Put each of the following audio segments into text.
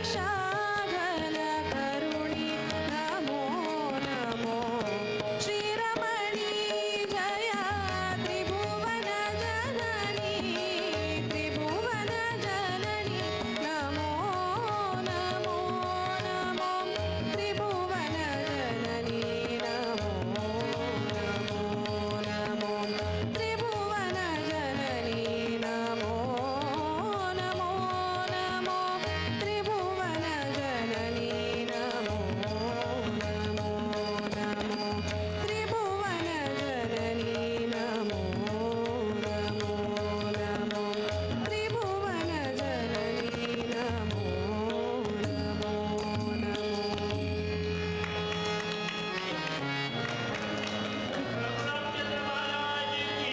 ರಕ್ಷಾಘನ ಕರುಣಿ ನಮೋ ನಮೋ ಶ್ರೀರಮಣಿ ಜಯ ತ್ರಿಭುವನ ಜನನಿ ತ್ರಿಭುವನ ಜನನಿ ನಮೋ ನಮೋ ನಮೋ ತ್ರಿಭುವನ ಜನನಿ ನಮೋ ನಮೋ ನಮೋ ತ್ರಿಭುವನ ಜನನಿ ನಮೋ ನಮೋ ನಮೋ ತ್ರಿಭುವನ ಜನನಿ ನಮೋ ನಮೋ ನಮೋ ತ್ರಿಭುವನ ಜನನಿ ನಮೋ ನಮೋ ನಮೋ ತ್ರಿಭುವನ ಜನನಿ ನಮೋ ನಮೋ ನಮೋ. रामचंद्र महाराज की।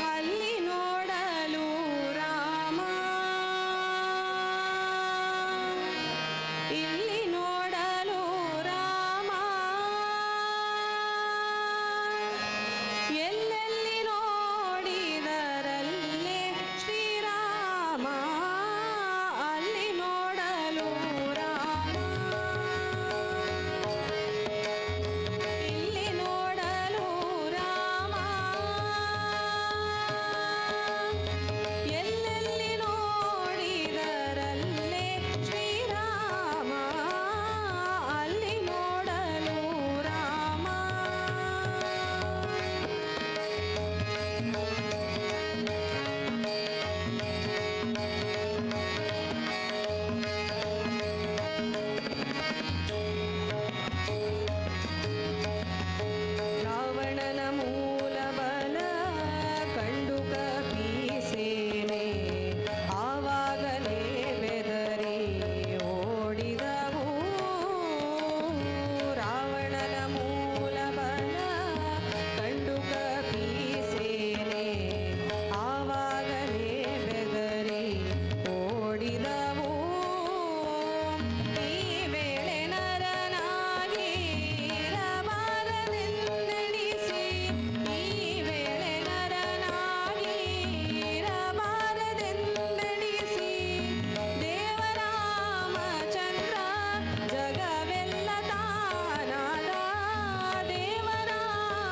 ಅಲ್ಲಿ ನೋಡಲು ರಾಮ ಇಲ್ಲಿ ನೋಡಲು ರಾಮ ಎಲ್ಲೆಲ್ಲಿ ನೋಡಿದರಲ್ಲೇ ಶ್ರೀರಾಮ ಅಲ್ಲಿ ನೋಡಲು ರಾಮ ಇಲ್ಲಿ ನೋಡಲು ರಾಮ ಎಲ್ಲೆಲ್ಲಿ ನೋಡಿದರಲ್ಲೇ ಶ್ರೀರಾಮ ಅಲ್ಲಿ ನೋಡಲು ರಾಮ. ರಾವಣನ ಮೂಲ ಬಲ ಕಂಡು ಕಪೀಸೇನೆ ಆವಾಗಲೇ ಬೆದರಿ ಓಡಿದವು. ರಾವಣನ ಮೂಲ ಬಲ ಕಂಡು ಕಪೀಸೇನೆ ಆವಾಗಲೇ ಬೆದರಿ ಓಡಿದವು. ಈ ವೇಳೆ ನರನಾಗಿ ಇರಬಾರದೆಂದೆಣಿಸಿ ಈ ವೇಳೆ ನರನಾಗಿ ಇರಬಾರದೆಂದೆಣಿಸಿ ದೇವರಾಮಚಂದ್ರ ಜಗವೆಲ್ಲ ತಾನಾದ ದೇವರಾಮಚಂದ್ರ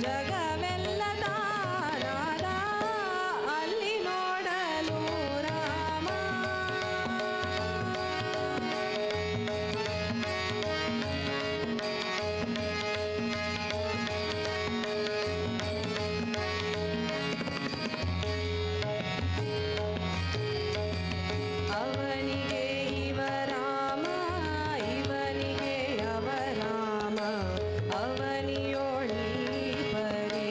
ಜಗವೆಲ್ಲ ತಾನಾದ ಅಲ್ಲಿ ನೋಡಲು ರಾಮ. ಅವನಿಗೆ ಇವ ರಾಮ ಇವನಿಗೆ ಅವ ರಾಮ ಅವನಿಯೋಳಿ ಪರಿ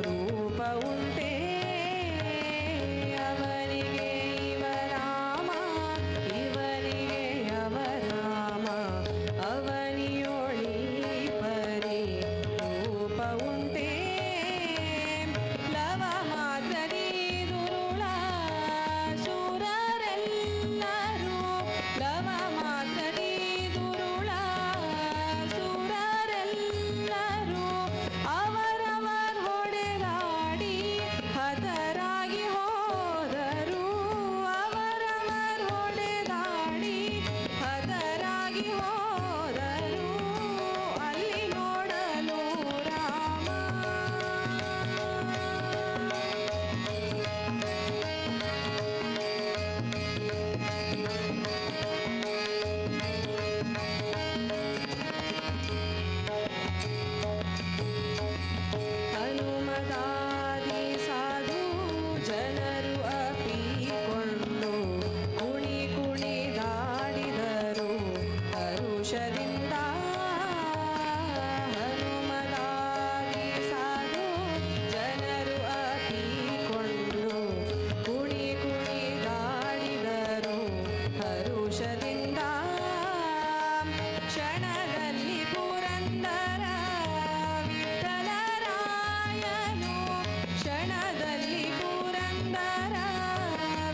ರೂಪ ಉಂಟೆ ಅವನಿಗೆ ಇವ ರಾಮ ಇವನಿಗೆ ಅವ ರಾಮ ಅವನಿಯೋಳಿ ಪರಿ ರೂಪ ಉಂಟೆ ಲವ ಮಾತ್ರದಿ ದುರುಳ ಸುರರೆಲ್ಲರೂ ಲವ ಮಾತ್ರದಿ ದುರುಳ ಸುರರೆಲ್ಲರೂ ಅವರವರ್ ಹೊಡೆದಾಡಿ ಹತರಾಗಿ ಹೋದರು ಅವರವರ್ ಹೊಡೆದಾಡಿ ಹತರಾಗಿ ಹೋದರು ಅಲ್ಲಿ ನೋಡಲು ರಾಮ. ಹನುಮದಾದಿ ಸಾಧು ಜನರು ಅಪ್ಪಿಕೊಂಡು ಕುಣಿ ಕುಣಿದಾಡಿದರು. ಕ್ಷಣದಲ್ಲಿ ಪುರಂದರ ವಿಠಲರಾಯನು, ಕ್ಷಣದಲ್ಲಿ ಪುರಂದರ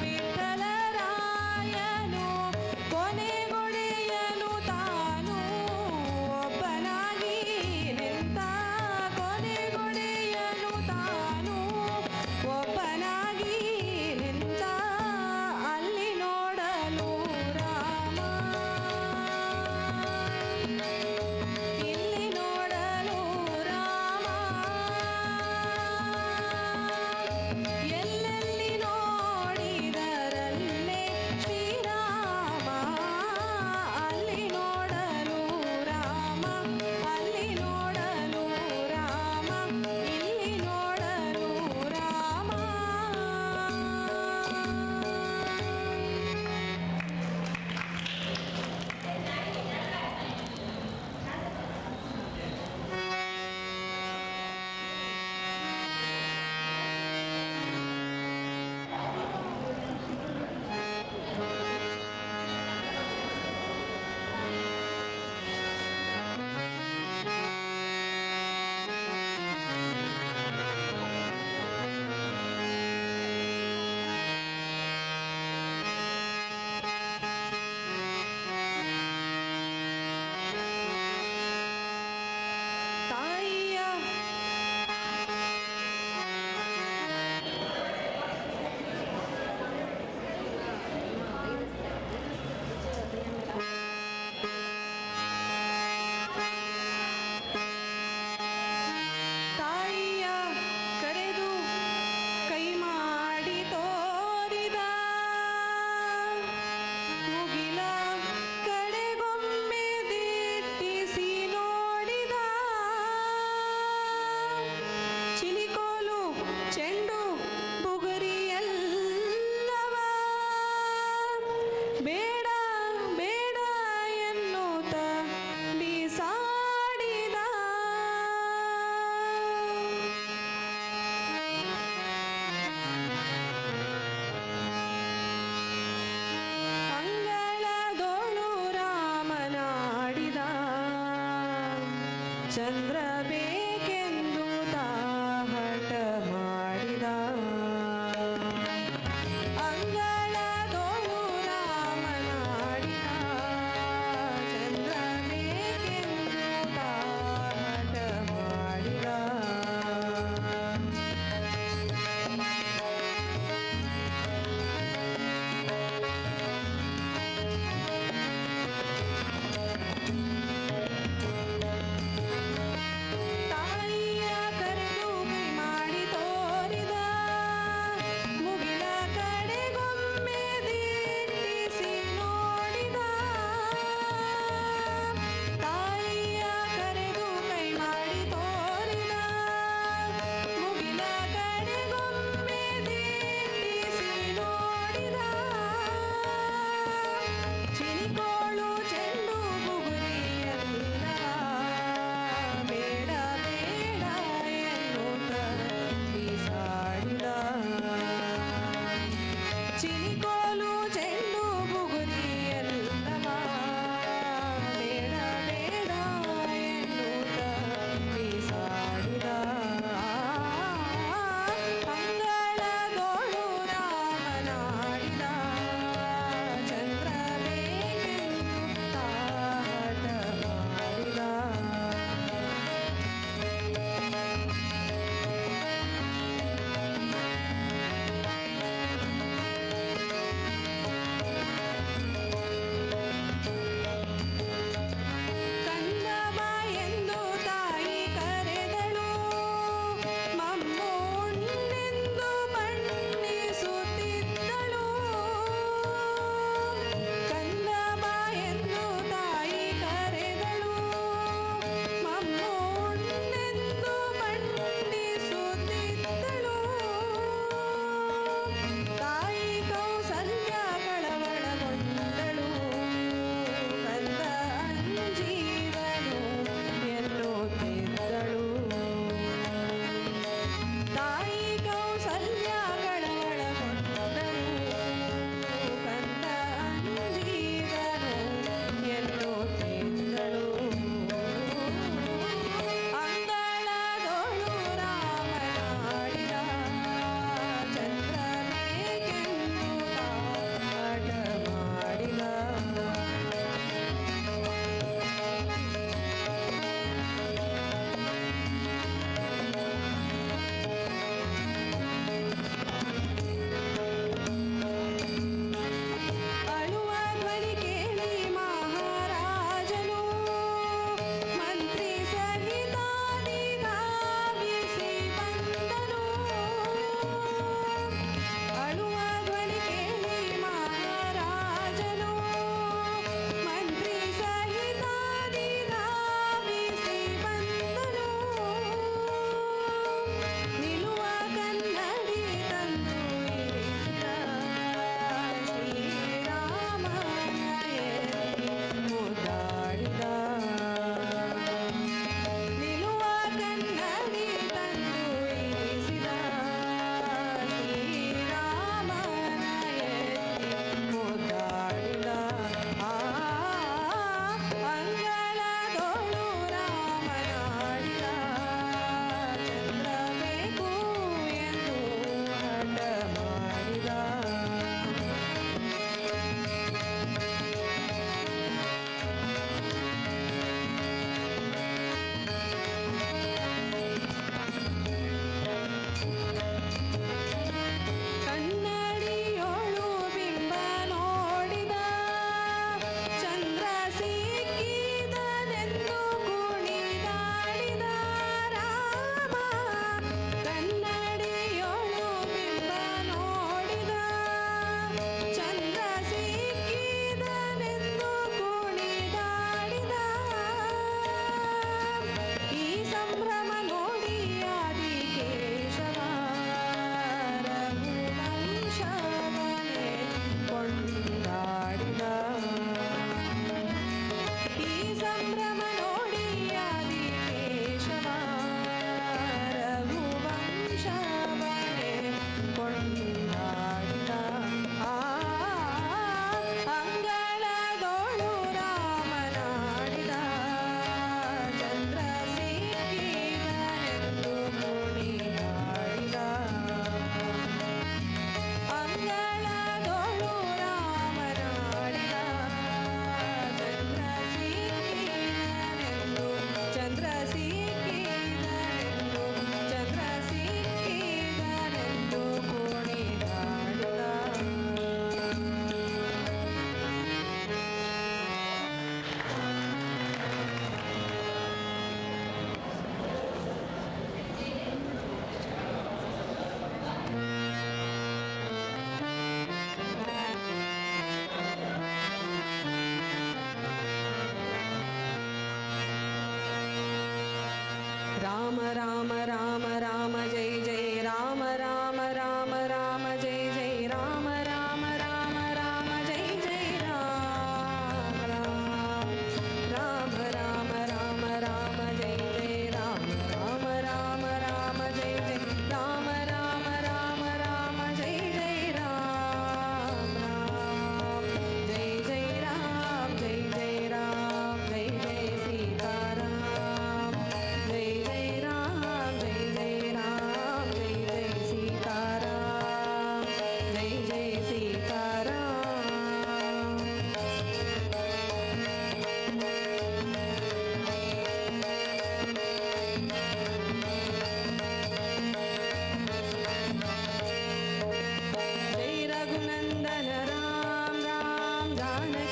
ವಿಠಲರಾಯನು, ಕೊನೆಗೊಡೆಯನು ತಾನು ಒಬ್ಬನಾಗಿ ನಿಂತ, ಕೊನೆಗೊಡೆಯನು ತಾನು ಒಬ್ಬನಾಗಿ ನಿಂತ, ಅಲ್ಲಿ ನೋಡಲು ರಾಮ, ಇಲ್ಲಿ ನೋಡಲು ರಾಮ, ಎಲ್ಲೆಲ್ಲಿ ನೋಡಿದರಲ್ಲೇ ಶ್ರೀರಾಮ, ಅಲ್ಲಿ ನೋಡಲು ರಾಮ, ಅಲ್ಲಿ ನೋಡಲು ರಾಮ, ಇಲ್ಲಿ ನೋಡಲು ರಾಮ. ತಾಯಿಯ ತಾಯಿಯ ಕರೆದು ಕೈ ಮಾಡಿ ತೋರಿದ, ಮುಗಿಲ ಕಡೆಗೊಮ್ಮೆ ದಿಟ್ಟಿಸಿ ನೋಡಿದ, ಚಿಲಿಕೋಲು ಚೆಂಡು ಬುಗುರಿಯಲ್ಲವ ಬೇಡ ಬೇಡ ಎನ್ನುತ್ತ ಬಿಸಾಡಿದ. ಅಂಗಳದೋಳು ರಾಮನಾಡಿದ, ಚಂದ್ರ ಬೇಕೆಂದು ತಾಹಟ ಮಾಡಿದ, ಅಂಗಳದೋಳು ರಾಮನಾಡಿದ, ಚಂದ್ರ ಬೇಕೆಂದು ತಾಹಟ ಮಾಡಿದ.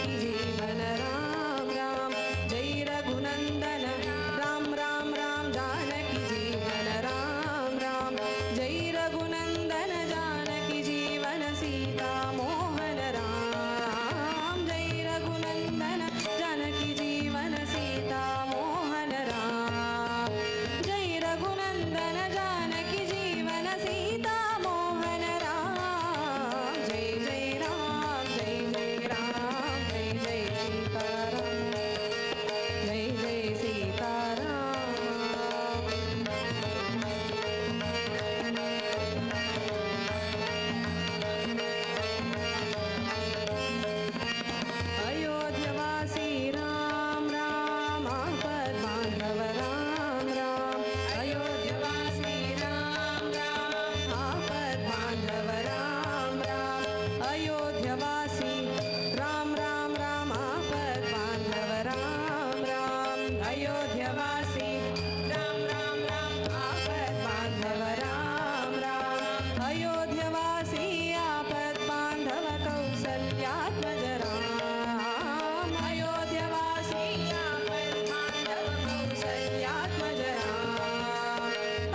जानकी जीवन राम राम जय रघुनंदन राम राम राम जानकी जीवन राम राम जय रघुनंदन जानकी जीवन सीता मोहन राम जय रघुनंदन जानकी जीवन सीता मोहन राम जय रघुनंदन जानकी जीवन सीता मोहन राम जय जय राम जय जय राम जय जय सीताराम जय जय सीताराम। अयोध्यवासी राम राम आपद बांधव राम राम अयोध्यवासी राम राम आपद बांधव राम राम अयोध्यवासी राम राम राम आपद बांधव राम राम अयोध्यवासी राम राम राम आपद बांधव राम राम अयोध्यवासी आपद बांधव कौसल्यात्मज राम अयोध्यवासी आपद बांधव कौसल्यात्मज राम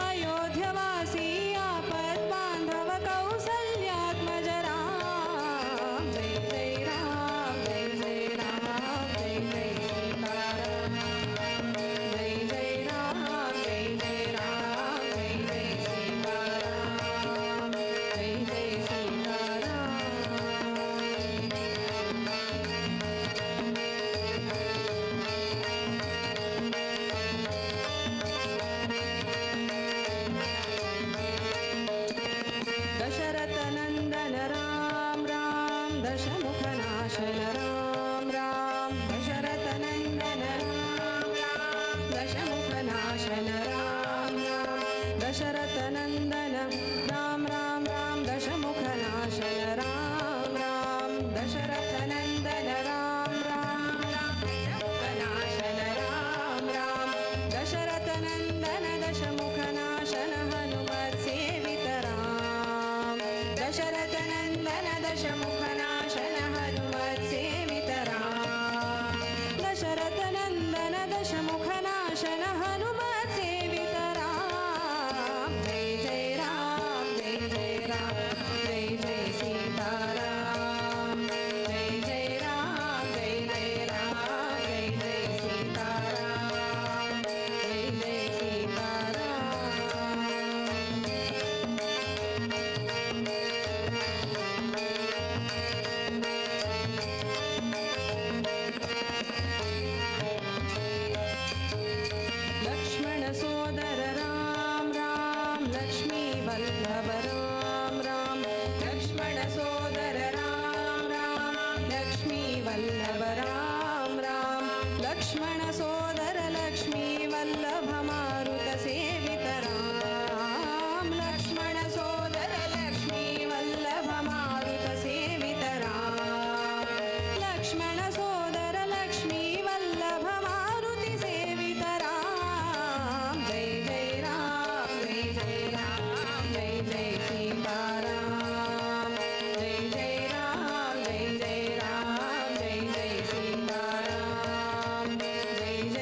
अयोध्यवासी आपद बांधव कौसल्यात्मज राम जय जय राम जय जय राम जय जय सीताराम जय जय राम जय जय राम जय जय सीताराम जय जय सीताराम। दशरथ नंदन राम राम दशमुखनाशन राम राम दशरथ नंदन राम राम दशमुखनाशन राम राम दशरथ नंदन राम राम राम दशमुखनाशन राम राम दशरथ नंदन राम राम राम दशमुखनाशन राम राम दशरथ नंदन दशमुखनाशन हनुमत् सेवित राम दशरथ नंदन दशमुखनाशन हनुमत् सेवित राम दशरथ नंदन दशमुखनाशन हनुमत् सेवित राम जय जय राम जय जय राम जय जय सीताराम जय जय राम जय जय राम जय जय सीताराम जय जय सीताराम। लक्ष्मण सोदर राम राम लक्ष्मी वल्लभ राम राम लक्ष्मण सोदर राम राम लक्ष्मी वल्लभ राम राम लक्ष्मण सोदर लक्ष्मी वल्लभ मारुत सेवित राम लक्ष्मण सोदर लक्ष्मी वल्लभ मारुत सेवित राम लक्ष्मण सोदर लक्ष्मी वल्लभ मारुति सेवित राम जय जय राम जय जय राम जय जय सीताराम जय जय राम जय जय राम जय जय सीताराम जय जय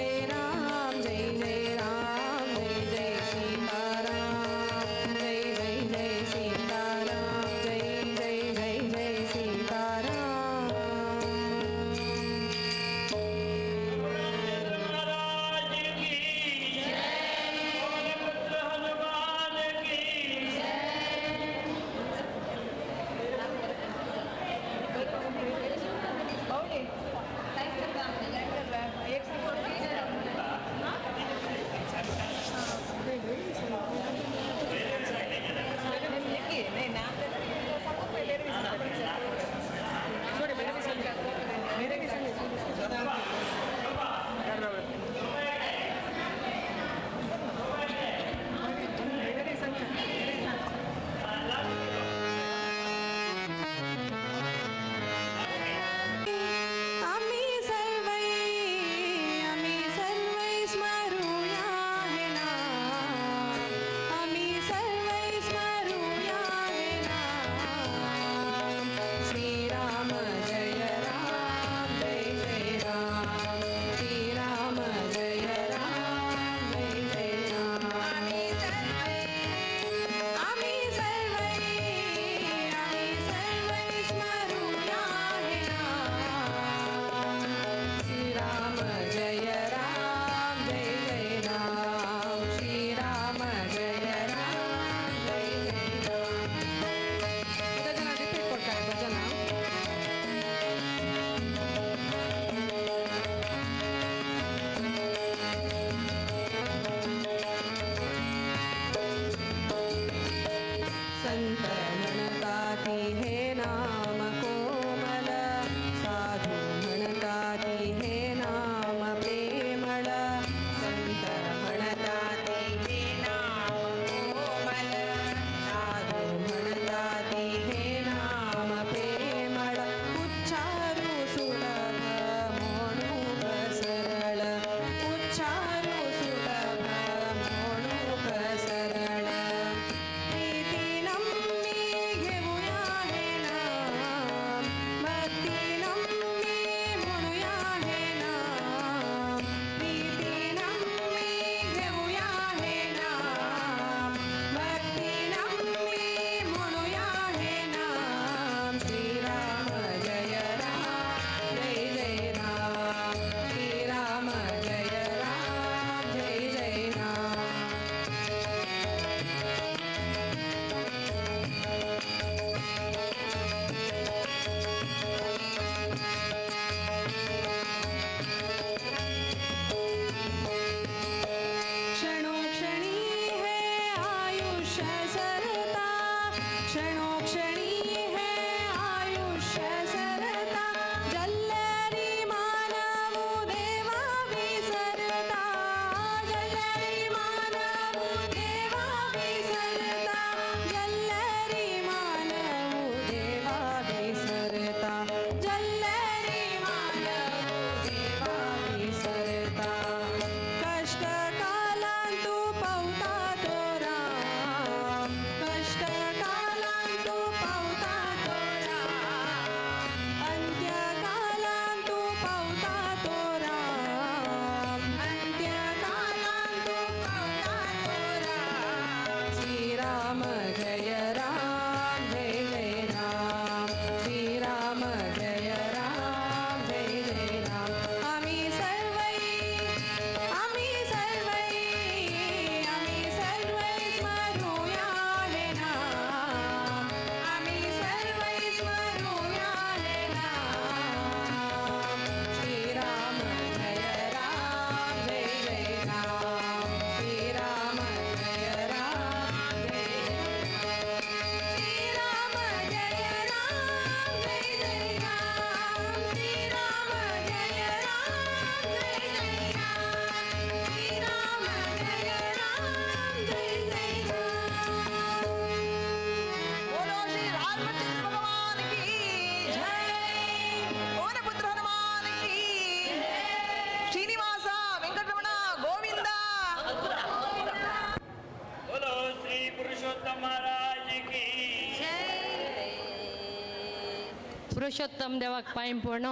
पुरुषोत्तम देवाक पांय पडून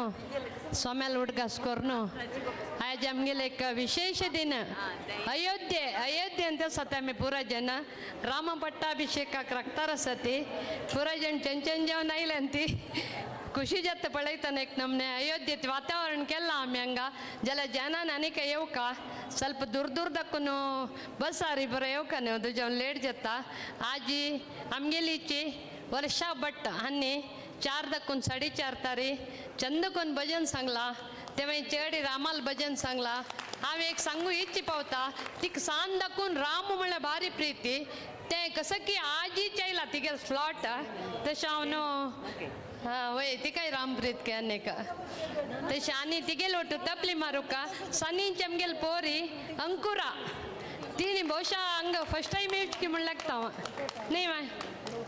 स्वाम्याल उडगास करून आज आमगेले एक विशेष दिन अयोध्ये अयोध्ये आसा आमी पुरा जन राम पट्टाभिषेकाक रक्तार आसा ती पुरा जण चेंचेन जेवन आयल्यान ती खुशी जाता पळयतना एक नमने अयोध्येत वातावरण केलां आमी हांगा जाल्यार जनान आनीक येवका ಸ್ವಲ್ಪ ದೂರ ದೂರದಕ್ಕೂ ಬಸ್ ಆರಿ ಬರೋ येवका न्हू तुज्या लेट जाता. आजी आमगेलीची वर्षा भट्ट हांणी 4 दक्कून 4:30 तारी चंदकून भजन सांगला. ते मागीर चेडी रामाल भजन सांगला. हांव एक सांगू इच्छि पावता तिका सान दाखून राम म्हळ्यार भारी प्रिती तें कसं की आजी चयला तिगे स्लॉट तशें हांव न्हू हां वय तिकाय रामप्रीत के आनी तशें आनी तिगेल ಒಟ್ಟು तपली मारुका सनीच आमगेल पोरी अंकुरा तिणी ಬಹುಶಃ ಹಂಗ ಫಸ್ಟ್ ಟೈಮ್ येवची म्हण लागता हांव न्ही माय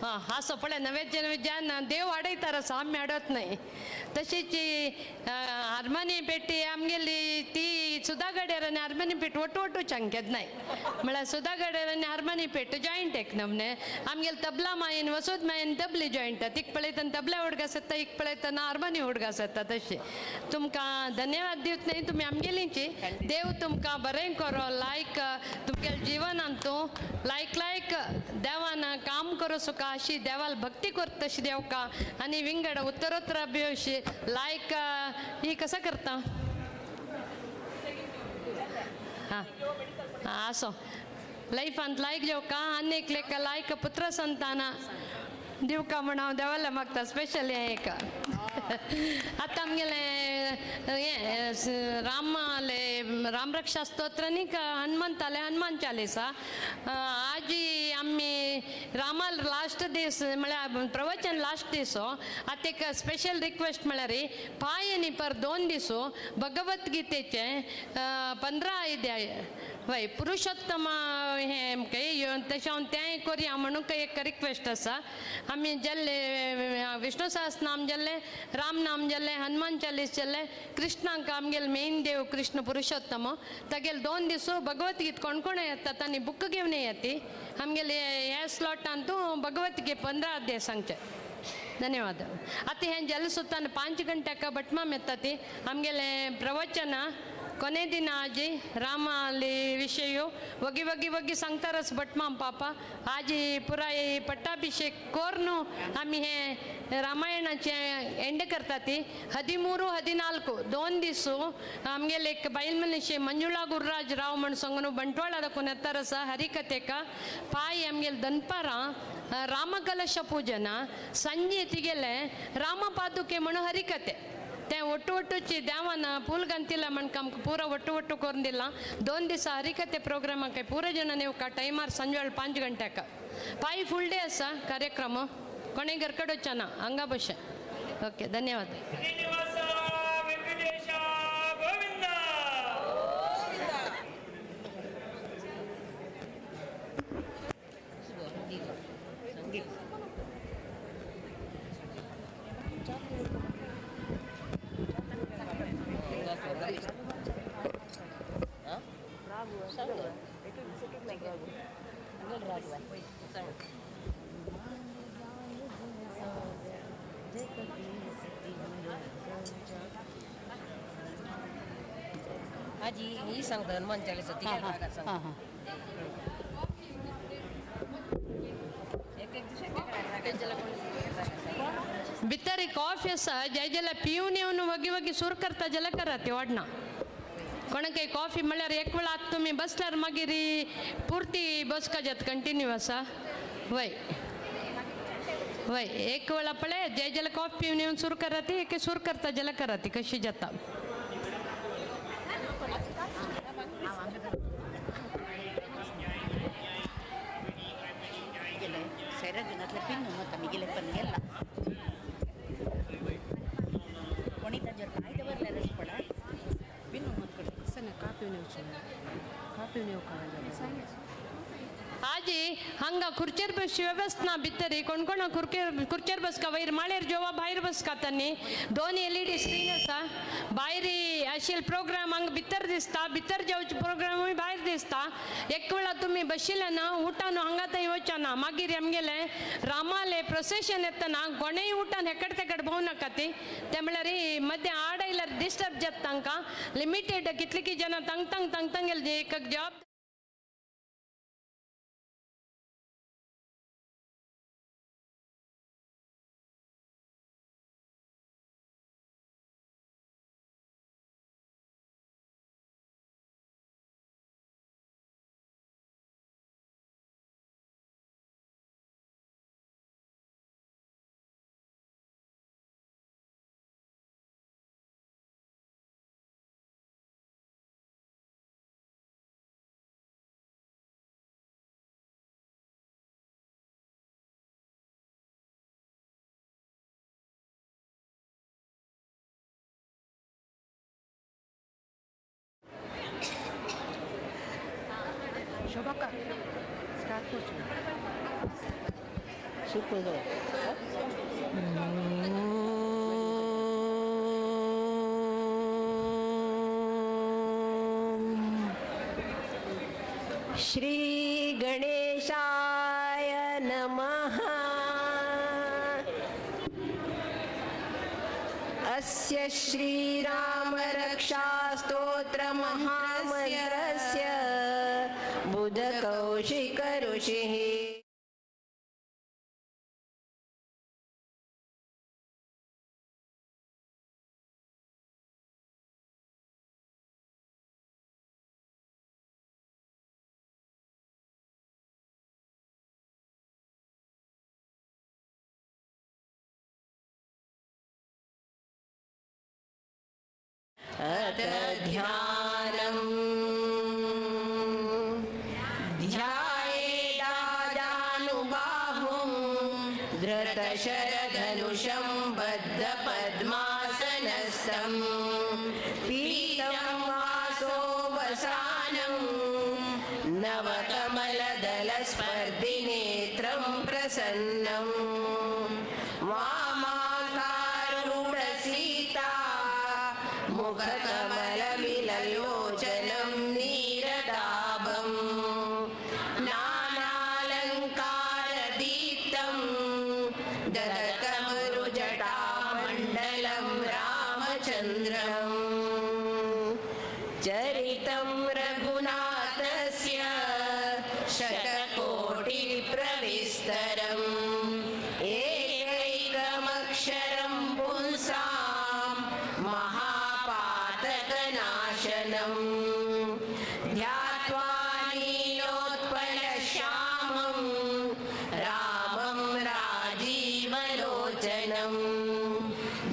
हां आसो पळय नवेचे नवे ज्यान देव वाडयतार आमी हाडत न्हय. तशीच हार्मोनी पेटी आमगेली ती सुधा गडेर आनी हार्मोनी पेटी ಒಟ್ಟು ಒಟ್ಟು ಚಂಕೆದ್ न्हय म्हळ्यार सुधा गडेर आनी हार्मोनी पेट जॉयंट एक नमने आमगेले तबला मायन वसूद मायन तबली जॉयंट तिक पळयतना तबला हुडगास येता एक पळयतना हार्मोनी हुडगास येता. तशें तुमकां धन्यवाद दिवच न्हय तुमी आमगेलींची देव तुमकां बरें करो लायक तुमगेले जिवनांत तूं लायक लायक देवान काम करो सुका अशी देवाल भक्ती करता तशी देवका आनी विंगड उत्तरोत्तर अभिवशी लायक ही कसं करता हां आसो लायफांत लायक जेवका आनी एक लेख लायक पुत्र संताना दिवका म्हण हांव देवाला मागता स्पेशल हें एक. आतां आमगेलें हें रामाले रामरक्षा स्तोत्र न्ही हनुमंताले हनुमान चालीसा. आजी आमी रामाल लास्ट दीस म्हळ्यार प्रवचन लास्ट दीस आतां एक स्पेशल रिक्वेस्ट म्हळ्यार पांय न्ही पर 2 दीस भगवद्गीतेचें 15 अध्याय वय पुरुषोत्तम हें तशें हांव तेंय करया म्हणून एक रिक्वेस्ट आसा. आमी जाल्ले विष्णु सहस्रनाम जाल्ले राम नाम जाल्ले हनुमान चालीस जाल्ले कृष्णाक आमगेले मेन देव कृष्ण पुरुषोत्तम तागेले 2 दीस भगवद्गीत कोण कोण येतात आनी बुक घेवन येती आमगेले ह्या स्लॉटान तूं भगवद्गीत 15 अध्याय सांगचें. धन्यवाद. आतां हें जल सुतान 5 गंट्याक भटमाम येता ती आमगेले प्रवचन ಕೊನೆ ದಿನ ಆಜಿ ರಾಮಾಲಿ ವಿಷಯ ಒಗಿ ಒಗಿ ಒಗಿ सांगतारच भटमाम पापा आजी पुराय पट्टाभिषेक कोर्नु आमी हे रामायणाचे एंड करता ती 13 14 2 दीस आमगेले एक बायल मनीस मंजुळा गुरुराज राव म्हण सांगून ಬಂಟ್ವಾಳ दाखोवन येतार आसा हरिकथेक पाय आमगेले दनपारां रामकलश पूजन संजे तिगेले रामपादुके म्हणून हरिकथे ते ಒಟ್ಟು ಒಟ್ಟುಚಿ ದೇವನ ಪೂಲ್ಗಂತಿಲ್ಲ ಮಣ್ಕ आमकां ಪೂರ ಒಟ್ಟು ಒಟ್ಟು ಕೊರಂದಿಲ್ಲ 2 ದಿವಸ ಹರಿಕತೆ ಪ್ರೋಗ್ರಾಮ್ ಆಕ ಪೂರ ಜನ ನೀವು ಟೈಮಾರ್ ಸಂಜೆ 5 ಗಂಟೆಕ ಪಾಯಿ ಫುಲ್ ಡೇ ಆसा ಕಾರ್ಯಕ್ರಮ ಕೊನೆ ಗರ್ಕಡೊಚ್ಚನ ಹಂಗ ಬಶ. ಓಕೆ ಧನ್ಯವಾದ. ಶ್ರೀನಿವಾಸ ವೆಂಕಟೇಶ ಗೋವಿಂದ. आजी ही सांगता हनुमान चालीसा ती काय रागात सांगता. एक एक दिवस एक एक रागात. भितर कॉफी आसा जे जाल्यार पिवन येवन वगी वगी सुर करता जाल्यार करात वाडना कोणाकय कॉफी म्हळ्यार एक वेळा आतां तुमी बसल्यार मागीर पुर्ती बसका जाता कंटिन्यू आसा वय वय एक वेळा पळय जे जाल्यार कॉफी पिवन येवन सुर करात एक सुर करता जाल्यार करात कशी जाता. आजी हांगा खुर्चेर बसची व्यवस्था ना भितरी कोण कोण खुर्चेर बसका वयर माळेर जेवा भायर बसका तांणी 2 LED screen आसा भायर आशिल्ले प्रोग्राम हांगा भितर दिसता, भितर जेवचे प्रोग्रामूय भायर दिसता. एक वेळा तुमी बशिल्ले ना उठान हांगा थंय वचना, मागीर आमगेले रामाले प्रोसेशन येतना कोणेय उठान हेकड तेकड भोंव नाका ती, ते म्हळ्यार मदें आड आयल्यार डिस्टर्ब जाता तांकां. लिमिटेड कितले की जाणां तांग तांग तांग तांगेले एक जॉब. श्री गणेशाय नमः. अस्य श्रीरामरक्षास्तोत्रमहामन्त्रस्य बुधकौशिकऋषिः अथ ध्यानम् ध्यायेदाजानुबाहुं धृतशरधनुषं बद्धपद्मासनस्थं पीतं वासो वसानं नवकमलदलस्पर्धिनेत्रं प्रसन्नं वामाकारूढसीता मुखकमलमिललोचनं नीरदाभं नानालङ्कारदीप्तं ददतमरुजटामण्डलं रामचन्द्रं चरितं रघुनाथस्य शतकोटिप्रविस्तरम् एकैकमक्षरं पुंसां महापातकनाशनं ध्यात्वा नीलोत्पलश्यामं रामं राजीवलोचनं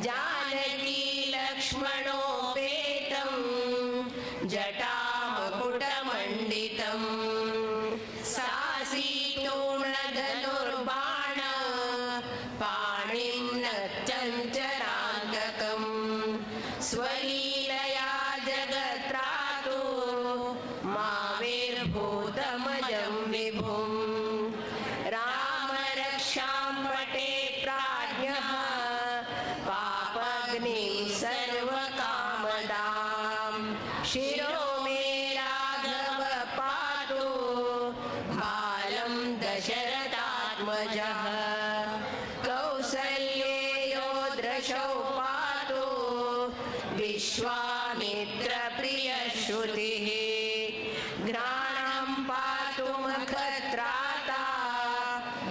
जानकी लक्ष्मणोपेतं जटामकुटमण्डितं सासीतूर्णधनुर्बाण पाणिं नक्चञ्चराङ्गकं स्वलीलया जगत्रातु माविर्भूतमजं विभुं रामरक्षां पठेत् प्राज्ञः पापग्निं सर्वकामदां शिरो मे राघव पातु भालं दशरथात्मजः कौसल्येयो दृशौ पातु विश्वामित्रप्रियश्रुतिः घ्राणां पातु मखत्राता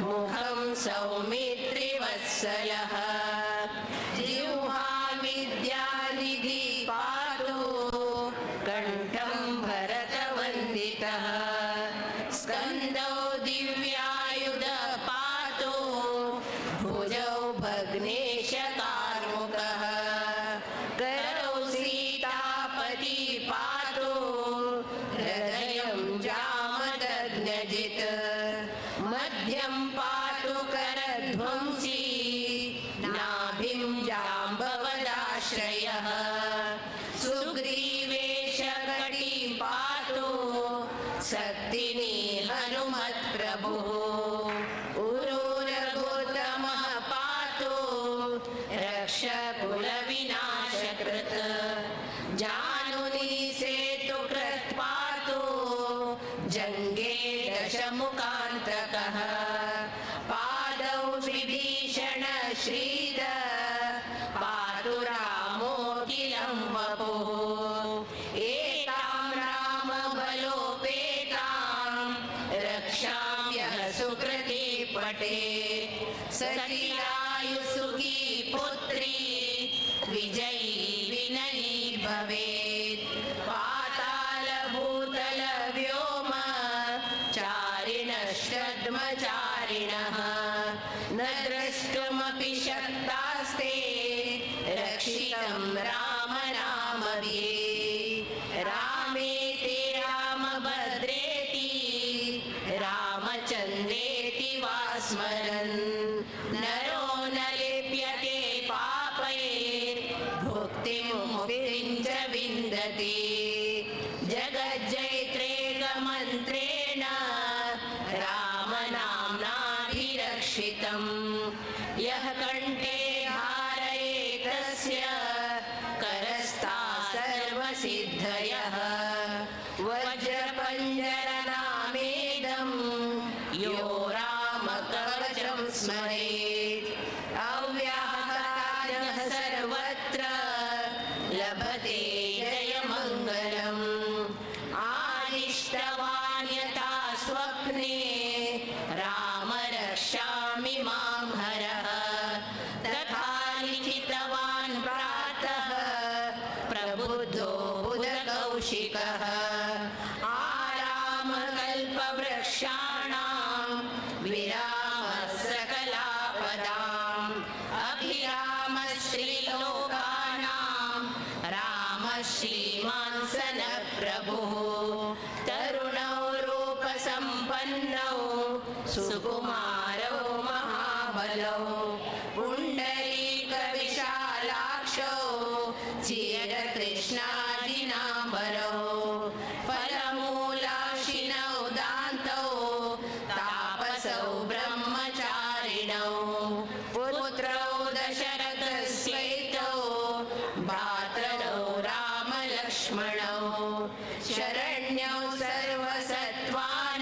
मुखं सौमित्रिवत्सलः जिह्वां विद्यानिधि पातु कण्ठं भरतवन्दितः स्कन्दौ दिव्यायुध पातु भुजौ भग्नेशकार्मुकः करौ सीतापति पातु पठेत् सचिरायुसुखी पुत्री विजयी विनयी भवेत्। पातालभूतल व्योम चारिणश्चद्मचारिणः न द्रष्टुमपि शक्तास्ते रक्षितं रामनामभिः। रामेति रामभद्रेति रामचन्द्रेति वा स्मरन् नरो न लिप्यते पापैर्भुक्तिं मुक्तिं च विन्दति। जगज्जैत्रेकमन्त्रेण रामनाम्नाभिरक्षितम् यः कण्ठे धारयेतस्य करस्ता सर्वसिद्धयः। वज्रपञ्जरनामेदं यो रामकवचं स्मरेत् अव्याहताजः सर्वत्र लभते जयमङ्गलम्। आदिष्टवान् यथा स्वप्ने राम रक्षामि मां हरः तथा लिखितवान् प्रातः प्रबुद्धो बुधकौशिकः। आरामकल्पवृक्षाणां विरामः सकलापदाम् अभिरामस्त्रिलोकानां रामः श्रीमान् सनप्रभुः। तरुणौ रूपसम्पन्नौ सुकुमारौ महाबलौ पुण्डरीकविशालाक्षौ चिरकृष्णाजिनाम्बरौ फलमूलाशिनौ दान्तौ तापसौ ब्रह्मचारिणौ पुत्रौ दशरथस्यैतौ भ्रातरौ रामलक्ष्मणौ शरण्यौ सर्वसत्त्वानां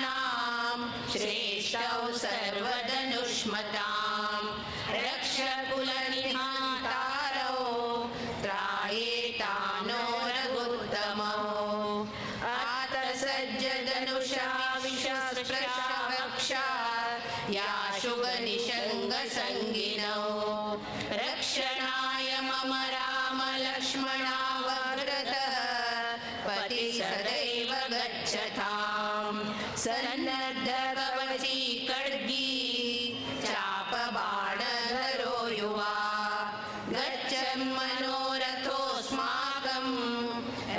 श्रेष्ठौ सर्वधनुष्मतां रक्षकुलनिहातारौ त्रायेतानो रघुत्तमौ। आतसज्जधनुषा विशस्पृशा याशुगनिषङ्गसङ्गिनौ रक्षणाय मम रामलक्ष्मणावग्रतः पति सदैव गच्छताम्। सन्नद्धकवची खड्गी चापबाणधरो युवा गच्छन् मनोरथोऽस्माकं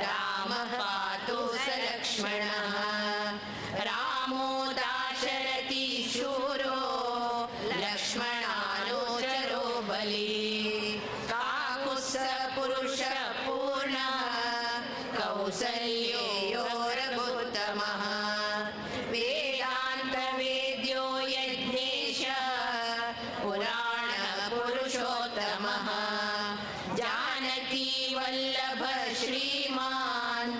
रामः पातु स लक्ष्मणः। रामो दाशरथी शूरो लक्ष्मणानुचरो बली काकुत्स पुरुषपूर्णः कौसल्यो रघुत्तमः। वेदान्तवेद्यो यज्ञेशः पुराणपुरुषोत्तमः जानकीवल्लभ श्रीमान्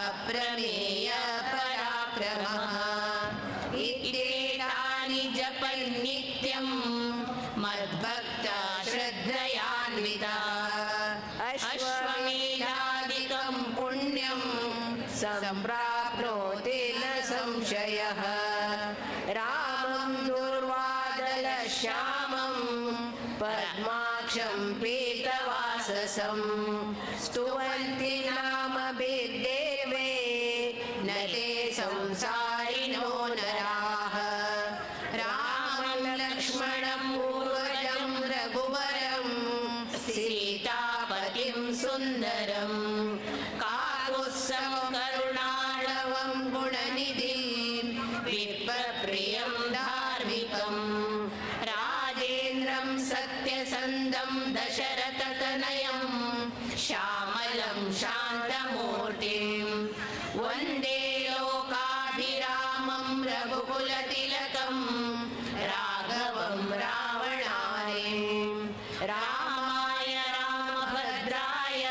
अप्रमेय पराक्रमः। इत्येतानि जपन् नित्यं मद्भक्ता श्रद्धयान्विता अश्वमेधादिकं पुण्यं सम्प्राप्नोति न संशयः। रामं दुर्वादलश्यामं पद्माक्षं पीतवाससं स्तुवन्ति नामभिर्देवे न ते संसारिणो नराः। रामं लक्ष्मणं पूर्वजं रघुवरं सीतापतिं सुन्दरं काकुत्सं करुणार्णवं गुणनिधिं विप्रप्रियं धार्मिकं राजेन्द्रं सत्यसन्धं दशरथतनयं श्यामलं शान्तमूर्तिं वन्दे लोकाभिरामं रघुकुलतिलकं राघवं रावणारिं। रामाय रामभद्राय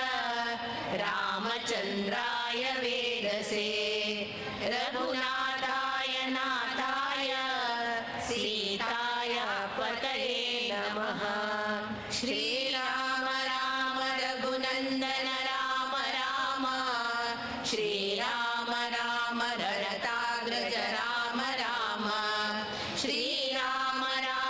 रामचन्द्राय वेदसे रघुनाथाय नाथाय सीताय पतये नमः। श्रीराम राम रघुनन्दन राम राम श्रीराम राम भरताग्रज राम राम श्रीराम राम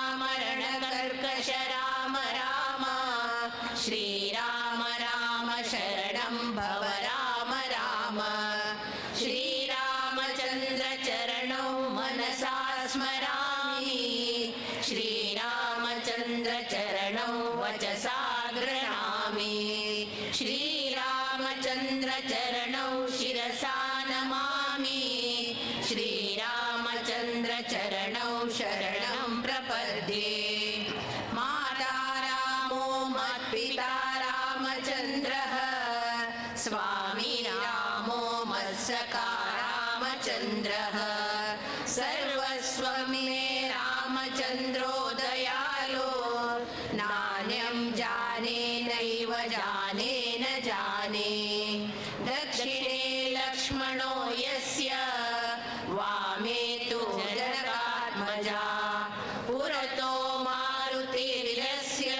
स्मरामि। श्रीरामचन्द्रचरणौ वचसा गृह्णामि। श्रीरामचन्द्रचरणौ शिरसा नमामि। श्रीरामचन्द्रचरणौ शरणं प्रपद्ये। माता रामो मत्पिता रामचन्द्रः स्वामी रामो मत्सखा रामचन्द्रः। सर्वस्वं मे रामचन्द्रो दयालो नान्यं जाने नैव जाने न जाने। दक्षिणे लक्ष्मणो यस्य वामे तु जनकात्मजा। पुरतो मारुतिर्यस्य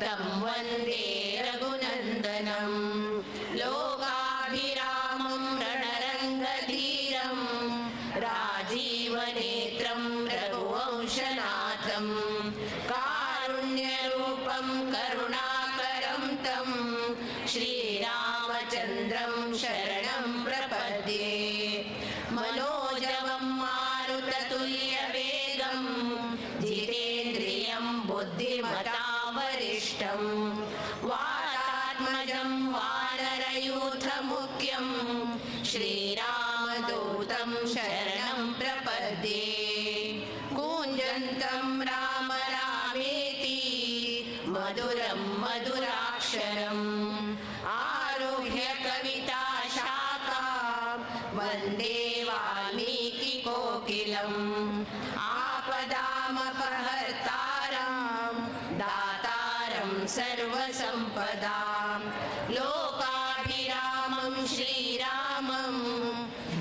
तं वन्दे रघुनन्दनम्। लोकाभिरामं रणरङ्गधीरं राजीवनेत्रं रघुवंशनाथं। कारुण्यरूपं करुणाकरं तं श्रीरामचन्द्रं शरणं प्रपद्ये। मनोजवं मारुततुल्यवेगं जितेन्द्रियं बुद्धिमतां वरिष्ठं। वातात्मजं वानरयूथमुख्यं श्रीरामदूतं शरणं प्रपद्ये। कूजन्तं राम रामेति मधुरं मधुराक्षरम् आरुह्य कविता शाखां वन्दे वाल्मीकिकोकिलम्। आपदामपहर्तारं दातारं सर्वसम्पदां लोकाभिरामं श्रीरामं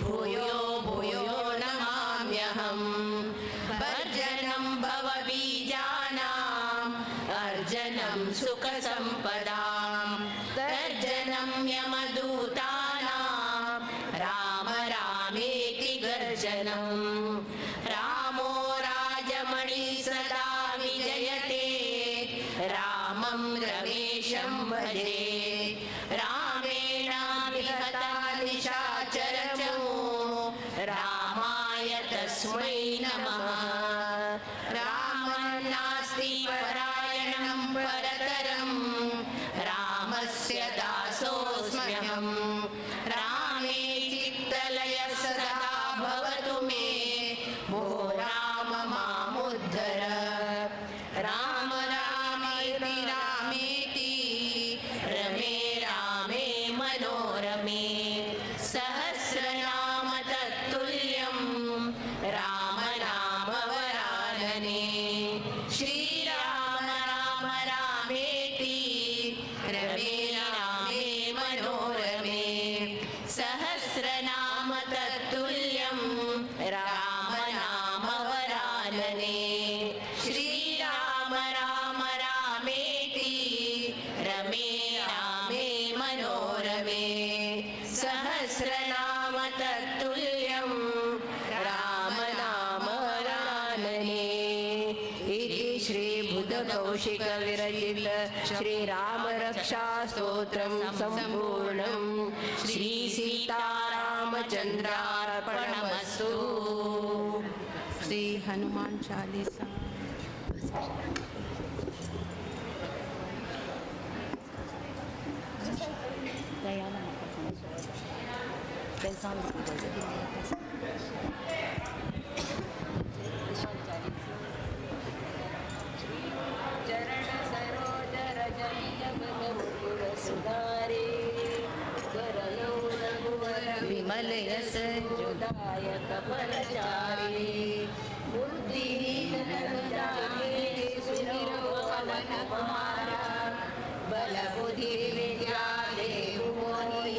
भूयो भूयो नमाम्यहम्। भर्जनं भवबीजानाम् अर्जनं सुखसम्पदां तर्जनं यमदूतानां राम रामेति गर्जनम्। रामो राजमणि सदा विजयते रामं रमेशं भजे। रामेणाभिहता निशाचरचमो रामाय तस्मै नमः। रामं नास्ति परायणं परतरं रामस्य दासोऽस्म्यहम्। रामे चित्तलय सदा भवतु मे भो राम मामुद्धर। राम रामेति रामेति रमे रामे मनोरमे। सहस्रनाम तत्तुल्यं राम नाम वरानने। श्रीराम राम रामेति रमे रामे मनोरमे। सहस्रनाम तत्तुल्यं राम नाम वरानने। श्रीराम राम रामेति रमे रामे मनोरमे। सहस्रनाम तत्तुल्यं राम नाम वरानने। इति श्रीबुधकौशिकविरचित श्रीरामरक्षास्तोत्रं सम्पूर्णं। श्रीसीतारामचन्द्रार्पणमस्तु। श्री हनुमान चालीसा। चरण सरोज रज निज सुधारे करलो रघुवर विमल यस दायक फलचारी। बुद्धिहीन जाके सुमिरो पवन कुमारा बल बुद्धि विद्या देहु मोहि।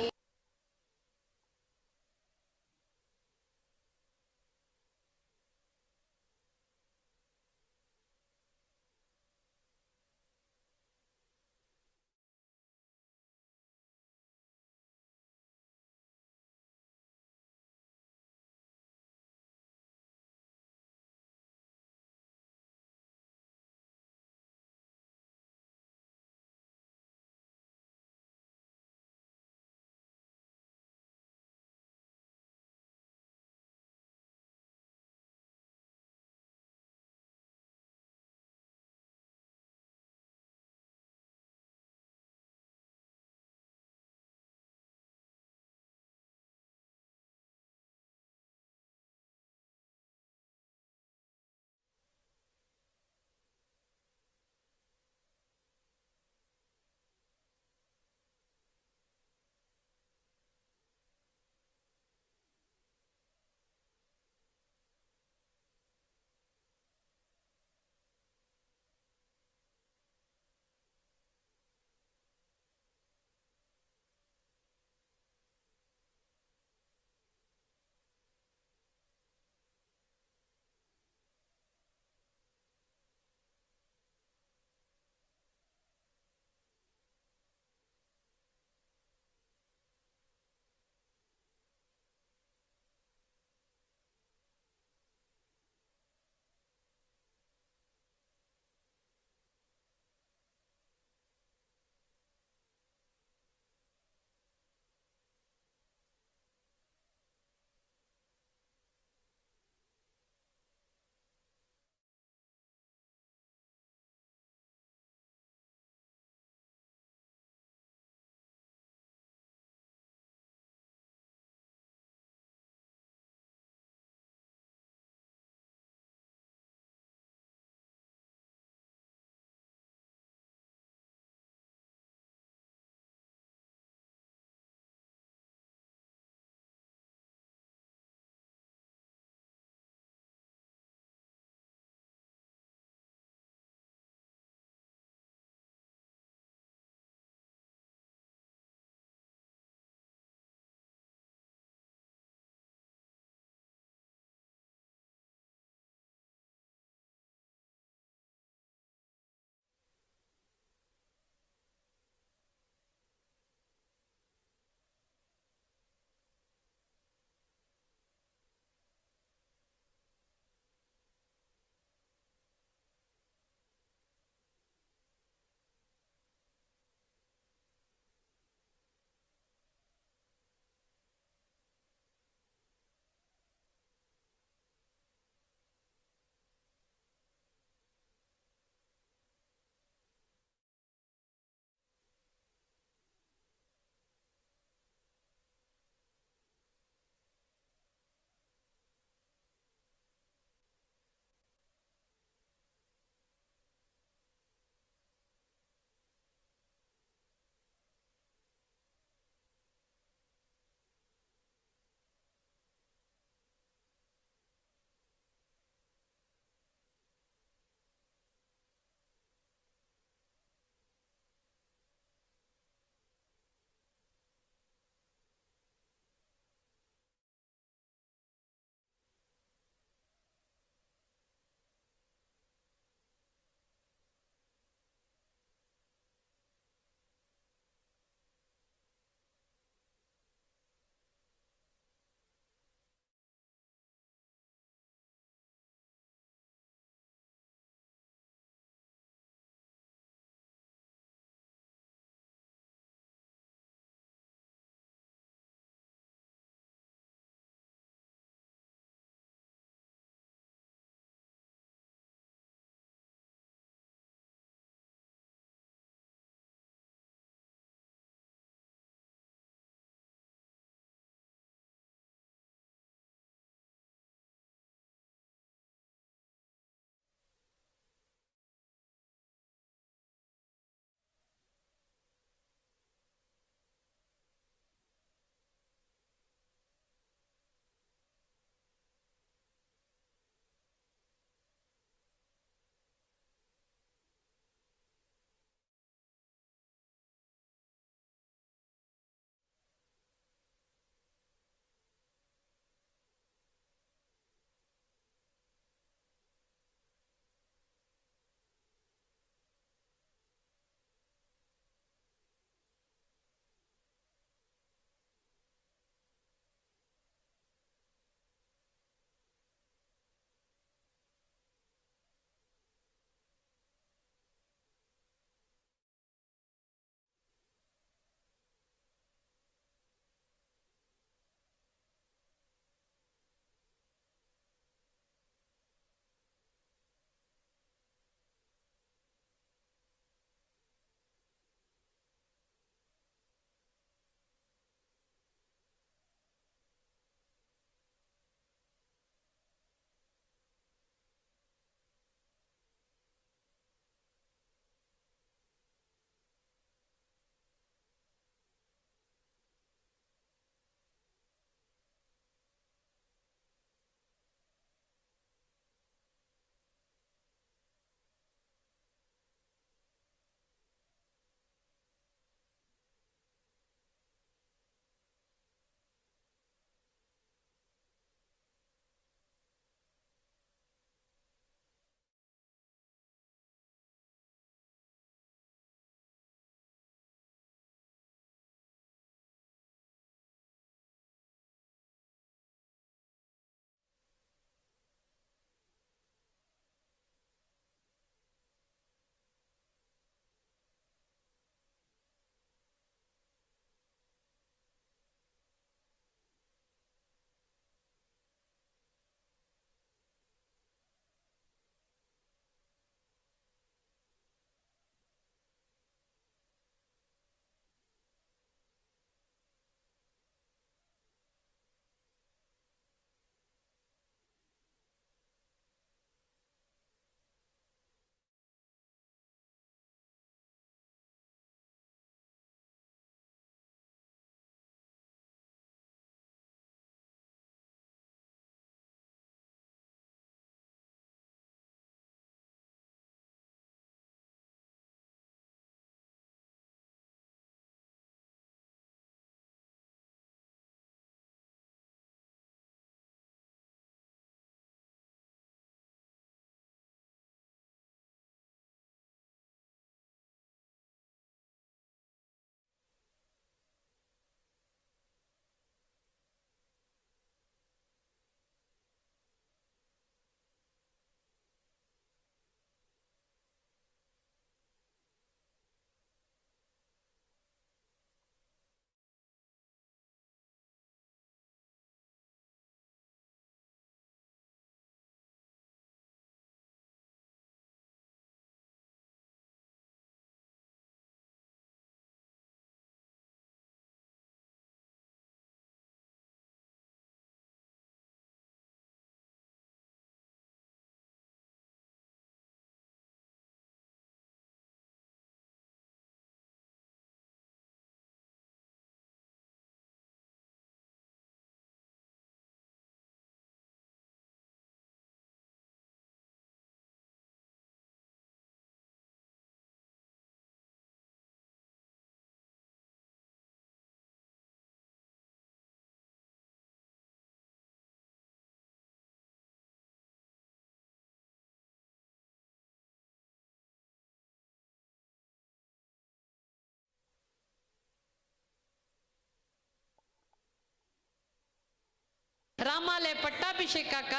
रामाले पट्टाभिषेकाक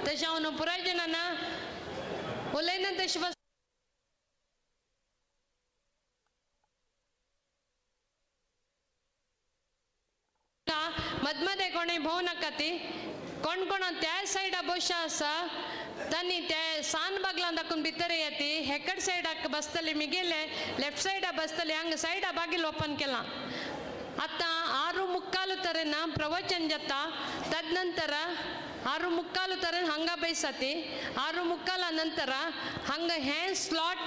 तशें हांव न्हू पुराय जाणां उलयना तशें बस मदमदे कोणी भोंव नाका ती कोण कोण त्या सायडा बशा आसा तांणी ते सान बागलां दाखून भितर येती हेकड सायडाक बसतले मिगेले लेफ्ट सायडा बसतले हांगा सायडा बागील ओपन केलां. आतां 6:45 तरेन प्रवचन जाता तदनंतर 6:45 तरेन हांगा बैसाती 6:45 नंतर हांगा हें स्लॉट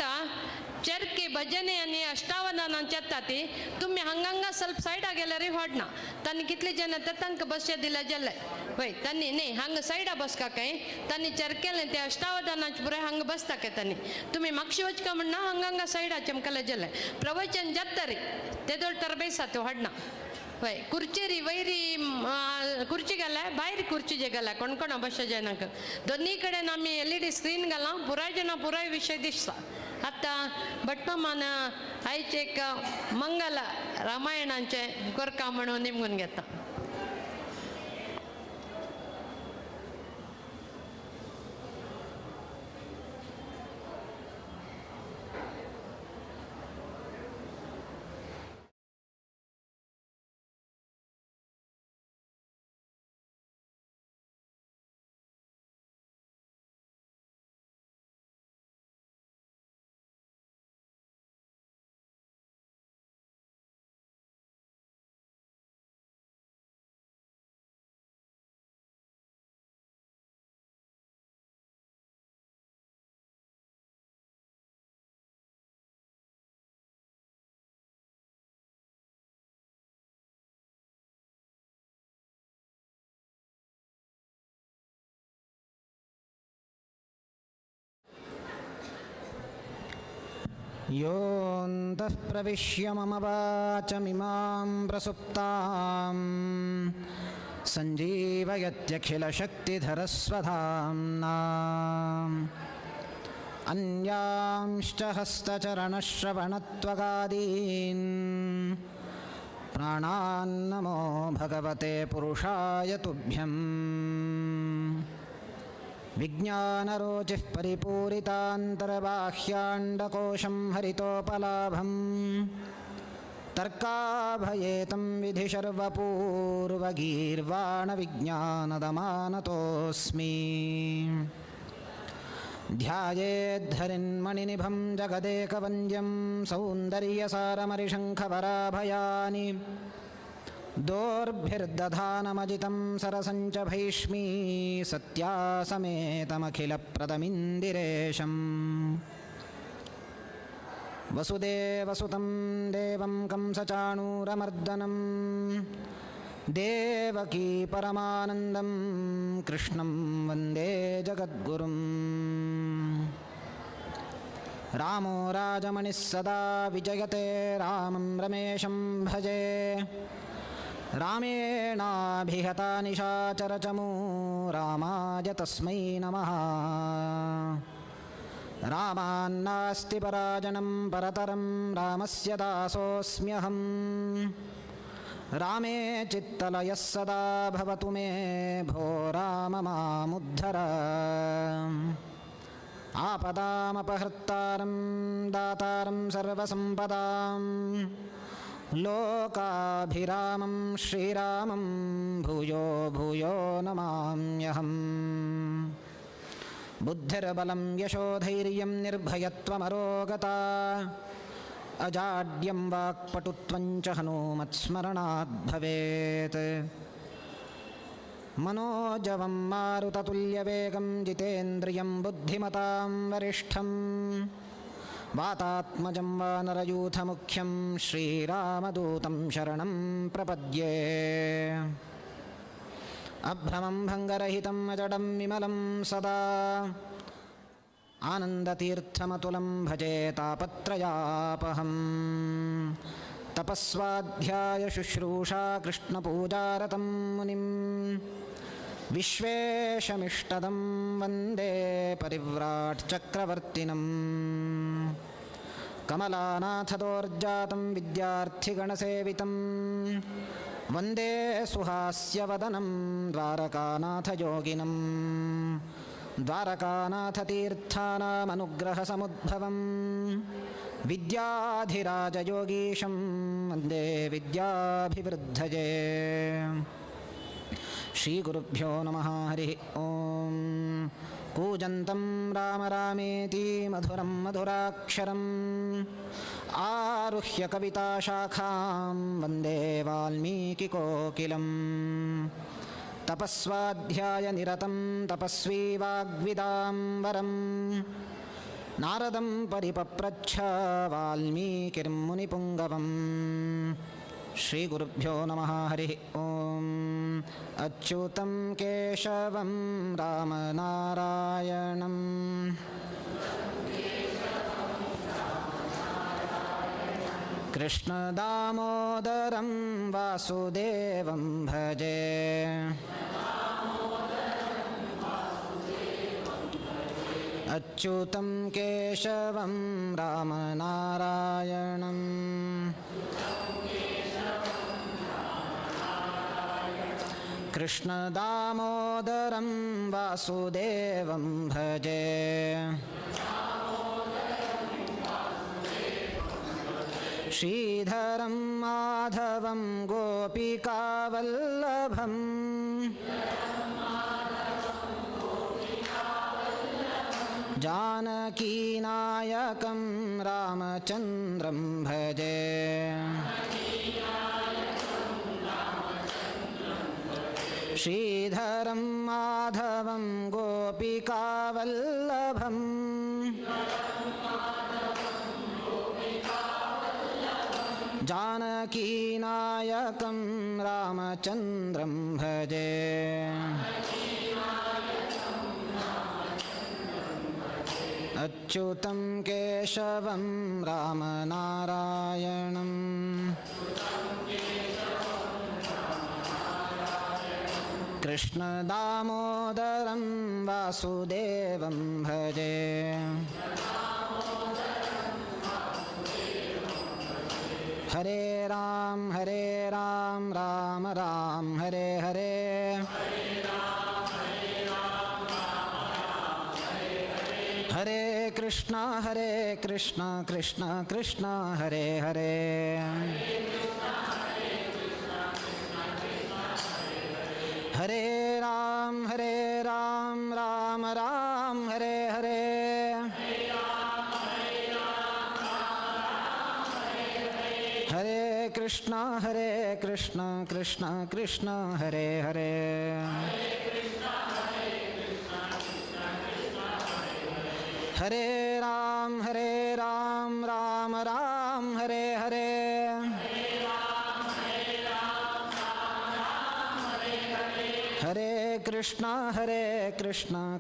चरके भजने आनी अष्टावधानांचे येता ती तुमी हांगा ಸ್ವಲ್ಪ सायडा गेल्यार व्हडना तांणी कितले जण येता तांकां बसचे दिल्या जाले वय तांणी न्ही हांगा सायडा बसका काय तांणी चरकेलें ते अष्टावधानाचे पुराय हांगा बसता काय तांणी तुमी मागशी वचका म्हणना हांगा हांगा सायडा चमकले जाले प्रवचन जाता रे तेदोळ तर बेसात व्हडना वय कुर्चेरी वैरी कुर्ची घाल्या भायर कुर्ची जे घाल्या कोण कोण बसचे जायनाक दोन्ही कडेन आमी एलईडी स्क्रीन घालां पुराय जाणां पुराय विशय दिसता. आतां भटमामान आयचे एक मंगल रामायणाचें गोरका म्हणून निमगून घेता. योऽन्तः प्रविश्य मम वाचमिमां प्रसुप्तां सञ्जीवयत्यखिलशक्तिधरस्वधाम्ना अन्यांश्च हस्तचरणश्रवणत्वगादीन् प्राणान्नमो भगवते पुरुषाय तुभ्यम्. विज्ञानरोचिः परिपूरितान्तर्बाह्याण्डकोशं हरितोपलाभं तर्काभयेतं विधिशर्वपूर्वगीर्वाणविज्ञानदमानतोऽस्मि. ध्यायेद्धरिन्मणिनिभं जगदेकवन्द्यं सौन्दर्यसारमरिशङ्खवराभयानि दोर्भिर्दधानमजितं सरसञ्च भैष्मी सत्यासमेतमखिलप्रदमिन्दिरेशम्. वसुदेवसुतं देवं कंसचाणूरमर्दनं देवकी परमानन्दं कृष्णं वन्दे जगद्गुरुम्. रामो राजमणिः सदा विजयते रामं रमेशं भजे. रामेणाभिहता निशाचरचमू रामाय तस्मै नमः. रामान्नास्ति पराजनं परतरं रामस्य दासोऽस्म्यहम्. रामे चित्तलयः सदा भवतु मे भो राम मामुद्धर. आपदामपहर्तारं दातारं सर्वसम्पदां लोकाभिरामं श्रीरामं भूयो भूयो नमाम्यहम्. बुद्धिर्बलं यशोधैर्यं निर्भयत्वमरोगता अजाड्यं वाक्पटुत्वं च हनूमत्स्मरणात् भवेत्. मनोजवं मारुततुल्यवेगं जितेन्द्रियं बुद्धिमतां वरिष्ठं वातात्मजं वानरयूथमुख्यं श्रीरामदूतं शरणं प्रपद्ये. अभ्रमं भङ्गरहितम् अजडं विमलं सदा आनन्दतीर्थमतुलं भजे तापत्रयापहम्. तपस्वाध्याय शुश्रूषा कृष्णपूजारतं मुनिं विश्वेशमिष्टदं वन्दे परिव्राट् चक्रवर्तिनम्. कमलानाथदोर्जातं विद्यार्थिगणसेवितं वन्दे सुहास्यवदनं द्वारकानाथयोगिनं द्वारकानाथतीर्थानामनुग्रहसमुद्भवं विद्याधिराजयोगीशं वन्दे विद्याभिवृद्धये। श्रीगुरुभ्यो नमः। हरिः ॐ। कूजन्तं राम रामेति मधुरं मधुराक्षरम् आरुह्य कविताशाखां वन्दे वाल्मीकिकोकिलम्। तपस्वाध्यायनिरतं तपस्वी वाग्विदां वरं नारदं परिपप्रच्छ वाल्मीकिर्मुनिपुङ्गवम्। श्रीगुरुभ्यो नमः। हरिः ॐ। अच्युतं केशवं रामनारायणं कृष्णदामोदरं वासुदेवं भजे। अच्युतं केशवं रामनारायणं कृष्णदामोदरं वासुदेवं भजे। श्रीधरं माधवं गोपिकावल्लभं जानकीनायकं रामचन्द्रं भजे। श्रीधरं माधवं गोपिकावल्लभं जानकीनायकं रामचन्द्रं भजे। अच्युतं केशवं रामनारायणं कृष्णदामोदरं वासुदेवं भजे। हरे राम राम राम हरे हरे। हरे कृष्णा कृष्ण कृष्ण हरे हरे। हरे राम राम राम हरे हरे। हरे कृष्णा कृष्ण कृष्ण हरे हरे। हरे राम राम राम हरे हरे। हरे कृष्णा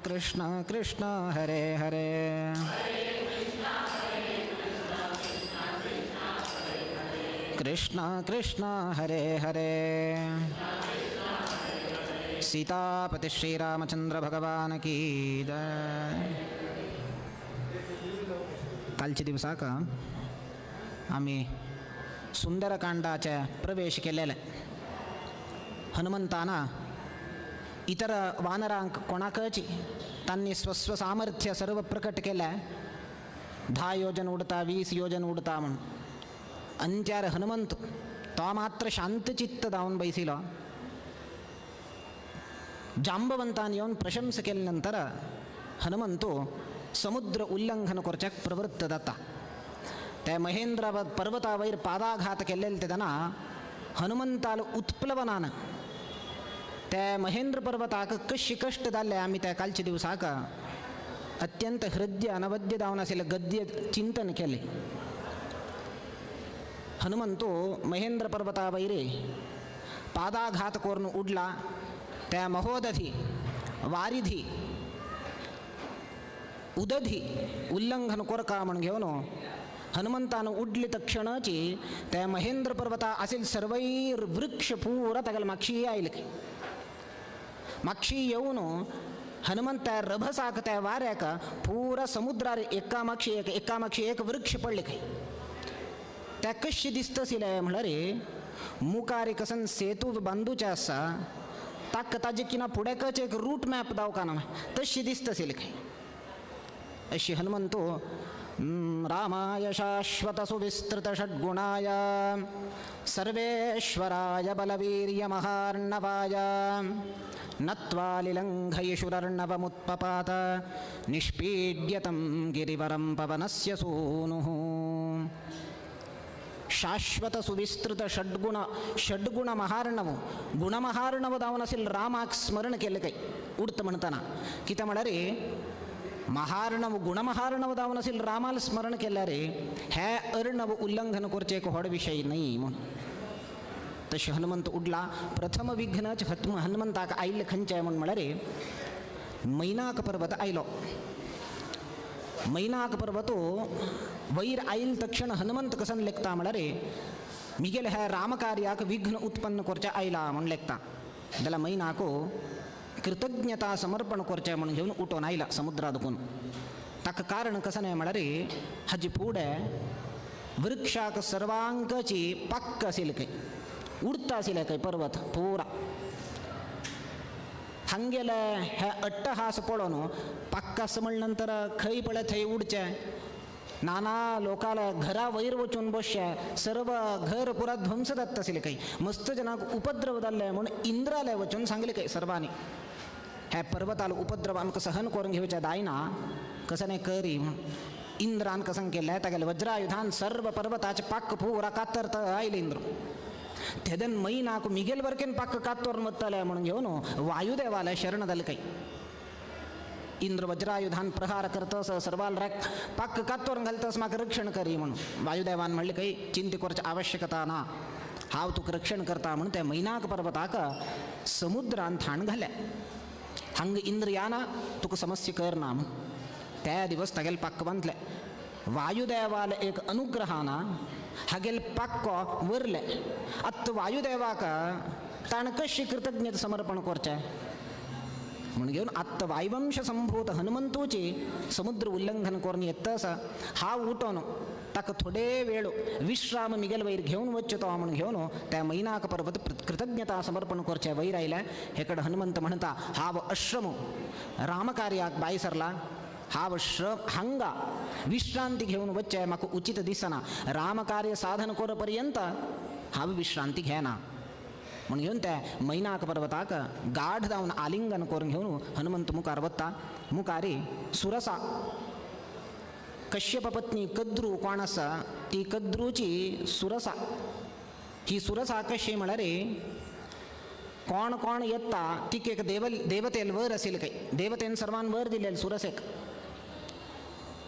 कृष्ण कृष्ण हरे हरे। कृष्ण कृष्ण हरे हरे। सीतापति श्री रामचंद्र भगवान की जय। कालच्या दिवसाक आम्ही सुंदरकांडाचे प्रवेश केलेले। हनुमंताना इतर वानरांक कोणाकच तांनी स्वस्व सामर्थ्य सर्व प्रकट केलें। 10 योजन उडता 20 योजन उडता म्हूण अंत्यार हनुमंत तो मात्र शांतचित्त जावन बैसिलो। जांबवंतान येवन प्रशंसा केले नंतर हनुमंतु समुद्र उल्लंघन करच्याक प्रवृत्त जाता। ते महेंद्र पर्वतावयर पादाघात केल्ले तेन्ना हनुमंताल उत्प्लवनान ते महेंद्र पर्वताक कशी कष्ट जाल्ले आमी त्या कालच्या दिवसाक अत्यंत हृदय अनवद्य जावन आशिल्लें गद्य चिंतन केलें। हनुमंतु महेंद्र पर्वतावयर पादाघात करून उडला। त्या महोदधी वारिधी उदधी उल्लंघन कोरका म्हण घेवन हनुमंतान उडले तक्षणाची त्या महेंद्र पर्वता असेल सर्वैर वृक्ष पुरा तागेले मागशी आयले। मागशी येवन हनुमंत त्या रभसाक त्या वाऱ्याक पुरा समुद्रार एका मागशी एक एका मागशी एक वृक्ष पडले खंय। त्या कशें दिसता आशिल्लें म्हणल्यार मुखार कसन सेतू बांदूचे आसा ताका ताजे किना फुडेकच एक रूट मॅप दावका ना तशी दिसता आशिल्ली खंय. अशी हनुमंतो रामाय शाश्वत सुविस्तृत षड्गुणाय सर्वेश्वराय बलवीर्य महार्णवाय नत्वा लिलङ्घयिषुरर्णवमुत्पपात निष्पीड्यतं गिरिवरं पवनस्य सूनुः. शाश्वत सुविस्तृत षड्गुण षड्गुण महार्णव गुणमहार्णव दावन असेल रामाक स्मरण केलं काही उडतं म्हणताना कितें म्हळ्यार महार्णव गुणमहार्णव दावन असेल रामाला स्मरण केल्यार हे अर्णव उल्लंघन करचें एक व्हड विशय न्हय म्हणून. तशें हनुमंत उडला. प्रथम विघ्नच हनुमंताक आयिल्लें खंयचें म्हूण म्हळ्यार मैनाक पर्वत आयलो. मैनाक पर्वत वैर आयल तक्षण हनुमंत कसन लेखता म्हळ्यार मिगेल ह्या रामकार्याक विघ्न उत्पन्न करचें आयला म्हूण लेखता. जाल्यार मैनाको कृतज्ञता समर्पण करचें म्हूण घेवन उठोवन आयला समुद्रा दुखून. ताका कारण कशें न्हय म्हळ्यार हाजे फुडें वृक्षाक सर्वांकची पाक्क आशिल्लें खंय उडता आशिल्लें खंय पर्वत पुरा हांगेले हे अट्टहास पळोवन पाक्क आसा म्हणले नंतर खंय पळय थंय उडचें नाना लोकाला घरा वयर वचून बसचे सर्व घर पुरा ध्वंस जाता आशिल्लें खंय मस्त जनाक उपद्रव जाल्ले म्हूण इंद्राले वचून सांगलें खंय सर्वांनी ह्या पर्वतालो उपद्रव आमकां सहन करून घेवचें जायना कसं न्हय करी म्हूण. इंद्रान कसं केलें तागेले वज्रायुधान सर्व पर्वताचे पाक्क पुरा कातरता आयले इंद्र. तेदन मैनाक मिगेल वरकेन पाक्क कातोरून वतले म्हणून घेवन वायुदेवाले शरण जालें खंय. इंद्र वज्रायुधान प्रहार करतस सर्वाल रॅक पाक्क कातोरून घालतस म्हाका रक्षण करी म्हणून. वायुदेवान म्हणलें खंय चिंता करची आवश्यकता ना हांव तुका रक्षण करता म्हणून त्या मैनाक पर्वताक समुद्रान थाण घालें. हांगा इंद्र याना तुका समस्या करना म्हूण. त्या दिवस तागेले पाक्क बांदले वायुदेवाले एक अनुग्रहाना हागेले पाक्को वरले. आतां वायुदेवाक ताणें कशी कृतज्ञता समर्पण करचें म्हूण घेवन आत्तां वायुवंश संभूत हनुमंतूची समुद्र उल्लंघन करून येता आसा हांव उठोन ताका थोडे वेळ विश्राम मिगेल वयर घेवन वचचो तो म्हूण घेवन त्या मैनाक पर्वत कृतज्ञता समर्पण करचें वयर आयलें. हे कडेन हनुमंत म्हणटा हांव अश्रम रामकार्याक भायर सरला हांव श्रम हांगा विश्रांती घेवन वचचें म्हाका उचित दिसना रामकार्य साधन कर पर्यंत हांव विश्रांती घेना म्हूण घेवन त्या मैनाक पर्वताक गाढ जावन आलिंगन करून घेवन हनुमंत मुखार वता. मुखारी सुरसा कश्यप पत्नी कद्रू कोण आसा ती कद्रूची सुरसा. ही सुरसा कशी म्हळ्यार कोण कोण येता तिका एक देवतेन वर आशिल्लें खंय देवतेन सर्वान वर दिलेलें सुरसेक.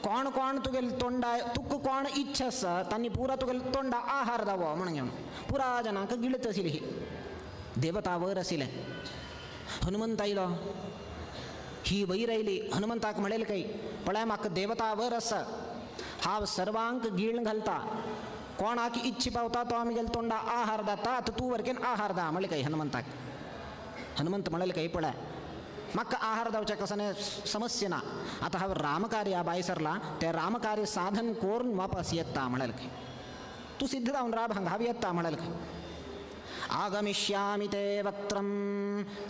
कोण कोण तुगेले तोंडा तुका कोण इच्छा आसा तांणी पुरा तुगेले तोंडा आहार दावो म्हणून घेवन पुरा जनांक गिळत आशिल्ली ही देवता वर आशिल्लें. हनुमंत आयलो ही वयर आयली हनुमंताक म्हणलें खंय पळय म्हाका देवता वर आसा हांव सर्वांक गिळ घालता कोणाक इच्छा पावता तो आमगेले तोंडा आहार दाता आतां तूं वरकेन आहार दा म्हणलें खंय हनुमंताक. हनुमंत म्हणलें खंय पळय म्हाका आहार जावचें कसं समस्या ना आतां हांव रामकार्या भायर सरला तें रामकार्य साधन करून वापस येता म्हणलें खंय तूं सिद्ध जावन राब हांगा हांव येता म्हणलें खंय. आगमिष्यामि ते वक्त्रं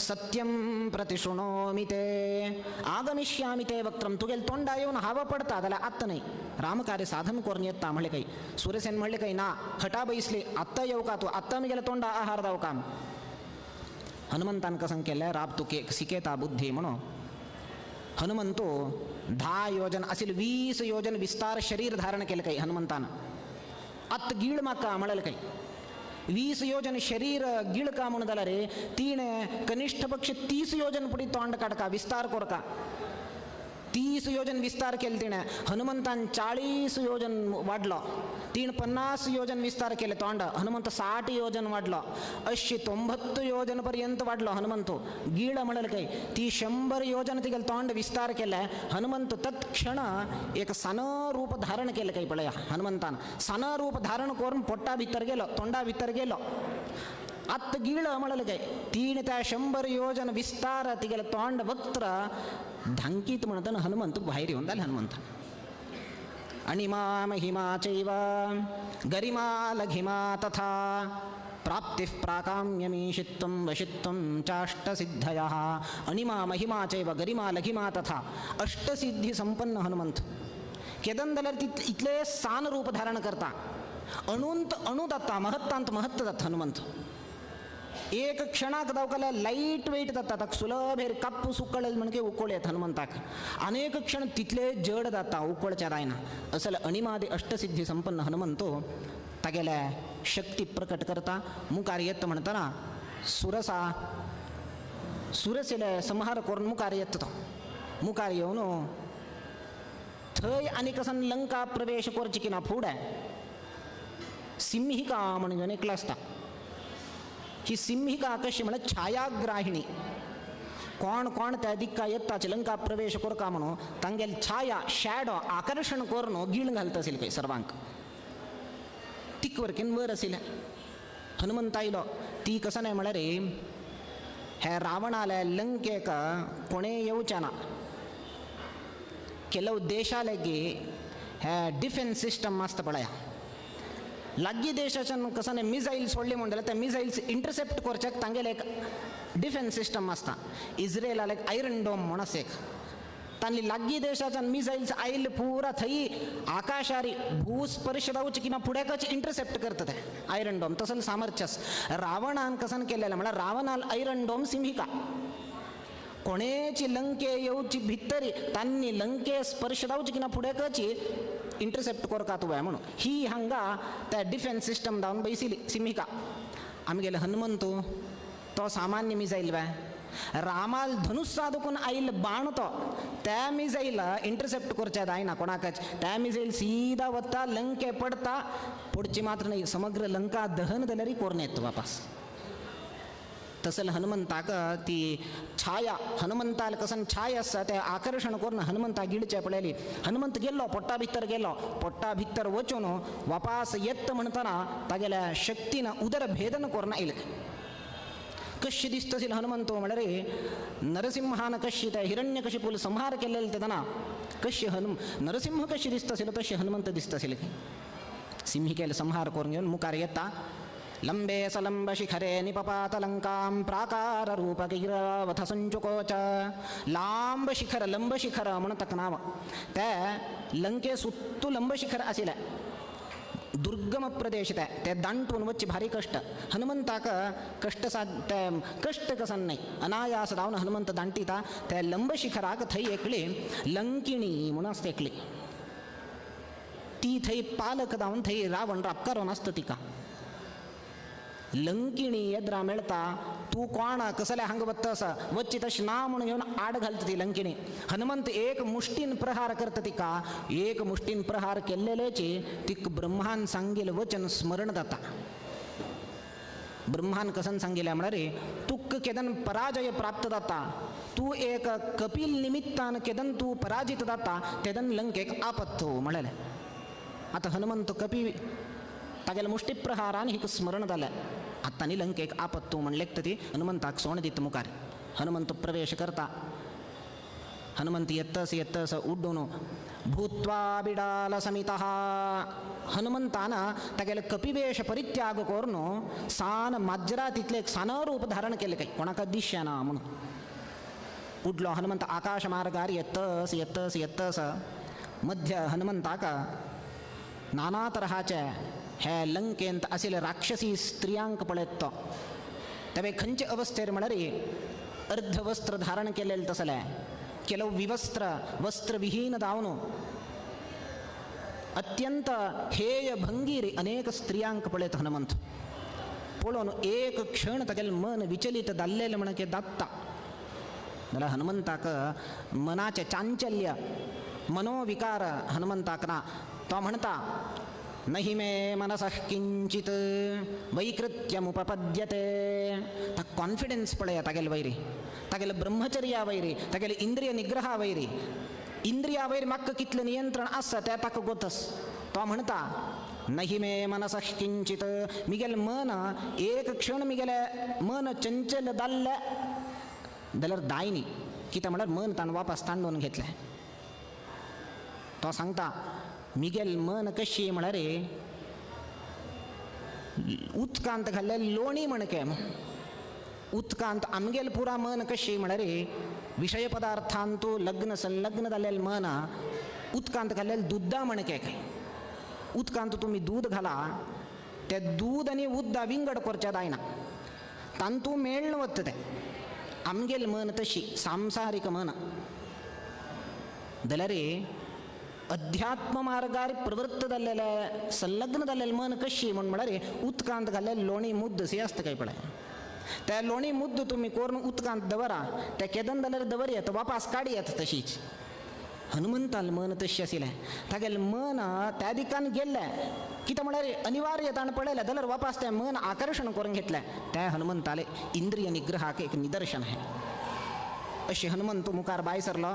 सत्यं प्रतिशृणोमि ते आगमिष्यामि ते वक्त्रं तुगेले तोंडा येवन हांव पडता जाल्यार आत्तां न्हय रामकार्य साधन करून येता म्हणलें खंय. सुरसेन म्हणलें खंय ना हटा बैसली आत्तां येवका तूं आत्तां म्हगेल्या तोंडा आहार दावका. हनुमंतान कसं केलें राब तुके सिकेता बुद्धी म्हणून हनुमंतो 10 योजन असेल 20 योजन विस्तार शरीर धारण केलं काही हनुमंतान. आत्ता गीळ म्हाका म्हणलें काही 20 योजन शरीर गिळ का म्हणून जाल्यार रे तिणें कनिष्ठ पक्ष 30 योजन पुढे तोंड काडका विस्तार करका 30 योजन विस्तार केले तिणें. हनुमंतान 40 योजन वाडलो तिणें 50 योजन विस्तार केले तोंड हनुमंत 60 योजन वाडलो अशी 90 योजन पर्यंत वाडलो हनुमंत गीळ म्हणलें काय ती 100 योजन तिगेलें तोंड विस्तार केलें हनुमंत तत्क्षण एक सान रूप धारण केलें काय पळया हनुमंतान सान रूप धारण करून पोटा भितर गेलो तोंडा भितर गेलो. आत्तां गीळ म्हणलें काय तिणें त्या 100 योजन विस्तार तिगेलें तोंड वक्त्र धांकीत म्हणताना हनुमंत भायर येवन जालें हनुमंत. अणिमा महिमा चैव गरिमा लघिमा तथा प्राप्तिः प्राकाम्यमीशित्वं वशित्वं चाष्टसिद्धयः अणिमा महिमा चैव गरिमा लघिमा तथा अष्टसिद्धी संपन्न हनुमंत. केदन जाल्यार इतले सान रूप धारण करता, अणूंत अणू जाता, महत्तांत महत्त जाता हनुमंत. एक क्षणाक दावकाल्यार लायट वेट जाता, ताका सुलभ हेर कापूस उकळेल म्हणजे उकळ येता हनुमंताक. अनेक क्षण तितले जड जाता, उकळच्या जायना. असल अणिमादी अष्टसिद्धी संपन्न हनुमंतो तागेल्या शक्ती प्रकट करता. मुखार येत म्हणटना सुरसा सुरसेले संहार करून मुखार येता तो. मुखार येवन थंय आनी कसन लंका प्रवेश करची की ना फुडें सिंहिका म्हणून एकलो आसता. ही सिंहिका कशी म्हळ्यार छायाग्राहिणी. कोण कोण त्या दिक्का येताच लंका प्रवेश करका म्हणून तांगेल छाया शॅडो आकर्शण करून गीळ घालता आशिल्ले खंय सर्वांक. तीक वरकेन वर आशिल्लें. हनुमंत आयलो ती कसं नाही म्हळ्यार हे रावणाले लंकेक कोणें येवचें ना. ಕೆಲವು देशालेगी हे डिफेन्स सिस्टम आसता पळया, लागीं देशाच्यान कसाने मिसायल सोडली म्हण जाल्यार ते मिसायल्स इंटरसेप्ट करच्याक तांगेले एक डिफेन्स सिस्टम आसता. इस्रेलाक एक आयरन डोम म्हण आसा एक, तांणी लागीं देशाच्यान मिसायल्स आयले पुरा थंय आकाशारी भूस्पर्श जावचे किंवा फुड्याकच इंटरसेप्ट करता ते आयरन डोम. तसं सामर्थ्य आसा. रावणान कसान केलेलें म्हळ्यार रावणान आयरन डोम सिंहिका कोणेची लंके येवची भितरी तांणी लंके स्पर्श जावची की ना फुडेकच इंटरसेप्ट करका तुवें म्हणून ही हांगा त्या डिफेन्स सिस्टम धांवन बैसिली सिंहिका. आमगेले हनुमंतू तो सामान्य मिसायल वे रामाल धनुष्य दुखून आयल बाण तो त्या मिसायल इंटरसेप्ट करच्या जायना कोणाकच. त्या मिसायल सीधा वता लंके पडता, पडची मात्र नाही समग्र लंका दहन जाल्यार कोरून येता वापस. तसल हनुमंताक ती छाया हनुमंताल कसन छाया आसा ते आकर्शण करून हनुमंता गिळचे पळयली. हनुमंत गेल्लो पोट्टा भितर गेलो, पोट्टा भितर वचून वापास येत म्हणटना तागेल्या शक्तीन उदर भेदन करून आयलें. कशी दिसतशील हनुमंत म्हळ्यार नरसिंहान कशी त्या हिरण्यकशिपूल संहार केलेले तेन्ना कशी नरसिंह कशी दिसतशील तशी हनुमंत दिसतशील. सिंहिकेल संहार करून घेवन मुखार येता. लंबे सलंब शिखरे निपपात लंकां प्राकार रूप गिरावथ संचुकोच. लांब शिखर लंब शिखर म्हणून ताका नांव. ते लंके सुत्तू लंब शिखर आशिल्लें, दुर्गम प्रदेश ते, ते दांटून वच्चे भारी कष्ट. हनुमंताक कष्ट ते कष्ट कसन नाही, अनायास धावन हनुमंत दांटिता. त्या लंब शिखराक थंय एकली लंकिणी म्हणून आसता एकली, ती थंय पालक धांवन थंय रावण रापकारून आसता तिका. लंकिणी येद्रा मेळटा तूं कोण कसले हांगा वता आसा वच्ची तशें ना म्हणून घेवन आड घालता ती लंकिणी. हनुमंत एक मुष्टीन प्रहार करता तिका. एक मुष्टीन प्रहार केल्लेलेची तिका ब्रह्मान सांगिल्लें वचन स्मरण जाता. ब्रह्मान कसन सांगिल्लें म्हळ्यार तुका केदन पराजय प्राप्त जाता, तूं एक कपिल निमित्तान केदन तूं पराजित जाता तेदन लंकेक आपत्त म्हणलें. आतां हनुमंत कपी तागेल्या मुष्टिप्रहारान हिका स्मरण जालें. आतां न्ही लंकेक आपत्तू म्हणलें ती हनुमंताक सोण दिता मुखार. हनुमंत प्रवेश करता. हनुमंत येतस येतस उड्डून भूत्वा बिडाल समितः. हनुमंतान तागेले कपिवेश परित्याग करून सान माजरा तितलें एक सान रूप धारण केलें काय कोणाक दिसना म्हणून. उडलो हनुमंत आकाश मार्गार येतस येतस येतस. मध्य हनुमंताक नाना तराचे हे लंकेंत आशिल्ले राक्षसी स्त्रियांक पळयत तो. तेवे खंयचे अवस्थेर म्हळ्यार अर्धवस्त्र धारण केलेले तसले, ಕೆಲವು ವಿವಸ್ತ್ರ ವಸ್ತ್ರವಿಹೀನ ದಾವನು ಅತ್ಯಂತ ಹೇಯ ಭಂಗೀರಿ ಅನೇಕ ಸ್ತ್ರಿಯಾಂಕ ಪಳೆತ ಹನುಮಂತ. ಪೋಳೋನು ಏಕ ಕ್ಷಣ ತಗೆಲ್ मन विचलित जाल्लेले म्हणके दात्ता जाल्यार हनुमंताक मनाचे चांचल्य मनोविकार हनुमंताक ना. तो म्हणता नहि मे मनसः किंचित वैकृत्यमुपपद्यते. ताका कॉन्फिडन्स पळया तागेले वैरी, तागेले ब्रह्मचर्या वैरी, तागेले इंद्रिय निग्रहा वैरी, इंद्रिया वैर म्हाका कितलें नियंत्रण आसा तें ताका गोतस. तो म्हणता नहि मे मनसः किंचित, मिगेले मन एक क्षण मिगेले मन चंचल जाल्लें जाल्यार दाय न्ही. कितें म्हळ्यार मन ताणें वापस तांडून घेतलें. तो सांगता मिगेल मन कशी म्हळ्यार उदकांत घाल्ले लोणी म्हणके. उदकांत आमगेल पुरा मन कशी म्हळ्यार विशय पदार्थांतू लग्न संलग्न जाल्लें मन उदकांत घाल्लें दुद्दा म्हणके. काय उदकांत तुमी दूद घाला ते दूद आनी उद्दा विंगड करचें जायना, तांतू मेळ्ळ वता तें. आमगेल मन तशी सांसारीक मन जाल्यार अध्यात्म मार्गार प्रवृत्त जाल्लेले संलग्न जाल्लेलें मन कशी म्हूण म्हळ्यार उदकांत घाल्लें लोणी मुद्द सी आसता काय पळय, त्या लोणी मुद्द तुमी करून उदकांत दवरा ते केदन जाल्यार दवर येता वापास काडी येता तशीच. हनुमंताल मन तशें आशिल्लें, तागेलें मन त्या दिकान गेल्लें कितें म्हळ्यार अनिवार्य ताणें पळयलें जाल्यार वापास तें मन आकर्शण करून घेतलें. त्या हनुमंताले इंद्रिय निग्रहाक एक निदर्शन आहा. अशें हनुमंत मुखार भायर सरलो,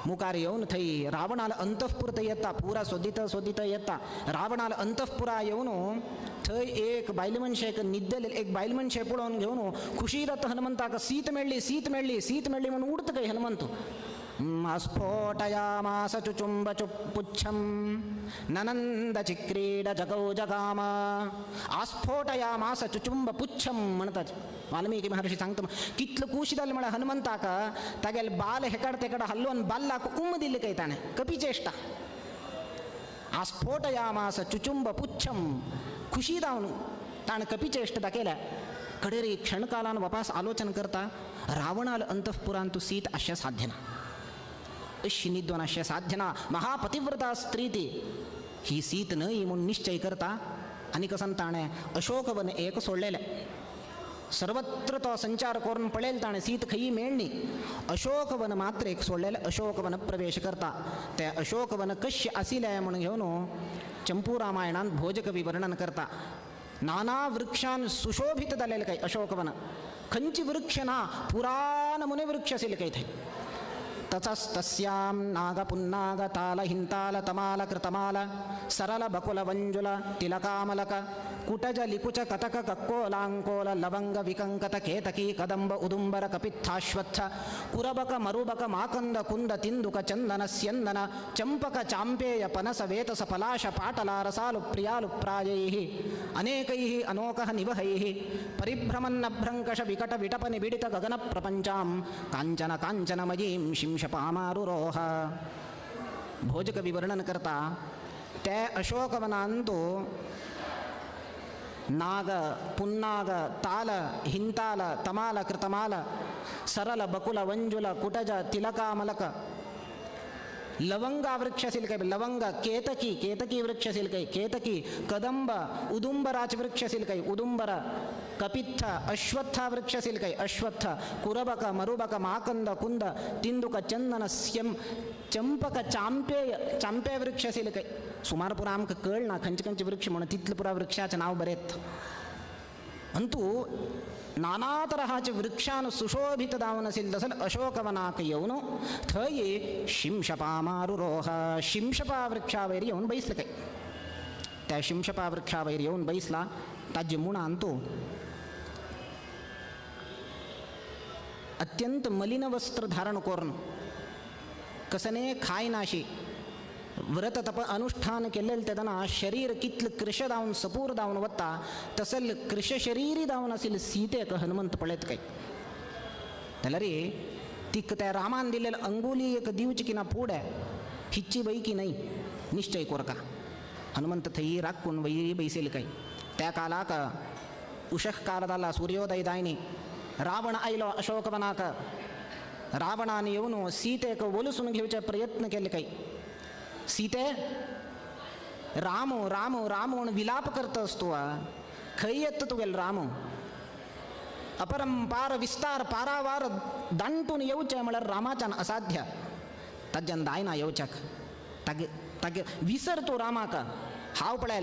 मुखार येवन थंय रावणाल अंतःपुर थंय येता, पुरा सोदित सोदित येता. रावणाल अंतःपुरा येवन थंय एक बायल मनशेक न्हिदलेले एक बायल मनशे पळोवन घेवन खुशी जाता हनुमंताक, सीत मेळ्ळी सीत मेळ्ळी सीत मेळ्ळी म्हणून उडता काय हनुमंत. स्फोटयामास चुचुंब पुच्छम ननंद चिक्रीड जगौ जगाम. आस्फोटयामास चुचुंब पुच्छम म्हणतात वाल्मीकी महर्षी सांगता. कितलो खूश जालें म्हळ्यार हनुमंताक तागेले बाल हेकड तेकड हल्लोवन बाल्लाक उम दिल्ली काय ताणें कपिचेश्टा. आस्फोटयामास चुचुंब पुच्छम खुशी जावन ताणें कपिचेश्ट दाखयल्या. कडेर क्षणकालान वापास आलोचन करता रावणाल अंतःपुरांत तूं सीत अशें साध्य ना, अशी निद्वान अशें साध्य ना, महापतिव्रता स्त्री ती, ही सीत न्हय म्हूण निश्चय करता. आनी कसन ताणें अशोकवन एक सोडलेलें, सर्वत्र तो संचार करून पळयलें ताणें सीत खंयी मेळ्ळी. अशोकवन मात्र एक सोडलेलें, अशोकवन प्रवेश करता. ते अशोकवन कशें आशिल्लें म्हूण घेवन चंपू रामायणांत भोजकवी वर्णन करता. नाना वृक्षान सुशोभित जालेलें काय अशोकवन, खंयची वृक्ष ना, पुराण मुने वृक्ष आशिल्ले काय थंय. ततस्तस्यां नागपुन्नाग ताल हिंताल तमाल कृतमाल सरल बकुल वंजुल तिलकामलक कुटज लिकुच कतक कक्कोलांकोल लवंग विकंकत केतकी कदंब उदुंबर कपित्थाश्वत्थ कुरबक मरुबक माकंद कुंद तिंदुक चंदन स्यंदन चंपक चांपेय पनस वेतस पलाश पाटला रसालु प्रियालु प्रायैः अनेकैः अनोकः निवहैः परिभ्रमन्नभ्रंकष विकट विटप निबिडित गगन प्रपंचां कांचन कांचनमयीं शिंशपामारुरोह. भोजकवी वर्णन करता ते अशोकवनांतु नाग पुन्नाग ताल हिंताल तमाल कृतमाल सरल बकुल वंजुल कुटज तिलकामलक लवंगा वृक्ष आशिल्ले काय, लवंग केतकी केतकी वृक्ष आशिल्ले काय, केतकी कदंब उदुंबराच वृक्ष आशिल्ले काय, उदुंबर कपित्थ अश्वत्थ वृक्ष आशिल्ले काय, अश्वत्थ कुरबक मरुबक माकंद कुंद तिंदुक चंदन स्यम चंपक चांपेय चांपेय वृक्ष आशिल्ले काय. सुमार पुरा आमकां कळना खंयचे खंयचे वृक्ष म्हणून, तितले पुरा वृक्षाचें नांव बरें. अंतू नाना तरहाचे वृक्षान सुशोभित जावन आशिल्लें तसले अशोकवनाक येवन थंय शिंशपामारुरोह शिंशपा वृक्षा वयर येवन बैसले काय. त्या शिंशपा वृक्षा वयर येवन बैसला ताजे मुणान तो अत्यंत मलिन वस्त्र धारण करून कसने खायनाशी व्रत तप अनुष्ठान केलेले तेदना शरीर कितलं कृश जावन सपूर जावन वता तसल कृश शरीरी जावन आशिल्ले सीतेक हनुमंत पळयत काय. जाल्यार तिका त्या रामान दिलेले अंगुली एक दिवची की ना फुडें हिची बैकी न्हय निश्चय कोरका. हनुमंत थंय राखून वयर बैसेल काय. त्या कालाक उशः काल जाला, सूर्योदय जायनी रावण आयलो अशोकवनाक. रावणान येवन सीतेक वलसून घेवचे प्रयत्न केले काय. सीते राम राम राम म्हणून विलाप करतस तूं खंय येता तुगेलो राम, अपरंपार विस्तार पारावार दांटून येवचें म्हळ्यार रामाच्यान असाध्य. ताज्यान जायना येवच्याक, तागे तागे विसर तूं रामाक. हांव पळय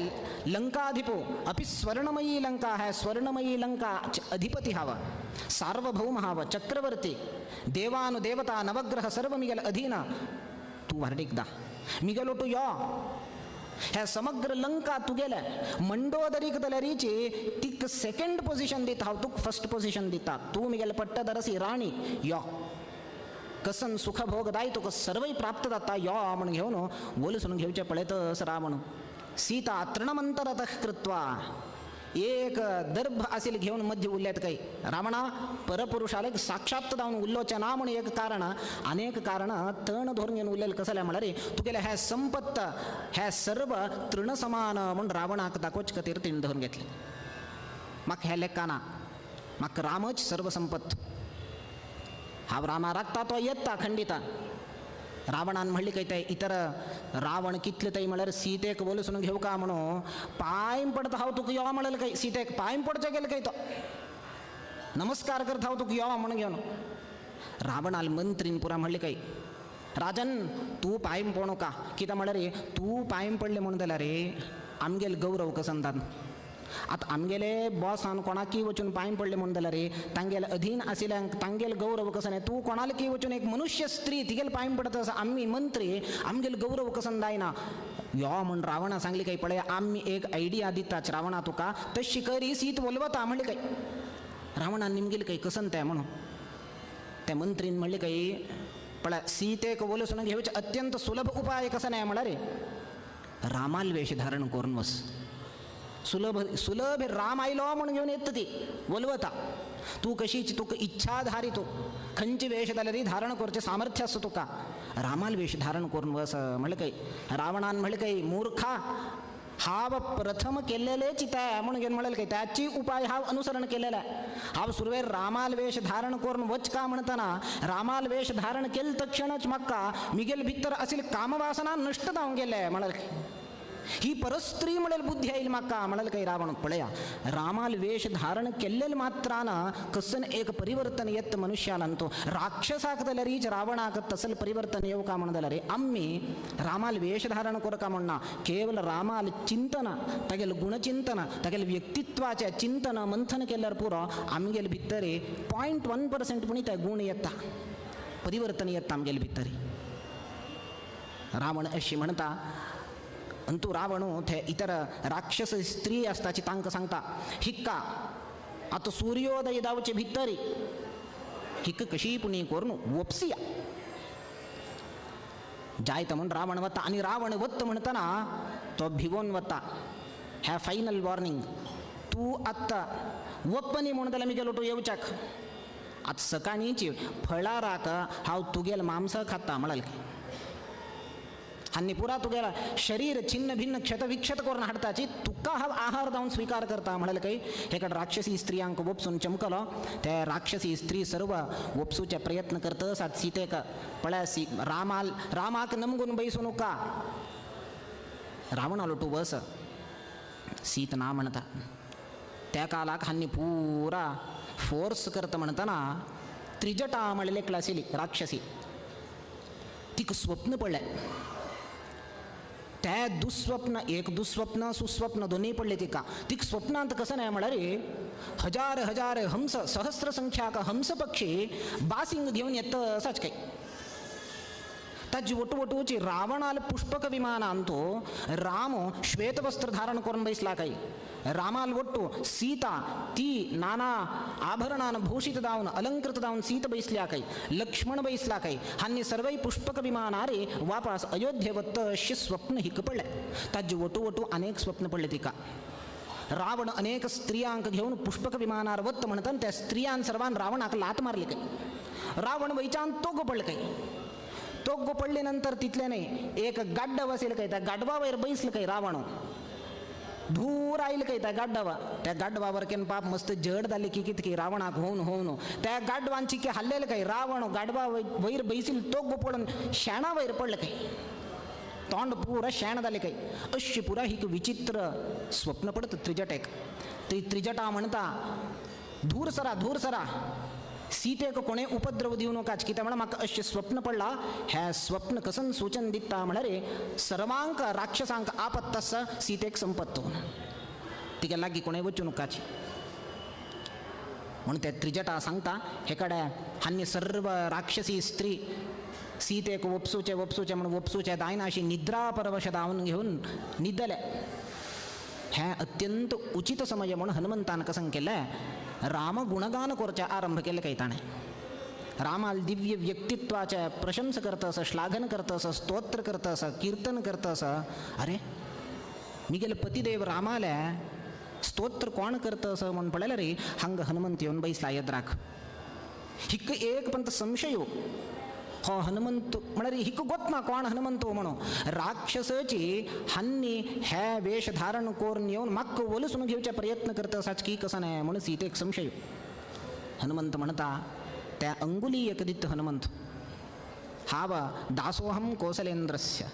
लंकाधिपो अपि स्वर्णमयी लंका है, स्वर्णमयी लंका अधिपती हांव, सार्वभौम हांव, चक्रवर्ती, देवानुदेवता नवग्रह सर्व मिगेले अधीन. तूं व्हार्डीक दा मिगेलो तूं यो, हे समग्र लंका तुगेले. मंडोदरीक जाल्यारीची तिका सेकंड पोझिशन दिता हांव, तुका फर्स्ट पोझिशन दिता. तूं मिगेले पट्टदरसी राणी यो, कसन सुखभोग दाय तुका सर्वय प्राप्त जाता यो म्हण घेवन वलसून घेवचें पळयतस रावण. सीता तृणमंतरतः कृत्वा एक दर्भ असेल घेऊन मध्ये उरल्यात काही रावणा परपुरुषाला साक्षात जाऊन उल्लोच्या ना म्हणून एक कारण अनेक कारण तण धरून घेऊन उरलेलं कसं म्हणा रे तुगेल्या ह्या संपत्त ह्या सर्व तृण समान म्हणून रावणाक दाखोच कतीर तिण धरून घेतले. मग ह्या लेखाना मग रामच सर्व संपत्त हा रामा राखता तो येता खंडिता. रावणान म्हणली काय ते इतर रावण कितले तरी म्हळ्यार सीतेक बोलसून घेऊ का म्हणून पांय पडत हांव तुका यो म्हणलें काय सीतेक पांय पडचे गेले काय तो नमस्कार करत हांव तुका यो म्हणून घेवन रावणाल मंत्रीन पुरा म्हणले काय राजन तूं पांय पडू का कित्याक म्हळ्यार रे तूं पांय पडले म्हणून जाल्यार रे आमगेल गौरव कसंतान आतां आमगेले बॉसान कोणाकी वचून पांय पडले म्हणून जाल्यार रे तांगेले अधीन आशिल्ल्यांक तांगेल गौरव कसो न्ही तूं कोणालकी वचून एक मनुष्य स्त्री तिगेल पांय पडत आसा आमी मंत्री आमगेल गौरव कसन जायना यो म्हण रावणा सांगली काय पळय आमी एक आयडिया दिताच रावणा तुका तशी करी सीत वलवता म्हणले काय रावणान निमगेल काय कसन तें म्हणून त्या मंत्रीन म्हणले काय पळय सीतेक वलसून घेवचे अत्यंत सुलभ उपाय कसो न्हय म्हळ्यार रे रामाल वेश धारण करून वस सुलभ सुलभ राम आयलो म्हणून घेवन येता ती वलवता तूं कशीच तुका इच्छाधारी तूं खंयचे वेश जाल्यार धारण करचें सामर्थ्य आसा तुका रामाल वेश धारण करून वस म्हणलें काय रावणान म्हणलें काय मूर्खा हांव प्रथम केल्लेलेच त्या म्हणून घेवन म्हणलें काय त्याची उपाय हांव अनुसरण केलेला आहे. हांव सुरवेर रामाल वेश धारण करून वच का म्हणतना रामाल वेश धारण केले तक्षणच म्हाका मिगेल भितर आशिल्ली कामवासना नश्ट जावन गेले म्हणलें ही परस्त्री म्हणेल बुद्धी येईल माका म्हणाल काही रावण पळया रामाल वेश धारण केल्लेल मात्रान कसन एक परिवर्तन येत मनुष्याला तो राक्षसाक जाल्यारीच रावणाक तसल परिवर्तन येव का म्हणून जाल्यार आम्ही रामाल वेश धारण करका म्हणना केवल रामाल चिंतन तागेल गुणचिंतन तागेल व्यक्तित्वाचे चिंतन मंथन केल्यार पुरो आमगेल भितरे 0.1% पुणी त्या गुण येता परिवर्तन येता आमगेल भितरे. रावण अशी म्हणता अंतू रावण थे इतर राक्षस स्त्री आसताची तांकां सांगता हिक्का आतां सूर्योदय जावचे भितरी हिक्का कशी पुणी करून वपसिया जायत म्हूण रावण वता आनी रावण वता म्हणटना तो भिवोन वता ह्या फायनल वॉर्निंग तूं आत्तां वपनी म्हूण जाल्यार मिगेलो तूं येवच्याक आतां सकाळींची फळाराक हांव तुगेल मांस खाता म्हळाल आनी पुरा तुगेला शरीर छिन्न भिन्न क्षत विक्षत करून हाडताची तुका हांव आहार जावन स्वीकार करता म्हळ्यार काही हेकडे राक्षसी स्त्रियांक वपसून चमकलो त्या राक्षसी स्त्री सर्व वपसूचे प्रयत्न करत आसात सीतेक पळय सी रामाल रामाक नमगून बैसू नका रावणालो तूं बस सीत ना म्हणता त्या कालाक हांणी पुरा फोर्स करता म्हणतना त्रिजटा म्हणलेले आशिल्ली राक्षसी तिका स्वप्न पडलें त्या दुस्वप्न एक दुस्वप्न सुस्वप्न दोन्ही पडले तिका तिक स्वप्नांत कसं नाही म्हळ्यार हजार हजार हंस सहस्र संख्याक हंस पक्षी बासिंग घेवन येत असाच काही ताजी वटू रावणाल पुष्पक विमानांतो राम श्वेतवस्त्र धारण करून बैसला काही रामाल वट्टू सीता ती नाना आभरणान भूषित जावन अलंकृत जावन सीत बैसल्या काही लक्ष्मण बैसला काही हांनी सर्वै पुष्पक विमानारे वापस अयोध्येवत्त अशी स्वप्न हिक पडले ताजे वटू वटू अनेक स्वप्न पडले तिका. रावण अनेक स्त्रियांक घेऊन पुष्पक विमानार वत्त म्हणतात त्या स्त्रियां सर्वान रावणाक लात मारली काही रावण वैचान तो पडले काही तो पडले नंतर तिथले नाही एक गाड्डव असेल काही त्या गाडवावर बैसलं काही रावण धूर आईल काही त्या गाड्डवा त्या गाडवावर केन पाप मस्त जड झाली की कितकी रावणाक होऊन होऊन त्या गाडवांची की हल्लेलं काही रावण गाडवा वैर बैसील तो पडून शेणा वैर पडलं काही तोंड पुरा शेण झाले काही अशी पुरा ही विचित्र स्वप्न पडत त्रिजटेक ती त्रिजटा म्हणता धूर सरा धूर सरा सीतेक कोणे उपद्रव दिवं नकाच कित्याक म्हळ्यार म्हाका अशें स्वप्न पडला हें स्वप्न कसन सूचन दिता म्हळ्यार सर्वांक राक्षसांक आपत्त आसा सीतेक संपत्त तिका लागीं कोणे वचूं नकाची म्हणून ते त्रिजटा सांगता हे कडेन हांणी सर्व राक्षसी स्त्री सीतेक वपसूचे वपसूचे म्हणून वपसूचे जायना अशी निद्रा परवश धांवन घेवन न्हिदले. हें अत्यंत उचित समय म्हणून हनुमंतान कसं केलें राम गुणगान करचे आरंभ केले काही ताणें रामाल दिव्य व्यक्तित्वाचे प्रशंसा करता आसा श्लाघन करता आसा स्तोत्र करता आसा कीर्तन करता आसा. अरे मिगेले पतिदेव रामाले स्तोत्र कोण करता असं म्हण पळयल्यार रे हांगा हनुमंत येवन बैसला येद्राक. हिक एक पंत संशय हो हनुमंत म्हळ्यार हिक गोत ना कोण हनुमंत म्हणून राक्षसाची हन्नी हे वेश धारण करून येवन म्हाका वलसून घेवचे प्रयत्न करता आसाच की कसो न्हय म्हणून सीतेक संशय. हनुमंत म्हणता त्या अंगुली एक दित हनुमंत हाव दासोहम कोसलेंद्रस्य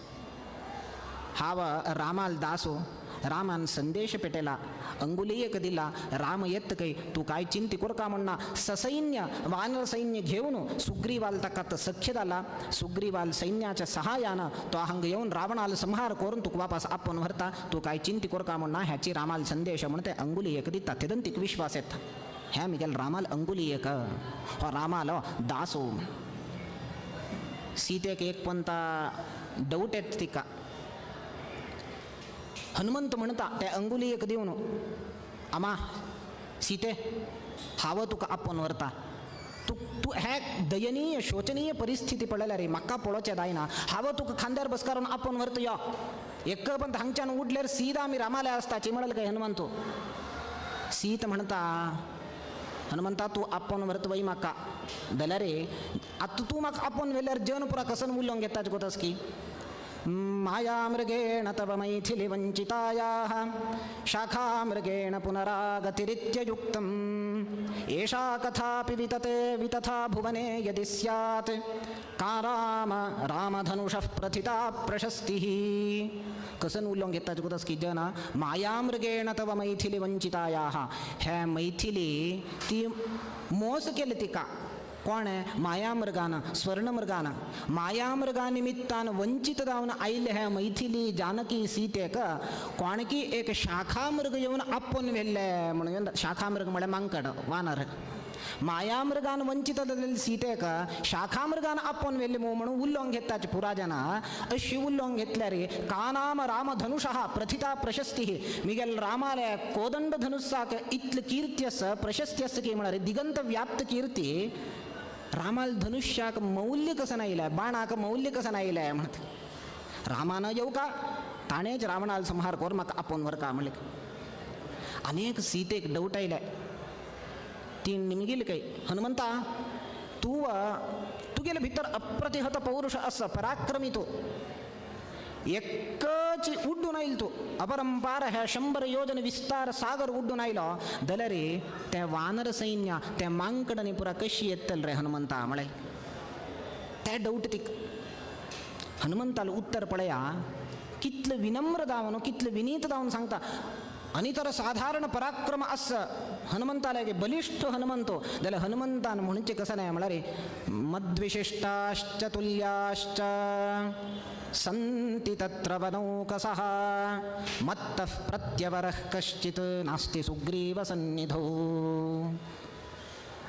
हाव रामाल दासो रामान संदेश पेटेला अंगुली एक दिला राम येत काही तू काय चिंती कोरका म्हणना ससैन्य वानर सैन्य घेऊन सुग्रीवाल ताका सख्य जाला. सुग्रीवाल सैन्याच्या सहाय्यानं तो हांगा येऊन रावणाला संहार करून तुका वापस आपण व्हरता तू काय चिंती कोरका म्हणना ह्याची रामाल संदेश म्हणते अंगुली एक दिता तेदंतीक विश्वास येता ह्या मिगेल रामाल अंगुली एक हो रामाल दासो. सीतेक एक पंता डौट येत तिका. हनुमंत म्हणता त्या अंगुली एक दिवन आमा सीते हांव तुका आपोवन व्हरता तूं तूं हे दयनीय शोचनीय परिस्थिती पळयल्यार रे म्हाका पळोवचें जायना हांव तुका खांद्यार बसकारून आपोवन व्हरता यो एक पण हांगच्यान उडल्यार सीदा आमी रामालय आसताची म्हणल काय हनुमंत. सीत म्हणता हनुमंता तूं आपोवन व्हरता वय म्हाका जाल्यार रे आतां तूं म्हाका आपोवन व्हेल्यार जन पुरा कसन उलोवंक घेताच कोतास की मायामृगेण तव मैथिली वञ्चितायाः शाखामृगेण पुनरागतिरित्ययुक्तम् एषा कथापि वितते वितथा भुवने यदि स्यात् का राम रामधनुषः प्रथिता प्रशस्तिः. कसन उलोवंक घेता तुका की जना मायामृगेण तव मैथिली वञ्चितायाः हे मैथिली ती मोस केले तिका कोण मायामृगान स्वर्णमृगान मायामृगा निमित्तान वंचित जावन आयिल्ले हे मैथिली जानकी सीतेक कोणकी एक शाखामृग येवन आपोवन व्हेल्ले म्हणून शाखामृग म्हळ्यार मांकड वानर मायामृगान वंचित जाल्ले सीतेक शाखामृगान आपोवन व्हेल्ले म्हणून उलोवंक घेताच पुरा जना अशी उलोवंक घेतल्यार का नाम रामधनुषः प्रथिता प्रशस्ती मिगेल रामाले कोदंड धनुस्साक इतले कीर्ती आसा प्रशस्ती आसा की म्हळ्यार दिगंत व्याप्त कीर्ती रामाल धनुष्याक मौल्य कसं नायलें बाणाक मौल्य कसं नायलें म्हणत रामान येवं का ताणेच रावणाल संहार कर म्हाका आपोवन व्हरका म्हणलें. अनेक सीतेक डौट आयले ती निमगील काय हनुमंता तूं तुगेले भितर अप्रतिहत पौरुष आसा पराक्रमी तूं एकच उड्डून आयल तूं अपरंपार ह्या 100 योजन विस्तार सागर उड्डून आयलो जाल्यार तें वानर सैन्य तें मांकडांनी पुरा कशी येतल रे हनुमंता म्हळें तें डौट तीक. हनुमंतालो उत्तर पळया कितलो विनम्र जावन कितलो विनीत जावन सांगता आनी तर साधारण पराक्रम आस हनुमंताले बलिष्ठ हनुमंतो जाल्यार हनुमंतान म्हणचें कसं न्हय म्हळ्यार मद्विशिष्टाश्च तुल्याश्च सन्ति तत्र वनौकसः मत्तः प्रत्यवरः कश्चित् नास्ति सुग्रीव सन्निधौ.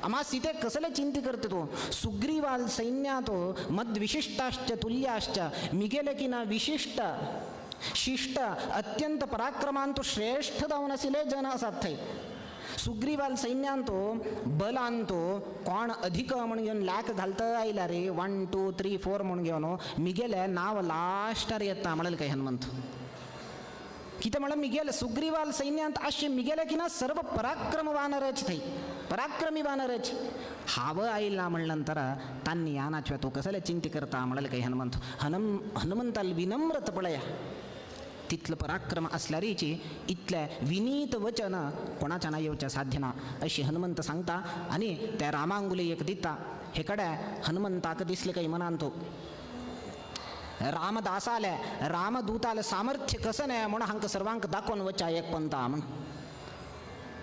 आमा सीते कसले चिंती करते तो सुग्रीवाल सैन्यातो मद्विशिष्टाश्च तुल्याश्च मिगेले की ना विशिष्ट शिष्ट अत्यंत पराक्रमांतो श्रेष्ठ जावन आशिल्ले जन आसात थंय सुग्रीवाल सैन्यांतो बलांतो कोण अधिक म्हणून घेवन लाक घालता आयला रे 1 2 3 4 म्हणून घेवन मिगेले नांव लास्टार येता म्हणलें काय हनुमंत. कितें म्हणल्यार मिगेले सुग्रीवाल सैन्यांत आसचे मिगेले की ना सर्व पराक्रम वानरच थंय पराक्रमी वानरच हांव आयला म्हणल्या नंतर तांणी यानाच्या तूं कसले चिंती करता म्हणलें काय हनुमंत. हनुमंताल विनम्रत पळया तितलो पराक्रम असल्यारीची इतलें विनीत वचन कोणाच्या ना येवचें साध्य ना अशी हनुमंत सांगता आनी त्या रामांगुली एक दिता. हे कडेन हनुमंताक दिसलें काय मनान तो रामदासाले रामदूताले सामर्थ्य कसं न्हय म्हणून हांकां सर्वांक दाखोवन वच्या एक पंता म्हण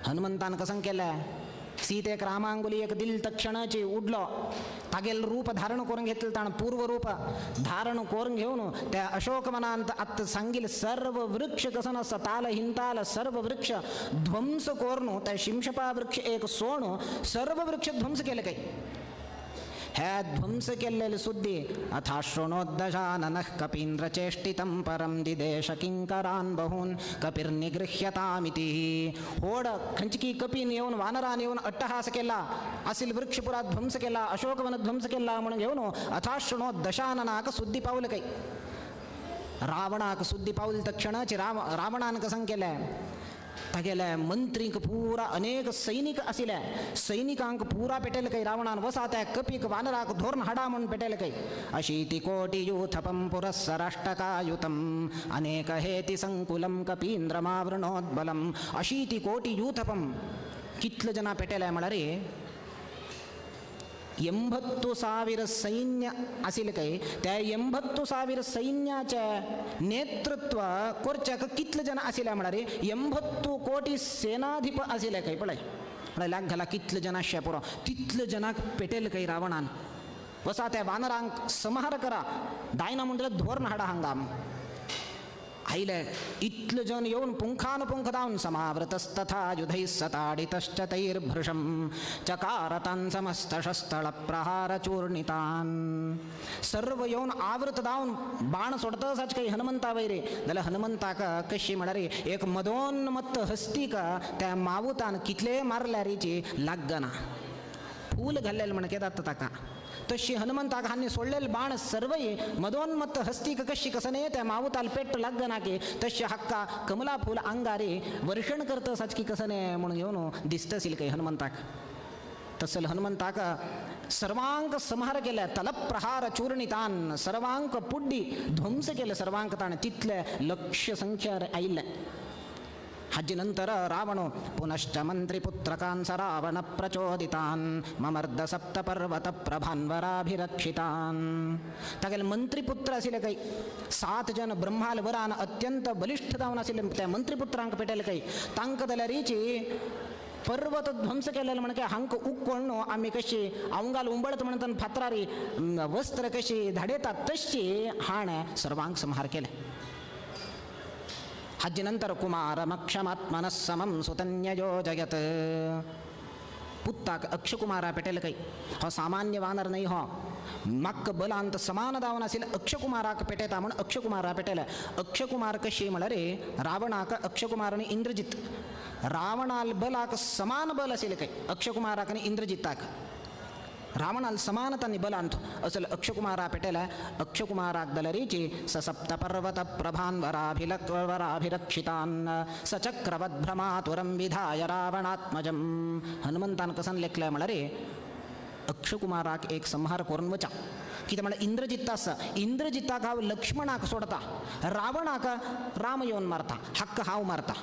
हनुमंतान कसं केलें सीतेक रामांगुली एक दिल तक्षणाची उडलो तागेल रूप धारण करून घेतलं ताणें पूर्वरूप धारण करून घेवन त्या अशोकवनांत आत्ता सांगील सर्व वृक्ष कसं आसता ताल हिंताल सर्व वृक्ष ध्वंस करून त्या शिंशपा वृक्ष एक सोण सर्व वृक्ष ध्वंस केले काही ह्या ध्वंस केल्लेले सुद्दी अथा शृणोद्दशाननः कपीन्द्रचेष्टितं परं दिदेश किंकरान् बहून् कपिर्निगृह्यतामिति. होड खंचकी कपीन येवन वानरान येवन अट्टहास केला असील वृक्ष पुरा ध्वंस केला अशोकवन ध्वंस केला म्हणून घेवन अथा शृणोद्दशाननाक सुद्दी पावलं काही रावणाक सुद्दी पावल तक्षणाची रावणान कसं केलें तागेले मंत्रींक पुरा अनेक सैनिक आशिल्ले सैनिकांक पुरा पेटेल काही रावणान वसा त्या कपीक वानराक धोरण हाडा म्हूण पेटेल काही अशीति कोटी यूथपं पुरस्सराष्टकायुतम् अनेक हेति संकुलं कपीन्द्रमावृणोद्बलम्. अशीति कोटी यूथपं कितले जना पेटेले म्हळ्यार 80,000 सैन्य आशिल्ले काय त्या 80,000 सैन्याचे नेतृत्व करच्याक कितले जण आशिल्ले म्हळ्यार 80 कोटी सेनाधिप आशिल्ले काय पळय म्हळ्यार लाग घाला कितले जण आसचे पुरो तितले जणांक पेटेल काय रावणान वसा त्या वानरांक संहार करा दायना म्हणटल्यार धोरण हाडा हांगा आयले इतले जण येवन पुंखानुपुंख दावन समावृतस्तथा युधैः सताडितश्च तैर्भृशं चकारतान् समस्तशस्त्रप्रहारचूर्णितान्. सर्व येवन आवृत दावन बाण सोडतसाच काही हनुमंता वैरे जाल्यार हनुमंताक कशी म्हळ्यार एक मदोन्मत्त हस्तीक त्या मावुतान कितले मारल्यारीची लागना फूल घाल्लेले म्हणके जाता ताका तशी हनुमंताक हांणी सोडलेले बाण सर्वय मदोन्मत्त हस्तीक कशी कसने त्या मावताल पेट लागना की तशी हक्का कमला फूल अंगारे वर्षण करत साचकी कसने म्हणून घेऊन दिसतसील काही हनुमंताक. तसल हनुमंताक सर्वांक संहार केल्या तलप्रहार चूर्णितान सर्वांक पुड्डी ध्वंस केले सर्वांक ताणें तितले लक्ष संख्या आयिल्ले. हाजे नंतर रावणो पुनश्च मंत्रिपुत्रकान् स रावण प्रचोदितान् ममर्द सप्तपर्वत प्रभान्वराभिरक्षितान्. तागेले मंत्रिपुत्र आशिल्ले काही 7 जण ब्रह्माल वरान अत्यंत बलिष्ठ जावन आशिल्ले त्या मंत्रिपुत्रांक पेटेले काही तांकां जाल्यारीची पर्वत ध्वंस केलेले म्हणके हांकां उक्कोण आमी कशी अवंगाल उंबळत म्हणटन फातरारी वस्त्र कशी धाडयतात तशी हाणें सर्वांक संहार केले. हाजे नंतर कुमारमक्षमात्मनः समं सुतन्ययोजयत. पुत्ताक अक्षकुमारा पेटेल काही हो सामान्य वानर नाही हो माक्क बलांत समान दावन आशिल्ले अक्षकुमाराक पेटेता म्हूण अक्षकुमारा पेटेले. अक्षकुमार कशी म्हळ्यार रावणाक अक्षकुमार आनी इंद्रजीत रावणाल बलाक समान बल आशिल्लें काही अक्षकुमाराक आनी इंद्रजिताक रावणाल समान तांणी बलांत असल अक्षकुमारा पेटेले. अक्षकुमाराक जाल्यारीची स सप्तपर्वत प्रभान वराभिरक्षितान् स चक्रवद्भ्रमातुरं विधाय रावणात्मजं. हनुमंतान कसन लेखले म्हळ्यार अक्षकुमाराक एक संहार करून वचा कितें म्हळ्यार इंद्रजित आसा इंद्रजिताक हांव लक्ष्मणाक सोडता रावणाक राम येवन मारता हक्क हांव मारता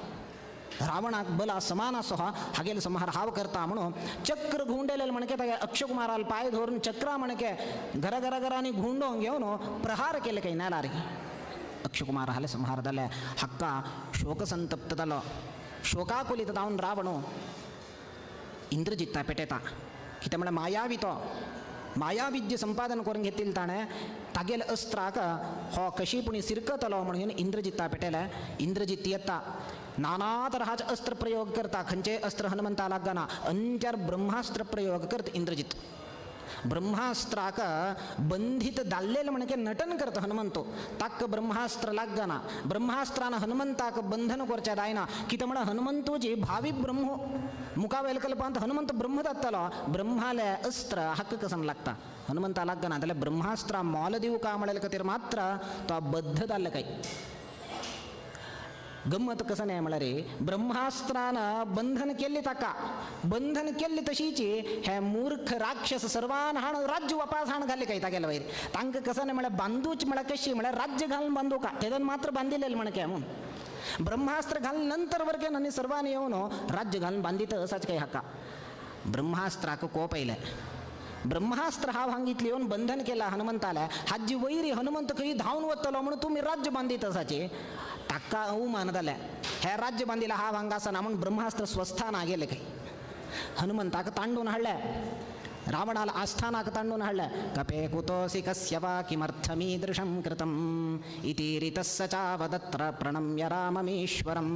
रावणाक बला समान असो हा हागेल संहार हाव करता म्हणून चक्र घुंवडेलेले म्हणके तागे अक्षकुमाराल पाय धरून चक्रा म्हणके घरा घरा घरांनी घुंवडोवन घेवन प्रहार केले काही नेलारी अक्षकुमार हाले संहार जाले. हक्का शोकसंतप्त जालो शोकाकुलीत जावन रावणो इंद्रजिता पेटेता कितें म्हळ्यार मायावी तो मायाविद्य संपादन करून घेतिल्लें ताणें तागेले अस्त्राक हो कशी पुणी सिरकतलो म्हणून इंद्रजिता पेटेले. इंद्रजित येता नाना तराचे अस्त्र प्रयोग करता खंयचे अस्त्र हनुमंता लागना अंत्यार ब्रह्मास्त्र प्रयोग करता इंद्रजित. ब्रह्मास्त्राक बंधित दाल्लेले म्हणके नटन करता हनुमंतो ताक ब्रह्मास्त्र लागना ब्रह्मास्त्रान हनुमंताक बंधन करचें जायना कितें म्हळ्यार हनुमंतोची भावी ब्रह्म मुखावेल कल्पांत हनुमंत ब्रह्म जातलो ब्रह्माले अस्त्र हक्क कसन लागता हनुमंता लागना जाल्यार ब्रह्मास्त्रा मोल दिवका म्हळ्यार खातीर मात्र तो बद्ध जाल्ले काय गम्मत कसं नाही म्हळ्यार ब्रह्मास्त्रान बंधन केल्ले ताका बंधन केल्ले तशीची हे मूर्ख राक्षस सर्वान हाण राज्य वापास हाण घाले काय तागेले वयर तांकां कसं नाही म्हळ्यार बांदूच म्हळ्यार कशी म्हळ्यार राज्य घालून बांदू का तेदन मात्र बांदिलेले म्हणके म्हणून ब्रह्मास्त्र घालून नंतर वर केन आनी सर्वांनी येवन राज्य घालून बांदित असाच काय हाका ब्रह्मास्त्राक कोप येयलें. ब्रह्मास्त्र हांव हांगा इतलें येवन बंधन केलां हनुमंताल्या हाजी वैरी हनुमंत खंय धांवन वतलो म्हणून तुमी राज्य बांदीत आसाचे ताका अवमान जालें हें राज्य बांदिलां हांव हांगा आसना म्हूण ब्रह्मास्त्र स्वस्थाना गेलें खंय हनुमंताक तांडून हाडलें रावणाल आस्थानाक तांडून हाडलें. कपे कुतोसि कस्य वा किमर्थमीदृशं कृतम् इति स चावदत्र प्रणम्य राममीश्वरं.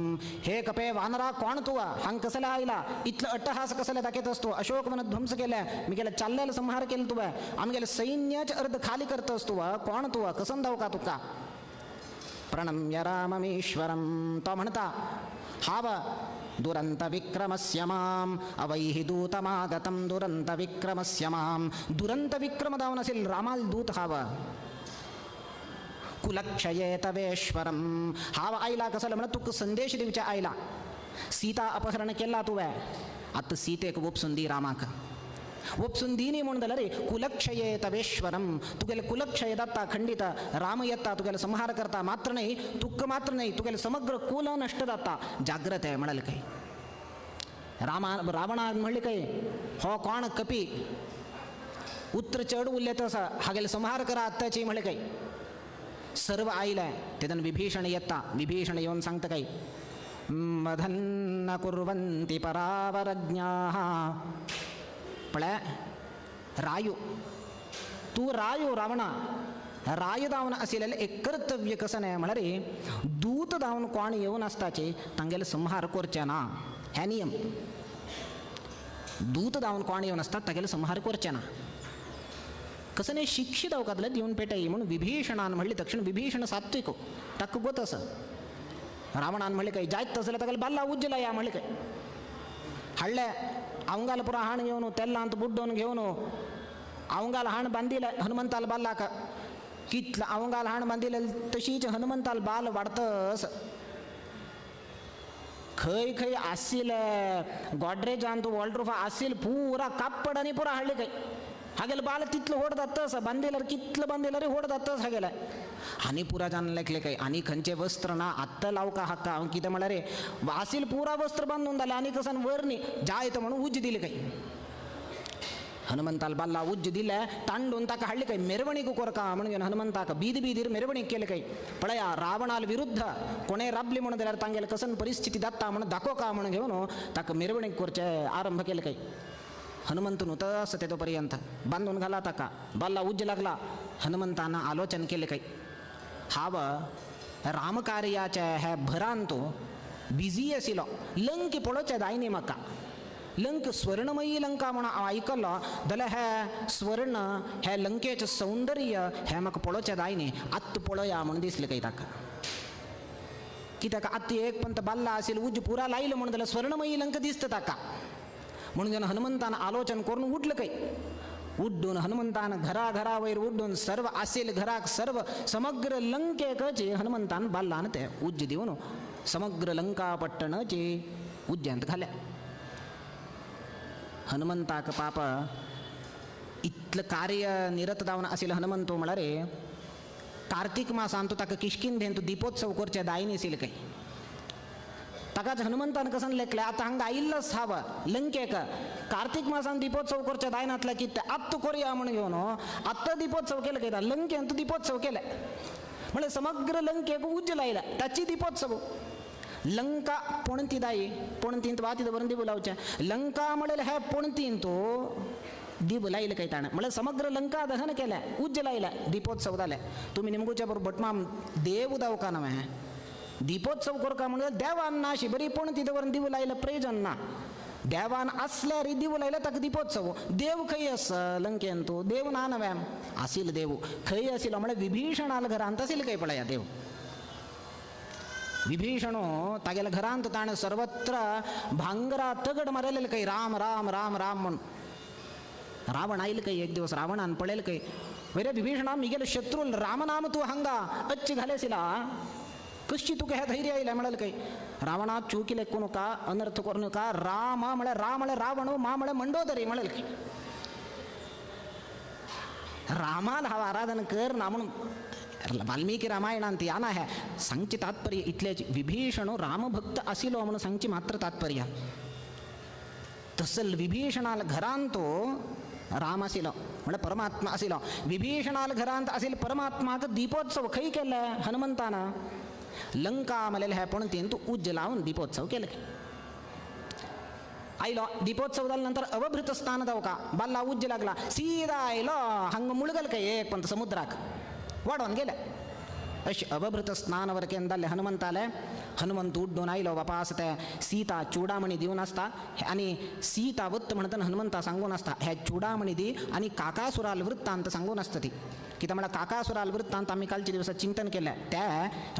हे कपे वानरा कोण तुवा हांग कसले आयला इतलो अट्टहास कसले दाखयत तूं अशोक वन ध्वंस केले मिगेले चाललेले संहार केले तुवें आमगेले सैन्याचे अर्द खाली करतस तुवा कोण तुवा कसन धांवका तुका प्रणम्य राममीश्वरं. तो म्हणता हाव दुरंत विक्रमस्य माम अवैहि दूतमागतं दुरंत विक्रमस्य माम. दुरंत विक्रम दावन असेल रामाल दूत हाव कुलक्षये तवेश्वरम हांव आयला कसो म्हणल्यार तुका संदेश दिवचे आयला. सीता अपहरण केला तुवें, आतां सीतेक वोपसून दी रामाक, वोपसून दी न्ही म्हूण जाल्यार कुलक्षये तवेश्वरम तुगेले कुलक्षय जाता खंडीत, राम येता तुगेले संहार करता मात्र न्हय, तुका मात्र न्हय तुगेले समग्र कुल नश्ट जाता, जाग्रत आहे म्हणाले काय. रामा रावणान म्हणले काय हो कोण कपी उत्र चड उरले तसा हागेले संहार करा आत्ताची म्हणले काय. सर्व आयले तेदन विभीषण येता, विभीषण येवन सांगता काय मधन्न कुर्वन्ति परावरज्ञाः. पळय रायू तूं रायो रावणा, राय जावन आशिल्लें एक कर्तव्य कसं न्हय म्हळ्यार दूत जावन कोण येवन आसताचे तांगेले संहार करचे ना, हे नियम. दूत जावन कोण येवन आसता तागेले संहार करचे ना, कसं न्हय शिक्षित अवकातले दिवन पेटय म्हणून विभीषणान म्हणली. तक्षण विभीषण सात्विक ताका गोत आसा. रावणान म्हणले काय जायत तसले ताका बाल्ला उज्जला या म्हणले काय हाडले अवंगाल पुरा हाण घेवन तेल्लांत बुड्डोवन घेवन अवंगाल हाण बांदिले हनुमंताल बाल्लाक कितलं अवंगाल हाण बांदिले तशीच हनुमंताल बाल वाडतस. खंय खंय आशिल्ले गॉड्रेजान वॉल्ड्रोफा आशिल पुरा कापड आनी पुरा हाडले खंय हागेले बाल तितलो होड जातस बांदिल्यार कितलं बांदिल्यार होड जातस हागेले. आनी पुरा जान लेखले काय आनी खंयचें वस्त्र ना आत्तां लावका हाका हांव कितें म्हळ्यार रे आसील पुरा वस्त्र बांदून जालें आनी कसान वर न्ही जायत म्हणून उज्ज दिले काय. हनुमंताल बाल्ला उज्ज दिले तांडून ताका हाडले काय मेरवणीक कोरका म्हणून घेवन हनुमंताक बीद बीदीर मेरवणीक केले काय. पळया रावणाल विरुद्ध कोणें राबली म्हणून जाल्यार तांगेले कसन परिस्थिती जाता म्हणून दाखोवका म्हणून घेवन ताका मेरवणीक करचें आरंभ केले काय. हनुमंत न्हू ते तो पर्यंत बांदून घाला ताका बाल्ला उज्ज लागला. हनुमंतान आलोचन केले काय हांव रामकार्याचे हे भरान तो बिजी आशिल्लो, लंक पळोवचें जाय न्ही म्हाका, लंक स्वर्णमयी लंका म्हणून हांव आयकलो जाल्यार हे स्वर्ण हे लंकेचें सौंदर्य हें म्हाका पळोवचें जाय न्ही, आत्तां पळोवया म्हणून दिसलें काय ताका. कित्याक आत्तां एक पंत बाल्ला आशिल्लो उज्ज पुरा लायलो म्हणून जाल्यार स्वर्णमयी लंका दिसता ताका. म्हणून जेन्ना हनुमंतान आलोचन करून उठलं काय उड्डून हनुमंतान घरा घरा वयर उड्डून सर्व आसेल घराक सर्व समग्र लंकेकचे हनुमंतान बाल्लान ते उज्ज दिवन समग्र लंका पट्टणचे उज्यांत घाले. हनुमंताक पाप इतलं कार्य निरत जावन आशिल्लो हनुमंतो म्हळ्यार कार्तिक मासान तो ताका किश्किंधेन तो दीपोत्सव करचे दायन आशिल्लें काय. ताकाच हनुमंतान कसन लेखले आतां हांगा आयिल्लोच हांव लंकेक कार्तिक मासान दीपोत्सव करचे दायनातले की आत्तां कोरया म्हणून घेवन आत्तां दीपोत्सव केले काय लंकेन तो दीपोत्सव केले म्हळ्यार समग्र लंकेक उज्ज लायला ताची दीपोत्सव. लंका पणती दाई पणतींत वाती दवरून दिवू लावचें लंका म्हणल्यार हे पणतीन तो दीप लायले काय ताणें म्हळ्यार समग्र लंका दहन केलें उज्ज लायलें दीपोत्सव जालें. तुमी निमगुच्या बरोबर भटमाम देव दावका नवें दीपोत्सव करका म्हणल्यार देवान ना अशी बरी पणती दवरून दिवू लायलें प्रयोजन ना. देवान आसल्यार दिवू लायलें ताका दीपोत्सव. देव खंय आसा लंकेन तूं देव ना नव्यान आशिल्लो देव खंय आशिल्लो म्हळ्यार विभीषणाल घरांत आशिल्लो खंय पळया देव. विभीषणो तागेल्या घरांत ताणें सर्वत्र भांगरा तगड मारलेले खंय राम राम राम राम म्हणून. रावण आयले खंय एक दिवस रावणान पळयलें खंय वयरे विभीषणा मिगेले शत्रू रामनाम तूं हांगा अच्छ घालेसिला कशी तुका हें धैर्य आयलें म्हणलें खंय. रावणा चूक लेखू नका अनर्थ करूं नका राम म्हळ्यार राम म्हळ्यार रावण मा म्हळ्यार मंडोदरी म्हणलें खंय. रामाल हांव आराधन कर ना म्हणून वाल्मीकी रामायणांत याना है सांगचे तात्पर्य इतलेच विभीषण रामभक्त आशिल्लो म्हणून सांगचे मात्र तात्पर्य. तसल विभीषणाल घरांत तो राम आशिल्लो म्हळ्यार परमात्मा आशिल्लो. विभीषणाल घरांत आशिल्लो परमात्माक दीपोत्सव खंय केले हनुमंतान लंका म्हणलेले हे पणतीन तूं उज्ज लावन दीपोत्सव केले. आयलो दीपोत्सव जाल्या नंतर अवभृत स्थान जावका बाल्ला उज्ज लागला सीदा आयलो हांगा मुळगल काय एक पंत समुद्राक वाडोवन गेले. अशें अवभृत स्नान वर केन्ना जालें हनुमंताले. हनुमंत उड्डून आयलो वापास ते सीता चुडामणी दिवन आसता आनी सीता वत्त म्हणटना हनुमंता सांगून आसता हे चुडामणी दी आनी काकासुराल वृत्तांत सांगून आसता ती. कित्याक म्हळ्यार काकासुराल वृत्तांत आमी कालच्या दिवसा चिंतन केलें ते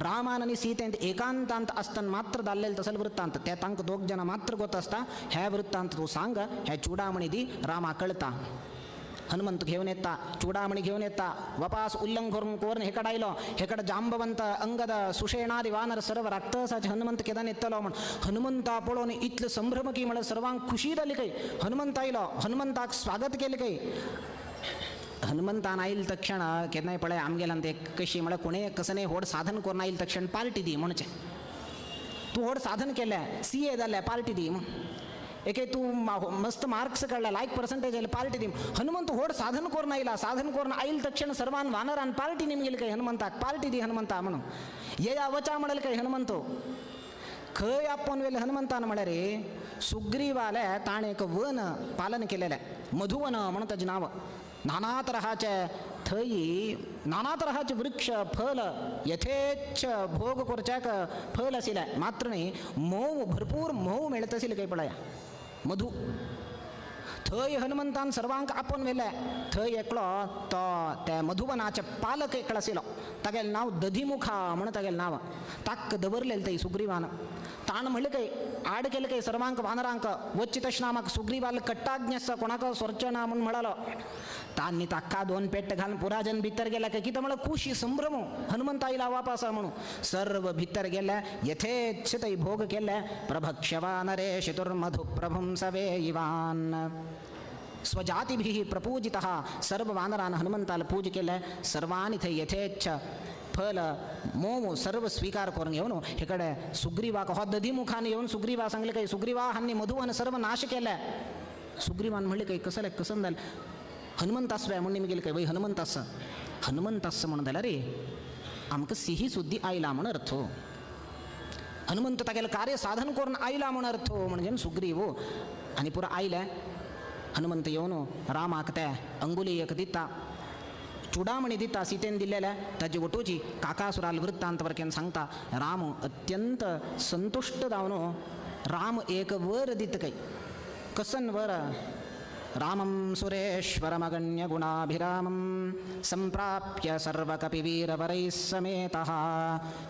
रामान आनी सीतेंत एकांतांत आसतना मात्र जाल्लें तसले वृत्तांत ते तांकां दोग जाणां मात्र गोत आसता. हे वृत्तांत तूं सांग हे चुडामणी दी रामा कळटा. हनुमंत घेवन येता, चुडामणी घेवन येता, वपास उल्लंघ करून हेकड आयलो. हेकड जांबवंत अंगद सुषेणादी वानर सर्व राक्षसाचे हनुमंत केदान येतलो म्हण हनुमंता पळोवन इतलो संभ्रम की म्हळ्यार सर्वांक खुशी जाली काही. हनुमंत आयलो, हनुमंताक स्वागत केलें काही. हनुमंतान आयल तक्षण केन्नाय पळय आमगेल्यान ते कशी म्हळ्यार कोणेय कसलें व्हड साधन करून आयल तक्षण पार्टी दी म्हणचें. तूं व्हड साधन केलें, सी ए जालें, पार्टी दी म्हण. एके तूं मस्त मार्क्स काडले, लायक पर्संटेज आयले, पार्टी दी. हनुमंत व्हड साधन करून आयला, साधन करून आयल तक्षण सर्वान वानरान पार्टी निमगेली काय हनुमंताक, पार्टी दी हनुमंता म्हणून. येया वचा म्हणले काय हनुमंत. खंय आपोवन वेले हनुमंतान म्हळ्यार रे सुग्रीवाले ताणें एक वन पालन केलेलें, मधुवन म्हणून ताजें नांव. नाना तराचे थंय नाना तराचे वृक्ष फल यथेच्छ भोग करच्याक फल आशिल्लें, मात्र न्ही म्होंव भरपूर म्होंव मेळत आशिल्लें खंय पळया मधु. थंय हनुमंतान सर्वांक आपोवन व्हेलें. थंय एकलो तो त्या मधुवनाचे पालक एकलो आशिल्लो, तागेलें नांव दधिमुखा म्हणून तागेलें नांव. ताका दवरलेलें थंय सुग्रीवान. ताण म्हणलें काय आड केलें काय सर्वांक वानरांक वच्ची तशें ना म्हाका सुग्रीवाल कट्टाज्ञ आसा कोणाक सोरचें ना म्हूण म्हणालो. तांणी ताका दोन पेट्ट घालून पुराजन भितर गेल्या काय कितें म्हळ्यार खुशी संभ्रम हनुमंत आयला वापस म्हणून. सर्व भितर गेले, यथेच्छ थंय भोग केले. प्रभक्ष्यवानरे शितुर्मधु प्रभुं सवे इवान स्वजातिभिः प्रपूजितः. सर्व वानरान हनुमंताला पूज केलें. सर्वांनी थंय यथेच्छ फल मोम सर्व स्वीकार करून घेवन हेकडे सुग्रीवाक हो दधिमुखान येवन सुग्रीवा सांगले काही सुग्रीवा हांणी मधुवन सर्व नाश केले. सुग्रीवान म्हणले काही कसं कसं जालें हनुमंत आसवे म्हणून निमी गेले काय वय हनुमंत आसा हनुमंत आसा म्हणून जाल्यार रे आमकां सिही सुद्दी आयला म्हण अर्थ. हनुमंत तागेलें कार्य साधन करून आयला म्हण अर्थ म्हणजे सुग्रीव आनी पुरो आयले. हनुमंत येवन रामाक ते अंगुली एक दिता, चुडामणी दिता सीतेन दिलेल्या ताजी वटूची काकासुराल वृत्तांत वरकेन सांगता. राम अत्यंत संतुश्ट जावन राम एक वर दित काय कसन वर. रामं सुरेश्वरमगण्य गुणाभिरामं संप्राप्य सर्वकपिवीरवरैः समेतः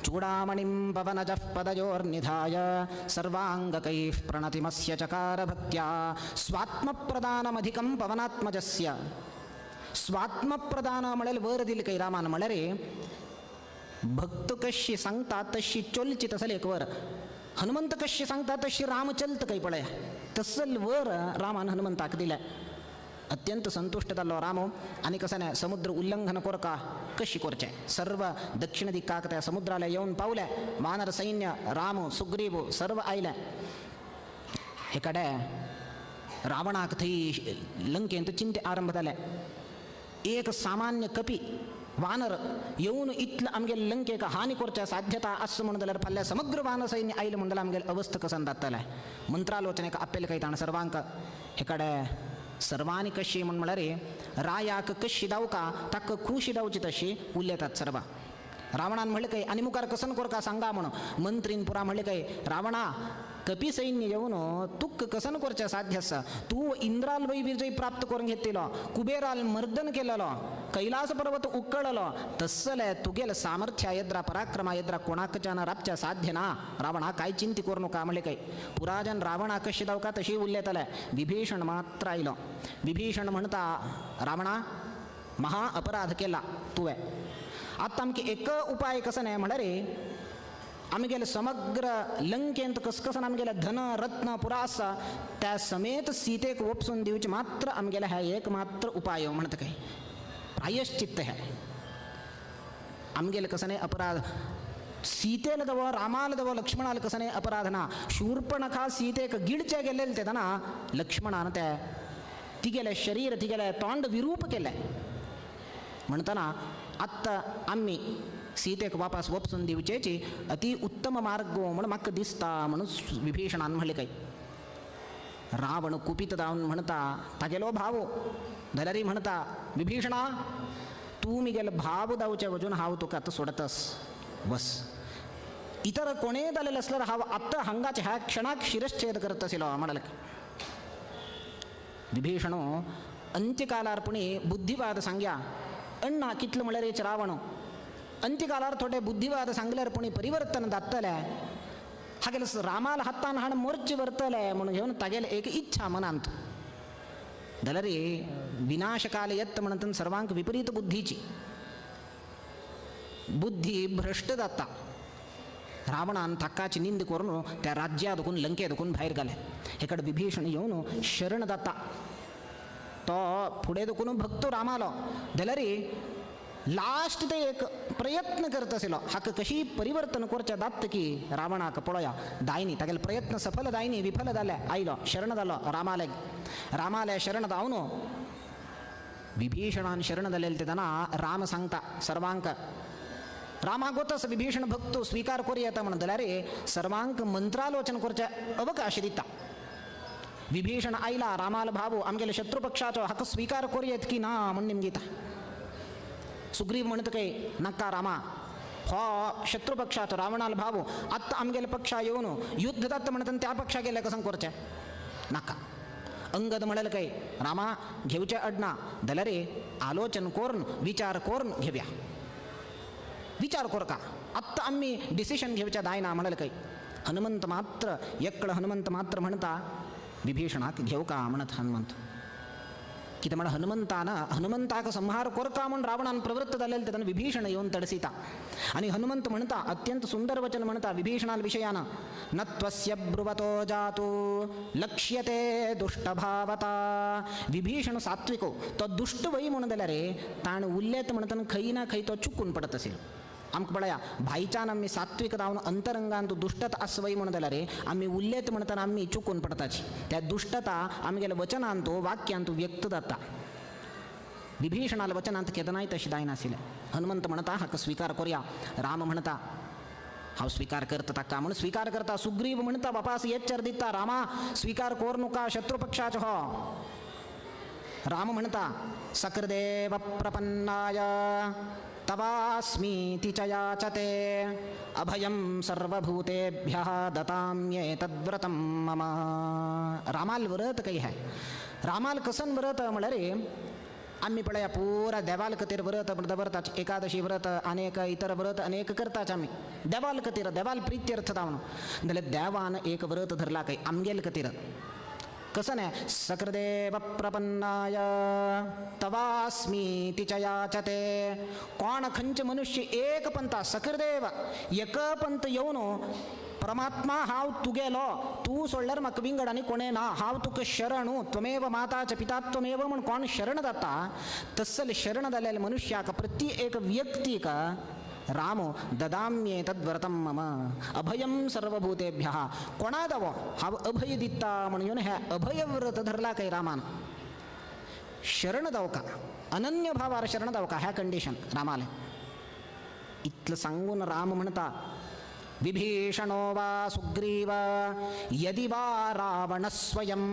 चूडामणिं पवनजः पदयोर्निधाय सर्वाङ्गकैः प्रणतिमस्य चकार भक्त्या स्वात्मप्रदानमधिकं पवनात्मजस्य. स्वात्मप्रदान म्हळ्यार वर दिले काही रामान म्हळ्यार रे भक्त कशी सांगता तशी चोलची तसले एक वर. हनुमंत कशी सांगता तशी राम चलत काही पळय तसल वर रामान हनुमंताक दिले. अत्यंत संतुश्ट जाल्लो राम आनी कसं नाही समुद्र उल्लंघन कोरका कशी करचें. सर्व दक्षिण दिक्काक त्या समुद्राला येवन पावले. वानर सैन्य राम सुग्रीव सर्व आयले. हे कडे रावणाक थंय लंकेंत चिंते आरंभ जाले. एक सामान्य कपी वानर येवन इतलें आमगे लंकेक हानी करच्या साध्यता आस म्हणून जाल्यार फाल्यां समग्र वानर सैन्य आयलें म्हणून जाल्यार आमगेले अवस्था कसन जातलें. मंत्रालोचनेक आपले काय ताणें सर्वांक हे कडे सर्वांनी कशी म्हण म्हळ्यार रायाक कशी दावका ताका खुशी दावची तशी उलयतात सर्वां. रावणान म्हणलें काय आनी मुखार कसन कोरका सांगा म्हणून. मंत्रीन पुरा म्हणलें काय रावणा कपी सैन्य येवन तुक कसन करचें साध्य आसा. तूं इंद्राल वय विजय प्राप्त करून घेतलो, कुबेराल मर्दन केलेलो, कैलास पर्वत उकळलो, तसले तुगेल सामर्थ्या येद्रा पराक्रमा येद्रा कोणाकच्यान राबच्या साध्य ना. रावणा काय चिंती करू नका म्हणलें काय. पुराजन रावणा कशी दावका तशी उलयतले. विभीषण मात्र आयलो. विभीषण म्हणता रावणा महा अपराध केला तुवें. आतां आमकां एक उपाय कसो न्हय म्हळ्यार आमगेले समग्र लंकेंत कसकसन आमगेले धन रत्न पुरा आसा त्या समेत सीतेक वपसून दिवचे मात्र आमगेले ह्या एक मात्र उपाय म्हणटा काय प्रायश्चित्त हे आमगेले कसं न्हय अपराध. सीतेल दवो रामाल दवो लक्ष्मणाल कसं न्हय अपराध ना. शूर्पणखा सीतेक गिळचे गेल्लेले तेन्ना लक्ष्मणान ते तिगेलें शरीर तिगेलें तोंड विरूप केलें. म्हणटना आत्तां आमी सीतेक वापस वपसून दिवचेची अति उत्तम मार्ग म्हण म्हाका दिसता म्हणून विभीषणान म्हणलें काय. रावण कुपीत जावन म्हणटा तागेलो भाव जाल्यारय म्हणटा विभीषणा तूं मिगेलो भाव जावचे वचून हांव तुका आतां सोडतस बस. इतर कोणेय जालेलें आसल्यार हांव आतां हांगाच ह्या क्षणाक शिरश्छेद करत आशिल्लो म्हणलें. विभीषण अंत्यकालार पुणी बुद्धिवाद सांग्या अण्णा कितलो म्हळ्यार रावण अंत्यकालार थोडे बुद्धिवाद सांगल्यार पुणी परिवर्तन जातलें हागेले रामाल हातान हाण मोर्चे व्हरतले म्हणून घेवन तागेले एक इच्छा मनांत. जाल्यार विनाशकाल येत म्हणटन सर्वांक विपरीत बुद्धीची बुद्धी भ्रश्ट जाता. रावणान ताकाची निंद करून त्या राज्या दुखून लंके दुखून भायर घाले. हेकड विभीषण येवन शरण जाता. तो फुडें दुखून भक्तो रामालो जाल्यार लास्ट ते एक प्रयत्न करत आशिल्लो हाका कशी परिवर्तन करचें दात की रावणाक पळोया दायनी तागेले प्रयत्न सफल जायनी विफल जाले. आयलो शरण जालो रामाले रामाले शरण जावन विभीषणान शरण जालेले तेन्ना राम सांगता सर्वांक रामा गोतस विभीषण भक्तो स्वीकार करूं येता म्हणून जाल्यार सर्वांक मंत्रालोचन करचे अवकाश दिता. विभीषण आयला रामाल भावो आमगेले शत्रुपक्षाचो हाका स्वीकार करूं येत की ना म्हण निमगीता. सुग्रीव म्हणत काय नाका रामा हो शत्रुपक्षाचो रावणाल भावो आत्तां आमगेले पक्षा येवन युद्ध जाता म्हणत त्या पक्षा गेले कसं करचें नाका. अंगद म्हणले काय रामा घेवचें अडना जाल्यार आलोचन करून विचार करून घेवया विचार करका आत्तां आमी डिसिशन घेवचें जायना म्हणले काय. हनुमंत मात्र एकळ हनुमंत मात्र म्हणता विभीषणाक घेवका म्हणत हनुमंत कितें म्हण हनुमंतान हनुमंताक संहार करका म्हूण रावणान प्रवृत्त जालेले तेन्ना विभीषण येवन तडसिता आनी हनुमंत म्हणता अत्यंत सुंदर वचन म्हणता विभीषणाल विशयान न त्वस्य ब्रुवतो जातु लक्ष्यते दुष्टभावता. विभीषण सात्विको तो दुष्ट वय म्हूण जाल्यार ताणें उल्लेत म्हणटना खंय ना खंय तो चुकून पडत आशिल्लो. आमकां पळया भायच्यान आमी सात्विक जावन अंतरंगान तूं दुश्टता आसवय म्हूण जाल्यार आमी उल्लेत म्हणटना आमी चुकून पडताची त्या दुश्टता आमगेल्या वचनान तो वाक्यान तूं व्यक्त जाता. विभीषणाल वचनांत केदनाय तशें जायनाशिल्लें. हनुमंत म्हणता हाका स्वीकार करुया. राम म्हणता हांव स्वीकार करता ताका म्हूण स्वीकार करता. सुग्रीव म्हणता बापास एच्चर दिता रामा स्वीकार कर नुका शत्रुपक्षाचो हो. राम म्हणता सकृदेव प्रपन्नाय तवास्मीति च याचते अभयं सर्वभूतेभ्यः दताम्येतद्व्रतं मम. रामाल व्रत काही आहे रामाल कसन व्रत म्हळ्यार आमी पळया पुरा देवाल खातीर व्रत दवरताच एकादशी व्रत अनेक इतर व्रत अनेक करताच आमी देवाल खातीर देवाल प्रित्यर्थ जावन जाल्यार देवान एक व्रत धरला काही आमगेल खातीर कसं नाही सकृदेव प्रपन्नाय तवास्मीति च याचते. कोण खंयचे मनुष्य एक पंथा सकृदेव एक पंथ येवन परमात्मा हांव तुगेलो तूं सोडल्यार म्हाका विंगड आनी कोणें ना हांव तुका शरणू त्वमेव माता च पिता त्वमेव म्हूण कोण शरण जाता तसले शरण जाल्ल्या मनुष्याक प्रति एक व्यक्तीक राम ददाम्ये तद्व्रतं मम अभयं सर्वभूतेभ्यः. कोणा दावो हांव अभय दिता म्हणून हे अभयव्रत धरला काय रामान शरण दावका अनन्य भावार शरण दावका ह्या कंडिशन रामाले. इतलं सांगून राम म्हणता विभीषणो वा सुग्रीव यदि वा रावण स्वयं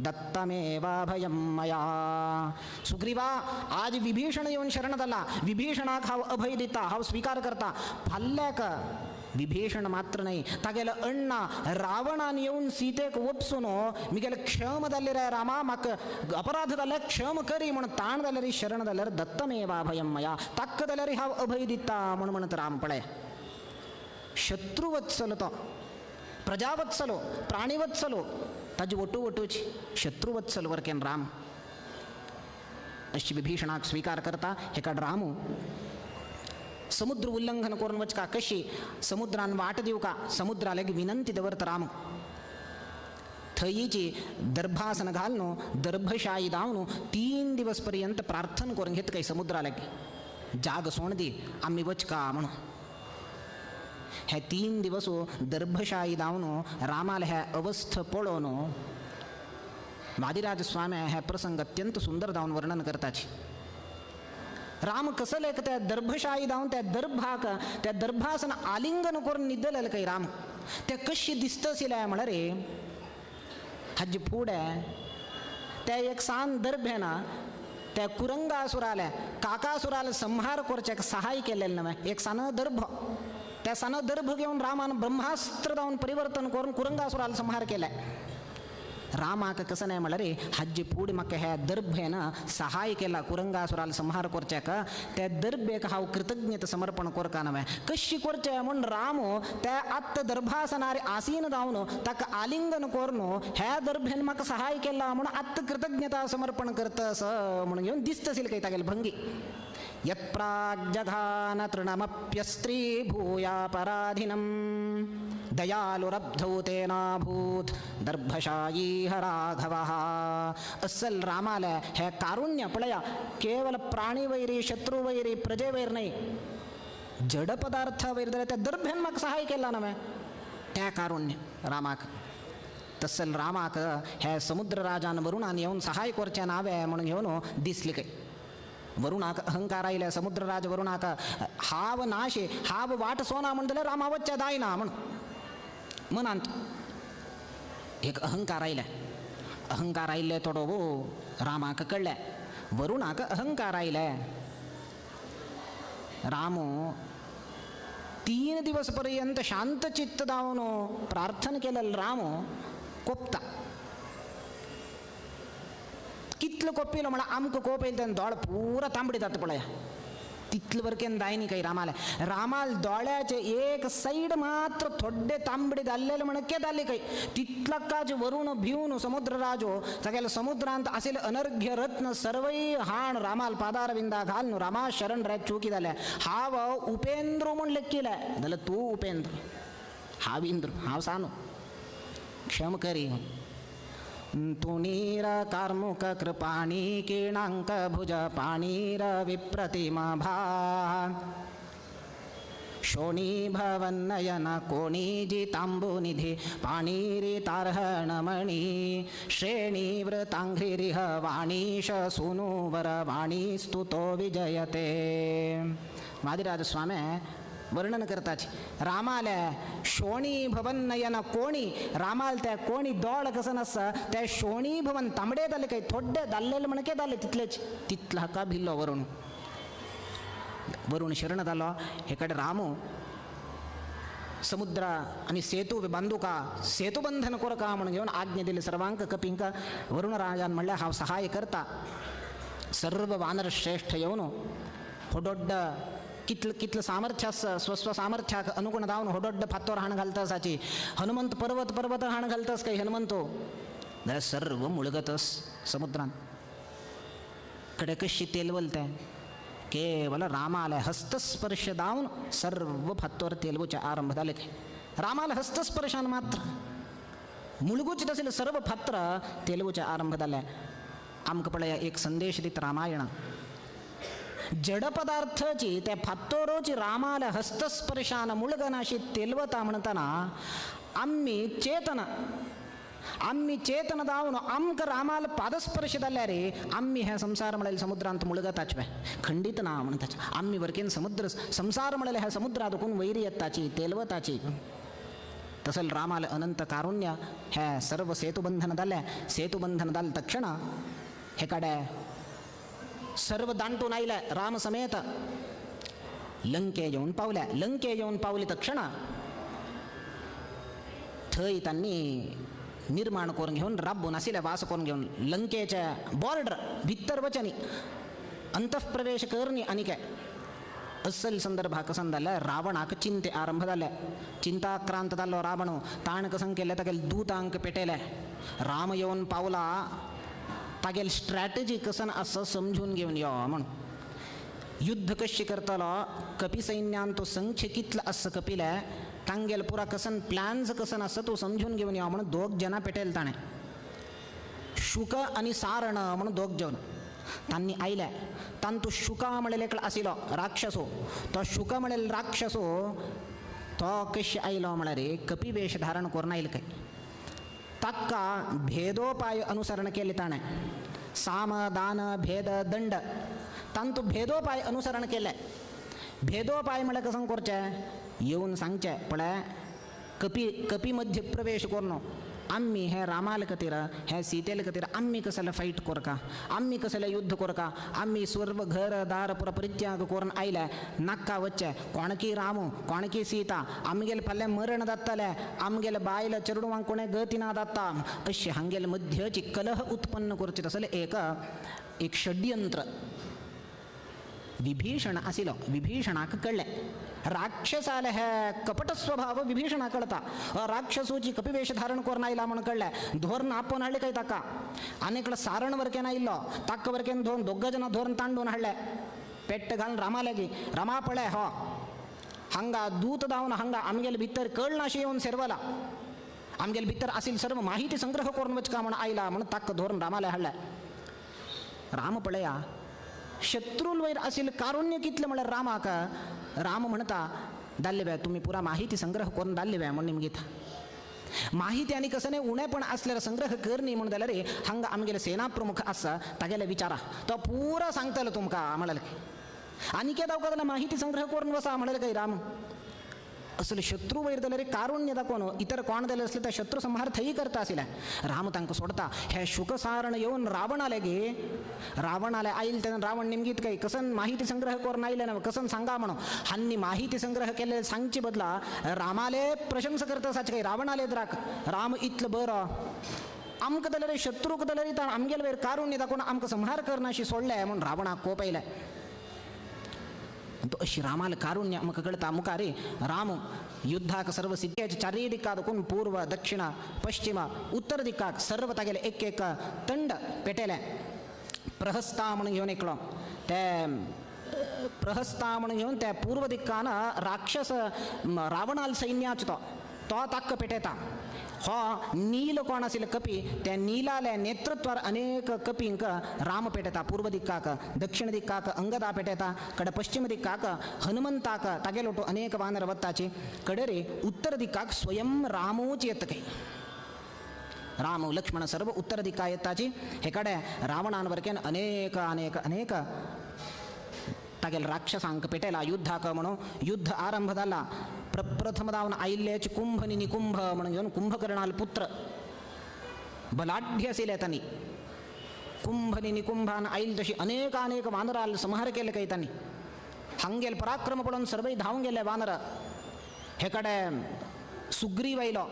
दत्तमेवाभयं मया. सुग्रीवा आज विभीषण येवन शरण जाला विभीषणाक हांव अभय दिता हांव स्वीकार करता. फाल्याक विभीषण मात्र न्हय तागेलो अण्णा रावणान येवन सीतेक वपसून मिगेले क्षम जाल्ले रे रामा म्हाका अपराध जाल्यार क्षम करी म्हूण ताण जाल्यार शरण जाल्यार दत्तमेवाभयं मया ताक्क जाल्यार हांव अभय दिता म्हूण म्हणत राम पळय. शत्रुवत्सल तो प्रजावत्सलो प्राणिवत्सलो ताजी वटू वटूची शत्रुवत्सल वरकेन राम अशी विभीषणाक स्वीकार करता. हेका रामू समुद्र उल्लंघन करून वचका कशी समुद्रान वाट दिवका समुद्राला एक विनंती दवरता राम थंयची दर्भासन घालून दर्भशाही धावन 3 दिवस पर्यंत प्रार्थना करून घेत काही समुद्राला जाग सोण दी आम्ही वचका म्हणून. हे 3 दिवस दर्भशाही धावन रामाला ह्या अवस्थ पळोवन वादिराज स्वामी हे प्रसंग अत्यंत सुंदर धावन वर्णन करताची. राम कसले त्या दर्भशाही धावन त्या दर्भाक त्या दर्भासन आलिंगन करून निदलेलं काही राम ते कशी दिसत आशिल्लें म्हळ्यार हाजे फुडें त्या एक सान दर्भ ना त्या कुरंगासुराल्या काकासुराला संहार करच्याक सहाय केलेलं नव्हे एक सान दर्भ त्या सान दर्भ घेवन रामान ब्रह्मास्त्र जावन परिवर्तन करून कुरंगासुराला संहार केलाय. रामाक कसं नाही म्हणल्यार हाजी पूड म्हाका ह्या दर्भेन सहाय केला कुरंगासुराल संहार करच्याक त्या दर्भेक हांव कृतज्ञता समर्पण करका नवें कशी करचें म्हूण राम त्या आत्त दर्भासनार आसीन जावन ताका आलिंगन करून ह्या दर्भेन म्हाका सहाय केला म्हूण आत्त कृतज्ञता समर्पण करतस म्हणून घेवन दिसतशील काही तागेली भंगी. यत्प्राग्जघान तृणमप्यस्त्री भूयापराधिनं दयालुरब्धौ तेनाभूत दर्भशायी राघवः. अस्सल रामाले हे कारुण्य पळया केवल प्राणीवैरी शत्रुवैरी प्रजेवैर नाही जड पदार्थ वैर जाल्यार त्या दर्भेन म्हाका सहाय केला नवें त्या कारुण्य रामाक. तसल रामाक हे समुद्रराजान वरुणान येवन सहाय करचें नावें म्हणून घेवन दिसली काय वरुणाक अहंकार आयले समुद्रराज वरुणाक हाव नाशे हाव वाट सोना म्हण जाल्यार रामा वच्चे जायना म्हण मनांत एक अहंकार आयले. अहंकार आयिल्ले थोडो रामाक कळ्ळें वरुणाक अहंकार आयले. रामू 3 दिवस पर्यंत शांतचित्त जावन प्रार्थना केलें रामू कोपता कितलो कोपिलो म्हळ्यार आमकां कोप येयलो तेन्ना दोळ पुरा तांबडी जाता पळया तितले वरकेन जायनी काही रामाले. रामाल दोळ्याचे एक सायड मात्र थोडे तांबडी जाल्लेले म्हणके जाले काही तितलकाच वरुण भिवन समुद्रराजो तागेले समुद्रांत आशिल्ले अनर्घ्य रत्न सर्वय हाण रामाल पादारविंदा घालून रामा शरण रे चुकी जाले. हांव उपेंद्र म्हूण लेखिले जाल्यार तूं उपेंद्र हांव इंद्र हांव सानू क्षम करी. तुणीर कार्मुक कृपाणी किणांक भुज पाणीर विप्रतिमा भा शोणी भवन्नयन कोणी जितांबुनिधि पाणीरि तार्हणमणि श्रेणी वृतांघ्रिरिह वाणीश सुनुवर वाणी स्तुतो विजयते. वादिराज स्वामी वर्णन करताच रामाले शोणी भवन नयन कोणी रामाल त्या कोणी दोळ कसं नसता त्या शोणी भवन तांबडे जाले काही थोडे जाल्लेले म्हणके जाले तितलेच तितलो हाका भिल्लो वरुण. वरुण शरण जालो. हे कडेन रामू समुद्र आनी सेतू बांदुका सेतुबंधन करका म्हणून घेवन आज्ञा दिली सर्वांक कपिंक. वरुण राजान म्हणलें हांव सहाय करता. सर्व वानर श्रेष्ठ येवन होडोड्ड कितलं कितलं सामर्थ्य आसा स्वस्व सामर्थ्याक अनुगुण जावन होडोड्ड फातोर हाण घालतसाची हनुमंत पर्वत पर्वत हाण घालतस काही हनुमंतो जाल्यार सर्व मुळगतस समुद्रान कडे कशी तेलवलते केवल रामाले हस्तस्पर्श दावन सर्व फातोर तेलवचे आरंभ जाले. रामाले हस्तस्पर्शान मात्र मुळगूच तसले सर्व फातर तेलवचे आरंभ जाले. आमकां पळया एक संदेश दिता रामायण जड पदार्थाची त्या फातोरोची रामाला हस्तस्पर्शान मुळगनाशी तेलवता म्हणताना आम्ही चेतन आम्ही चेतन जावन आमकां रामाला पादस्पर्श जाल्यार आम्ही ह्या संसार म्हळ्यार समुद्रांत मुळगताच खंडीत ना म्हणताच आम्ही वरकेन समुद्र संसार म्हळ्यार ह्या समुद्रात कोण वैरी येताची तेलवताची. तसल रामाला अनंत कारुण्य ह्या सर्व सेतुबंधन जालें. सेतुबंधन जालें तक्षण हे काडे सर्व दांटून आयले राम समेत लंके येवन पावले. लंके येवन पावले तक्षण थंय तांणी निर्माण करून घेवन राबून आशिल्ले वास करून घेवन लंकेचे बॉर्डर भितर वचनी अंतःप्रवेश करनी आनी काय अस्सल संदर्भ कसन जाल्यार रावणाक चिंते आरंभ जाले. चिंताक्रांत जाल्लो रावण ताण कसन केले तागेले दूतांक पेटयले. राम येवन पावला तागेली स्ट्रॅटजी कसन आसा समजून घेवन यो म्हण. युद्ध कशी करतलो कपी सैन्यान तो संख्य कितलो आसा कपिले तांगेल पुरा कसन प्लॅन्स कसन आसा तो समजून घेवन यो म्हणून दोग जणां पेटयले ताणें. शुक आनी सारण म्हणून दोग जण तांणी आयले. तांतू शुका म्हणलेले एकलो आशिल्लो राक्षसो. तो शुका म्हणलेलो राक्षसो तो कशें आयलो म्हळ्यार कपी वेश धारण करून आयलो काय ताका भेदोपाय अनुसरण केले ताणें. साम दान भेद दंड तांतू भेदोपाय अनुसरण केले. भेदोपाय म्हळ्यार कसं करचें येवन सांगचें पळय कपी कपी मध्य प्रवेश करून आमी हे रामाल खातीर हे सीतेल खातीर आमी कसले फायट कोरका, आमी कसले युद्ध कोरका, आमी सर्व घर दार पुरा परित्याग करून आयले नाका वच्चे, कोणकी रामू कोणकी सीता आमगेले फाल्यां मरण जातलें, आमगेले बायल चेडवांक कोणें गती ना जाता, अशें हांगेले मध्यची कलह उत्पन्न करचे तसलें एक एक षड्यंत्र विभीषण आशिल्लो. विभीषणाक कळ्ळें राक्षसाले हे कपट स्वभाव विभीषणा कळता. राक्षसूची कपिवेश धारण करून आयला म्हणून कळ्ळें, धोरण आपोवन हाडलें काय ताका, आनी एकलो सारण वरकेन आयिल्लो ताका वरकेन धोरण दोग जाणां धोरण तांडून हाडलें, पेट्ट घालून रामा लागीं, रामा पळय हो हांगा दूत धांवन हांगा आमगेले भितर कळनाशें येवन सेरवला, आमगेले भितर आशिल्ली सर्व माहिती संग्रह करून वचका म्हूण आयला म्हणून ताका धोरण रामाले हाडलें. राम पळया शत्रूल वयर आशिल्लें कारुण्य कितलें म्हळ्यार रामाक. राम म्हणटा दाल्ले बाय तुमी पुरा माहिती संग्रह करून दाल्ले बाय म्हूण निमगीता, माहिती आनी कसं न्ही उणेपण आसल्यार संग्रह कर न्ही म्हूण जाल्यार हांगा आमगेले सेना प्रमुख आसा तागेले विचारा तो पुरा सांगतलो तुमकां म्हणलें. आनी कितें दावका जाल्यार माहिती संग्रह करून वसा म्हणलें काय राम. असले शत्रू वयर जाल्यार कारुण्य दाखोवन इतर कोण जाल्यार आसले त्या शत्रू संहार थंय करता आशिल्ले. राम तांकां सोडता. हे शुकसारण येवन रावणाले गे, रावणाले आयल तेन्ना रावण निमगीत काय कसन माहिती संग्रह करून आयले ना कसन सांगा म्हणून हांनी माहिती संग्रह केल्ले सांगचे बदला रामाले प्रशंसा करता साचे काय रावणाले द्राक राम इतलो बरो आमकां जाल्यार शत्रूक जाल्यार ताण आमगेले वयर कारुण्य दाखोवन आमकां संहार करनाशी सोडले म्हूण रावणाक कोप आयले. तो अशी रामाल कारुण्य आमकां कळटा. मुखार राम युद्धाक सर्व सिद्ध्याचे चारय दिक्का देखून पूर्व दक्षिण पश्चिम उत्तर दिक्काक सर्व तागेले एक एक तंड पेटेले. प्रहस्ता म्हणून घेवन एकलो ते प्रहस्ता म्हणून घेवन त्या पूर्व दिक्कान राक्षस रावणाल सैन्याचो तो तो ताक्क पेटेता. हो नील कोण आशिल्लो कपी त्या नीलाले नेतृत्वार अनेक कपींक राम पेटेता पूर्व दिक्काक, दक्षिण दिक्काक अंगदा पेटेता, कडे पश्चिम दिक्काक हनुमंताक तागेलोटो अनेक वानर वत्ताची, कडे रे उत्तर दिक्काक स्वयं रामूच येत काय राम लक्ष्मण सर्व उत्तर दिक्का येताची. हे कडे रावणान वरकेन अनेक अनेक अनेक तागेले राक्षसांक पेटेला युद्धाक म्हणून युद्ध आरंभ जाला. प्रप्रथम धावन आयिल्लेच कुंभ आनी निकुंभ म्हणून घेवन कुंभकर्णाल पुत्र बलाढ्य आशिल्ले तांणी कुंभ आनी निकुंभान आयिल्ले तशी अनेक अनेक वानराल संहार केले काय तांणी. हांगेल पराक्रम पळोवन सर्वय धांवन गेले वानर. हे कडे सुग्रीव आयलो,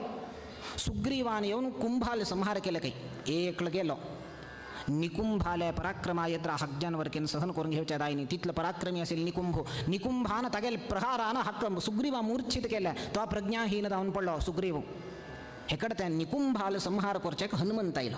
सुग्रीवान येवन कुंभाल संहार केले काय एकलो गेलो. निकुंभाले पराक्रमा येत्रा हग्जान वरकेन सहन करून घेवच्या दायनी तितलो पराक्रमी असेल निकुंभ. निकुंभान तागेल प्रहारान हक्क सुग्रीवा मूर्छित केले तो प्रज्ञाहीन जावन पडलो सुग्रीव. हे कडे त्या निकुंभाल संहार करचेक हनुमंत आयलो.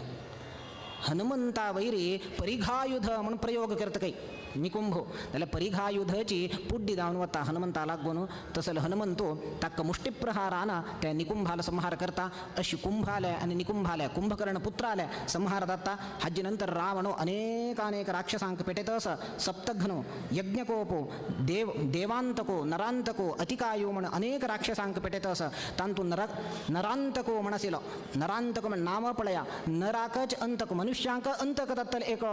हनुमंता वैरी परिघायुध म्हणून प्रयोग करता काही निकुंभ जाल्यार परिघायुधाची पुड्डी धांवन वता हनुमंता लागून. तसले हनुमंतो ताका मुष्टिप्रहारान त्या निकुंभाल संहार करता. अशी कुंभाले आनी निकुंभाले कुंभकर्ण पुत्राले संहार जाता. हाजे नंतर रावणो अनेक अनेक राक्षसांक पेटेत आसा. सप्तघ्नो यज्ञकोपो देव देवांतको नरांतको अतिकायो म्हण अनेक राक्षसांक पेटेत आसा. तांतून नरांतको म्हण आशिल्लो. नरांतको म्हण नांव पळया, नराकच अंतक मनुष्यांक अंतक जातले एक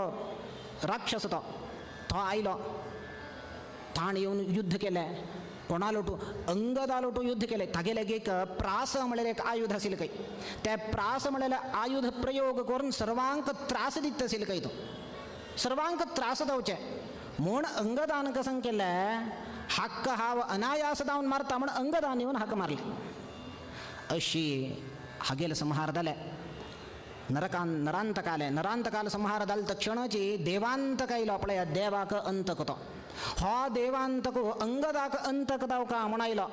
राक्षस तो तो आयलो. ताण येवन युद्ध केलें कोणालोटू अंगदालोटू युद्ध केलें. तागेले एक प्रास म्हणलें एक आयुध आशिल्लें खंय त्या प्रास म्हणलें आयुध प्रयोग करून सर्वांक त्रास दिता आशिल्लें खंय तो सर्वांक त्रास जावचे म्हूण अंगदान कसं केलें हक्क हांव अनायास जावन मारता म्हूण अंगदान येवन हाका मारलें. अशी हागेले संहार जाले. नरांतकाले नरांतकाल संहार जाले तक्षणाची देवांतक आयलो. पळया देवाक अंतक तो हो देवांतक अंगदाक अंतक जावका म्हूण आयलो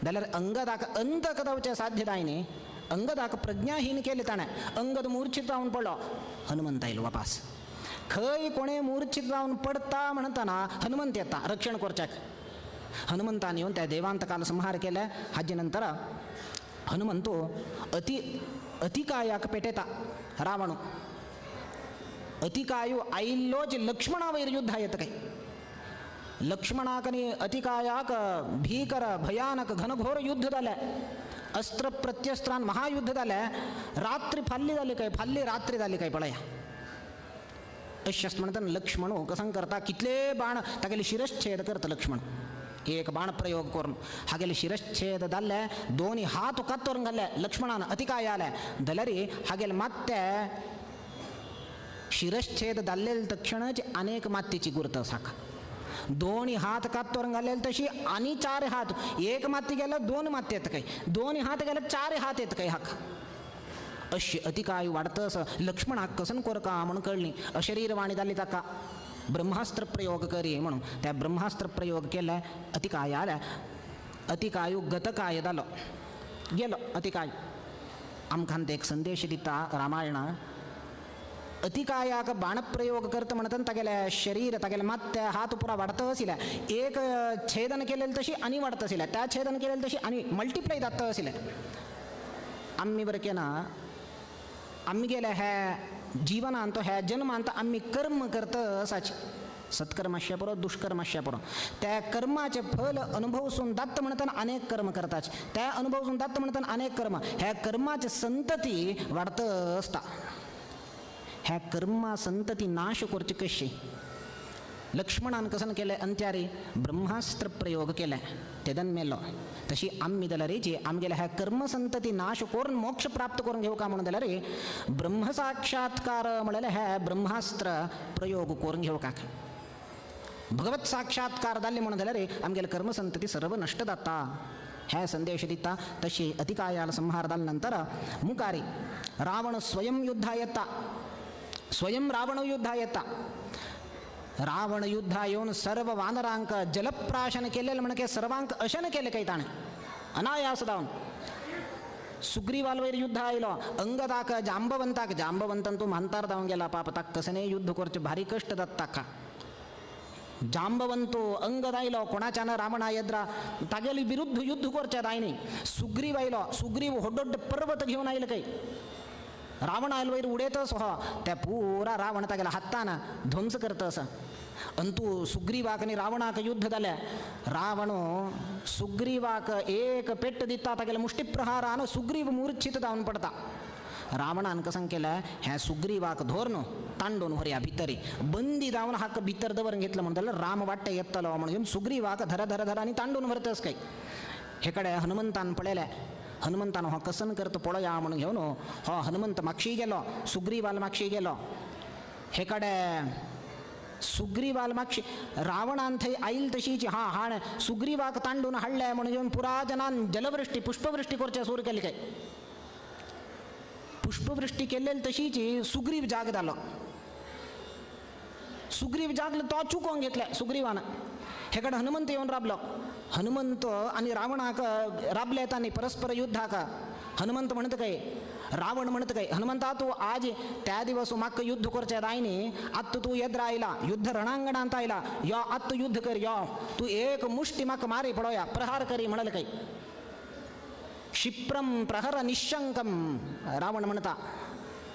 जाल्यार अंगदाक अंतक जावचें साध्य जाय न्ही. अंगदाक प्रज्ञाहीन केलें ताणें. अंगद मूर्छित जावन पडलो. हनुमंत आयलो वापास. खंय कोणें मूर्छित जावन पडटा म्हणटना हनुमंत येता रक्षण करच्याक. हनुमंतान येवन त्या देवांतकाल संहार केले. हाजे नंतर हनुमंतो अतिकायाक पेटेता रावण. अतिकायो आयिल्लोच लक्ष्मणा वयर युद्ध येता काय लक्ष्मणाक आनी अतिकायाक भीकर भयानक घनघोर युद्ध जालें. अस्त्र प्रत्यस्त्रान महायुद्ध जालें. रात्री फाल्ली जाली काय फाल्ली रात्री जाली काय पळया. अशें म्हणटा लक्ष्मण कसं करता कितले बाण तागेले शिरच्छेद करता लक्ष्मण. एक बाण प्रयोग करून हागेले शिरच्छेद जाल्ले दोनी हात कातरून घाल्ले लक्ष्मणान अतिकाय आले जाल्यार हागेले मात्ते शिरच्छेद जाल्ले तक्षणच अनेक मातीची गुर्त साका दोन्ही हात कातरून घालेले तशी आणि चार हात एक माती गेलं दोन माती येत काही दोन्ही हात गेले चार हात येत काही हाक अशी अतिकाय वाडतस लक्ष्मणाक कसन कोरका म्हणून कळली अशरीरवाणी जाली ताका ब्रह्मास्त्र प्रयोग करी म्हणून त्या ब्रह्मास्त्र प्रयोग केला अतिकाय आल्या अतिकायू गतकाय जालो गेलो अतिकाय. आमकां एक संदेश दिता रामायण अतिकायाक बाणप्रयोग करता म्हणटना तागेले शरीर तागेले मात्य हात पुरा वाडत आशिल्ले एक छेदन केलेले तशी आनी वाडत आशिल्ले त्या छेदन केलेले तशी आनी मल्टिप्लाय जाता आशिल्ले. आमी बरें केना आमी गेले हे जिवनांत ह्या जन्मांत आमी कर्म करता आसाच सत्कर्म आसचें पुरो दुष्कर्म आसचें पुरो त्या कर्माचें फल अनुभवसून दत्त म्हणटना अनेक कर्म करताच त्या अनुभवसून दत्त म्हणटना अनेक कर्म ह्या कर्माची संतती वाडत आसता. ह्या कर्मा संतती नाश करची कशी लक्ष्मणान कसन केलें अंत्यारी ब्रह्मास्त्र प्रयोग केले तेदन मेलो तशी आमी जाल्यार जी आमगेल्या ह्या कर्मसंतती नाश करून मोक्ष प्राप्त करून घेवका म्हणून जाल्यार ब्रह्मसाक्षात्कार म्हणल्यार ह्या ब्रह्मास्त्र प्रयोग करून घेवका भगवत साक्षात्कार जाल्ले म्हणून जाल्यार आमगेले कर्मसंतती सर्व नश्ट जाता ह्या संदेश दिता. तशी अतिकायाल संहार जाल्या नंतर मुखारी रावण स्वयं युद्धा येता स्वयं रावण युद्धा येता रावण युद्धा येवन सर्व वानरांक जलप्राशन केलेले म्हणके सर्वांक अशन केले काही ताणें अनायास जावन. सुग्रीवाल वयर युद्ध आयलो अंगदाक जांबवंताक जांबवंतान तूं म्हांतार जावन गेला पाप ताका कसने युद्ध करचें भारी कश्ट जाता ताका. जांबवंतो अंगद आयलो कोणाच्यान रावणा येद्रा तागेले विरुद्ध युद्ध करचें जायनी. सुग्रीव आयलो सुग्रीव व्हड पर्वत घेवन आयले काही रावण आयल वयर उडयतस हो त्या पुरा रावण तागेल्या हातान ध्वंस करतस. अंतू सुग्रीवाक आनी रावणाक युद्ध जालें रावण सुग्रीवाक एक पेट दिता तागेल्या मुष्टिप्रहारान सुग्रीव मूर्छित जावन पडता. रावणान कसं केलें हें सुग्रीवाक धोरन तांडून व्हरया भितरी बंदी जावन हाका भितर दवरून घेतलं म्हणून जाल्यार राम वाट्टे येतलो म्हणून सुग्रीवाक धर धर धर आनी तांडून व्हरतस काय. हे कडेन हनुमंतान पळयलें हनुमंतान हो कसन करता पळोवया म्हणून घेवन हो हनुमंत मागशी गेलो सुग्रीवाल मागशी गेलो. हे कडेन सुग्रीवाल मागशी रावणान थंय आयल तशीच हा हाण सुग्रीवाक तांडून हाडले म्हणून घेवन पुरा जनान जलवृष्टी पुष्पवृष्टी करचे सुरू केली काय पुष्पवृष्टी केल्लेली तशीच सुग्रीव जाग जालो सुग्रीव जागलो तो चुकोवन घेतले सुग्रीवान. हे कडेन हनुमंत येवन राबलो हनुमंत आनी रावणाक राबले येता परस्पर युद्धाक. हनुमंत म्हणत काय रावण म्हणत काय हनुमंता तूं आज त्या दिवस म्हाका युद्ध करचें जाय न्ही आत्तां तूं येद्रा आयला युद्ध रणांगणांत आयला यो आत्तां युद्ध कर यो तूं एक मुष्टी म्हाका मारी पळोवया प्रहार करी म्हणले काय क्षिप्रम प्रहर निशंकम रावण म्हणता.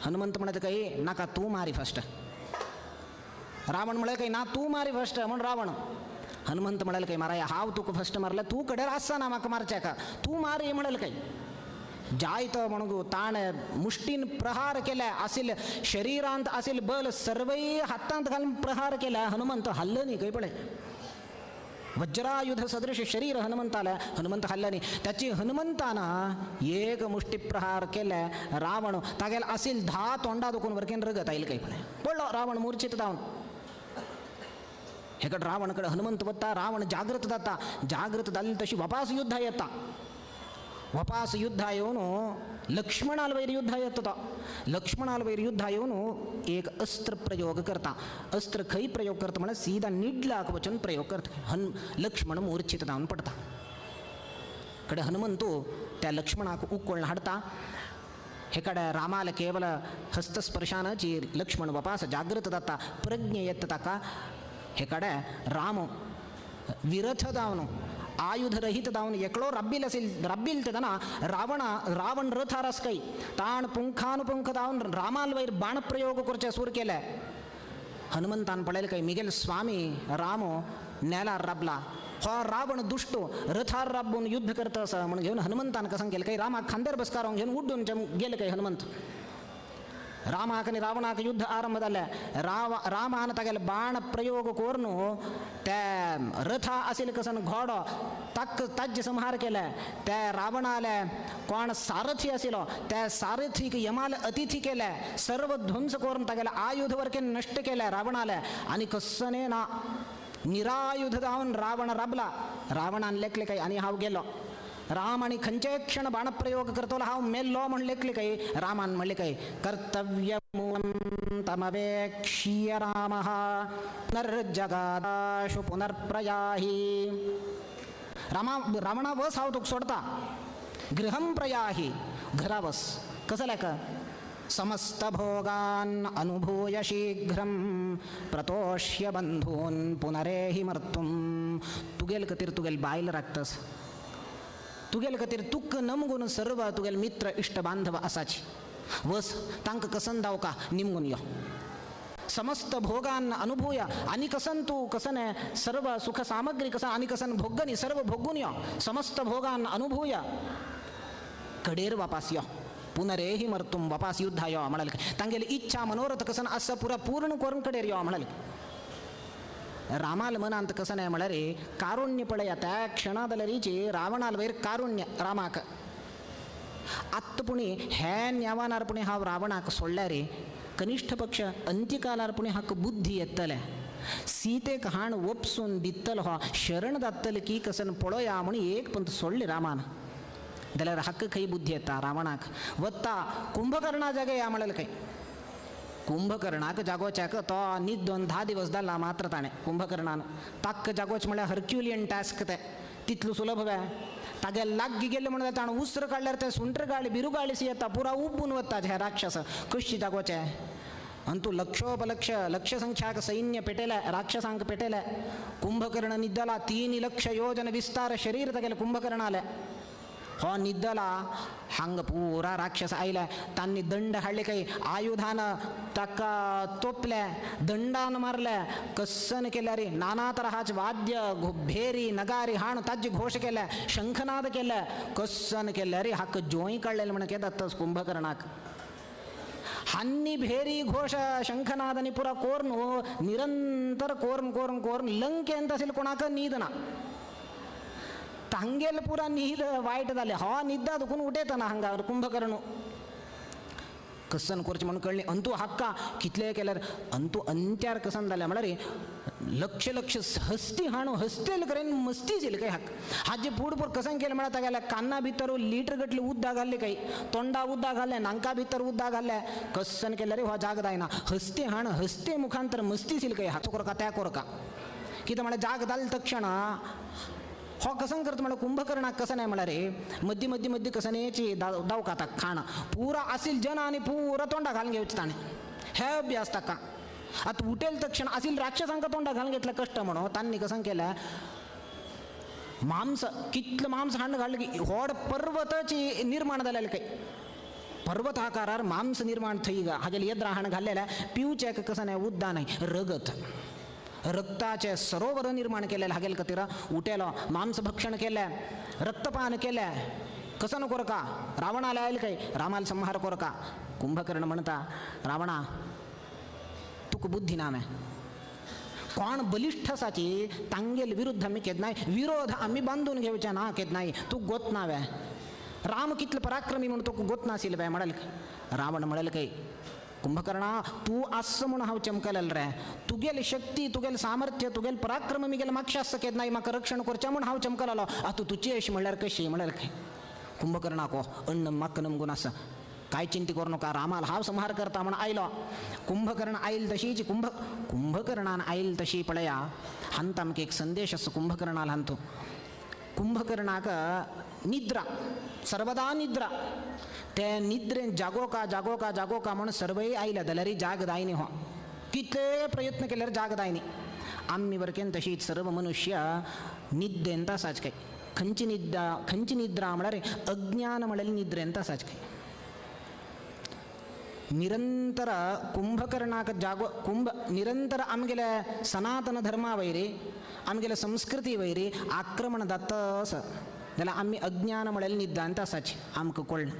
हनुमंत म्हणत काय नाका तूं मारी फर्स्ट. रावण म्हणले काय ना तूं मारी फर्स्ट म्हणून रावण. हनुमंत म्हणाले काय माराय हांव तुका फर्स्ट मारले तूं कडेर आसना म्हाका मारच्याका तूं मारी म्हणले काय जायत म्हणून ताणें मुष्टीन प्रहार केले आशिल्ले शरिरांत आशिल्ले बल सर्वय हातांत घालून प्रहार केले हनुमंत हाल्लो न्ही खंय पळय वज्रायुध सदृश शरीर हनुमंताला हनुमंत हाल्लो न्ही. त्याची हनुमंतान एक मुष्टी प्रहार केले रावण तागेले आशिल्ले 10 तोंडा दुखून वरकेन रगत आयलें खंय पळय पडलो रावण मूर्छित जावन. हेकडे रावणकडे हनुमंत वता रावण जागृत जाता जागृत जाल्ली तशी वापास युद्धा येता वापास युद्धा येवन लक्ष्मणाल वयर युद्धा येता तो लक्ष्मणाल वयर युद्धा येवन एक अस्त्र प्रयोग करता अस्त्र खंय प्रयोग करता म्हळ्यार सीधा निडलाक वचून प्रयोग करता लक्ष्मण मूर्छित जावन पडता. कडे हनुमंतू त्या लक्ष्मणाक उकळून हाडता. हे कडेन रामाल केवल हस्तस्पर्शानची लक्ष्मण वापास जागृत जाता प्रज्ञ येता ताका. हे कडेन राम विरथ जावन आयुधरहित जावन एकलो रब्बील असेल रब्बील तेन्ना रावणा रावण रथार आस काय ताण पुंखानुपुंख जावन रामाल वयर बाण प्रयोग करचे सूर केले. हनुमंतान पळयलें काय मिगेल स्वामी राम नेलार राबला हो रावण दुश्ट रथार राबून युद्ध करता आसा म्हणून घेवन हनुमंतान कसं केलें काय रामाक खांद्यार बसकारोवन घेवन उड्डून गेले काय हनुमंत. रामाक आनी रावणाक युद्ध आरंभ जालें. रामान तागेले बाण प्रयोग करून त्या रथा आशिल्ले कसन घोडो ताक ताज्य संहार केले. त्या रावणाले कोण सारथी आशिल्लो त्या सारथीक यमाल अतिथी केले. सर्व ध्वंस करून तागेले आयुध वर्के नश्ट केले रावणाले. आनी कसने ना निरायुध जावन रावण राबला. रावणान लेखले काय आनी हांव गेलो. राम आनी खंयचेय क्षण बाणप्रयोग करतलो हांव मेल्लो म्हण लेखले काय. रामान म्हणले काय कर्तव्य तमवेक्ष्य रामः पुनर्जगादाशु पुनर्प्रयाहि. रामा रावणा वस हांव तुका सोडता. गृहं प्रयाहि घरा वस. कसं लेख समस्त भोगान अनुभूय शीघ्रं प्रतोष्य बंधून पुनरेहि मर्तुं. तुगेल खातीर तुगेल बायल राखतस, तुगेल खातीर तुक नमगून सर्व तुगेल मित्र इश्ट बांधव आसाची. वस तांकां कसन दावका निमगून यो. समस्त भोगान अनुभूय आनी कसन तूं कसन सर्व सुख सामग्री कसन आनी कसन भोगनी सर्व भोगून यो. समस्त भोगान अनुभूय कडेर वापास यो. पुनरेहि मर्तुं वापास युद्धा यो म्हणाले. तांगेली इच्छा मनोरथ कसन आसा पुरा पूर्ण करून कडेर यो म्हणाले. रामाल मनांत कसं नाही म्हळ्यार कारुण्य पळया. त्या क्षणादलरीची रावणाल वयर कारुण्य रामाक. आत्त पुणी हे न्यावानार पुणी हांव रावणाक सोडल्यार कनिष्ठ पक्ष अंत्यकालार पुणी हाका बुद्धी येतले. सीतेक हाण वपसून दितलो हो शरण जातले की कसन पळोया म्हण एक पंत सोडली रामान. जाल्यार हाका खंय बुद्धी येता रावणाक. वत्ता कुंभकर्णा जागे या म्हणलें खंय. कुंभकर्णाक जागोच्याक तो न्हिदोन 10 दिवस जाला मात्र ताणें कुंभकर्णान. ताक्क जागोच म्हळ्यार हर्क्युलियन टास्क तें तितलो सुलभ वे. तागे लागीं गेले म्हणल्यार ताणें उसर काडल्यार तें सुंटर गाळी बिरू गाळी येता पुरा उबून वता हे राक्षस. कशी जागोचें आनी तूं लक्षोपलक्ष लक्षसंख्याक सैन्य पेटेले राक्षसांक पेटेले. कुंभकर्ण न्हिदला 3 लक्ष योजन विस्तार शरीर तागेलें कुंभकर्णालें. हो न्हिदला हांगा पुरा राक्षस आयले. तांणी दंड हाडले काही आयुधान ताका तोपले दंडान मारले. कसन केल्यार नाना तराचे वाद्य भेरी नगारी हाण ताजी घोश केले शंखनाद केले. कसन केल्यार हाका जोय काडलेले म्हण केदात कुंभकर्णाक. हान्नी भेरी घोष शंखनाद आनी पुरा कोर्न निरंतर कोर्न कोर्न कोर्न लंकेंत आशिल्ले कोणाक न्हीद ना. तांगेल पुरा न्हीद वायट जालें. हो न्हिद्दा दुखून उठयतना हांगा कुंभकर्ण. कसन करचें म्हणून कळ्ळें. अंतू हाक्का कितलें केल्यार अंतू अंत्यार कसन जालें म्हळ्यार लक्ष लक्ष हस्ती हाणू हस्तेल करेन मस्ती जाली काय हाक. हाजे फूड पूर कसन केलें म्हळ्यार तागेल्या कान्ना भितर लिटर गटले उद्दा घाल्ले काय तोंडा उद्दा घाल्ले नांका भितर उद्दा घाल्ले. कसन केल्यार हो जाग जायना. हस्ती हाण हस्ते मुखांतर मस्ती जाली काय हाचो कोरका त्या कोरका. कितें म्हळ्यार जाग जाले तक्षण हो कसन करता म्हळ्यार कुंभकर्णाक कसं नाही म्हळ्यार मद्दी मद्दी मद्दी कसनेची दावका खाण पुरा आसील जन आनी पुरा तोंडा घालून घेवचें ताणें. हे अभ्यास ताका. आतां उठेल तक्षण आसील राक्षसांका तोंडा घालून घेतलं कश्ट म्हणून तांणी कसन केलें मांस कितलें मांस हाडून घालूं की व्हड पर्वताची निर्माण जालेलें काय पर्वत आकारार मांस निर्माण थंय हागेले येद्रा हाण घाल्लेलें पिवचें कसं नाही उद्दा नाही रगत रक्ताचे सरोवर निर्माण केलेले हागेल खातीर उठेलो मांस भक्षण केलें रक्तपान केलें. कसं नको का रावणाला आयल काय रामाला संहार कोरका. कुंभकर्ण म्हणता रावणा तुका बुद्धी ना मे कोण बलिष्ठ आसाची तांगेल विरुद्ध आमी केन्नाय विरोध आमी बांदून घेवचे ना केन्नाय. तूं गोत ना वे राम कितले पराक्रमी म्हणून तुका गोत नाशिल्ले वे म्हणले. रावण म्हणले काय कुंभकर्णा तूं आस म्हूण हांव चमकलेल रे. तुगेली शक्ती तुगेलें सामर्थ्य तुगेल पराक्रम मिगेले मागशे आसता केन्नाय म्हाका रक्षण करचें म्हूण हांव चमकलेलो. आतां तुची अशी म्हणल्यार कशी म्हणल्यार काय कुंभकर्णाक हो अण्ण म्हाका नमगून आसा काय चिंता करू नका रामाल हांव संहार करता म्हूण आयलो. कुंभकर्ण आयल तशीच कुंभकर्णान आयल तशी पळया हांत आमकां एक संदेश आसा कुंभकर्णाल हांतू. कुंभकर्णाक निद्रा सर्वदा निद्रा ते निद्रेन जागोका जागोका जागोका म्हूण सर्वय आयले जाल्यार जाग जायनी हो कितले प्रयत्न केल्यार जाग जायनी. आमी वरकेन तशीच सर्व मनुष्य निद्रेंत आसाच काय. खंयची निद्रा खंयची निद्रा म्हळ्यार अज्ञान म्हळ्यार निद्रेंत आसाच काय. निरंतर कुंभकर्णाक जागो कुंभ निरंतर आमगेले सनातन धर्मा वयरी आमगेले संस्कृती वयरी आक्रमण जाता जाल्यार आमी अज्ञान म्हळ्यार निद्दांत आसाची आमकां कळना.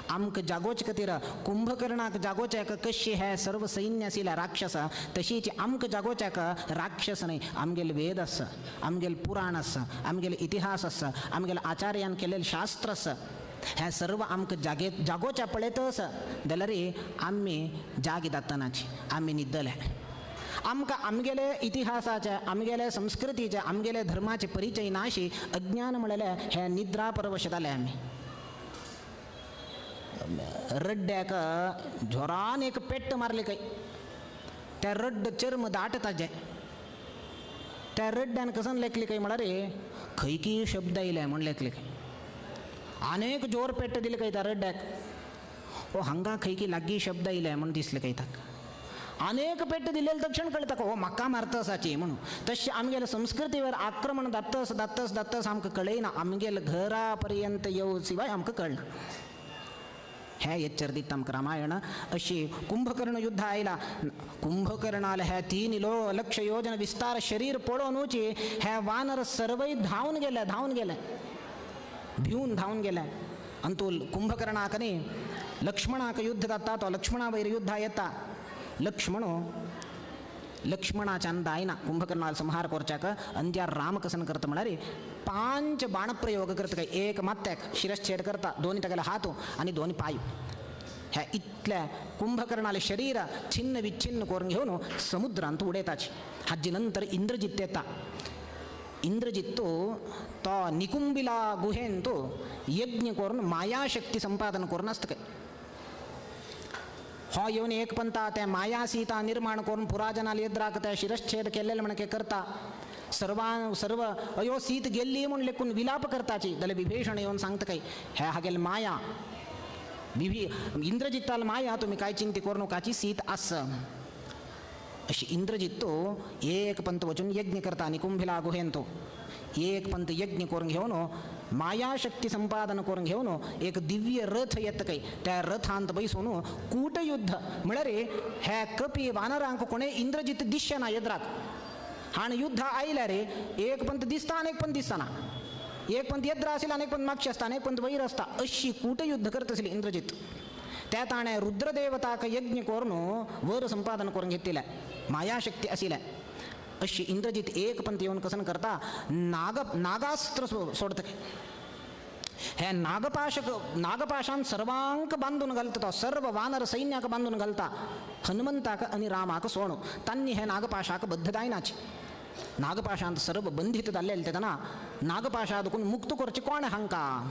आमकां जागोवचे खातीर कुंभकर्णाक जागोवच्याक कशी हे सर्व सैन्य आशिल्लें राक्षस तशीच आमकां जागोवच्याक राक्षस न्हय, आमगेले वेद आसा, आमगेले पुराण आसा, आमगेले इतिहास आसा, आमगेले आचार्यान केल्लें शास्त्र आसा. हें सर्व आमकां जागे जागोवच्या पळयतच जाल्यार आमी जागे जातनाची आमी न्हिदले. आमकां आमगेले इतिहासाचे, आमगेले संस्कृतीचे, आमगेले धर्माचे परिचय नाशी अज्ञान म्हणलें हें निद्रा परवश जालें. आमी रड्ड्याक जोरान एक पेट्ट मारली खंय, त्या रड्ड चर्म दाट ताजें, त्या रड्ड्यान कसन लेखली खंय म्हळ्यार खंयकी शब्द आयले म्हूण लेखले खंय. आनेक जोर पेट्ट दिले खंय त्या रड्ड्याक, ओ हांगा खंयकी लागीं शब्द आयले म्हूण दिसले खंय ताका. अनेक पेट्ट दिलेले तक्षण कळटा हो म्हाका मारता आसाची म्हणून. तशें आमगेले संस्कृतीवर आक्रमण जातस जातस जातस आमकां कळयना, आमगेले घरा पर्यंत येवं शिवाय आमकां कळना. हे एच्चर दिता आमकां रामायण. अशी कुंभकर्ण युद्ध आयला, कुंभकर्णाले हे 3 लक्ष योजन विस्तार शरीर पळोवनूच हे वानर सर्वय धांवन गेले, धांवन गेले, भिवन धांवन गेले. आनी तो कुंभकर्णाक न्ही लक्ष्मणाक युद्ध जाता, तो लक्ष्मणा वयर युद्धा येता. लक्ष्मण लक्ष्मणाच्यान दायना कुंभकर्णाल संहार करच्याक अंत्यार राम कसन करता म्हळ्यार 5 बाणप्रयोग करता काय, एक मात्याक शिरश्छेद करता, 2 तागेले हात आनी 2 पांय. ह्या इतल्या कुंभकर्णाले शरीर छिन्न विच्छिन्न करून घेवन समुद्रांत उडयताची. हाजे नंतर इंद्रजित येता. इंद्रजित तो निकुंबिला गुहेन तो यज्ञ करून मायाशक्ती संपादन करून आसता काय. हो येवन एक पंता त्या माया सीता निर्माण करून पुराजनाल येद्राक त्या शिरश्छेद केल्लेले म्हणके करता. सर्वां सर्व अयो सीत गेल्ली म्हूण लेखून विलाप करताची. जाल्यार विभीषण येवन सांगता काय हे हागेल माया विभी इंद्रजिताल माया तुमी काय चिंती करू नकाची सीत आस. अशी इंद्रजित तो एक पंत वचून यज्ञ करता निकुंभिला गुहेन तो एक पंत यज्ञ करून घेवन मायाशक्ती संपादन करून घेवन एक दिव्य रथ येता काय, त्या रथांत बैसून कूटयुद्ध म्हळ्यार ह्या कपी वानरांक कोणे इंद्रजित दिसचे ना येद्राक. आनी युद्ध आयल्यार एक पंत दिसता आनी एक पंत दिसना, एक पंत येद्रा आशिल्ले आनी एक पंत मागशी आसता आनी एक पंत वयर आसता. अशी कूटयुद्ध करता आसली इंद्रजित. त्या ताणें रुद्रदेवताक यज्ञ करून वर संपादन करून घेतिल्लें, मायाशक्ती आशिल्लें. अशी इंद्रजित एक पंत येवन कसन करता नागास्त्र सोडता. हे नागपाशक नागपाशान सर्वांक बांदून घालता, तो सर्व वानर सैन्याक बांदून घालता, हनुमंताक आनी रामाक सोणू. तांणी हे नागपाशाक बद्ध जायनाचे. नागपाशांत सर्व बंधित जाल्ले तेन्ना नागपाशा दुखून मुक्त करचे कोण हांकां?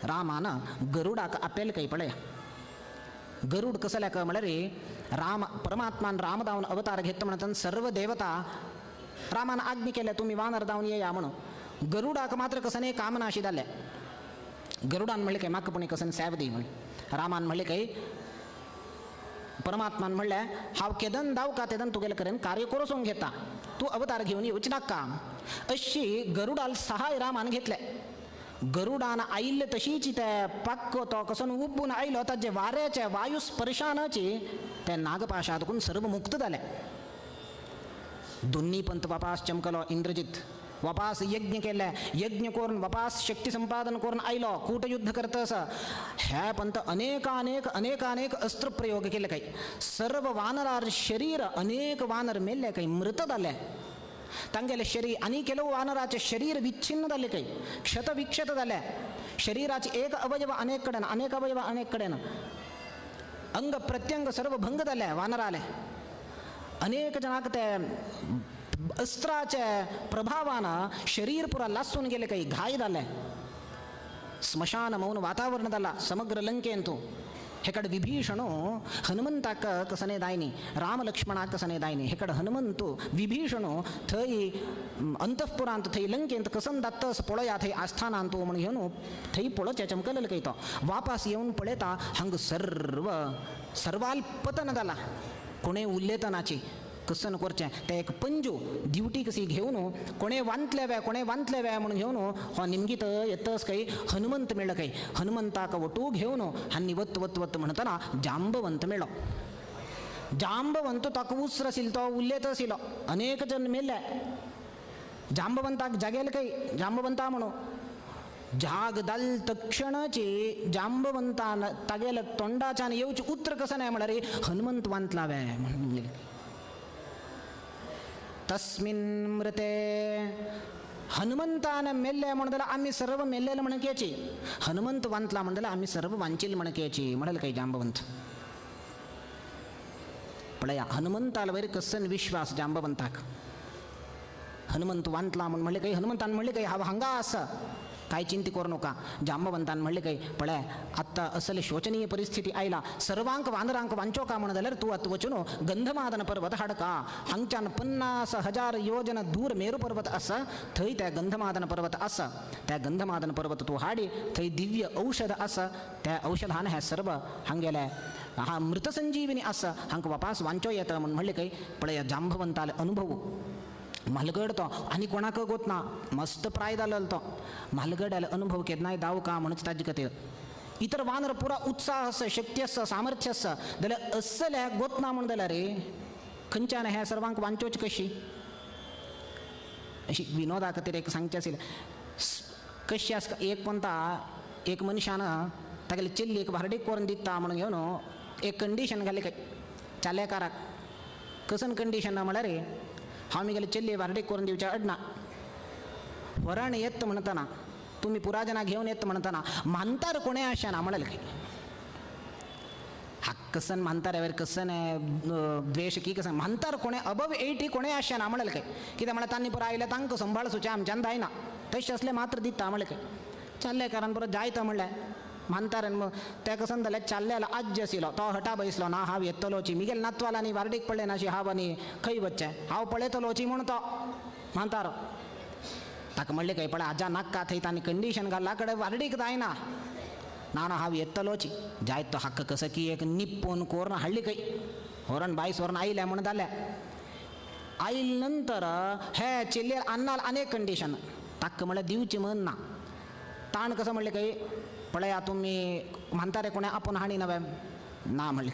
रामान गरुडाक आपेल काय पळया. गरुड कसल्याक म्हळ्यार राम परमात्मान राम दावन अवतार घेतलो म्हणून सर्व देवता रामान आज्ञा केल्या तुमी वानर दावन येया म्हणून. गरुडाक मात्र कसने कामना अशी जाल्या. गरुडान म्हणलें काय म्हाका पुणी कसन सेव दी म्हणलें. रामान म्हणलें काय परमात्मान म्हणलें हांव केदन दावका तेदन तुगेले कडेन कार्य करोसून घेता, तूं अवतार घेवन येवची नाका. अशी गरुडाल सहाय रामान घेतलें. गरुडान आयिल्ले तशीच ते पाक्को तो कसन उबून आयलो ताजे वाऱ्याचे वायू स्पर्शानाची ते नागपाशातकून सर्व मुक्त जाले. दोन्ही पंत वापास चमकलो इंद्रजित, वापास यज्ञ केले, यज्ञ करून वापास शक्ती संपादन करून आयलो, कूटयुद्ध करतस. ह्या पंत अनेकानेक अनेकानेक अस्त्र प्रयोग केले काही, सर्व वानरार शरीर अनेक वानर मेल्ले काही, मृत जाले तांगेले शरीर. आनी ಕೆಲವು वानराचे शरीर विच्छिन्न जाले काही, क्षतविक्षत जाले. शरीराचे एक अवयव अनेक कडेन, अनेक अवयव अनेक कडेन, अंग प्रत्यंग सर्व भंग जाले वानराले. अनेक जणांक ते अस्त्राचे प्रभावान शरीर पुरा लासून गेले काही, घाय जाले. स्मशान मौन वातावरण जाला समग्र लंकेंतू. हेकड विभीषणो हनुमंताक कसने दायनी, राम लक्ष्मणाक कसने दायनी. हेकड हनुमंतु विभीषणो थंय अंतःपुरांत थंय लंकेंत कसन दात्तस पळया थंय आस्थानांतु म्हण घेवन थंय पळोवचें चमकलें काय तो वापास येवन पळयता हांगा सर्व सर्वाल पतन जाला. कोणें उलयतनाची कसन करचें तें एक पंजू दिवटी कशी घेवन कोणें वांतले वे कोणें वांतले वे म्हणून घेवन हो निमगीत येतस काही हनुमंत मेळ्ळो काही. हनुमंताक वटू घेवन हांणी वत वत वत म्हणटना जांबवंत मेळ्ळो. जांबवंत ताका उसर आशिल्लो तो उलयत आशिल्लो. अनेक जन मेल्ले. जांबवंताक जागेल काही जांबवंता म्हणून जाग जाल तक्षणाची जांबवंतान तागेल्या तोंडाच्यान येवचें उतर कसं नाही म्हळ्यार हनुमंत वांतलावे म्हणून. तस्मिन मृते हनुमंतान मेल्ले म्हण जाल्यार आमी सर्व मेल्लेले म्हणक्याची, हनुमंत वांतला म्हण जाल्यार आमी सर्व वांचील म्हणक्याची म्हणल काही जांबवंत. पळया हनुमंताल वयर कसन विश्वास जांबवंताक. हनुमंत वांतला म्हण म्हणले काही, हनुमंतान म्हणले काही हांव हांगा आसा काय चिंता करू नका. जांबवंतान म्हणले काही पळय आत्तां असले शोचनीय परिस्थिती आयला, सर्वांक वानरांक वांचो का म्हण जाल्यार तूं आतां वचून गंधमादन पर्वत हाडका. हांगच्यान 50,000 योजन दूर मेरू पर्वत आसा, थंय त्या गंधमादन पर्वत आसा, त्या गंधमादन पर्वत तूं हाडी, थंय दिव्य औषध आसा, त्या औषधान हें सर्व हांगेलें हा मृतसंजीविनी आसा, हांकां वापास वांचो येता म्हण म्हणलें काही. पळय जांबवंताले अनुभव म्हालगड तो आनी कोणाक गोत ना, मस्त प्राय जालो तो म्हालगड्याले अनुभव केन्नाय दाव का म्हणून ताजे खातीर. इतर वानर पुरा उत्साह आसा, शक्ती आसा, सामर्थ्य आसा, जाल्यार असले गोत ना म्हण जाल्यार रे खंयच्यान ह्या सर्वांक वांचोच कशी. अशी विनोदा खातीर एक सांगचें आशिल्लें कशी आसता. एक पंता एक मनशान तागेले चेल्लीक व्हार्डीक करून दिता म्हणून घेवन एक कंडिशन घाली काय चालेकाराक. कसन कंडिशन म्हळ्यार रे हांव मिगेले चेल्ली व्हार्डीक करून दिवच्या अडना, व्हरण येत म्हणतना तुमी पुराजना घेवन येत म्हणतना म्हांतार कोणें आशा ना म्हणलें काय. हा कसन म्हांताऱ्यावर कसन द्वेश की कसन म्हांतार कोणें अबव 80 कोणें आशा ना म्हणलें काय. कित्याक म्हळ्यार तांणी पुरा आयल्या तांकां सांबाळ सुचें आमच्यान जायना, तशें असलें मात्र दिता म्हणलें काय. चाल्लेकारान परत जायता म्हणलें म्हांतारान तें कसन जाल्यार चाल्ल्यालो आज्ज आशिल्लो तो हटा बैसलो ना हांव येतलोची मिगेल नातवाल आनी वार्डीक पडलें नाशी हांव आनी खंय वचचें हांव पळयतलोची म्हूण तो म्हांतारो. ताका म्हणलें काय पळय आजा नाका थंय तांणी कंडिशन घाल्ला कडेन वार्डीक जायना, ना ना हांव येतलोची. जायत तो हक्क कसो की एक निप्पोन कोरून हाडली खंय व्हरून बायस व्हरून आयल्या म्हूण जालें. आयले नंतर हे चेल्लेर अन्नाल अनेक कंडिशन ताका म्हणल्यार दिवचें मन ना. ताण कसो म्हणलें काय पळया तुमी म्हांतारे कोणें आपोवन हाणी नवे ना म्हणलें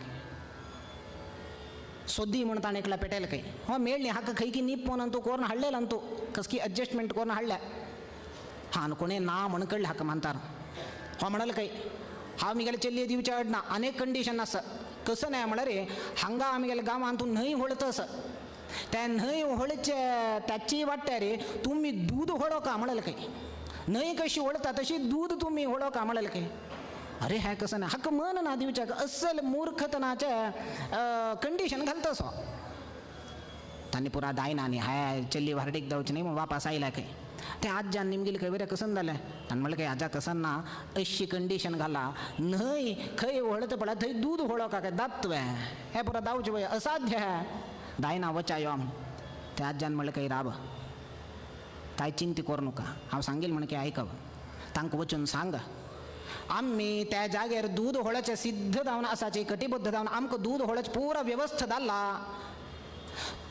सोदी म्हूण ताणें एकल्या पेटेल खंय हो मेळ्ळी हाका खंय की निप्पोन अंतू कोरून हाडलेलो अंतू कसकी एडजस्टमेंट करून हाडल्या हा आनी कोणें ना म्हण कडलें हाका म्हांतार. हो म्हणल खंय हांव मिगेले चेल्ली दिवच्या अडना अनेक कंडिशन आसा. कसं नाही म्हळ्यार रे हांगा आमगेल्या गांवांत तूं न्हंय व्हळत आसा, त्या न्हंय व्हळचे त्याची वाट्या रे तुमी दूद व्हळो का म्हणल खंय, न्हंय कशी व्हळता तशी दूद तुमी व्हळो का म्हणल खंय. अरे हें कसं नाही हाका मन ना दिवच्याक असल मूर्खतनाचें कंडिशन घालता असो. तांणी पुरा जायना आनी हाय चेल्ली व्हार्डीक जावचें न्ही म्हूण वापास आयल्या खंय. तें आज्यान निमगेली खंय बरें कसन जालें आनी म्हणलें खंय आजा कसन ना अशी कंडिशन घाला न्हंय खंय व्हळता पळय थंय दूद व्हळो का काय दात तुवें हें पुरा दावचें पळय असाध्य हें जायना वचा यो म्हण. त्या आज्यान म्हणलें खंय राब काय चिंता करू नका हांव सांगील म्हण की आयकव तांकां वचून सांग आमी त्या जाग्यार दूद होळचे सिद्ध जावन आसाची कटिबद्ध जावन आमकां दूद होळचे पुरा व्यवस्था जाल्ला.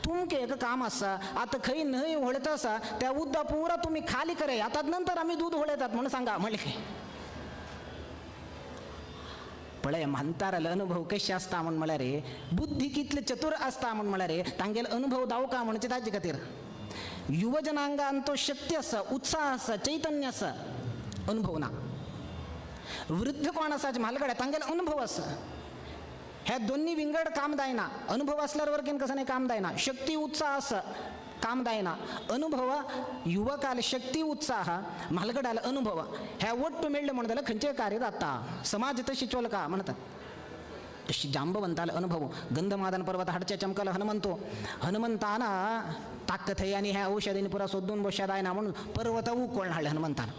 तुमकां एक काम आसा आतां खंय न्हंय व्हळत आसा त्या उदक पुरा तुमी खाली करे आतां नंतर आमी दूद होळयतात म्हणून सांगा म्हणलें खंय. पळय म्हांतारालो अनुभव कशें आसता म्हण म्हळ्यार रे बुद्धी कितले चतुर आसता म्हण म्हळ्यार रे तांगेलो अनुभव दावका म्हणचे ताजे खातीर. युवजनांगान तो शक्ती आसा, उत्साह आसा, चैतन्य आसा, अनुभव ना. वृद्ध कोण आसा म्हालगडे तांगेलो अनुभव आसा. हे दोन्ही विंगड काम जायना. अनुभव असल्यावर वर्गीन कसं नाही काम जायना, शक्ती उत्साह आसा काम जायना. अनुभव युवकाल शक्ती उत्साह म्हालगड्याल अनुभव हे ಒಟ್ಟು मेळ्ळे म्हण जाल्यार खंयचें कार्य जाता. समाज तशी चोलका म्हणतात. अशी जांबवंताल अनुभव गंधमादन पर्वत हाडचे चमकल हनुमंतो हनुमंतान ताकद थंय आनी ह्या औषधीन पुरा सोदून बसच्या जायना म्हणून पर्वत उकोळून हाडले हनुमंतान.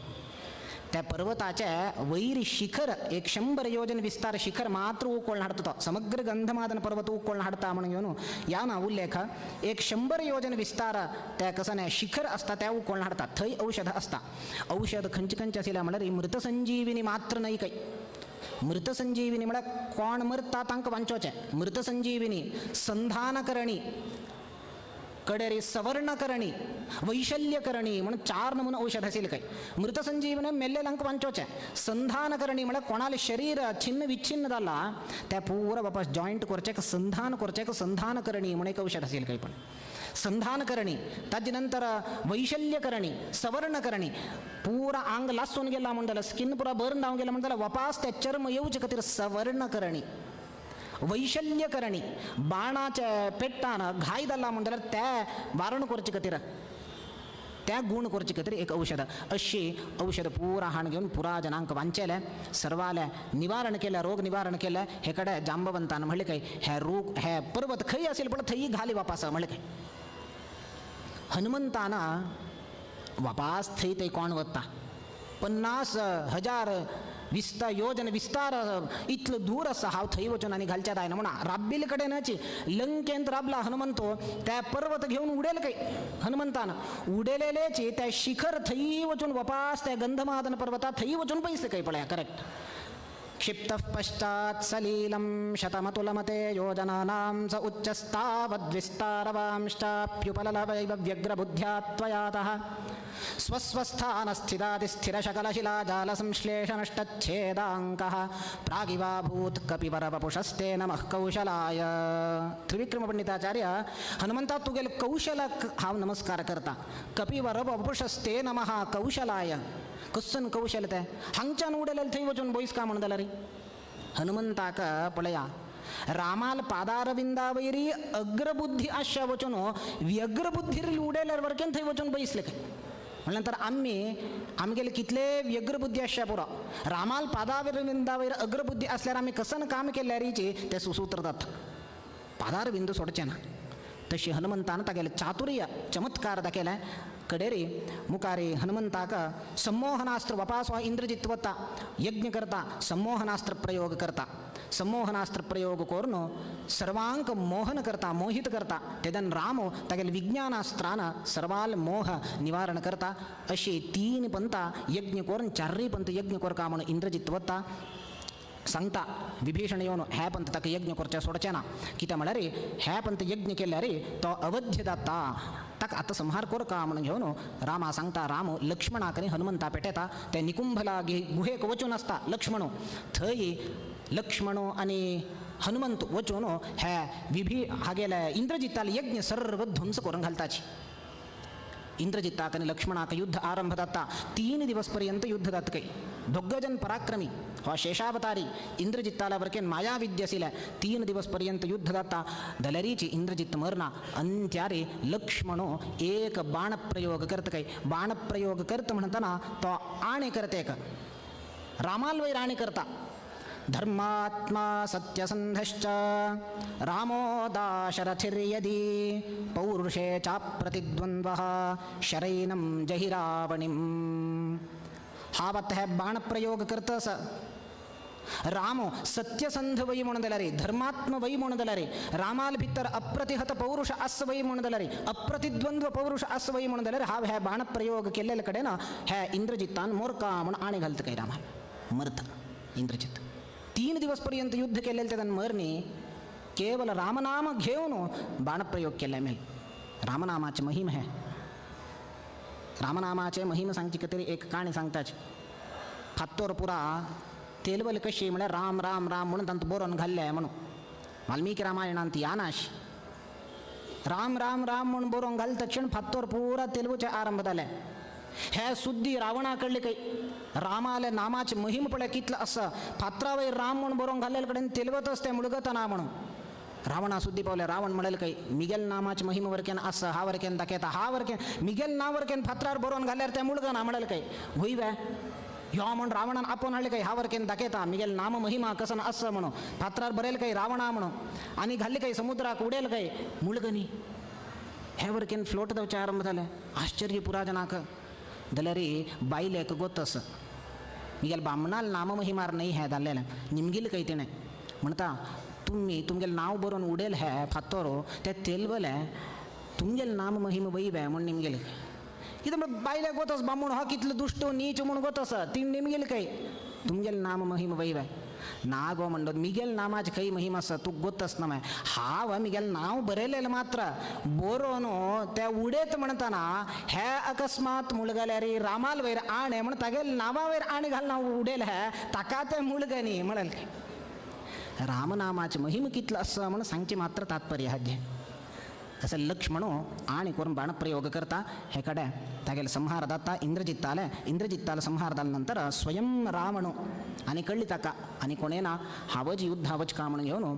त्या पर्वताचे वैर शिखर 100 योजन विस्तार शिखर मात्र उकोळून हाडता तो समग्र गंधमादन पर्वत उकोळून हाडता म्हणून घेवन या ना उल्लेख 100 योजन विस्तार त्या कसं नाही शिखर असता त्या उकोळून हाडता थंय औषध असता. औषध खंयचे खंयचे आशिल्लें म्हळ्यार मृतसंजीविनी मात्र न्हय खंय. मृतसंजीविनी म्हळ्यार कोण मरता तांकां वांचोचें. मृतसंजीविनी संधान करणी कडेरी सवर्णकरणी वैशल्यकरणी म्हणून चार नमुना औषध आशिल्लें काय मृतसंजीवनी मेल्लेल्यांक वांचोचें संधानकरणी म्हळ्यार कोणालें शरीर छिन्न विच्छिन्न जाला त्या पुरा वापस जॉयंट करचें संधान करचें संधानकरणी म्हणून एक औषध आशिल्लें काय पण संधानकरणी ताजे नंतर वैशल्यकरणी सवर्णकरणी पुरा आंग लासून गेला म्हण जाल्यार स्किन पुरा बर्न जावन गेला म्हण जाल्यार वापास त्या चर्म येवचे खातीर सवर्णकरणी वैशल्यकरणी बाणाच्या पेट्टान घाय जाला म्हण जाल्यार त्या वारण करचे खातीर त्या गुण करचे खातीर एक औषध अशी औषध पुरा हाण घेवन पुरा जनांक वांचेलें सर्वाले निवारण केलें रोग निवारण केलें हे कडेन जांबवंतान म्हणलें काय हे रोग हे पर्वत खंय असेल पण थंय घाली वापास म्हणलें काय हनुमंतान वापास थंय थंय कोण वता 50,000 विस्तार योजन विस्तार इतलो दूर आसा हांव थंय वचून आनी घालच्या जायना म्हणून राब्बिल कडेनच लंकेंत राबला हनुमंतो त्या पर्वत घेवन उडेल काय हनुमंतान उडेलेलेची त्या शिखर थंय वचून वापास त्या गंधमादन पर्वता थंय वचून पैसले काय पळया करेक्ट क्षिप्तः पश्चात् सलीलं शतमतुलमते योजनानां स उच्चस्तावद्विस्तारवांश्चाप्युपललवैव व्यग्रबुद्ध्या त्वयातः स्वस्वस्थानस्थितातिस्थिरशकलशिलाजालसंश्लेषनष्टच्छेदाङ्कः प्रागिवाभूत् कपिवरवपुषस्ते नमः कौशलाय. त्रिविक्रमपंडिताचार्य हनुमंता तुगेल कौशलाक हांव नमस्कार करता. कपिवरवपुषस्ते नमः कौशलाय. कस्सन कौशल ते हांगच्यान उडयलें थंय वचून बोयस का म्हण जाल्यार हनुमंताक पळया रामाल पादारविंदावैरी अग्रबुद्धी आशा वचून व्यग्रबुद्धीर उडयल्यार वरकेन थंय वचून बैसले काय म्हणल्यार नंतर आमी आमगेले कितले व्यग्रबुद्धी आसच्या पुरो रामाल पादारविंदावैर अग्रबुद्धी असल्यार आमी कसन काम केल्यारीची ते सुसूत्र जाता पादारविंद सोडचें ना. तशी हनुमंतान तागेले चातुर्य चमत्कार दाखयले कडेरी मुखारी हनुमंताक संमोहनास्त्र वपास इंद्रजित वता यज्ञ करता संमोहनास्त्र प्रयोग करता संमोहनास्त्र प्रयोग करून सर्वांक मोहन करता मोहित करता तेदन राम तागेले विज्ञानास्त्रान सर्वाल मोह निवारण करता. अशी तीन पंता यज्ञ करून चारय पंत यज्ञ करका म्हणून इंद्रजित वता सांगता विभीषण येवन ह्या पंत ताका यज्ञ करचें सोडचें ना कित्याक म्हळ्यार ह्या पंत यज्ञ केल्यार तो अवध्य जाता ताका आतां संहार करका म्हणून घेवन रामा सांगता. राम लक्ष्मणाक आनी हनुमंता पेटयता ते निकुंभला गुहेक वचून आसता लक्ष्मणो थंय लक्ष्मणो आनी हनुमंत वचून ह्या विभी हागेले इंद्रजिताले यज्ञ सर्व ध्वंस करून घालताची. इंद्रजिताक आनी लक्ष्मणाक युद्ध आरंभ जाता 3 दिवस पर्यंत युद्ध जाता काय दोग्गजन पराक्रमी हो शेषावतारी इंद्रजिताला वरकेन मायाविद्य आशिल्लें 3 दिवस पर्यंत युद्ध जाता दलरीची इंद्रजित मरना अंत्यारे लक्ष्मणो एक बाणप्रयोग करता काय बाणप्रयोग करता म्हणताना तो आणे करता एक रामाल वयर आणे करता धर्मात्मा सत्यसंधश्च रामो दाशरथिर्यदि पौरुषे चाप्रतिद्वन्द्वः शरैनं जहि रावणिं. हा वत हे बाणप्रयोग करतस राम सत्यसंध वै म्हणून जाल्यार धर्मात्म वै म्हणून जाल्यार रामाल भितर अप्रतिहत पौरुष आस वै म्हणून जाल्यार अप्रतिद्वंद्व पौरुष आस वै म्हणून जाल्यार हा हे बाणप्रयोग केल्ले कडेन हे इंद्रजितान मोरका म्हणून आणे घालता काय रामाल मरता इंद्रजित. 3 दिवस पर्यंत युद्ध केलेले त्यान मरणी केवल रामनाम घेवन बाणप्रयोग केले मेल. रामनामाचे महिम हे रामनामाचे महिम सांगची तरी एक काणी सांगताच. फात्तोर पुरा तेलवल कशी म्हळ्यार राम राम राम म्हणून तांकां बरोवन घाल्लें म्हणून वाल्मीकी रामायणांत यानाश राम राम राम म्हणून बरोवन घालता क्षण फात्तोर पुरा तेलवचे आरंभ जाले. हे सुद्दी रावणा कडले काही रामाले नामाचे महिम पळय कितलो आसा फातरा वयर राम म्हणून बरोवन घाल्ले कडेन तेलवतच ते मुळगतना म्हणून रावणा सुद्दी पावले. रावण म्हणले काही मिगेल नामाचे महिम वरकेन आसा हा वरकेन दाखयता हा वरकेन मिगेल नांव वरकेन फातरार बरोवन घाल्यार ते मुळगना म्हणले काही होय वे यो म्हण रावणान आपोवन हाडले काही हा वरकेन दाखयता मिगेल नाम महिमा कसन आसा म्हणून फातरार बरयल काही रावणा म्हणून आनी घाल्ले काही समुद्राक उडेल काही मुळगनी हे वरकेन फ्लोट जावचे आरंभ जाले. आश्चर्य पुरा जनाक जाल्यार बायलेक गोतस मिगेल बामणाल नाम महिमार नाही हे जाल्लेलें निमगील काही तिणें म्हणटा तुमी तुमगेलें नांव बरोवन उडयल हे फातोर ते तेलवले तुमगेलें नाम महिम वयवे म्हूण निमगेले कितें म्हण बायलेक गोतस बामूण हो कितलो दुश्ट नीच म्हूण गोतस ती निमगेल काय तुमगेलें नाम महिम वयवे. नागो म्हणतो मिगेल नामाची खंय महिमा आसा तुका गोत आसना मागीर हांव मिगेल नांव बरयलेलें मात्र बरोवन त्या उडयत म्हणटना हे अकस्मात मुळगल्यार रामाल वयर आणें म्हण तागेल नांवा वयर आणें घालून हांव उडयलें हे ताका तें मुळगनी म्हणलें. रामनामाचे महिम कितलो आसा म्हण सांगचें मात्र तात्पर्य हाजें. तसं लक्ष्मणो आनी करून बाणप्रयोग करता हे कडेन तागेले संहार जाता इंद्रजित्ताले. इंद्रजित्ताले संहार जाले नंतर स्वयं रावणो आनी कळ्ळी ताका आनी कोणें ना हांवच युद्ध हांवच का म्हणून घेवन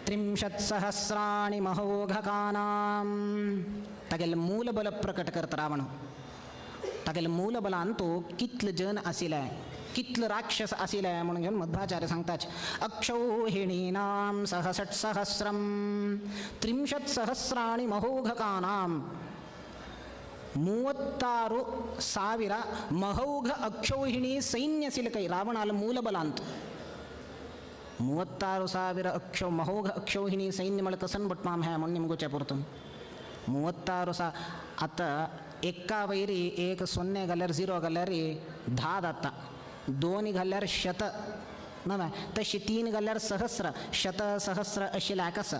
30 सहस्राणि महोघकानां तागेले मूलबल प्रकट करता रावण. तागेले मूलबलान तो कितले जन आशिल्ले कितले राक्षस आशिल्ले म्हणून घेवन मध्वाचार्य सांगताच अक्षौहिणीनां सहषट्सहस्रं 30 सहस्राणि महोघकानां 36,000 ಮಹೌಘ ಅಕ್ಷೌಹಿಣಿ ಸೈನ್ಯ ಸಿಲಕೈ ರಾವಣಾಲ ಮೂಲಬಲ ಅಂತ 36,000 ಮಹೌಘ ಅಕ್ಷೌಹಿಣಿ ಸೈನ್ಯ ಮಳ कसन बटमाम है म्हणून निमगो पुरतून 36 आतां एका वयरी 1 0 घाल्यार 0 घाल्यार 10 जाता, 2 घाल्यार 100 नव्हे तशी 3 घाल्यार 1,000 100 सहस्र अशी लायक आसा.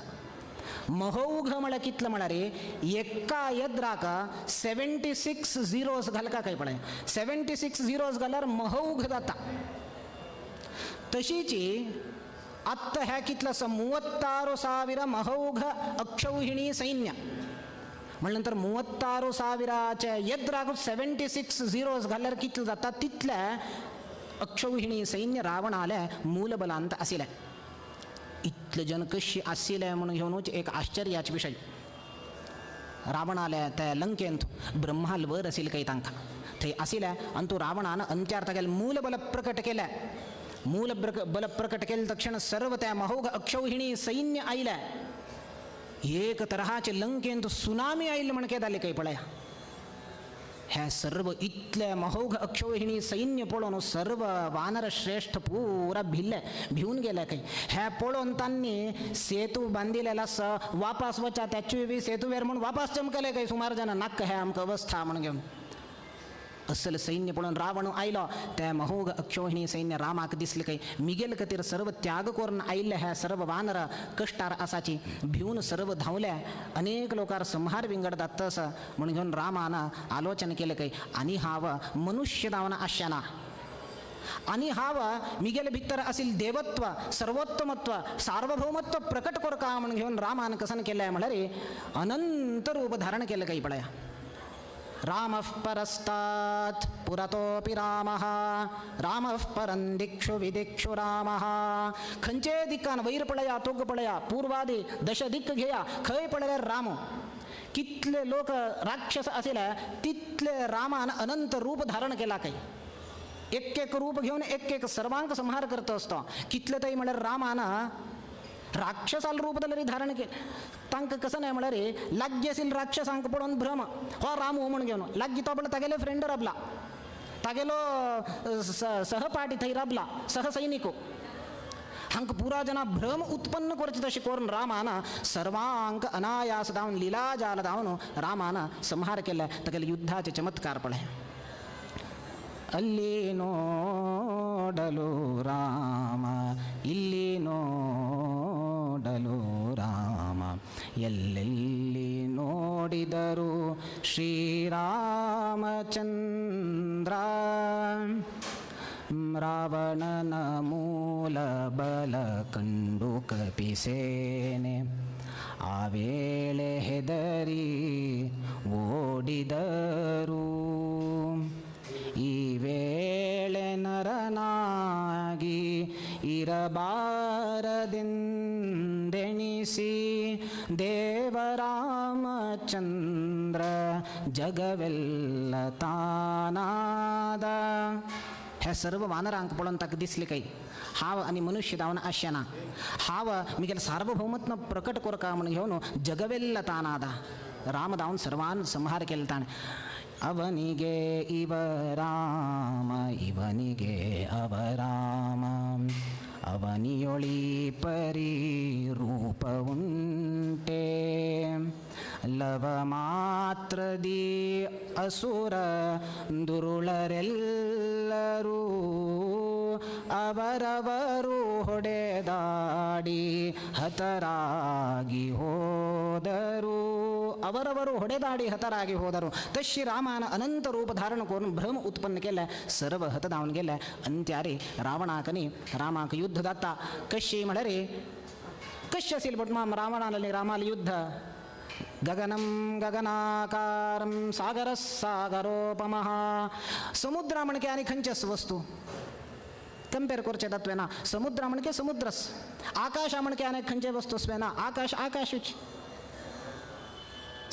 महोघ म्हळ्यार कितलें म्हळ्यार एका यद्राक 76 झिरोज घालका काय पळय 76 झिरोज घाल्यार महोघ जाता. तशीची आत्तां हें कितलें आसा 36,000 महोघ अक्षौहिणी सैन्य म्हणल्यार नंतर 36,000 यद्राक 76 झिरोज घाल्यार कितलें जाता तितलें अक्षौहिणी सैन्य रावणाले मूलबलांत आशिल्लें. इतले जन कशी आशिल्ले म्हणून घेवनूच एक आश्चर्याचे विशय. रावणाले ते लंकेंत ब्रह्माल वर आशिल्लें खंय तांकां थंय आशिल्लें आनी तो रावणान अंत्यार तागेलें मूलबल प्रकट केलें. मूल बल प्रकट केलें तक्षण सर्व त्या महोघ अक्षौहिणी सैन्य आयलें. एक तराचे लंकेंत सुनामी आयिल्लें म्हण जालें खंय पळया. हे सर्व इतले महोघ अक्षौहिणी सैन्य पळोवन सर्व वानर श्रेष्ठ पुरा भिल्ले भिवन गेले खंय. हे पळोवन तांणी सेतू बांदिलेलो आसा वापास वचा त्याच्यूय बी सेतू वेर म्हूण वापास चमकले खंय सुमार जाणां नाक्क हे आमकां अवस्था म्हण घेवन. असल सैन्य पळोवन रावण आयलो ते महोघ अक्षौहिणी सैन्य रामाक दिसले खंय मिगेल खातीर सर्व त्याग करून आयिल्ले हे सर्व वानर कश्टार आसाची भिवन सर्व धांवले अनेक लोकार संहार विंगड जाता आसा म्हणून घेवन रामान आलोचन केलें खंय आनी हांव मनुष्य धांवन आसना आनी हांव मिगेले भितर आशिल्लें देवत्व सर्वोत्तमत्व सार्वभौमत्व प्रकट करका म्हणून घेवन रामान कसन केलें म्हळ्यार अनंत रूप धारण केलें खंय पळया. रामः परस्तात् पुरतोपि रामः रामः परं दिक्षु विदिक्षु रामः. खंयचे दिक्कान वयर पळया तोग पळया पूर्वादी दश दिक्क घेया खंय पळयल्यार राम. कितले लोक राक्षस आशिल्ले तितले रामान अनंत रूप धारण केला खंय. एक एक रूप घेवन एक एक सर्वांक संहार करता आसता. कितले तरी म्हळ्यार रामान राक्षसाल रूप तरी धारण केलें. तांकां कसं न्हय म्हळ्यार लागीं आशिल्ले राक्षसांक पळोवन भ्रम हो राम हो म्हण घेवन लागीं तो पळय तागेले फ्रेंड राबला तागेलो सहपाठी थंय राबला सहसैनिको हांकां पुरा जना भ्रम उत्पन्न करचे तशें करून रामान सर्वांक अनायास धांवन लिलाजाल धांवन रामान संहार केले तागेले युद्धाचे चमत्कार पळय. ಅಲ್ಲಿ ನೋಡಲು ರಾಮ ಇಲ್ಲಿ ನೋಡಲು ರಾಮ ಎಲ್ಲೆಲ್ಲಿ ನೋಡಿದರು ಶ್ರೀರಾಮಚಂದ್ರ ರಾವಣನ ಮೂಲ ಬಲ ಕಂಡು ಕಪಿಸೇನೆ ಆ ವೇಳೆ ಹೆದರಿ ಓಡಿದರು ಈ ವೇಳೆ ನರನಾಗಿ ಇರಬಾರದೆಂದೆಣಿಸಿ ದೇವರಾಮಚಂದ್ರ ಜಗವೆಲ್ಲ ತಾನಾದ. हे सर्व वानरांक पळोवन ताका दिसलें खंय हांव आनी मनुष्य धांवन आसना हांव मिगेल सार्वभौमत्व प्रकट करका म्हण घेवन जगवेल्ल तानादा राम धांवन सर्वान संहार केले ताणें. ಅವನಿಗೆ ಇವ ರಾಮ ಇವನಿಗೆ ಅವ ರಾಮ ಅವನಿಯೊಳಿ ಪರಿ ರೂಪ ಉಂಟೆ ಲವ ಮಾತ್ರದಿ ಅಸುರ ದುರುಳರೆಲ್ಲರೂ ಅವರವರು ಹೊಡೆದಾಡಿ ಹತರಾಗಿ ಹೋದರು. ಅವರವರು ಹೊಡೆದಾಡಿ ಹತರಾಗಿ ಹೋದರು. ತಶ್ಶಿ ರಾಮಾನ ಅನಂತ ರೂಪ ಧಾರಣ ಕೋರ್ನು ಭ್ರಮ ಉತ್ಪನ್ನ ಕೆಲ್ಲ ಸರ್ವ ಹತದಾವನ್ಗೆಲ್ಲ ಅಂತ್ಯಾರಿ ರಾವಣಾಕನಿ ರಾಮಾಕ ಯುದ್ಧದತ್ತ ಕಶ್ಶಿ ಮಳರಿ ಕಶ್ಯ ಸಿಲ್ಬಟ್ ಮಾಮ ರಾವಣನಲ್ಲಿ ರಾಮಾಲ ಯುದ್ಧ ಗಗನಂ ಗಗನಾಕಾರಂ ಸಾಗರ ಸಾಗರೋಪಮಃ. समुद्र म्हणके आनी खंयचेच वस्तू कंपेर करचें तत्वें ना. समुद्र म्हणके समुद्रस, आकाश म्हणके आनी खंयचे वस्तू ना, आकाश आकाशूच.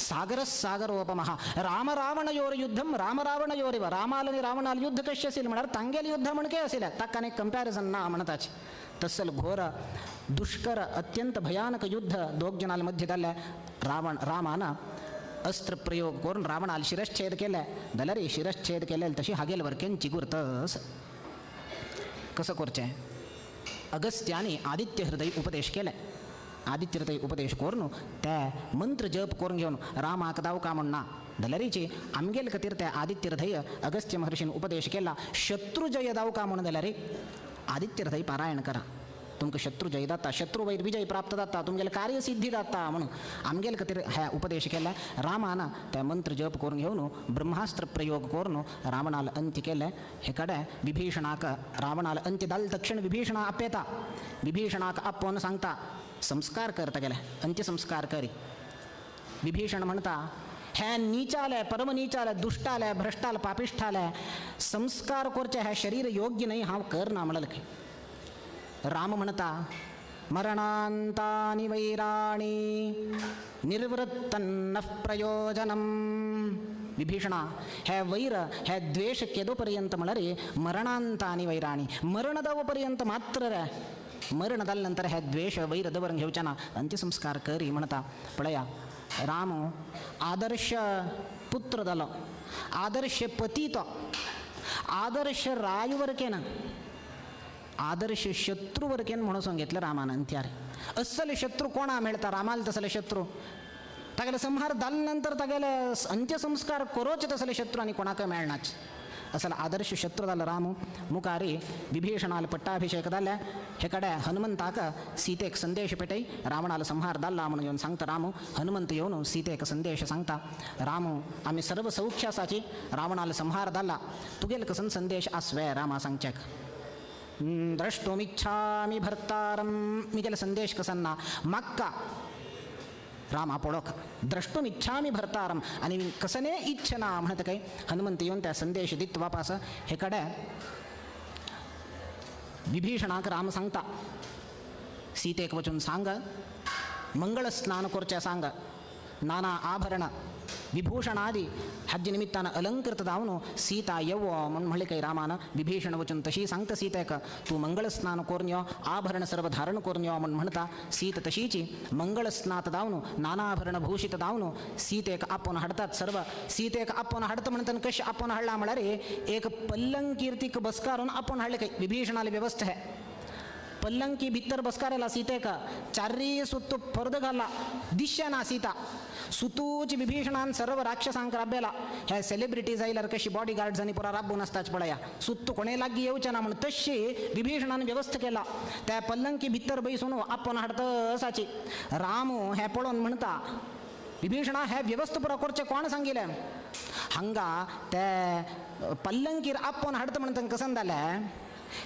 सागर सागरोपमः राम रावणयोर युद्धं राम रावणयोरिव. रामालनी रावणाल युद्ध कशें आशिल्लें म्हळ्यार तांगेलें युद्ध म्हणके आशिल्लें, ताका आनी कंपॅरिजन ना म्हणताच. तसल घोर दुष्कर अत्यंत भयानक युद्ध दोग जनाल मध्ये जाल्लें. रावण रामान अस्त्र प्रयोग करून रावणाल शिरश्छेद केले जाल्यार शिरश्छेद केले तशी हागेल वरकेन चिगुरतस. कसं करचें? अगस्त्याने आदित्य हृदय उपदेश केले. आदित्य हृदय उपदेश करून ते मंत्र जप करून घेवन रामाक दावका म्हण ना जाल्यारीची आमगेल खातीर ते आदित्य हृदय अगस्त्य महर्षीन उपदेश केला. शत्रुजय दावका म्हण जाल्यार आदित्य हृदय पारायण करा, तुमकां शत्रू जय जाता, शत्रू वयर विजय प्राप्त जाता, तुमगेले कार्यसिद्धी जाता म्हणून आमगेले खातीर ह्या उपदेश केला. रामान ते मंत्र जप करून घेवन ब्रह्मास्त्र प्रयोग करून रावणाल अंत्य केलें. हे कडेन विभीषणाक रावणाल अंत्य जाले तक्षण विभीषणा आपयता. विभीषणाक आपोवन सांगता संस्कार करता गेले, अंत्यसंस्कार करी. विभीषण म्हणटा हे नीचाले परम नीचाले दुष्टाले भ्रष्टाले पापिष्ठाले संस्कार करचे हे शरीर योग्य न्हय, हांव करना म्हणलें खंय. राम म्हणता मरणांतानि वैराणि निर्वृत्तन्न प्रयोजनम. विभीषणा हे वैर हे द्वेष केदो पर्यंत म्हळ्यार मरणांतानि वैराणि मरण दव पर्यंत मात्र रे, मरण जाले नंतर हे द्वेष वैर दवरून घेवचे ना, अंत्यसंस्कार करी म्हणता. पळया राम आदर्श पुत्र जालो, आदर्श पती तो, आदर्श रायवरकेन आदर्श शत्रू वरकेन म्हणून सांगितलं रामान अंत्यार. असले शत्रू कोणा मेळता रामाल तसले शत्रू, तागेले संहार जाले नंतर तागेले अंत्यसंस्कार करोचे तसले शत्रू आनी कोणाकय मेळनाच. असला आदर्श शत्रू जालो राम. मुखारी विभीषणाल पट्टाभिषेक जाले. हे कडेन हनुमंताक सीतेक संदेश पेटय रावणाल संहार जाल्ला म्हणून येवन सांगता राम. हनुमंत येवन सीतेक संदेश सांगता, राम आमी सर्व सौख्य आसाची, रावणाल संहार जाल्ला, तुगेल कसन संदेश आसवे रामा सांगच्याक. द्रष्टुमिच्छामि भर्तारं मिगेल संदेश कसन्ना म्हाका रामा पळोवक द्रष्टुमिच्छामि भर्तारं आनी कसने इच्छना म्हणत काय हनुमंत येवन त्या संदेश दित वापास. हे कडेन विभीषणाक राम सांगता सीतेक वचून सांग मंगळ स्नान करचें सांग, नाना आभरण विभूषणादी हाजे निमित्तान अलंकृत जावन सीता येवो म्हूण म्हणलें काय रामान. विभीषण वचून तशी सांगता सीतेक तूं मंगळ स्नान करून यो, आभरण सर्व धारण करून यो म्हूण म्हणटा. सीत तशीची मंगळ स्नात जावन नानाभरण भूषित जावन सीतेक आपोवन हाडटात सर्व. सीतेक आपोवन हाडटा म्हणटना कशें आपोवन हाडला म्हळ्यार एक पल्लंकीर तिका बसकारून आपोवन हाडलें काय विभीषणाली व्यवस्था है. पल्लंकी भितर बसकारायला सीतेक चार्री सुत्तू फर्द घाला दिश्य ना सीता सुतूच विभीषणान सर्व राक्षसांक राबेला. हे सेलिब्रिटीज आयल्यार कशी बॉडी गार्ड्स आनी पुरा राबून आसताच पळया, सुत्तू कोणे लागीं येवचें ना म्हूण तशी विभीषणान व्यवस्था केला. त्या पल्लंकी भितर बैसून आपोवन हाडतसाची राम हें पळोवन म्हणटा विभीषणा हे व्यवस्था पुरा करचें कोण सांगिलें हांगा ते पल्लंकीर आपोवन हाडटा म्हणटा कसन जालें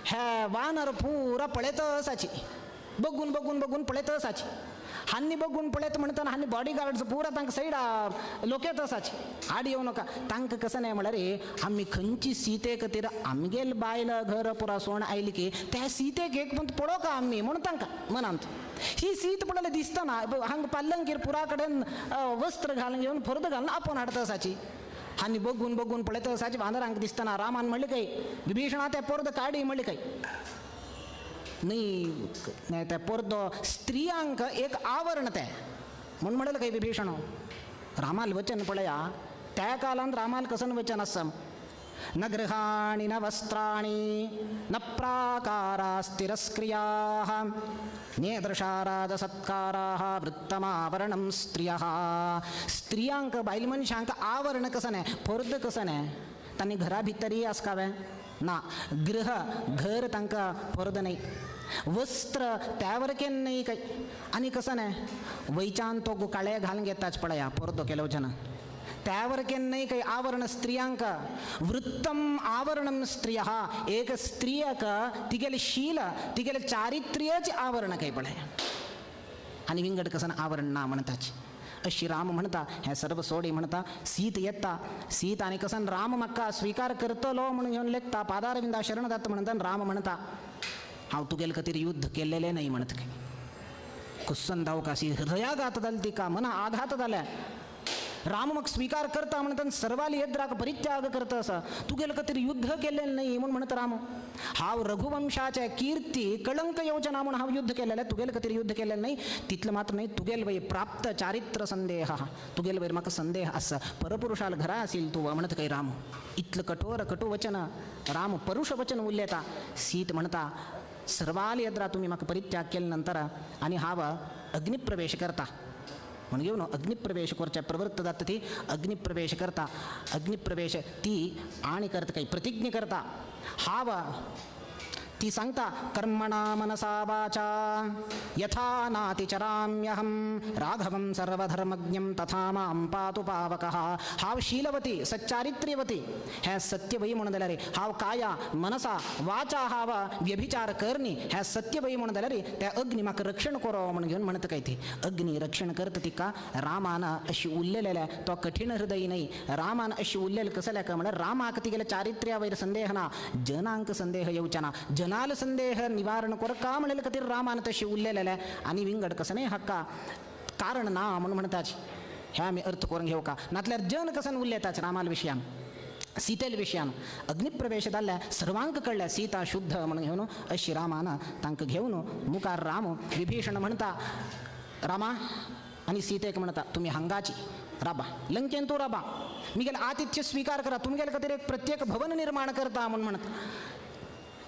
हे वानर पुरा पळयतसाची बघून बघून बघून पळयतसाची हांनी बघून पळयत म्हणटना हांनी बॉडी गार्ड्स पुरा तांकां सायडा लोकेत आसाची आड येवं नाका. तांकां कसं न्हय म्हळ्यार आमी खंयची सीते खातीर आमगेल बायल घर पुरा सोण आयली की त्या सीतेक एक पण पळोवका आमी म्हणून तांकां मनांत ही सीत पळयल्यार दिसतना हांगा पाल्लंकीर पुरा कडेन वस्त्र घालून घेवन फर्द घालून आपोवन हाडटा आसाची आनी बघून बघून पळयत आसाची वानरांक दिसतना रामान म्हणलें काय विभीषणा ते पर्द काडी म्हणलें काय न्ही ते पर्दो स्त्रियांक एक आवरण तें म्हूण म्हणलें काय विभीषण. रामाल वचन पळया त्या कालांत रामाल कसन वचन आसा न गृहाणि न वस्त्राणि न प्राकारास्तिरस्क्रियाः नेदृशा राजसत्काराः वृत्तमावरणं स्त्रियः. स्त्रियांक बायल मनशांक आवरण कसं न्हय फर्द कसं न्हय तांणी घरा भितरय आसकावें ना गृह घर तांकां परद न्हय वस्त्र त्यावरकेन न्हय काय आनी कसं न्हय वयच्यान तो काळे घालून घेताच पळया परदो केलो जन त्यावरकेन न्हय काही आवरण स्त्रियांक वृत्तम आवरणम स्त्रिय एक स्त्रियक तिगेले शील तिगेले चारित्र्यच आवरण काही पळया आनी विंगड कसन आवरण ना म्हणताच अशी राम म्हणता हे सर्व सोडी म्हणता सीत येता सीत आनी कसन राम म्हाका स्वीकार करतलो म्हणून घेवन लेखता पादारविंदा शरण जाता म्हणता राम म्हणता हांव तुगेले खातीर युद्ध केल्लेलें न्हय म्हणत काय कुस्सन दावकासी हृदयाघात जाल तिका मना आघात जाल्या राम मग स्वीकार करता म्हणतात सर्वाली येद्राक परित्याग करता असा तुगेले खातीर युद्ध केल्लें न्हय म्हणून म्हणत राम हांव रघुवंशाच्या कीर्ती कळंक योजना म्हणून हांव युद्ध केलेलें तुगेले खातीर युद्ध केलें न्हय तितलें मात्र न्हय तुगेल वय प्राप्त चारित्र संदेह तुगेल वयर म्हाका संदेह आसा परपुरुषाल घरा असेल तूं म्हणत काय राम इतलं कठोर कटु वचन राम परुष वचन उलयता सीत म्हणता सर्वाल येद्रा तुमी म्हाका परित्याग केले नंतर आनी हांव अग्निप्रवेश करता म्हणून घेवन अग्निप्रवेश करच्या प्रवृत्त जाता ती अग्निप्रवेश करता अग्निप्रवेश ती आणी करता काही प्रतिज्ञा करता हाव ती सांगता कर्मणा मनसा वाचा यथा नातिचराम्यहं राघवं सर्वधर्मज्ञं तथा मां पातु पावकः. हांव शीलवती सच्चारित्र्यवती हें सत्यवयी म्हणून जाल्यार हांव काया मनसा वाचा हांव व्यभिचार करनी हें सत्यवयी म्हणून जाल्यार त्या अग्नी म्हाका रक्षण करो म्हणून घेवन म्हणटा काय ती अग्नी रक्षण करता तिका रामान अशी उरलेल्या तो कठीण हृदय न्हय रामान अशी उरलेलें कसलें काय म्हळ्यार रामाक तिगेल्या चारित्र्या वयर संदेह ना जनांक संदेह येवचे ना जनाल संदेह निवारण करका म्हणले खातीर रामान तशी उरलेलें आनी विंगड कसं न्हय हाका कारण ना म्हणून म्हणटाच हे आमी अर्थ करून घेवका नातल्यार जन कसन उलयताच रामाल विशयान सीतेल विशयान अग्निप्रवेश जाल्ल्या सर्वांक कळ्ळ्या सीता शुद्ध म्हणून घेवन अशी रामान तांकां घेवन मुखार राम विभीषण म्हणटा रामा आनी सीतेक म्हणटा तुमी हांगाची राबा लंकेन तूं राबा मिगेल आतिथ्य स्वीकार करा तुमगेले खातीर एक प्रत्येक भवन निर्माण करता म्हणून म्हणटा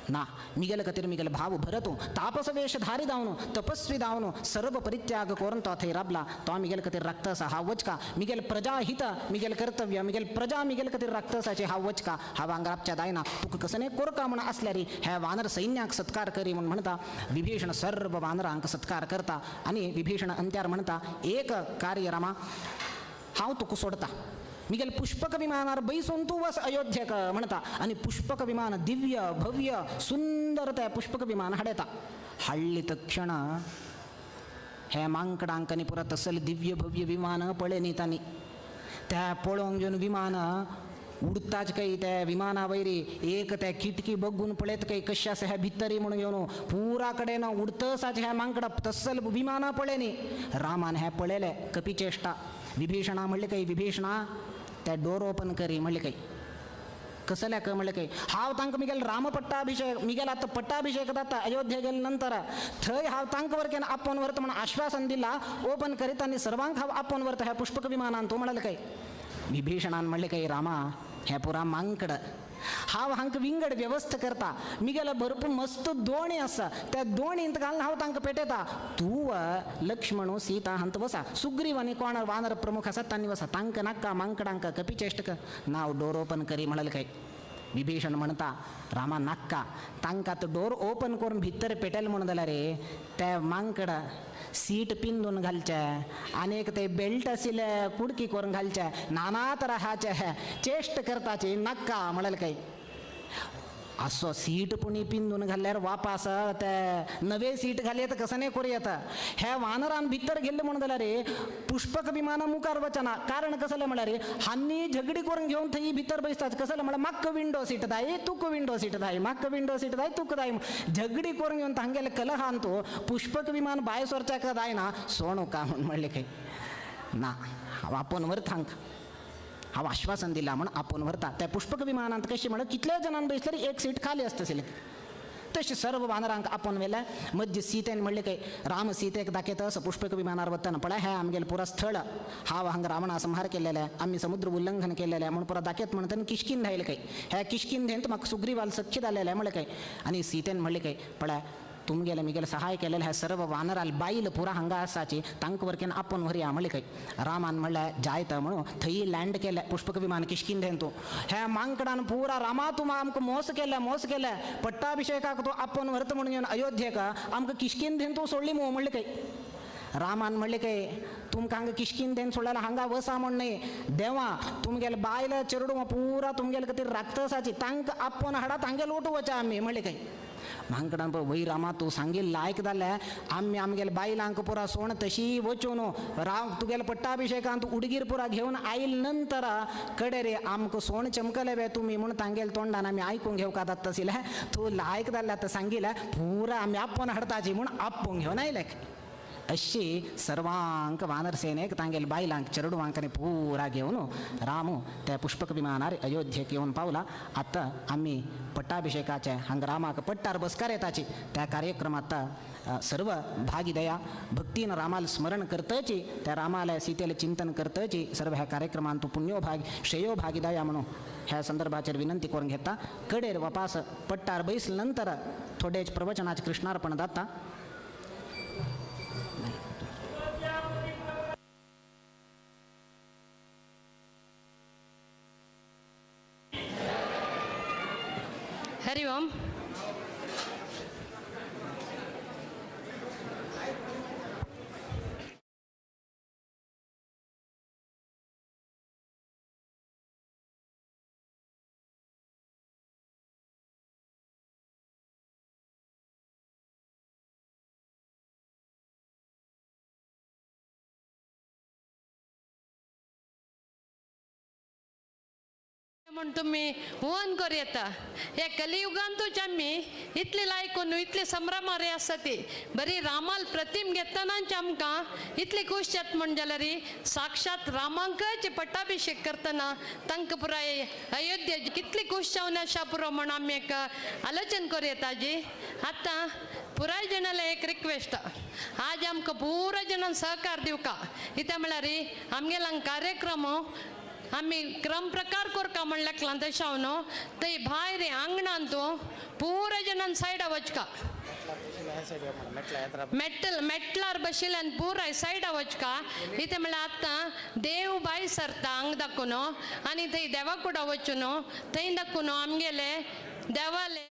ना मिगेले खातीर मिगेले भाव भरतो तापस वेश धारी दावनो तपस्वी दावनो सर्व परित्याग करून तो थंय राबला तो मिगेले खातीर राखता आसा हांव वचका मिगेल प्रजा हित मिगेल कर्तव्य मिगेल प्रजा मिगेले खातीर राखता आसाचे हांव वचका हांव हांगा राबच्या जायना तुका कसं कोरका म्हण आसल्यार ह्या वानर सैन्याक सत्कार करी म्हूण म्हणटा विभीषण सर्व वानरांक सत्कार करता आनी विभीषण अंत्यार म्हणटा एक कार्य रामा हांव तुका सोडता मिगेल पुष्पक विमानार बैसून तूं वस अयोध्येक म्हणटा आनी पुष्पक विमान दिव्य भव्य सुंदर ते पुष्पक विमान हाडयता हाडले तक्षण हे मांकडांक आनी पुरा तसले दिव्य भव्य विमान पळय न्ही तांणी त्या पळोवंक घेवन विमान उडताच काही त्या विमाना वयरी एक त्या किटकी बघून पळयत काही कशें आसा ह्या भितरी म्हणून घेवन पुरा कडेन उडतसाच ह्या मांकडा तसल विमानां पळय न्ही रामान हें पळयलें कपिचेश्टा विभीषणा म्हणलें काही विभीषणा त्या डोर ओपन करी म्हणलें काही कसल्या क म्हणलें काही हांव तांकां मिगेल राम पट्टाभिषेक मिगेल आतां पट्टाभिषेक जाता अयोध्ये गेले नंतर थंय हांव तांकां वर केन्ना आपोवन व्हरता म्हणून आश्वासन दिला ओपन करीत आनी सर्वांक हांव आपोवन व्हरता ह्या पुष्पक विमानान तूं म्हणलें काही विभीषणान म्हणलें काही रामा हें पुरा मांकड हांव हांकां विंगड व्यवस्था करता मिगेले भरपूर मस्त दोणी आसा त्या दोणींत घालून हांव तांकां पेटयता तूं लक्ष्मण सीता हांत वसा सुग्रीव आनी कोण वानर प्रमुख आसा तांणी वसा तांकां नाका मांकडांक कपिचेश्टक नाव डोर ओपन करी म्हणलें काय विभीषण म्हणटा रामा नाक्का तांकां आतां डोर ओपन करून भितर पेटेल म्हणून जाल्यार रे त्या मांकडा सीट पिंदून घालचे आनी एक ते बेल्ट आशिल्ले कुडकी करून घालचे नाना तराचे चेश्ट करताची नाक्का म्हणलें काय असो सीट पुणी पिंदून घाल्यार वापास ते नवे सीट घाली तर कसं नाही करू येता ह्या वानरान भितर गेल्ले म्हणून जाल्यार रे पुष्पक विमाना मुखार वचना कारण कसलें म्हळ्यार रे हांनी झगडी करून घेवन थंय भितर बसतात कसलें म्हळ्यार म्हाका विंडो सीट जाय तुका विंडो सीट जाय म्हाका विंडो सीट जाय तुका जाय झगडी करून घेवन तांगेले कलहान तो पुष्पक विमान भायर सरच्याक जायना सोणू का म्हूण म्हणलें खंय ना हांव आपोवन व्हरता हांकां हांव आश्वासन दिलां म्हण आपोवन व्हरता त्या पुष्पक विमानांत कशें म्हळ्यार कितल्या जाणांक बसल्यार एक सीट खाली आसता सिलेक्ट तशें सर्व वानरांक आपोवन व्हेलें मध्य सीतेन म्हणलें काय राम सीतेक दाखयता असो पुष्पक विमानार वतना पळय हें आमगेलें पुरा स्थळ हांव हांगा रावणा संहार केलेलें आमी समुद्र उल्लंघन केलेलें म्हूण पुरा दाखयत म्हणटा किश्किंध आयलें काय ह्या किश्किंधेंत म्हाका सुग्रीवाल सख्य जालेलें म्हणलें काय आनी सीतेन म्हणलें काय पळय तुमगेले मिगेले सहाय केलेले हे सर्व वानराल बायल पुरा हांगा आसाची तांकां वरकेन आपोवन व्हरया म्हणले खंय. रामान म्हणल्यार जायत म्हणून थंय लँड केलें पुष्पक विमान किश्किंधेन तूं ह्या मांकडान पुरा रामा तूं आमकां मोस केलें मोस केलें पट्टाभिषेकाक तूं आपोवन व्हरता म्हणून येवन अयोध्येक आमकां किश्किंधेन तूं सोडली मू म्हणलें खंय. रामान म्हणलें काय तुमकां हांगा किश्किंधेन सोडल्यार हांगा वसा म्हण न्हय देवा तुमगेले बायल चेरडूं पुरा तुमगेले खातीर राखता आसाची तांकां आपोवन हाडा तांगे लोटू वचा आमी म्हणलें काय. मांकडान पळय वय रामा तूं सांगील लायक जालें आमी आमगेले बायलांक पुरा सोण तशी वचून राम तुगेले पट्टाभिषेकांत उडगीर पुरा घेवन आयल नंतर कडे रे आमकां सोण चमकले बे तुमी म्हूण तांगेले तोंडान आमी आयकूंक घेवका जाता आशिल्लें तूं लायक जालें आतां सांगिलें पुरा आमी आपोवन हाडताची म्हूण आपोवन घेवन आयले. अशी सर्वांक वानरसेनेक तांगेले बायलांक चेरडुवांक आनी पुरा घेवन रामू त्या पुष्पक विमानार अयोध्येक येवन पावला. आतां आमी पट्टाभिषेकाचे हांगा रामाक पट्टार बसकार येताची त्या कार्यक्रमात सर्व भागीदया भक्तीन रामाला स्मरण करतची त्या रामाला सीतेला चिंतन करतची सर्व ह्या कार्यक्रमांत पुण्यो भाग श्रेयो भागीदया म्हणून ह्या संदर्भाचेर विनंती करून घेता. कडेर वापास पट्टार बैसले नंतर थोडेच प्रवचनाचे कृष्णार्पण जाता. हरि ओम. म्हूण तुमी हुवन कर येता ह्या कलियुगांतूच आमी इतली लायकून इतले संभ्रमार आसा ती बरी रामाल प्रतिम घेतनाच आमकां इतली खूश जाता म्हण जाल्यार साक्षात रामांकच पट्टाभिषेक करतना तांकां पुराय अयोध्या कितली खूश जावन आसा पुरो म्हण आमी एक आलोचन कर येता जी. आतां पुराय जणांले एक रिक्वेस्ट आज आमकां पुराय जणांक सहकार दिवका कित्याक म्हळ्यार आमगेलो कार्यक्रम आमी क्रम प्रकार कोरका म्हणल्यार तशें हांव न्हू थंय भायर आंगणान तूं पुराय जणान सायडा वचका मेटल मेटलार बशिल्ल्यान पुराय सायडा वचका कितें म्हणल्यार आतां देव भायर सरता हांग दाखोवन आनी थंय देवा कुडा वचून थंय दाखोवन आमगेले देवाले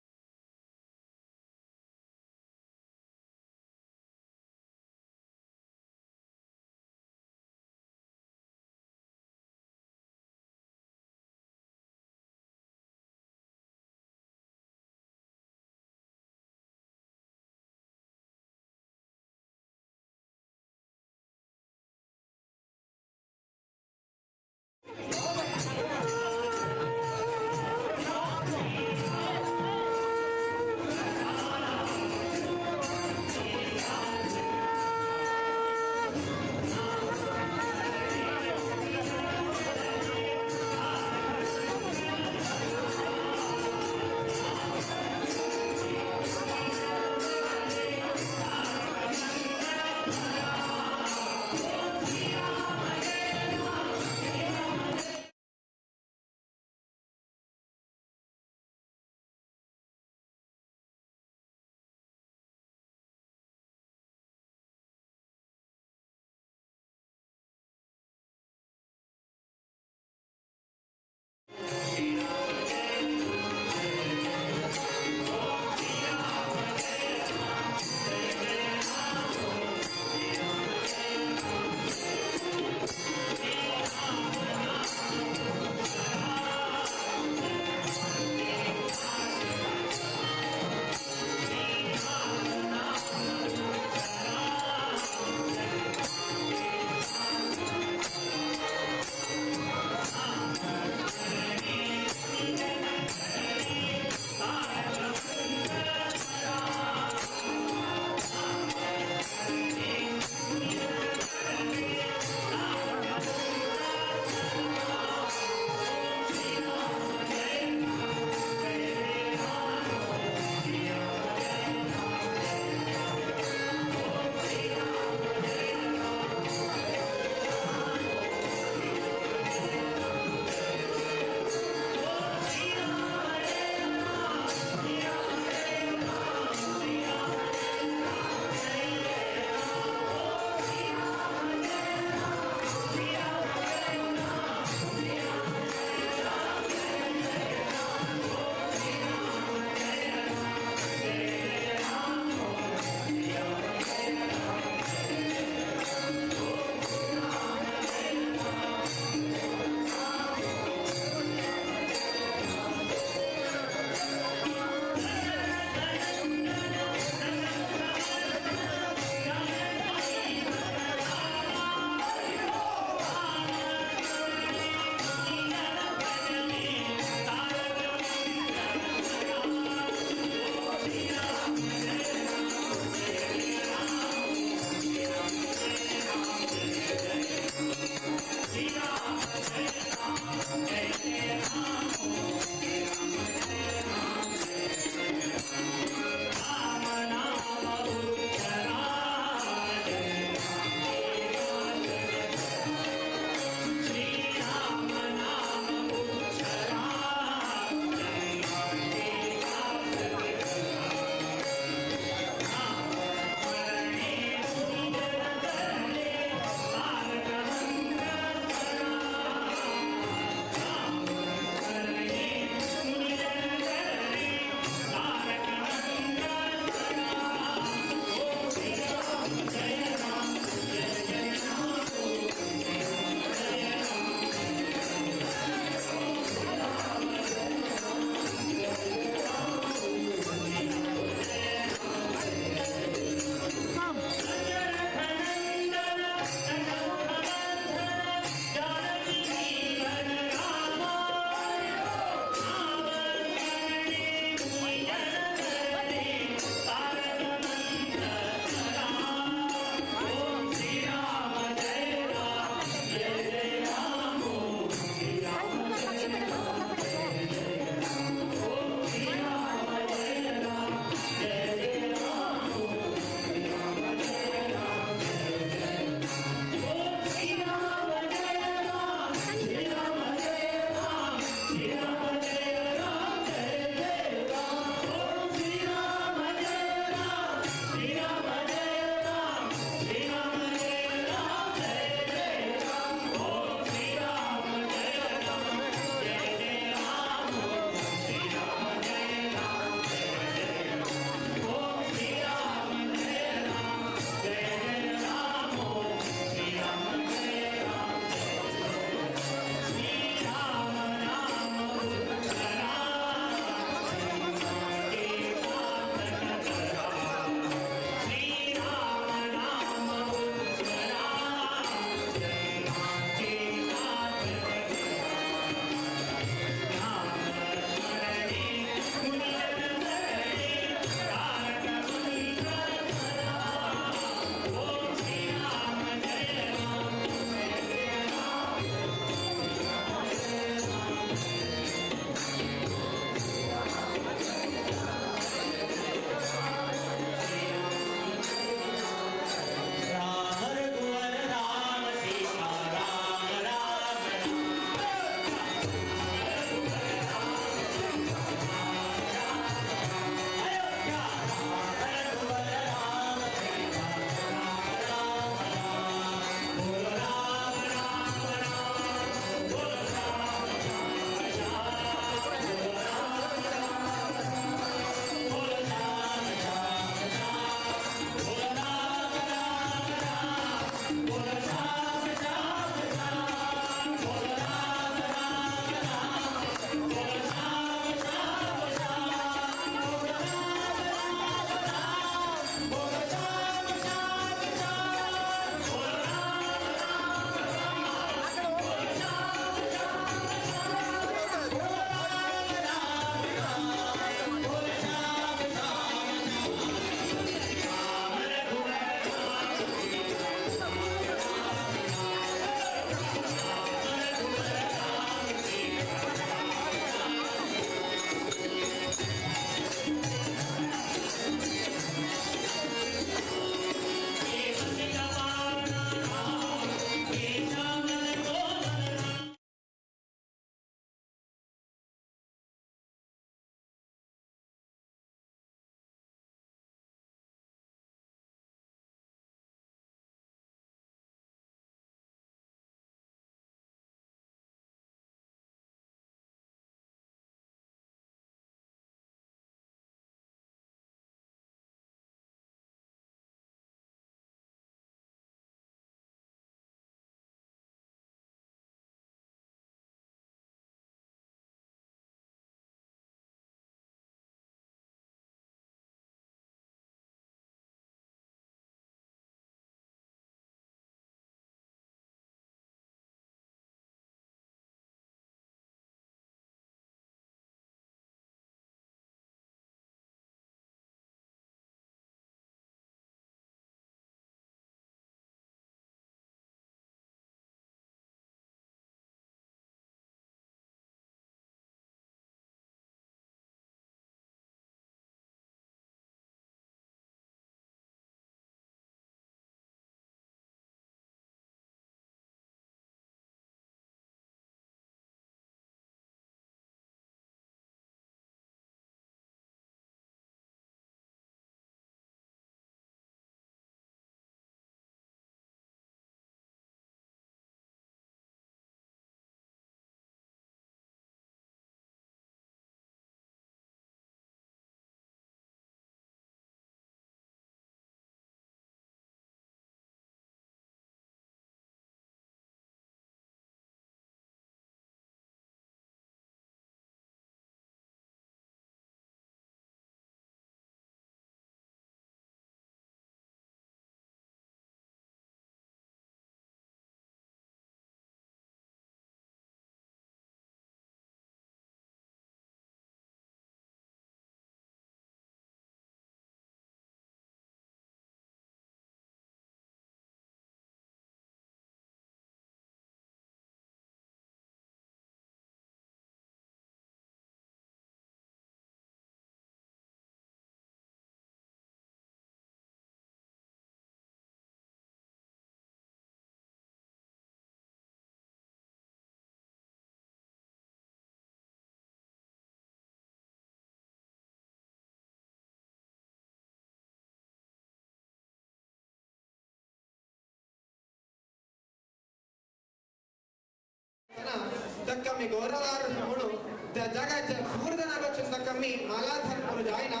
ताका आमी गौरवार म्हणून त्या जगाच्या पूर्ण वचून ताका आमी मालाधार करूं जायना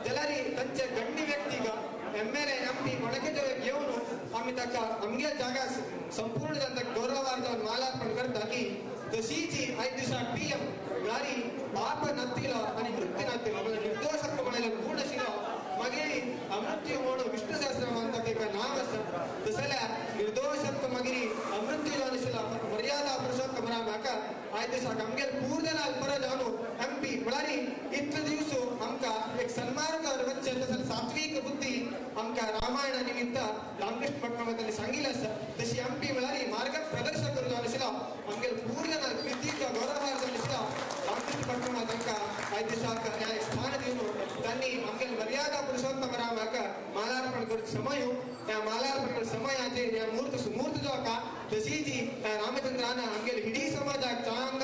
जाल्यार तांचे गण्य व्यक्तीक एमएलए एमपी कोणाके घेवन आमी ताका आमगे जागा संपूर्ण जनता गौरवार जावन मालार्पण करता की तशीच आयज दिसा पीएम म्हळ्यार पाप नातिलो आनी मृत्यू नातिलो म्हणजे निर्दोश म्हणल्यार गुण आशिल्लो मागीर अमृत्यू म्हणून विष्णु सहस्रनामान ताका एक नाम आसा तसल्यार निर्दोशत्व मागीर अमृत्यू जावन आशिल्लो मर्यादा पुरुषोत्तम राम हाका आयज दिसाक आमगेर पूर्ण परत जावन एमपी म्हळ्यार इतले दिवस आमकां एक सन्मार्ग वचचें तसल्यार सात्वीक बुद्धी आमकां रामायणा निमित्त रामकृष्ण भटमामांनी सांगिल्लें आसा तशी एमपी म्हळ्यार मार्ग प्रदर्शक जावन आशिल्लो आमगेर पूर्ण प्रितीक गौरवार जावन आशिल्लो रामकृष्ण भटमामा तांकां आयज दिसाक ह्या एक स्थान दिवन तांणी आमगेर मर्यादा पुरुषोत्तम राम हाका मालार्पण करचो समय ह्या मालार्पण करचो समयाचेर ह्या मूर्त सुमूर्त जो आसा तशीच ह्या रामचंद्रान आमगेर इडी समाजाक चांग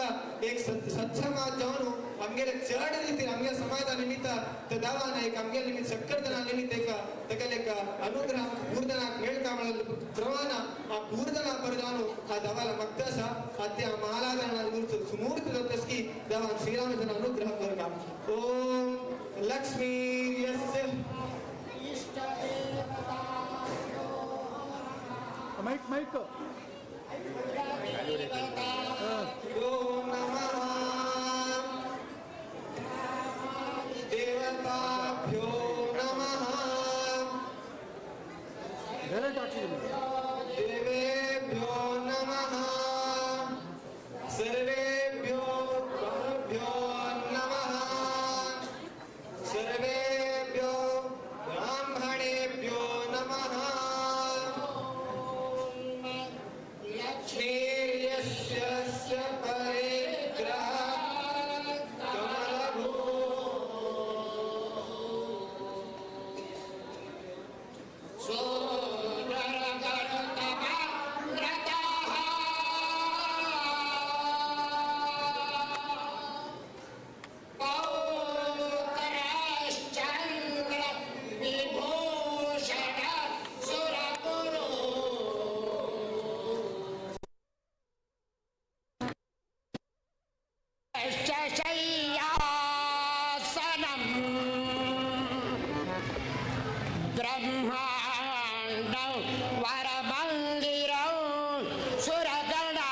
एक सत्समाज जावन आमगेले चड रितीन आमगे समाजा निमित्त त्या देवान एक आमगे निमित्त सक्कर जना निमित्त एक ताका एक अनुग्रह पूर्णनाक मेळटा म्हणून प्रमाण आ पूर्णना पर जावन आ देवाला भक्त आसा आ त्या मालाधारण मूर्त सुमूर्त जातस की देवान श्रीरामचंद्र अनुग्रह करता. ओम लक्ष्मी यस्य माइक माइक यो नमः देवताभ्यो नमः देवेभ्यो नमः सर्वेभ्यो ब्रह्मभ्यो नमः सर्वेभ्यो ब्राह्मणेभ्यो नमः लक्ष्मीर्यस्य परिग्रह कमलभू ब्रह्माण्डं वरमन्दिरं सुरगणा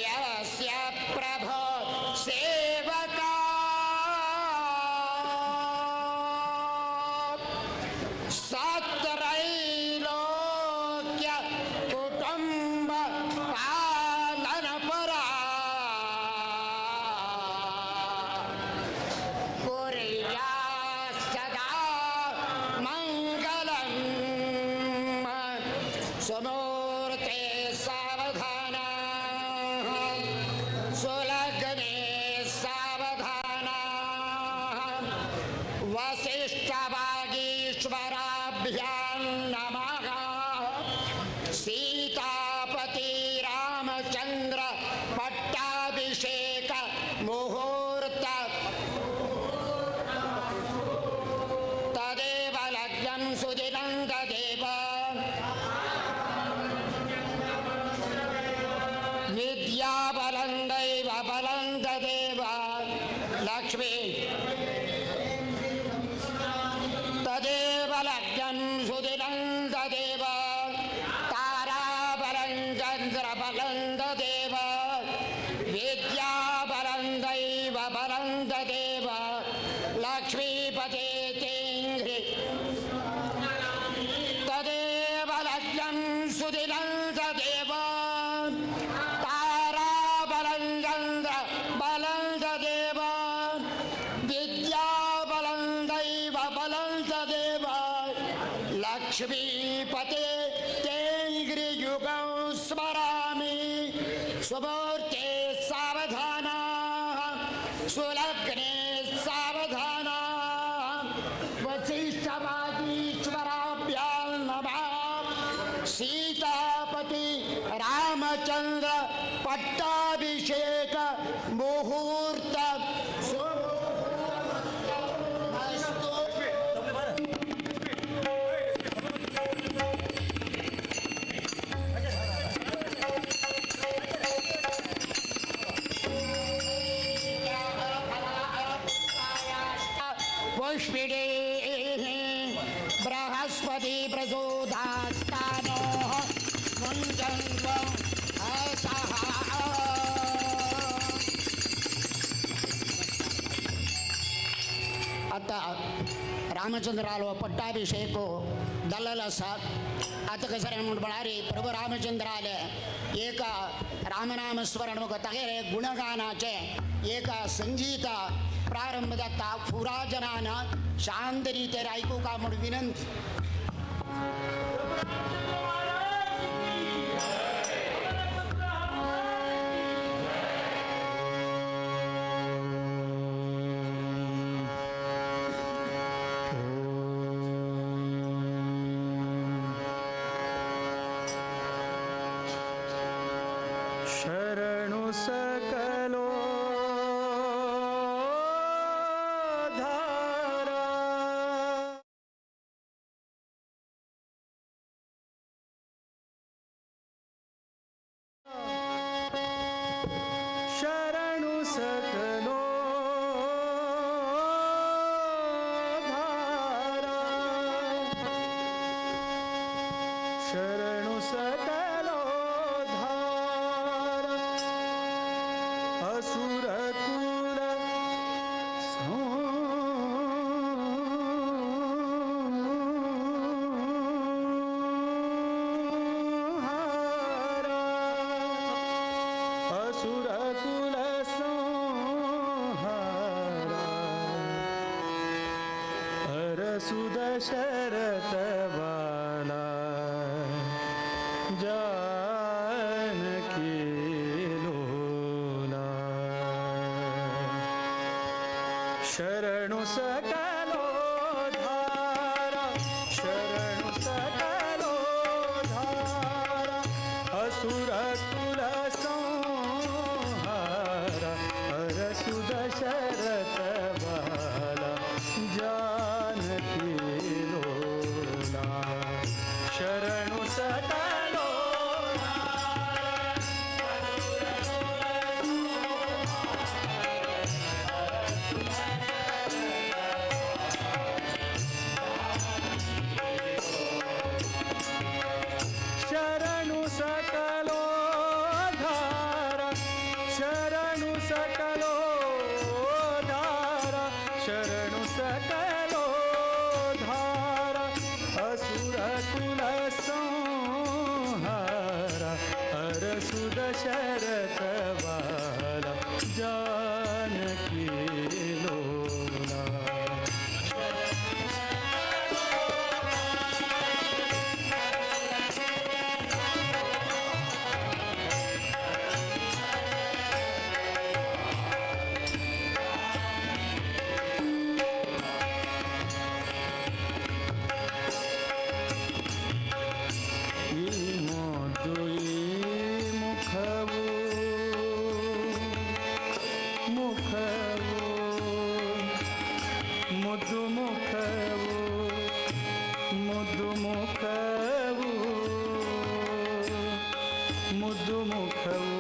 यस्य प्रभो सेवका सत्रैलोक्य कुटुम्ब पालनपरा कुर्यात् सदा मङ्गलम् सुमूर्ते सावधानाः सुलग्ने सावधानाः वसिष्ठवागीश्वराभ्यां नमः. सीतापति रामचंद्र पट्टाभिषेक मुहूर्त तदेव लग्नं सुदिनं तदेव विद्याबलं दैव बलं तदेव लक्ष्मी तदेव लग्नं सुदिनं तदेव ताराबलं चन्द्रबलं तदेव विद्याबलं दैव बलं तदेव लक्ष्मीपते तेङ्घ्रि तदेव लग्नं सुदिनं तदेव ताराबलं चन्द्रबलं तदेव विद्याबलं दैव बलं तदेव लक्ष्मीपते तेङ्घ्रियुगं स्मरामि. सुमूर्ते सावधानाः सुलग्ने सावधानाः वसिष्ठवागीश्वराभ्यां नमः. सीतापति रामचंद्र पट्टाभिषेक मुहूर्त सुमुहूर्तमस्तु. पुष्पिणे बृहस्पति प्रसूदास्तानो मुञ्जन्त्वं असः. आता रामचंद्रालो पट्टाभिषेक जाल्लो आसा. आतां कसं म्हूण म्हळ्यार प्रभू रामचंद्राले एक रामनाम स्मरण तागेले गुणगानाचें एक संगीत प्रारंभ जाता. फुरा जनान शांत रितीर आयकुका म्हूण विनंती. शरणु सकलो धारा शरणु सकलो धारा शरणु सकलो धारा असुर कुल संहारा असुर कुल संहारा अरसु दशरथ बाला जानकी लोला. शरणु सकलो धारा शरणु सकलो धारा असुर कुल संहारा अरसु दशरथ बाला जानकी लोला. शरणु सकलो शरणु सकलो धारा शरणु सकलो धारा शरणु सकलो धारा असुर कुल संहारा अरसु दशरथ बाला जानकी लोला. ಈ ಮುದ್ದು ಈ ಮುಖವು ಮುಖವು ಮುದ್ದು ಮುಖವು ಮುದ್ದು ಮುಖವು ಮುದ್ದು ಮುಖವು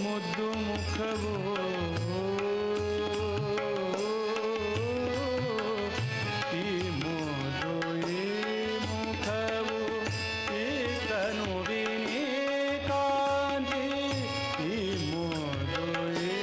ಮುದ್ದು ಮುಖವು ಈ ಮುದ್ದು ಈ ಮುಖವು ಈ ತನುವಿನಿ ಕಾಂತಿ ಈ ಮುದ್ದು ಈ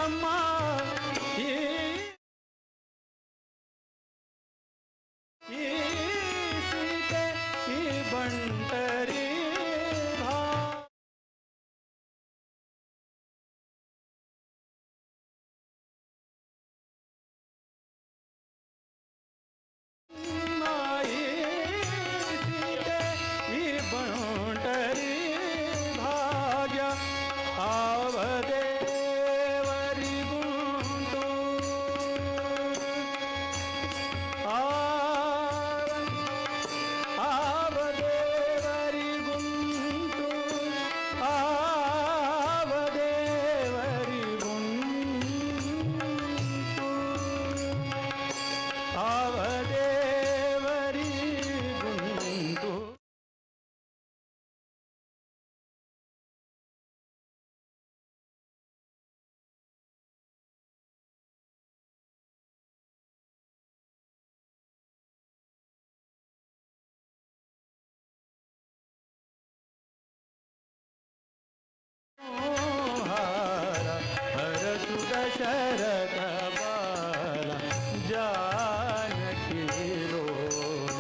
ಅಮ್ಮ ಈ ಸೀತೆ ಈ ಬಂಟರಿ ಮಾಯಿ ಸೀತೆ ಈ ಬಂಟರಿ ಭಾಗ್ಯ ಆವದೇವರಿಗುಂಟು ಆವದೇವರಿಗುಂಟು ಆವದೇವರಿಗುಂಟು ಆವದೇವರಿಗುಂಟು. ಹರ ಹರ ಸುದಶರಥ ಬಾಲ ಜಾನಕಿ ಲೋಲ.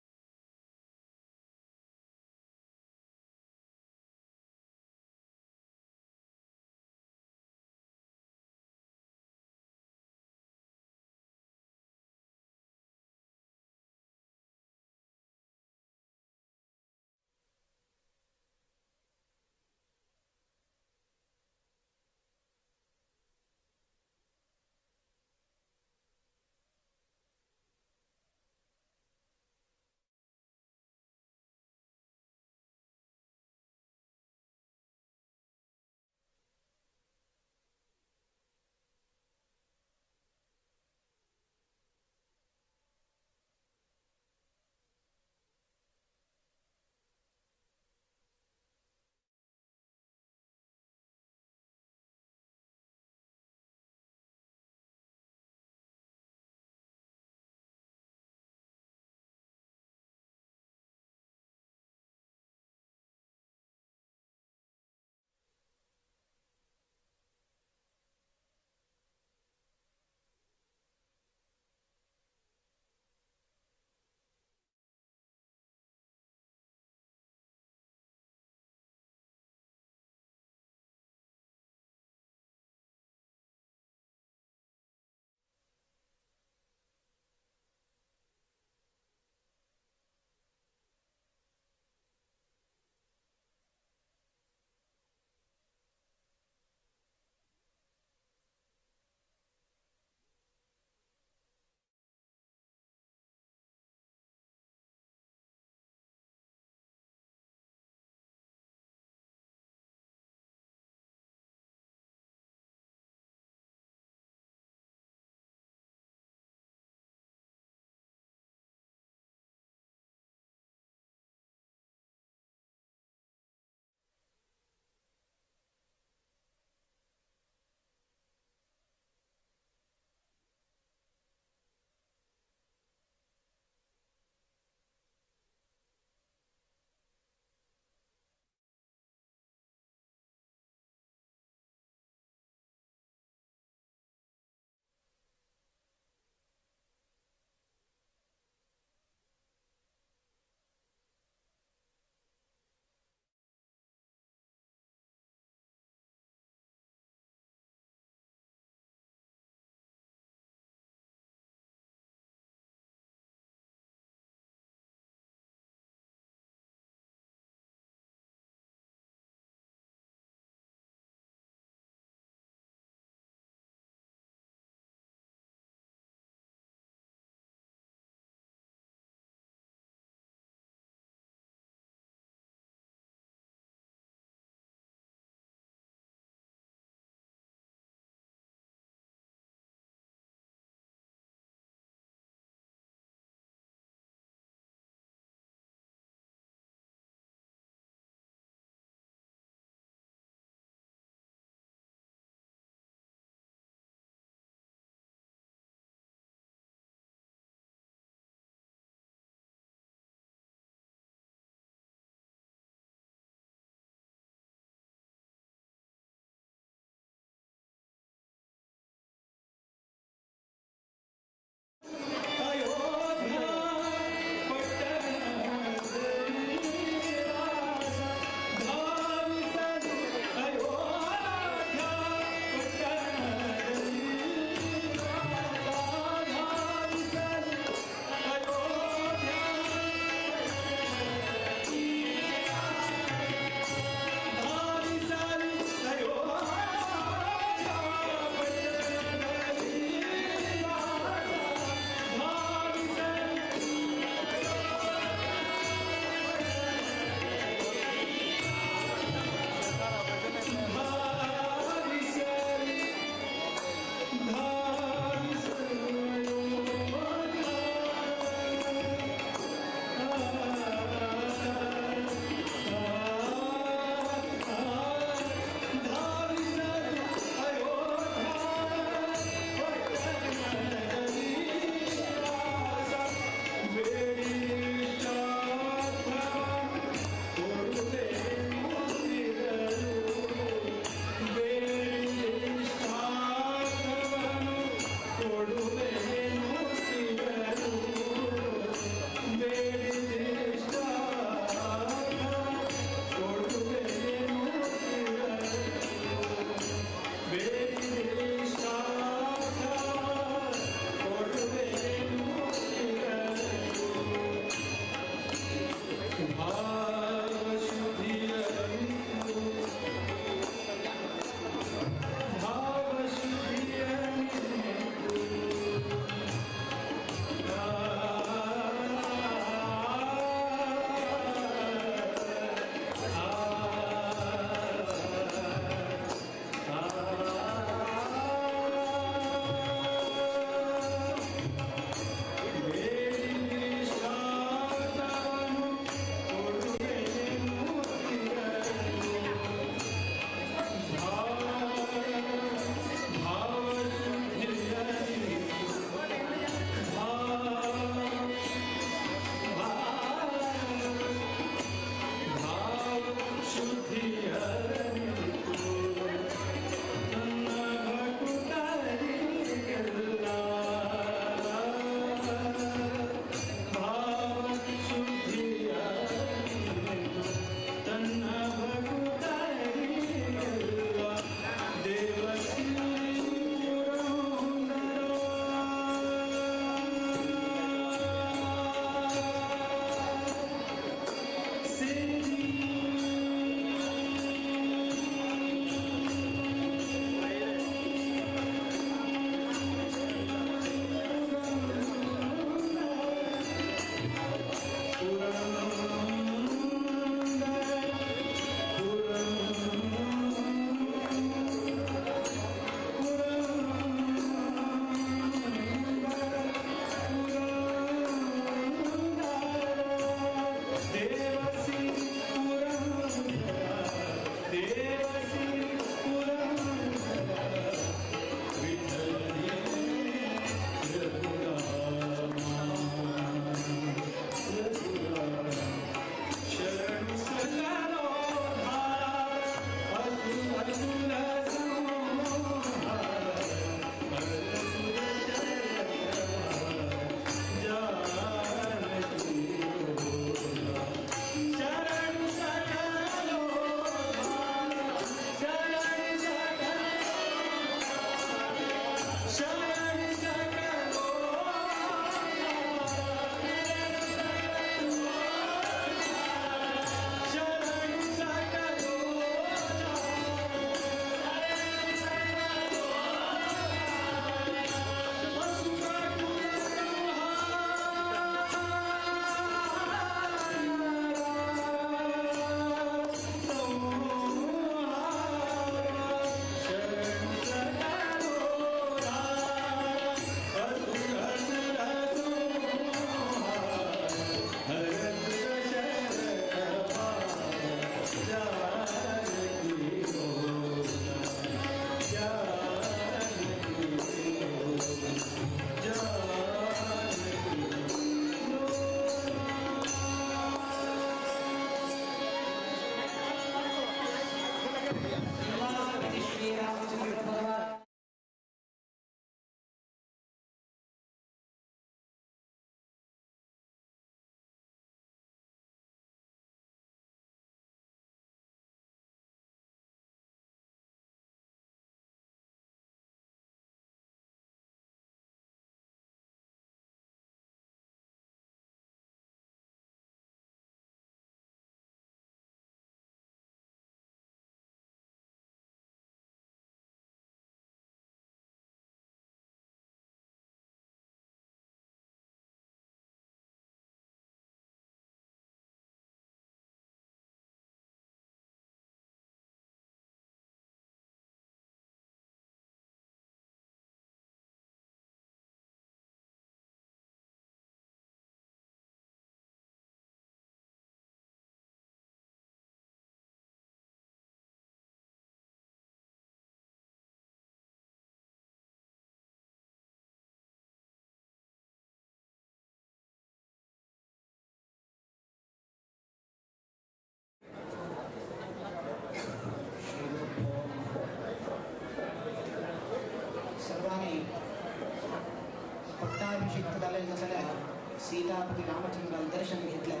पट्टाभिषिक्त जालेले जाल्यार सीतापती रामचंद्रान दर्शन घेतलें.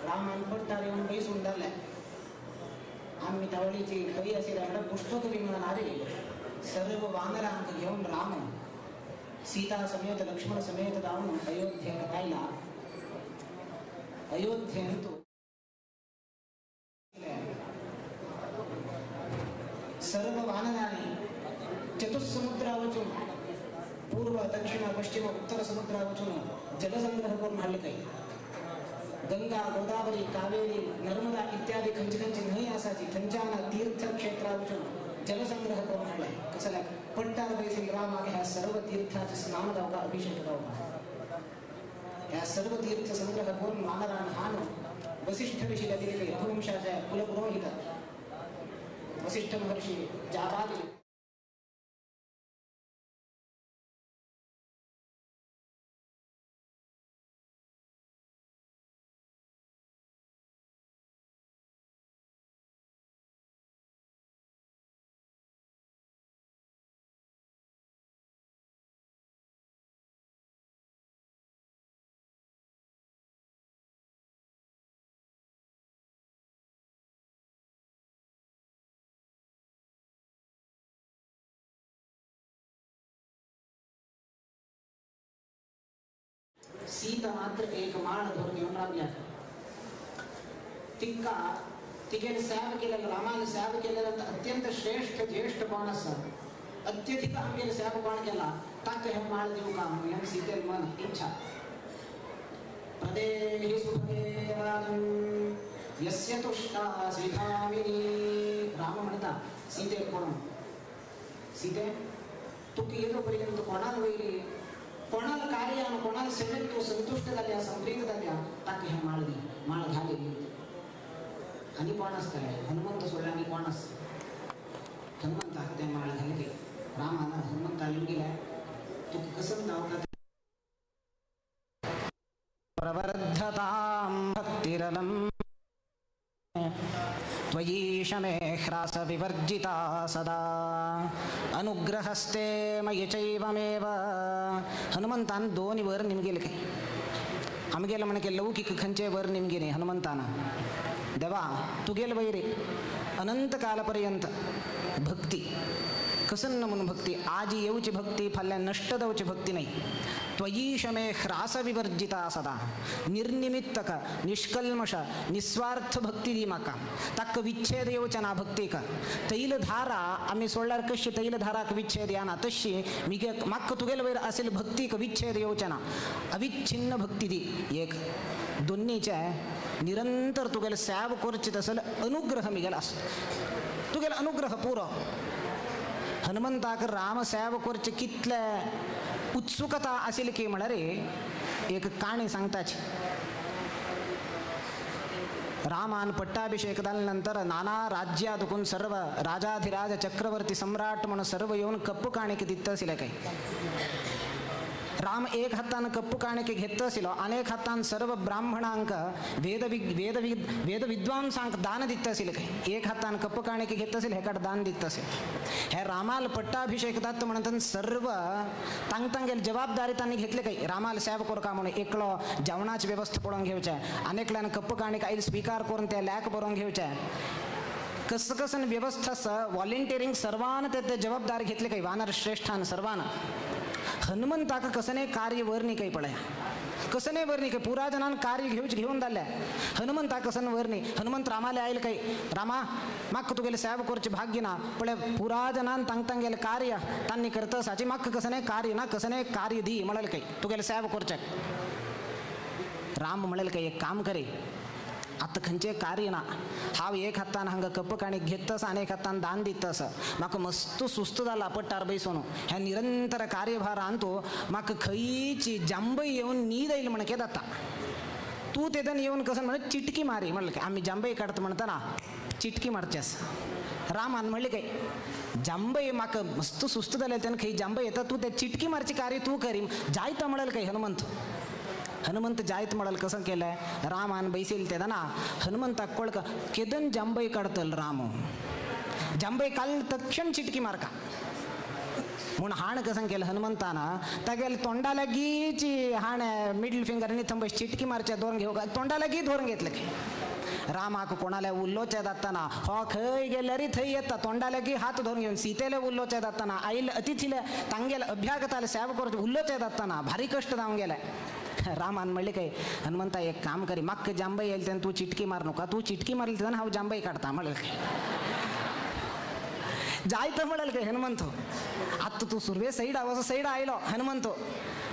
रामान पट्टार येवन बैसून जालें. आमी तवळीची खंय आशिल्ले म्हणल्यार पुष्पक विमानार सर्व वानरांक घेवन राम सीता समेत लक्ष्मण समेत जावन अयोध्येक आयला. अयोध्येंत सर्व वानरांनी चतुस्समुद्रा वचून पूर्व दक्षिण पश्चिम उत्तर समुद्रा वचून जलसंग्रह करून हाडले. काही गंगा गोदावरी कावेरी नर्मदा इत्यादी खंयची खंयची न्हंय आसाची थंयच्यान तीर्थक्षेत्रा वचून जलसंग्रह करून हाडले. कसल्याक पट्टार बैसील रामाक ह्या सर्व तीर्थाचे स्नान जावका अभिषेक जावका. ह्या सर्व तीर्थ संग्रह करून वानरान हान वसिष्ठ ऋषीला दिले. काही रघुवंशाच्या कुलपुरोहित वसिष्ठ महर्षी जाबाली सीता मात्र एक माळ धरून येऊन राबल्या. तिका तिगेले सेवा केलेलं रामाने सेवा केलेलं अत्यंत श्रेष्ठ ज्येष्ठ कोण आसा अत्यधिक आमगेले सेवा कोण केला ताका हे माळ दिवं का म्हणून सीतेल मन इच्छा. प्रदेहि सुभगे राजन् यस्य तुष्टा स्विधामिनी. राम म्हणता सीते कोण सीते तुका येदो पर्यंत कोणाक वयली कोणाला कार्यान कोणाला सेवेत तूं संतुश्ट जाल्या संप्रीत जाल्या ताका हें माळ दी माळ घाली. आनी कोण आसतलें हनुमंत सोडल्यार आनी कोण आसता. हनुमंताक तें माळ घाली. रामान हनुमंता येवन गेले तुका कसम दावता प्रवर्धतां भक्तिरलं त्वयीश मे ह्रास विवर्जिता सदा अनुग्रहस्ते मयि चैवमेव. हनुमंतान दोन वर निमगेले काय आमगेले म्हणके लौकिक खंयचे वर निमगेले हनुमंतान. देवा तुगेल वैरे अनंत कालपर्यंत भक्ती कसन्न म्हणून भक्ती आज येवची भक्ती फाल्यां नष्ट जावची भक्ती नाही. त्वयीश मे ह्रास विवर्जिता सदा निर्निमित्तक निष्कल्मष निस्वार्थ भक्ती दी म्हाका. ताका विच्छेद येवचे ना भक्तीक. तैलधारा आमी सोडल्यार कशी तैलधाराक विच्छेद येना तशी मिगे म्हाका तुगेले वयर आशिल्ले भक्तीक विच्छेद येवचे ना. अविच्छिन्न भक्ती दी. एक दोन्हीचे निरंतर तुगेले सेव करची तसले अनुग्रह मिगेलो आस तुगेलो अनुग्रह पुरो. हनुमंताक राम सेव करचे कितले उत्सुकता आशिल्ली की म्हळ्यार एक काणी सांगताची. रामान पट्टाभिषेक जाल्या नंतर नाना राज्या दुखून सर्व राजाधिराज चक्रवर्ती सम्राट म्हणून सर्व येवन कप्पू काणीक दित्त आशिल्ले. काय राम एक हातान कप्पू काणिके घेत आशिल्लो आनी एक हातान सर्व ब्राह्मणांक वेद वेद वेद विद्वांसांक दान दित्त आशिल्ले. काय एक हातान कप्पू काणिके घेत आशिल्ले हेकाड दान दित्त आशिल्ले. हे रामाल पट्टाभिषेक जाता म्हणून सर्व तांग तांगेली जबाबदारी तांणी घेतले. काही रामाल सेवा करका म्हणून एकलो जेवणाची व्यवस्था पळोवन घेवचें आनी एकल्यान कप्पू काणिक आयल स्विकार करून ते लेख बरोवन घेवचें. कसं कसं व्यवस्था व्हॉलेंटियरींग सर्वान ते जबाबदारी घेतली काही वानर श्रेष्ठान सर्वान. हनुमंताक कसने कार्य वर न्ही काही पळया कसने वर न्ही काही पुरा जणान कार्य घेवच घेवन जाल्ले. हनुमंता कसन वर न्ही. हनुमंत रामाले आयल काही रामा म्हाका तुगेले सेवा करचें भाग्य ना पळय पुरा जणान तांग तांगेलें कार्य तांणी करता आसाची म्हाका कसने कार्य ना कसने कार्य दी म्हणलें काही तुगेले सेवा करचें. राम म्हणलें काही एक काम करे आतां खंयचें कार्य ना हांव एक हातान हांगा कप्प काणीक घेत आसा आनी एक हातान दान दित आसा. म्हाका मस्त सुस्त जाला पट्टार बैसून ह्या निरंतर कार्यभारान तो म्हाका खंयची जांबय येवन न्हीद आयली म्हणके जाता. तूं तेदन येवन कसं म्हणल्यार चिटकी मारी म्हणलें आमी जांबय काडटा म्हणटना चिटकी मारची आसा. रामान म्हणलें काय जांबय म्हाका मस्त सुस्त जालें तेन्ना खंय जांबय येता तूं ते चिटकी मारची कार्य तूं करी जायता म्हणलें काय हनुमंत. हनुमंत जायत म्हणल कसं केलंय रामान बैसील तेदना हनुमंताक कोळका केदन जांबय काडतल राम जांबय काल तक्षण चिटकी मारका. म्हूण हाण कसं केलं हनुमंतान तागेले तोंडा लागींची हाणें मिडल फिंगर थंब चिटकी मारच्या धरून घेऊ तोंडा लागीं धरून घेतलं की रामाक कोणाला उल्लोचे जाताना हो खंय गेल्यारी थंय येता तोंडा लागीं हात धरून घेवन सीतेले उल्लोचे जाताना आयिल्ले अतिथीले तांगेले अभ्यागताले सेवा करून उल्लोचे जाताना भारी कष्ट जावन गेले. रामान म्हणले काय हनुमंता एक काम करी म्हाका जांबई येईल तेन्ना तूं चिटकी मार नका, तूं चिटकी मारली तेन्ना हांव जांबई काडटा म्हणलें काय जायत म्हणलें काय हनुमंत आतां तूं सुर्वे सैड असो सैड आयलो हनुमंत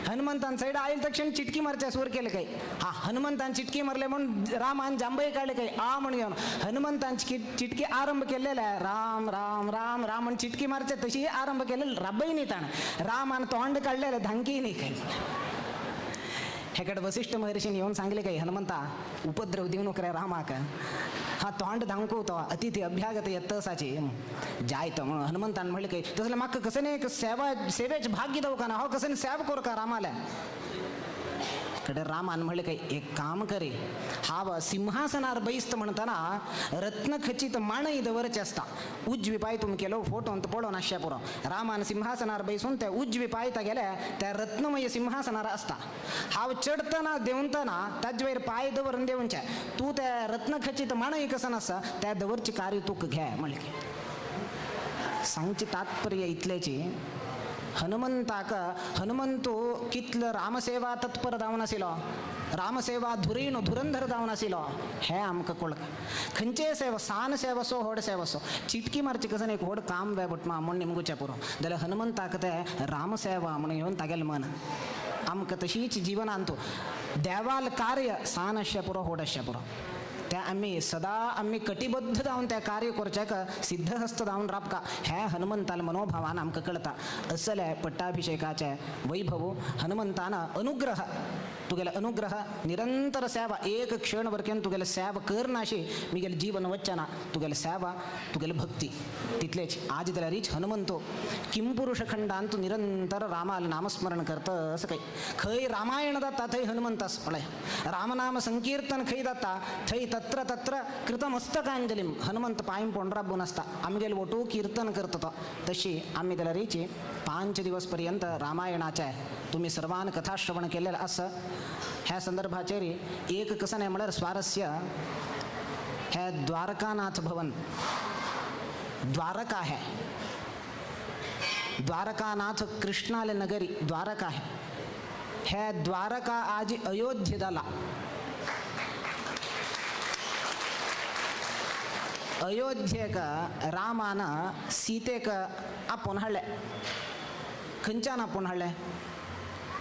हनुमंतान सैड आयल तक्षण चिटकी मारच्या सूर केले काय हा हनुमंतान चिटकी मारले म्हणून रामान जांबई काडले काय आ म्हणून घेवन हनुमंतान चिटकी आरंभ केलेला आहे राम राम राम राम म्हण चिटकी मारचे तशी आरंभ केलेलं राबई न्ही ताणें रामान तोंड काडलेलं धांकी न्ही काय. हेकडे वसिष्ठ महर्षीन येऊन सांगले काय हनुमंता उपद्रव दिवं नको रे रामाक हा तोंड धांकू तो अतिथी अभ्यागत येतसाची जायत म्हणून हनुमंतान म्हणले काय तसले म्हाका कसं नाही सेवा सेवेच भाग्य दव का ना हो कसं सेवा करू का रामाला. कडे रामान म्हणले काय एक काम करे हाव सिंहासनार बैसत म्हणताना रत्नखचित माणई दवरचे असता उजवी पाय तुम केलो फोटो अंत पळोवन आशा पुरो रामान सिंहासनार बैसून त्या उजवी पायता गेल्या त्या रत्नमय सिंहासनार असता हाव चढताना देवताना ताजे वयर पाय दवरून देवनचे तू त्या रत्नखचित माणई कसं नसता त्या दवरची कार्य तुक घे म्हणले की सांगची तात्पर्य इतल्याची हनुमंताक हनुमंतु कितलं रामसेवा तत्पर जावन आशिल्लो रामसेवा धुरीण धुरंधर जावन आशिल्लो हें आमकां कळका खंयचेय सेवा सान सेवा सो व्हड सेवा सो चिटकी मारची कसन एक व्हड काम वे भटमा म्हूण निमगुचें पुरो जाल्यार हनुमंताक तें रामसेवा म्हणून घेवन तागेलें मन आमकां तशीच जिवनांत देवाल कार्य सान आसचें पुरो व्हड आसचें पुरो त्या आमी सदा आमी कटिबद्ध जावन त्या कार्य करच्याक सिद्धहस्त जावन राबका हे हनुमंताल मनोभावान आमकां कळता. असले पट्टाभिषेकाचे वैभव हनुमंतान अनुग्रह तुगेले अनुग्रह निरंतर सेवा एक क्षण वरकेन तुगेले सेवा करनाशी मिगेले जीवन वच्चना तुगेले सेवा तुगेले भक्ती तितलेच आज जाल्यारीच हनुमंतो किंपुरुष खंडांत निरंतर रामाल नामस्मरण करता असं काही खंय रामायण जाता थंय हनुमंत आस पळय रामनाम संकीर्तन खंय जाता थंय तत्र तत्र कृतमस्तकांजलीम हनुमंत पांय पोंडरा आसता आमगेले ओटू कीर्तन करता तो तशी आमी जाल्यारीची 5 दिवस पर्यंत रामायणाचे तुम्ही सर्वान कथाश्रवण केलेलं असं ह्या संदर्भाचेर एक कसं नाही म्हळ्यार स्वारस्य हे द्वारकानाथ भवन द्वारका है द्वारकानाथ कृष्णाले नगरी द्वारका है हे द्वारका आज अयोध्ये जाला. अयोध्येक रामान सीतेक आपोवन हाडलें खंयच्यान आपोवन हाडलें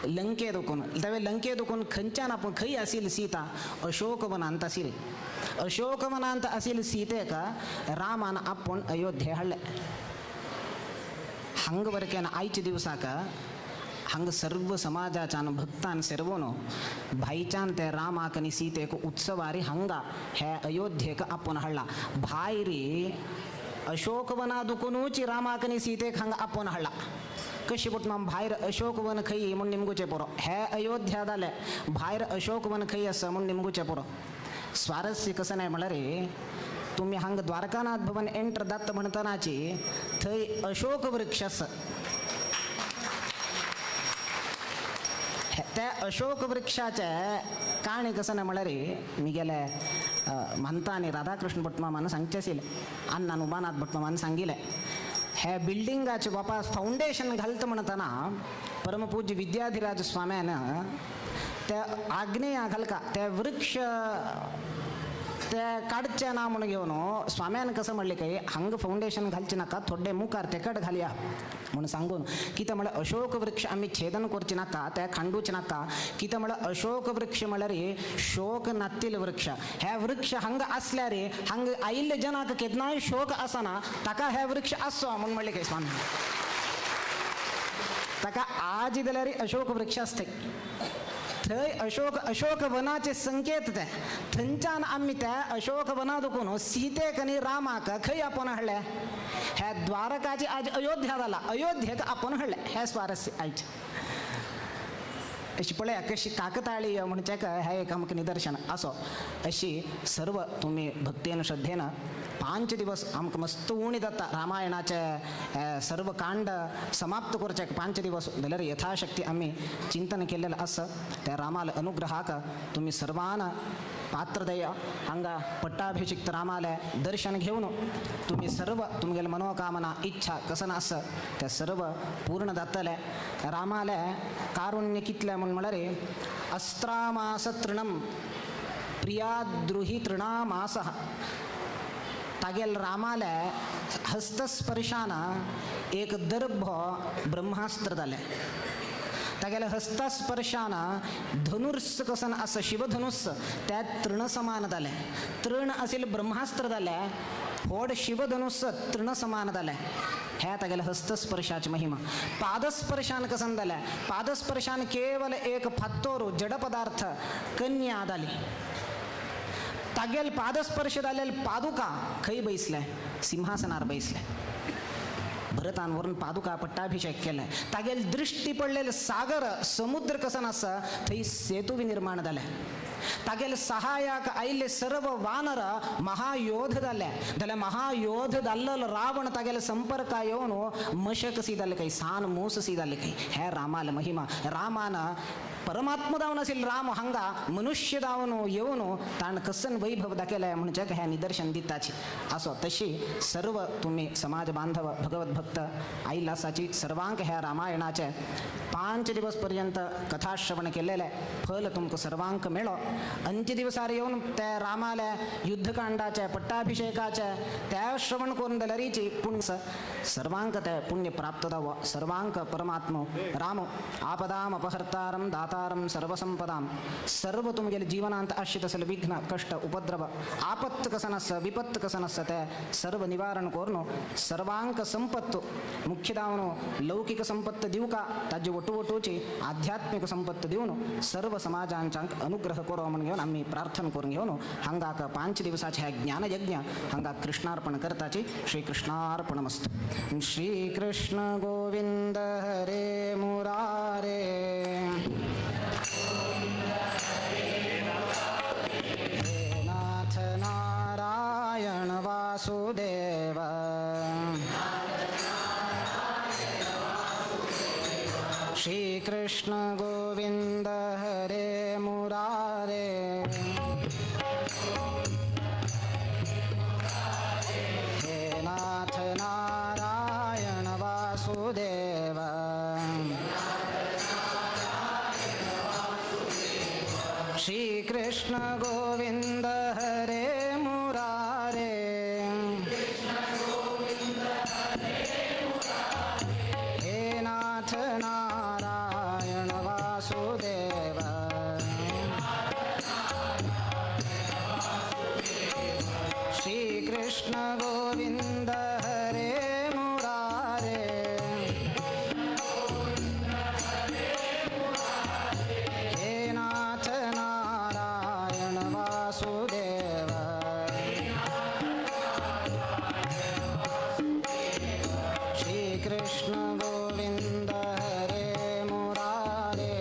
लंके दुखून तवे लंके दुखून खंयच्यान आपूण खंय आशिल्ली सीता अशोकवनांत आशिल्ली अशोकवनांत आशिल्ली सीतेक रामान आपूण अयोध्ये हाडलें. हांगा वरकेन आयच्या दिवसाक हांगा सर्व समाजाच्यान भक्तान सर्वोन भायच्यान ते रामाक आनी सीतेक उत्सवारी हांगा हे अयोध्येक आपोवन हाडला. भायरी अशोकवना दुखुनूच रामाक आनी सीतेक हांगा आपोवन हाडला. कशी पुटना भायर अशोकवन खंय म्हूण निमगुचें पुरो हे अयोध्या जालें भायर अशोकवन खंय आसा म्हूण निमगुचें पुरो. स्वारस्य कसं नाही म्हळ्यार तुमी हांगा द्वारकानाथ भवन एंटर जाता म्हणटनाची थंय अशोक वृक्ष आसा त्या अशोक वृक्षाचे काणी कसं नाही म्हळ्यार मिगेले म्हणता आनी राधाकृष्ण भटमामान सांगचें आशिल्लें अण्णान उमानाथ भटमामान सांगिल्लें हे बिल्डिंगाचे बापा फावंडेशन घालता म्हणटना परमपूज्य विद्याधिराज स्वाम्यान त्या आग्नेया घालका त्या वृक्ष ते काडचें ना म्हणून घेवन स्वाम्यान कसं म्हणलें काय हांगा फावंडेशन घालचें नाका थोडे मुखार तेकट घालया म्हणून सांगून कितें म्हळ्यार अशोक वृक्ष आमी छेदन करचें नाका त्या खांडूचें नाका कितें म्हळ्यार अशोक वृक्ष म्हळ्यार शोक नातील वृक्ष हे वृक्ष हांगा आसल्यार हांगा आयिल्ले जनाक केन्नाय शोक आसना ताका हे वृक्ष आसचो म्हणून म्हणलें काय स्वामी ताका आज जाल्यार अशोक वृक्ष आसता थंय अशोक अशोक वनाचे संकेत ते थंयच्यान आमी त्या अशोक वना दुखून सीतेक आनी रामाक खंय आपोवन हाडले ह्या द्वारकाची आज अयोध्या जाला अयोध्येक आपोवन हाडले हें स्वारस्य आयचें. अशी पळया कशी काकताळी म्हणचे हें एक आमकां निदर्शन असो. अशी सर्व तुमी भक्तेन श्रद्धेन 5 दिवस आमकां मस्त उणी जाता रामायणाचे सर्व कांड समाप्त करचे 5 दिवस जाल्यार यथाशक्ती आमी चिंतन केल्लें आसा. त्या रामाल अनुग्रहाक तुमी सर्वान पात्र दया हांगा पट्टाभिषिक्त रामाले दर्शन घेवन तुमी सर्व तुमगेले मनोकामना इच्छा कसन आसा त्या सर्व पूर्ण जातले. रामाले कारुण्य कितलें म्हूण म्हळ्यार अस्त्रामास तृणम प्रियाद्रुही तृणामास तागेल रामाले हस्तस्पर्शान एक दर्भ ब्रह्मास्त्र जालें. तागेले हस्तस्पर्शान धनुर्स कसन आसा शिवधनुस त्या तृण समान जालें. तृण आशिल्लें ब्रह्मास्त्र जालें, व्हड शिवधनुस तृण समान जालें. ह्या तागेले हस्तस्पर्शाची महिमा. पादस्पर्शान कसन जालें, पादस्पर्शान केवल एक फातोर जड पदार्थ कन्या जाली. तागेल पादस्पर्श जालेल पादुका खंय बैसले, सिंहासनार बैसले. भरतान वरून पादुका पट्टाभिषेक केले. तागेल दृष्टी पडलेले सागर समुद्र कसन आसा थंय सेतू निर्माण जाले. तागेल सहायाक आयिल्ले सर्व वानर महायोध जाले. जाल्यार महायोध जाल्लो रावण तागेले संपर्का येवन मशक सी जाले काही, सान मूस सी जाले काही. हे रामाल महिमा. रामान परमात्म जावन आशिल्लो राम हांगा मनुष्य जावन येवन ताण कसन वैभव दाखयलें म्हणजे हें निदर्शन दिताची. असो तशी सर्व तुमी समाज बांधव भगवत भक्त आयिल्लो आसाची सर्वांक ह्या रामायणाचे 5 दिवस पर्यंत कथाश्रवण केलेलें फल तुमकां सर्वांक मेळो. अंत्य दिवसार येवन त्या रामाले युद्धकांडाचे पट्टाभिषेकाचे त्या श्रवण करून जाल्यारीची पुण्य सर्वांक ते पुण्य प्राप्त जावो. सर्वांक परमात्म राम आपदाम अपहर्तारम दातारम सर्वसंपदाम सर्व तुमगेले जीवनांत आशित तसले विघ्न कष्ट उपद्रव आपत्त कसन आसा विपत्त कसन आसा ते सर्व निवारण करून सर्वांक संपत्त मुख्य लौकिक संपत्त दिवका ताजे वटू वटूची आध्यात्मिक संपत्त दिवन सर्व समाजांच्या अनुग्रह करो म्हूण घेवन आमी प्रार्थना करून घेवन हांगाक 5 दिवसाचे हे ज्ञानयज्ञ हांगा कृष्णार्पण करताची. श्रीकृष्णार्पणमस्तु. श्रीकृष्ण गोविंद हरे मुरारे. हे नाथ नारायण वासुदेव. श्रीकृष्ण गोविंद हरे मुरारे. हे नाथ नारायण वासुदेव. श्रीकृष्ण गोविंद हरे मुरारे. हे नाथ नारायण वासुदेव. श्रीकृष्ण गोविंद हरे मुरारे. हे नाथ नारायण वासुदेव. श्रीकृष्ण गोविंद हरे मुरारे.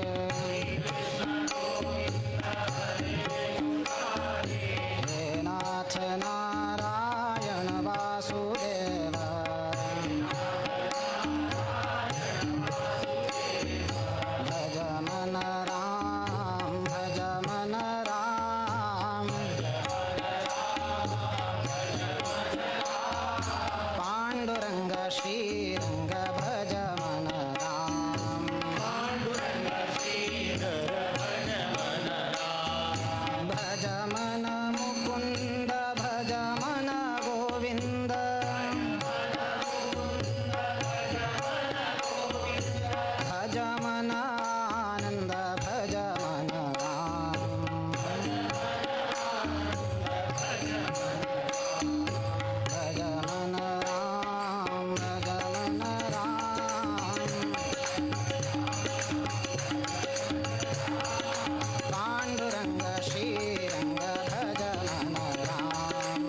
हे नाथ नारायण वासुदेव. भज मन राम भज मन राम. पांडुरंग श्रीरंग भज मन राम. भज मन मुकुंद भज मन गोविंद. भज मन आनंद भज मन राम. भज मन राम भज मन राम. पांडुरंग श्रीरंग भज मन राम.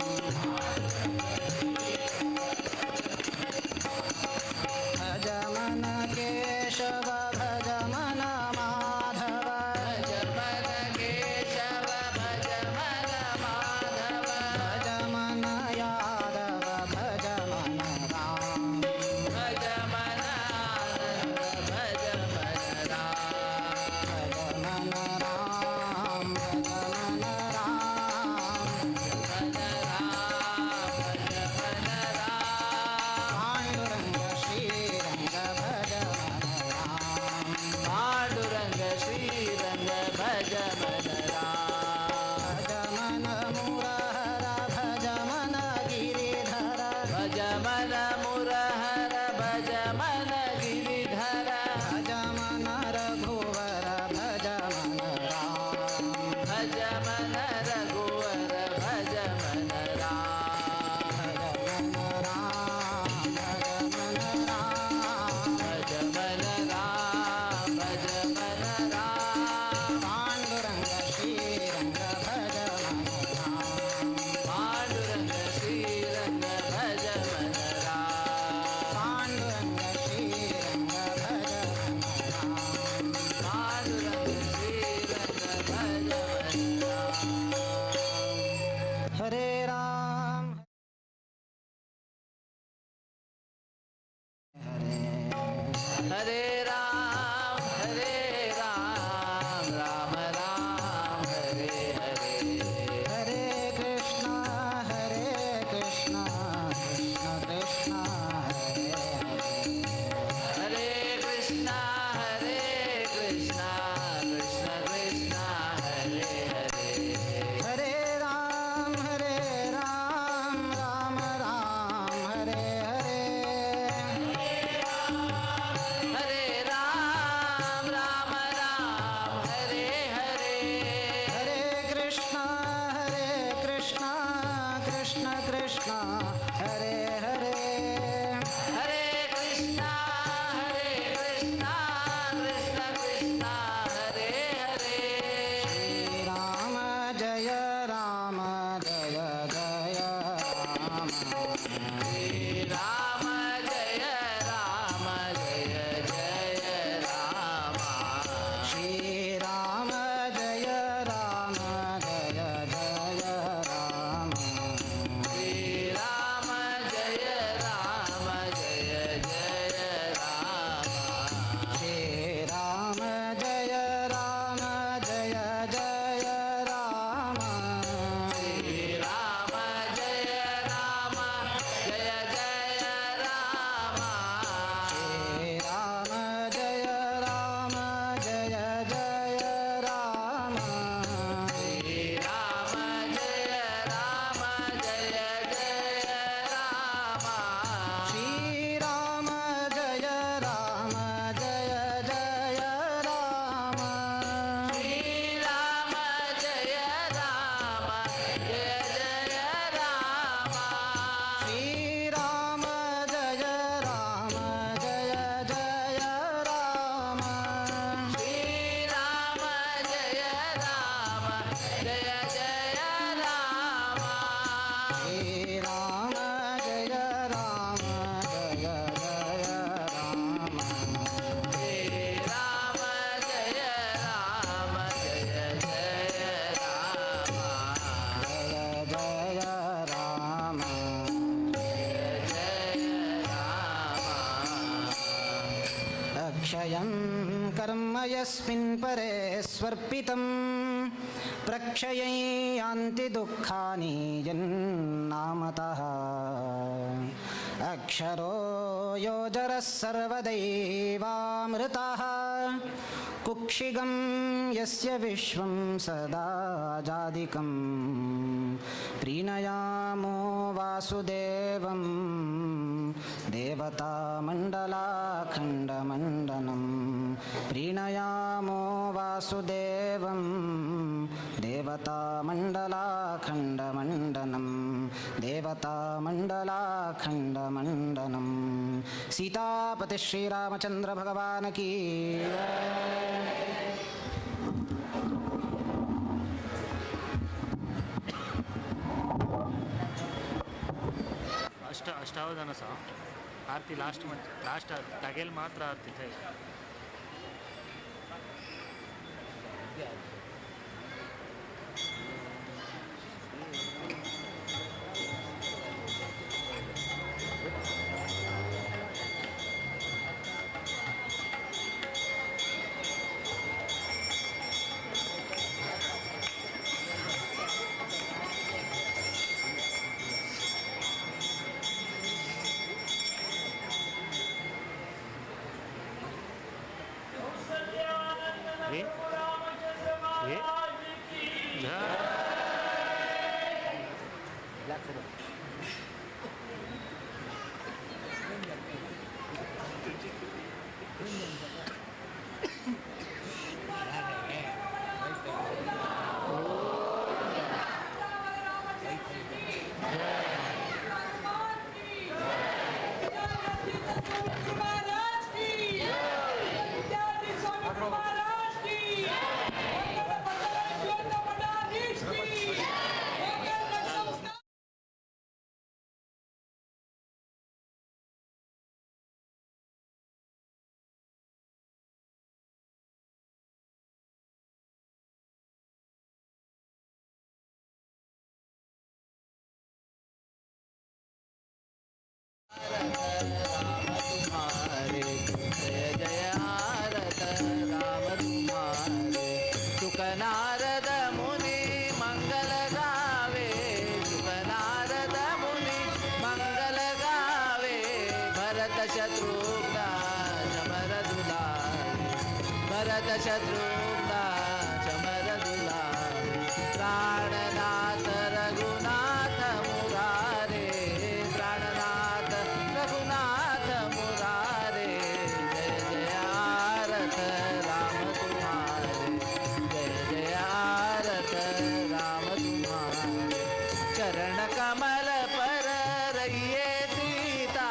भज मन केशव भज मन माधव. त्रयं कर्म यस्मिन् परे स्वर्पितं प्रक्षयं यान्ति दुःखानि यन्नामतः अक्षरो योजरः सर्वदैवामृतः कुक्षिगं यस्य विश्वं सदा जादिकं प्रीणयामो वासुदेवं देवतामण्डलाखण्डमण्डनं प्रीणयामो वासुदेवं देवतामण्डलाखण्डमण्डनं देवतामण्डलाखण्डमण्डनं। सीतापति श्रीरामचंद्र भगवान की। अष्टावधान सा आरती लास्ट लास्ट तगेल मात्र आरती थई। नारद मुनि मंगल गावे, सुख नारद मुनि मंगल गावे, भरत शत्रुघ्न चमर दुलारे, भरत शत्रुघ्न चमर दुलारे, प्राणनाथ रघुनाथ मुरारे, प्राणनाथ रघुनाथ मुरारे, जय जय आरत राम तुम्हारे, जय जय आरत राम तुम्हारे, चरण कमल पर रहिए सीता,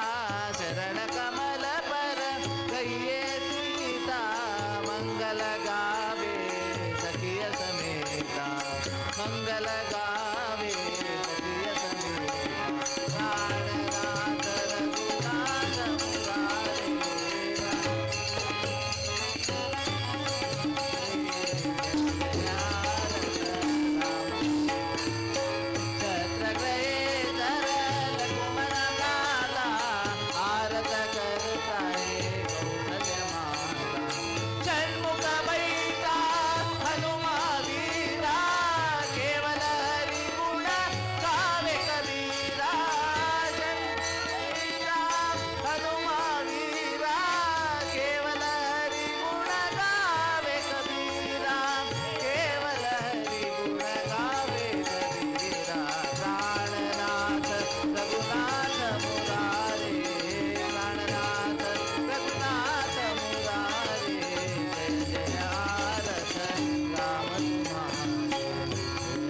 चरण कमल पर रहिए सीता, मंगल गावे सखिय समेता, मंगल गावे सखिय समेता, प्राणनाथ रघुनाथ मुरारे। षण्मुख बैठा हनुमा वीरा, केवल हरि गुण गावे कबीरा, हनुमा वीरा, केवल हरि गुण गावे कबीरा, केवल हरि गुण गावे कबीरा, प्राणनाथ रघुनाथ मुरारे, प्राणनाथ रघुनाथ मुरारे, जय जय आरत राम तुम्हारे,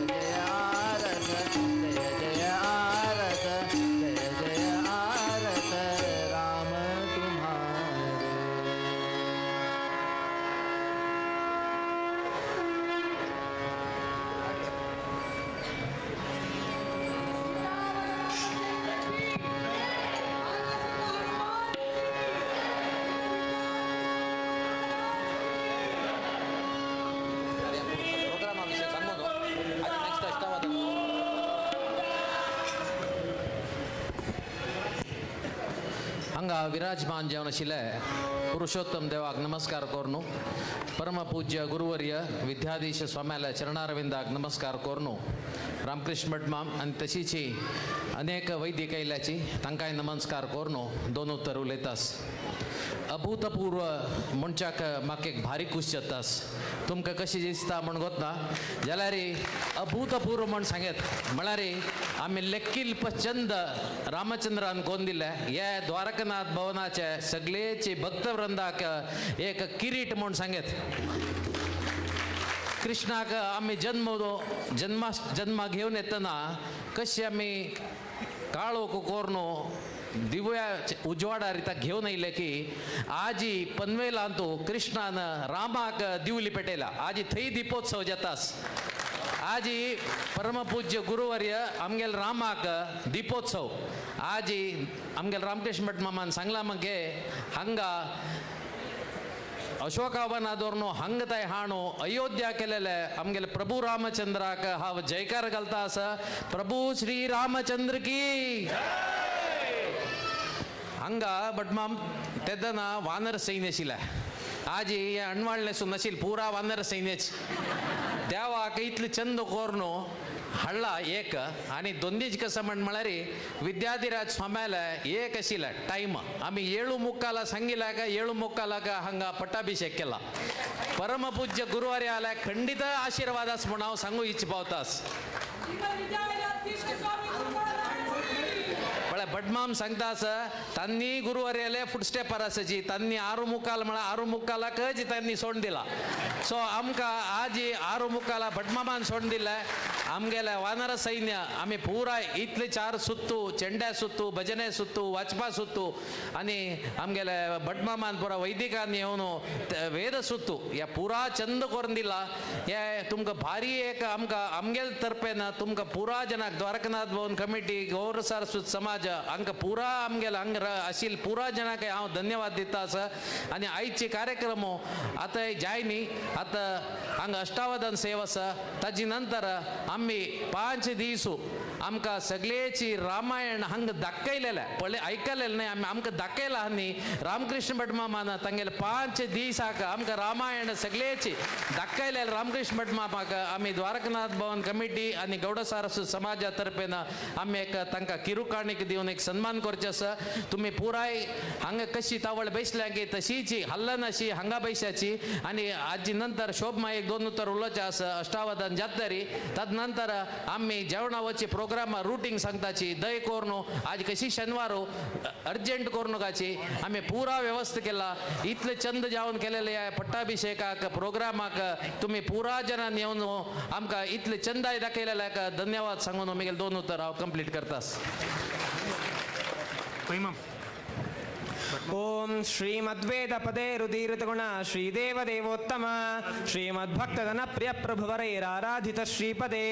जय जय आरत, जय जय आरत, जय जय आरत राम तुम्हारे। ಪ್ರೋಗ್ರಾಮ್ ವಿಷಯ ಸಮ್ಮದು ಅದು ನೆಕ್ಸ್ಟ್ ಅಷ್ಟಾವದ ಹಂಗ ವಿರಾಜಮಾನ್ ಜೀವನ ಶಿಲೆ पुरुषोत्तम देवाक नमस्कार कोरनु, परमपूज्य गुरुवर्य विद्याधीश स्वाम्याला चरणारविंदाक नमस्कार कोरनु, रामकृष्ण मठमाम आनी तशीची अनेक वैदिक कैल्याची तांकांय नमस्कार कोरनु दोन उतर उलयतास. अभूतपूर्व म्हणच्याक म्हाका एक भारी खूश जातास. तुमकां कशी दिसता म्हण गोतना जाल्यार अभूतपूर्व म्हण सांगेत म्हळ्यार आमी लेक्कील चंद रामचंद्रान कोन दिले हे द्वारकनाथ भवनाचे सगळेचे भक्तवृंदाक एक किरीट म्हण सांगेत. कृष्णाक आमी जन्म जन्मा घेवन येतना कशी आमी काळोख कोर्नो दिव्या उजवाडार ता घेवन येयले की आजी पनवेलांतू कृष्णान रामाक दिवली पेटयला. आजी थंय दीपोत्सव जातास. आजी परमपूज्य गुरुवर्य आमगेल रामाक दीपोत्सव. आजी आमगेल रामकृष्ण भट मामान सांगला मगे हांगा अशोकावना दवरून हांगा ताय हाणू अयोध्या केलेले आमगेले प्रभू रामचंद्राक हांव जयकार घालता आसा. प्रभू श्री रामचंद्र की. हांगा भटमाम तेदना वानर सैन्य आशिल्लें. आजी हे अणवाळणें सुद्दां नाशिल्लें, पुरा वानर सैन्यच. देवाक इतले चंद कोरून हाडला एक आनी दोन दीस कसं म्हण म्हळ्यार विद्याधिराज स्वाम्याले एक आशिल्लें टायम. आमी 7:45 सांगिलाक 7:45 हांगा पट्टाभिषेक केला. परमपूज्य गुरुवारी आल्या खंडित आशीर्वाद आस म्हूण हांव सांगू इच्छ पावतास. म्हळ्यार भटमाम सांगता आसा तांणी गुरुवारी आले फुट स्टेपार आसाची तांणी 6:45 म्हळ्यार 6:45 तांणी सोडून दिला. सो आमकां आजी 6:45 भटमामान सोडून दिले. आमगेले वानर सैन्य आमी पुराय इतले 4 सुत्तू चेंड्या सुत्तू भजने सुत्तू वाचपा सुत्तू आनी आमगेले भटमामान पुरा वैदिकान येवन वेद सुत्तू ह्या पुरा चंद करून दिला. हे तुमकां भारी एक आमकां आमगेले तर्फेन तुमकां पुरा जनाक द्वारकनाथ भवन कमिटी गौर सारस्वत समाज हांकां पुरा आमगेले हांगा आशिल्ले पुरा जनाक हांव धन्यवाद दिता आसा. आनी आयचे कार्यक्रम आतां जाय न्ही आतां हांगा अष्टावधान सेवा आसा. ताजे नंतर आमी 5 दीस आमकां सगळेची रामायण हांगा दाखयलेलें पळय आयकलेलें न्हय आमी आमकां दाखयलां न्ही. रामकृष्ण भटमामान तांगेले 5 दिसाक आमकां रामायण सगळेची दाखयलेलें. रामकृष्ण भटमामाक आमी द्वारकनाथ भवन कमिटी आनी गौड सारस्वत समाजा तर्फेन आमी एक तांकां किरुकाणीक दिवन एक सन्मान करचें आसा. तुमी पुराय हांगा कशी तावळ बैसल्या की तशीची हल्लनाशी हांगा बैसाची. आनी आजी नंतर शोभमा एक 2 उतर उलोवचें आसा अष्टावधान जातरी. तदनंतर आमी जेवणा वची प्रोग्राम रुटींग सांगताची दय कोरून आज कशी शनिवार अर्जंट करून काची आमी पुरा व्यवस्था केला. इतले चंद जावन केलेले पट्टाभिषेकाक प्रोग्रामाक तुमी पुरा जणांनी येवन आमकां इतले चंदाय दाखयलेल्याक धन्यवाद सांगून मागीर 2 उतर हांव कंप्लीट करतास. ओम श्रीमद्वेदपदे रुदीरितगुण श्रीदेवदेवोत्तम श्रीमद्भक्तजनप्रिय प्रभुवरैराराधित श्रीपदे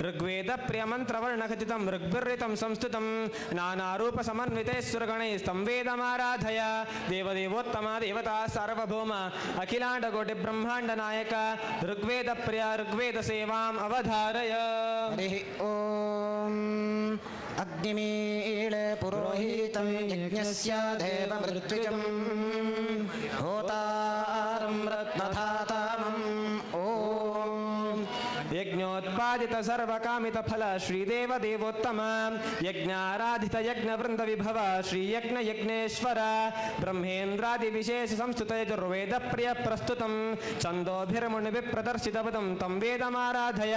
ऋग्वेदप्रियमन्त्रवर्णकथितं ऋग्भिर्ऋतं संस्तुतं नानारूपसमन्विते सुरगणैस्तं वेदमाराधय देवदेवोत्तम देवता सार्वभौम अखिलाण्डकोटिब्रह्माण्डनायक ऋग्वेदप्रिय ऋग्वेदसेवाम् अवधारय. हरिः ॐ अग्निमीळे पुरोहितं यज्ञस्य देवमृत्विजं होतारं रत्नधातामम्. ॐ यज्ञोत्पादित सर्वकामित फल श्रीदेव देवोत्तम यज्ञाराधित यज्ञवृंद विभव श्रीयज्ञ यज्ञेश्वर ब्रह्मेन्द्रादि विशेष संस्तुत यजुर्वेद प्रिय प्रस्तुतं छन्दोभिर्मुनिभिः प्रदर्शित पदं तं वेदमाराधय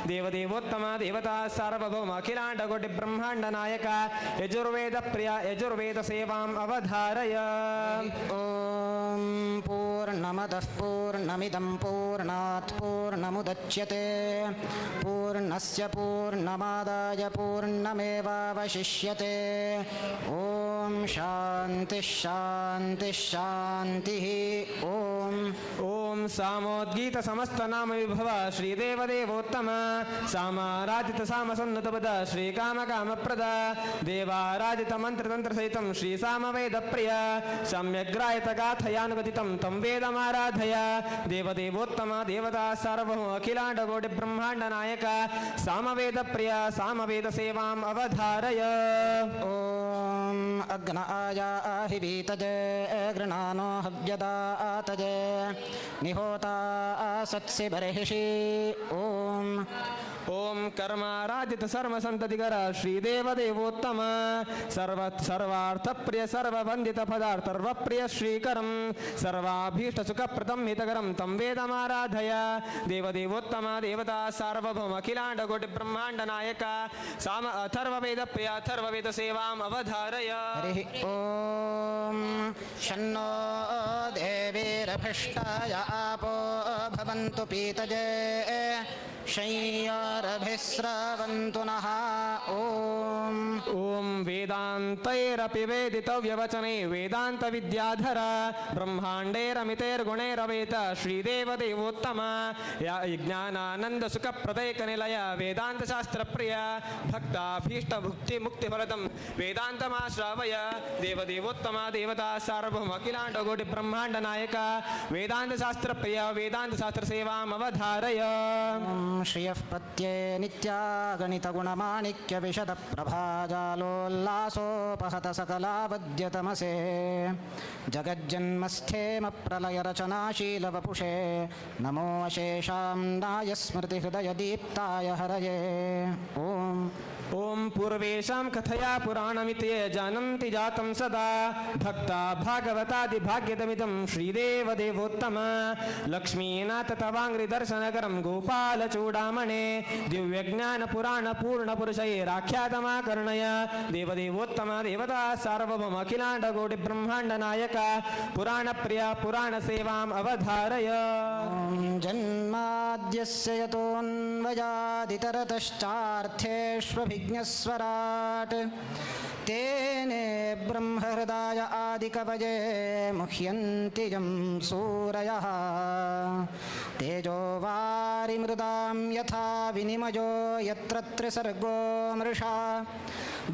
देवदेवोत्तम देवता सार्वभौम अखिलाण्ड कोटि ब्रह्माण्ड नायक यजुर्वेद प्रिय यजुर्वेद सेवाम् अवधारय. ॐ पूर्णमदः पूर्णमिदं पूर्णात् पूर्णमुदच्यते पूर्णस्य पूर्णमादाय पूर्णमेवावशिष्यते. ॐ शान्तिः शान्तिः शान्तिः. ॐ ॐ ओम सामोद्गीत समस्त नाम विभव श्रीदेवदेवोत्तम सामाराजित सामसन्नुतपद श्रीकाम कामप्रद देवाराजित मंत्रतंत्र सहितं श्री सामवेद प्रिय सम्यग्रायत गाथयानुगतितं तं वेदमाराधय देवदेवोत्तम देवता सार्वभौम अखिलांड कोटि ब्रह्मांड नायक सामवेद प्रिय सामवेद सेवाम अवधारय। ॐ अग्न आयाहि वीतजे गृणानो हव्यदातजे निहोता सत्सि बर्हिषि। ॐ ओम कर्माराजित सर्व संततिकर श्रीदेवदेवोत्तम सर्व सर्वार्थ प्रिय सर्ववंदित पदार्थ सर्वप्रिय श्रीकरं सर्वाभीष्ट सुखप्रदं हितकरं तं वेदमाराधय देवदेवोत्तम देवता सार्वभौम अखिलांड कोटि ब्रह्मांड नायक साम अथर्ववेद प्रिय अथर्ववेद सेवाम अवधारय। हरिः ॐ शन्नो देवीरभिष्टाय आपो भवन्तु पीतजे शय्यारभिस्रवन्तु नः। ॐ ॐ वेदान्तैरपि वेदितव्यवचने वेदान्त विद्याधर ब्रह्माण्डैरमितैर्गुणैरवेत श्रीदेवदेवोत्तम ज्ञानानंद सुखप्रदैकनिलय वेदान्त शास्त्रप्रिय भक्ताभीष्ट भुक्ति मुक्तिफलदं वेदान्तमाश्रावय देवदेवोत्तम देवता सार्वभौम अखिलांड कोटि ब्रह्मांड नायक वेदान्त शास्त्रप्रिय वेदान्त शास्त्र सेवाम अवधारय। श्रियः पत्ये नित्यागणितगुणमाणिक्य विशदप्रभाजालोल्लासोपहत सकलावद्यतमसे जगज्जन्मस्थेम प्रलयरचनाशीलवपुषे नमो अशेषां स्मृतिहृदयदीप्ताय हरये। ॐ ॐ पूर्वेषां कथया पुराणमिति ये जानन्ति जातं सदा भक्ता भागवतादि भाग्यदमिदं श्रीदेवदेवोत्तम लक्ष्मीनाथ तवाङ्घ्रिदर्शनकरं गोपालचूडामणे दिव्यज्ञानपुराणपूर्णपुरुषैराख्यातमाकर्णय देवदेवोत्तम देवता सार्वभौम अखिलांड कोटि ब्रह्मांड नायक पुराणप्रिय पुराणसेवाम् अवधारय। जन्माद्यस्य यतोऽन्वयादितरतश्चार्थेष्वभिज्ञस्वराट् तेने ब्रह्महृदाय आदिकवये मुह्यन्ति यं सूरयः तेजो वारिमृदां यथा विनिमयो यत्र त्रिसर्गो मृषा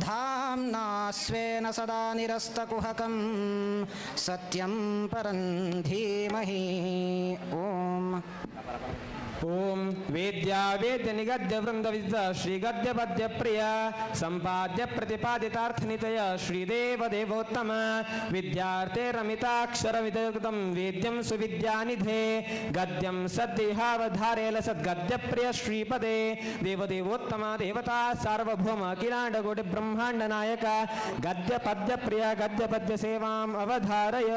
धाम्ना स्वेन सदा निरस्तकुहकं सत्यं परं धीमहि। ॐ ॐ वेद्या वेद्य निगद्य वृंद विद् श्रीगद्य पद्य प्रिय संपाद्य प्रतिपादितार्थनितय श्रीदेव देवोत्तम विद्यार्थे रमिताक्षर विदकृतं वेद्यं सुविद्यानिधे गद्यं सद्देहावधारे लसद्गद्य प्रिय श्रीपदे देवदेवोत्तम देवता सार्वभौम अखिलांड कोटि ब्रह्मांड नायक गद्य पद्य प्रिय गद्य पद्य सेवाम् अवधारय।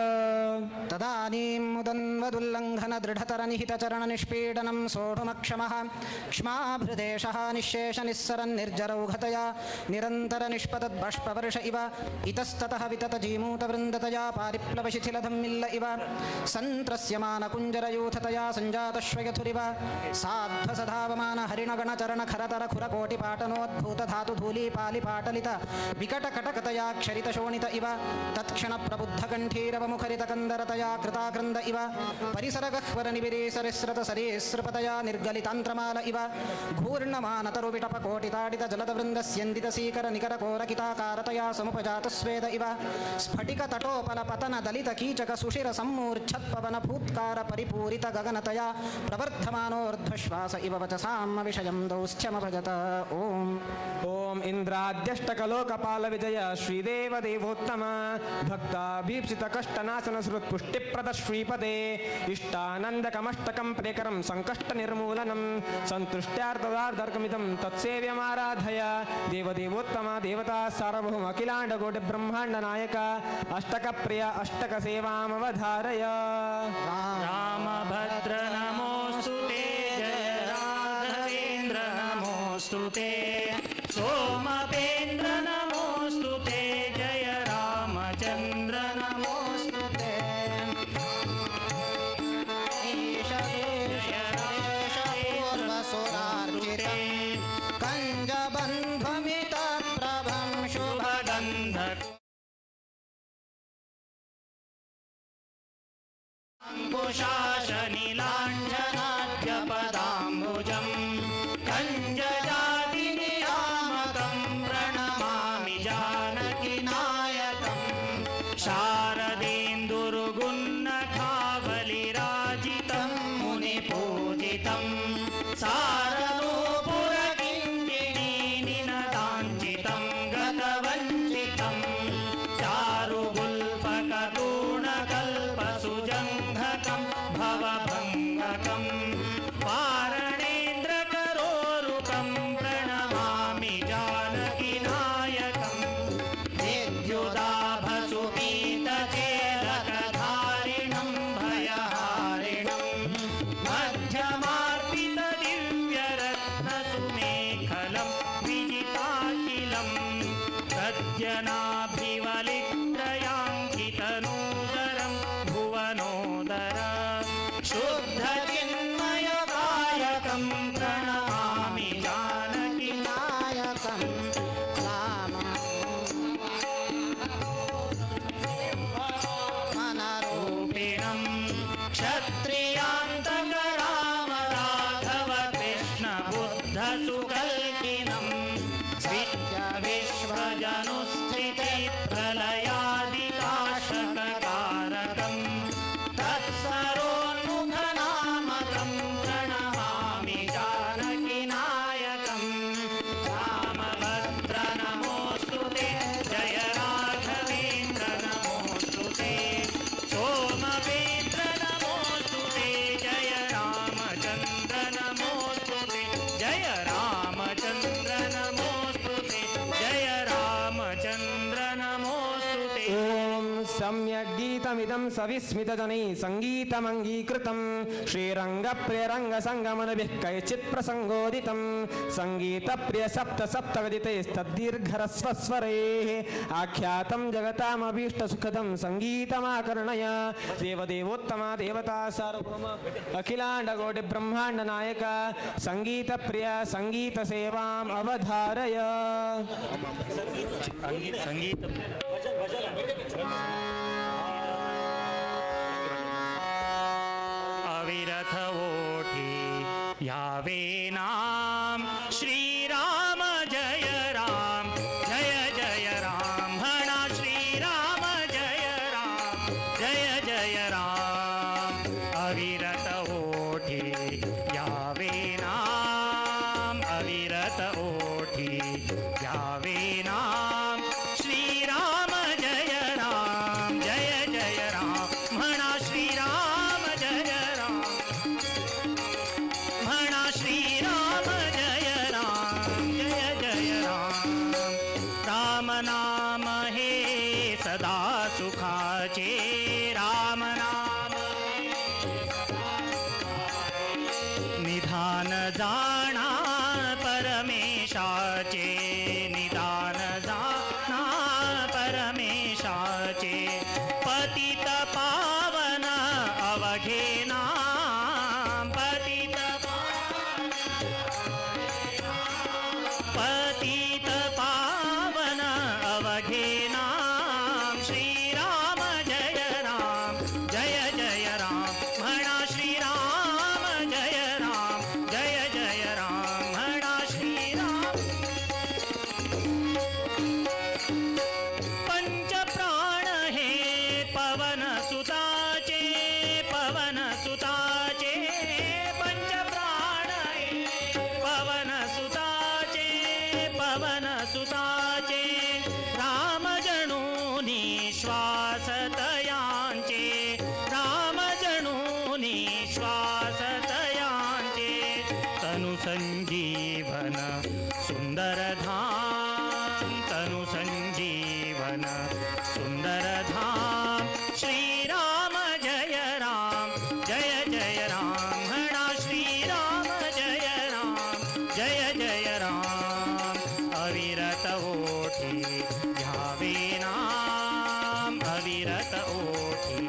तदानीं मुदन्वदुल्लङ्घन दृढतर निहितचरण निष्पीडनं सोढुमक्षमः क्ष्माभृदेशः निःशेष निस्सरन् निर्जरौघतया निरन्तर निष्पतद्बाष्पवर्ष इव इतस्ततः वितत जीमूतवृन्दतया पारिप्लवशिथिलधम्मिल्ल इव सन्त्रस्यमानकुञ्जरयूथतया सञ्जातश्वयथुरिव साध्वसधावमान हरिणगणचरण खरतर खुरकोटिपाटनोद्भूतधातुधूलीपालिपाटलित विकटकटकतया क्षरितशोणित इव तत्क्षणप्रबुद्धकण्ठीरवमुखरितकन्दरतया कृताक्रन्द इव परिसरगह्वरनिबिरीसरिस्रतसरीसृपतया निर्गलितान्त्रमाल इव घूर्णमानतरुविटपकोटिताडित जलदवृन्दस्यन्दितसीकर निकरकोरकिताकारतया समुपजातस्वेद इव स्फटिकतटोपलपतन दलित कीचक सुषिर सम्मूर्च्छत्पवन भूत्कार परिपूरित गगनतया प्रवर्धमानोर्ध्वश्वास इव वचसां विषयं दौस्थ्यमभजत। ॐ ॐ इन्द्राद्यष्टकलोकपाल विजय श्रीदेव देवोत्तम भक्ताभीप्सित कष्टनाशन सुहृत्पुष्टिप्रद श्रीपदे इष्टानन्दकमष्टकं प्रियकरं संकष्ट निर्मूलनं सन्तुष्ट्यार्थदार्धर्कमिदं तत्सेव्यमाराधय देवदेवोत्तम देवता सार्वभौम अखिलांड कोटि ब्रह्मांड नायक अष्टकप्रिय अष्टक सेवामवधारय। रामभद्र नमोऽस्तु ते जय राघवेन्द्र नमोऽस्तु ते सोमपेन्द्र नमोऽस्तु ते जय रामचन्द्र नमोऽस्तु ते कञ्जबन्ध्वमितप्रभं शुभगन्ध अंकुशाशनिला मध्यमार्पित दिव्यरत्न सुमेखलं विजिताखिलं सज्जनाभिवलित्रयाङ्कितनोदरं भुवनोदर शुद्धचिन्मयदायकं प्रणमामि जानकी नायकं राम रूपिणं क्षत्रियान्तक राम राघव कृष्ण बुद्ध सुकल्किनं विश्वजनुस्थिति प्रलयादिकाशककारकं तत्सरोन्मुखनामकं प्रणमामि जानकीनायकं रामभद्र नमोऽस्तु ते जय राघवेन्द्र नमोऽस्तु ते सोमवेन्द्र नमोऽस्तु ते जय रामचन्द्र नमोऽस्तु ते जय रामचन्द्र नमोऽस्तु ते जय रामचन्द्र नमोऽस्तु ते। ॐ सम्यग्गीतमिदं सविस्मितजनैः सङ्गीतमङ्गीकृतं श्रीरङ्गप्रियरङ्गसङ्गमनुभिः कैचित् प्रसङ्गोदितं सङ्गीतप्रियसप्तसप्तगदितैस्तद्दीर्घरस्वस्वरैः आख्यातं जगतामभीष्टसुखदं सङ्गीतमाकर्णय देवदेवोत्तमा देवता सार्वभौम अखिलाण्डकोटिब्रह्माण्डनायक सङ्गीतप्रिय सङ्गीतसेवाम् अवधारय। संगीत अविरथ ओठी यावे नाम श्रीराम जय राम जय जय राम म्हणा श्रीराम जय राम जय जय राम अविरत ओठी यावे नाम अविरत ओठी यावे नाम श्रीराम जय राम जय जय राम म्हणा श्रीराम जय राम म्हणा श्रीराम जय राम जय जय राम राम नाम हे सदा सुखाचे राम नाम निधान जाणा परमेशाचे निदान जाणा परमेशाचे पतित पावन अवघे नाम पतित पतित पावन अवघे नाम श्रीराम जय राम जय जय राम म्हणा श्रीराम जय राम जय जय राम म्हणा श्रीराम पंचप्राण हे पवन सुताचे पवन सुताचे पंचप्राण हे पवन सुताचे पवन सुताचे राम जणूनी श्वास तयांचे राम जणूनी श्वास तयांचे तनु संजीवन सुंदर धाम तनु संजीवन सुंदर धाम श्रीराम जय राम जय जय राम म्हणा श्रीराम जय राम जय जय राम अविरत ओठी घ्यावे नाम अविरत ओठी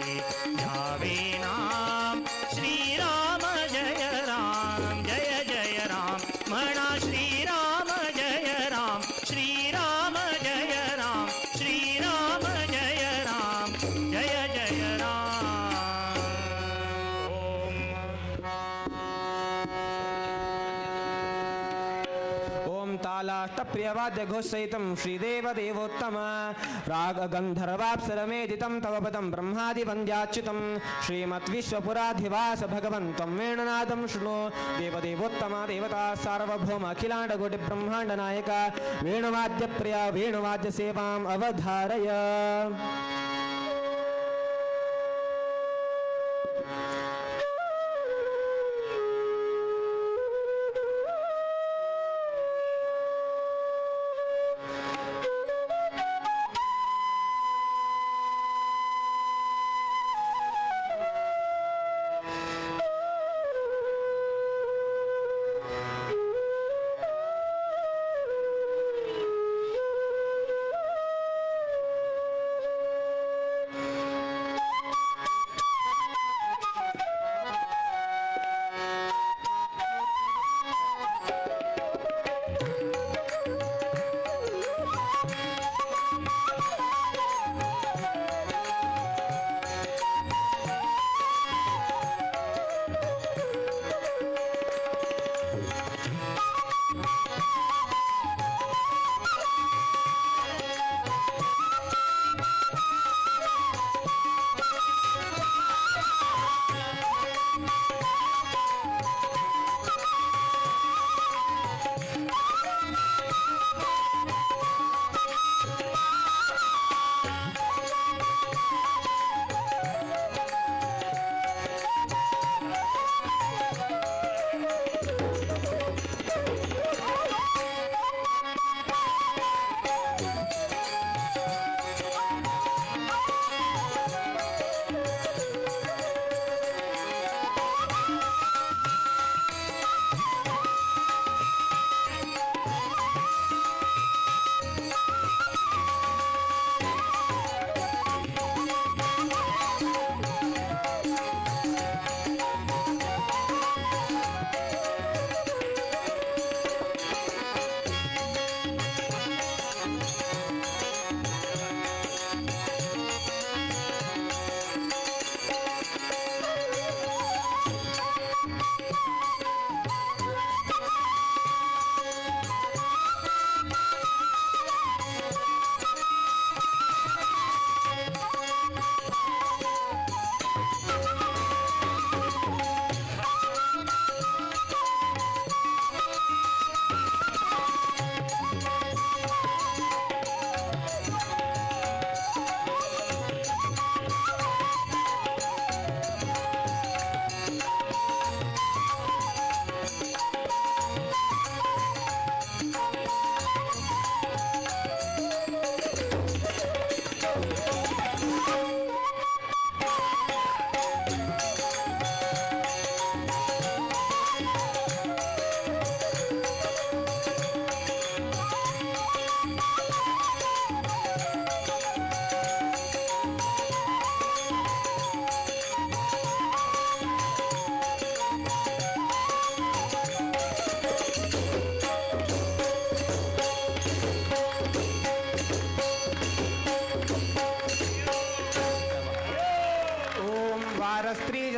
घ्यावे नाम श्रीराम जय राम जय जय राम म्हणा श्रीराम जय राम श्रीराम जय राम श्रीराम जय राम जय जय राम। ॐ तालाष्टप्रियवाद्यघोषसहितं श्रीदेवदेवोत्तम रागगन्धर्वाप्सरमेदितं तव पदं ब्रह्मादिवन्द्याच्युतं श्रीमद्विश्वपुराधिवास भगवन् त्वं वेणुनादं शृणु देवदेवोत्तम देवता सार्वभौम अखिलाण्डकोटिब्रह्माण्डनायक वेणुवाद्यप्रिया वेणुवाद्यसेवाम् अवधारय।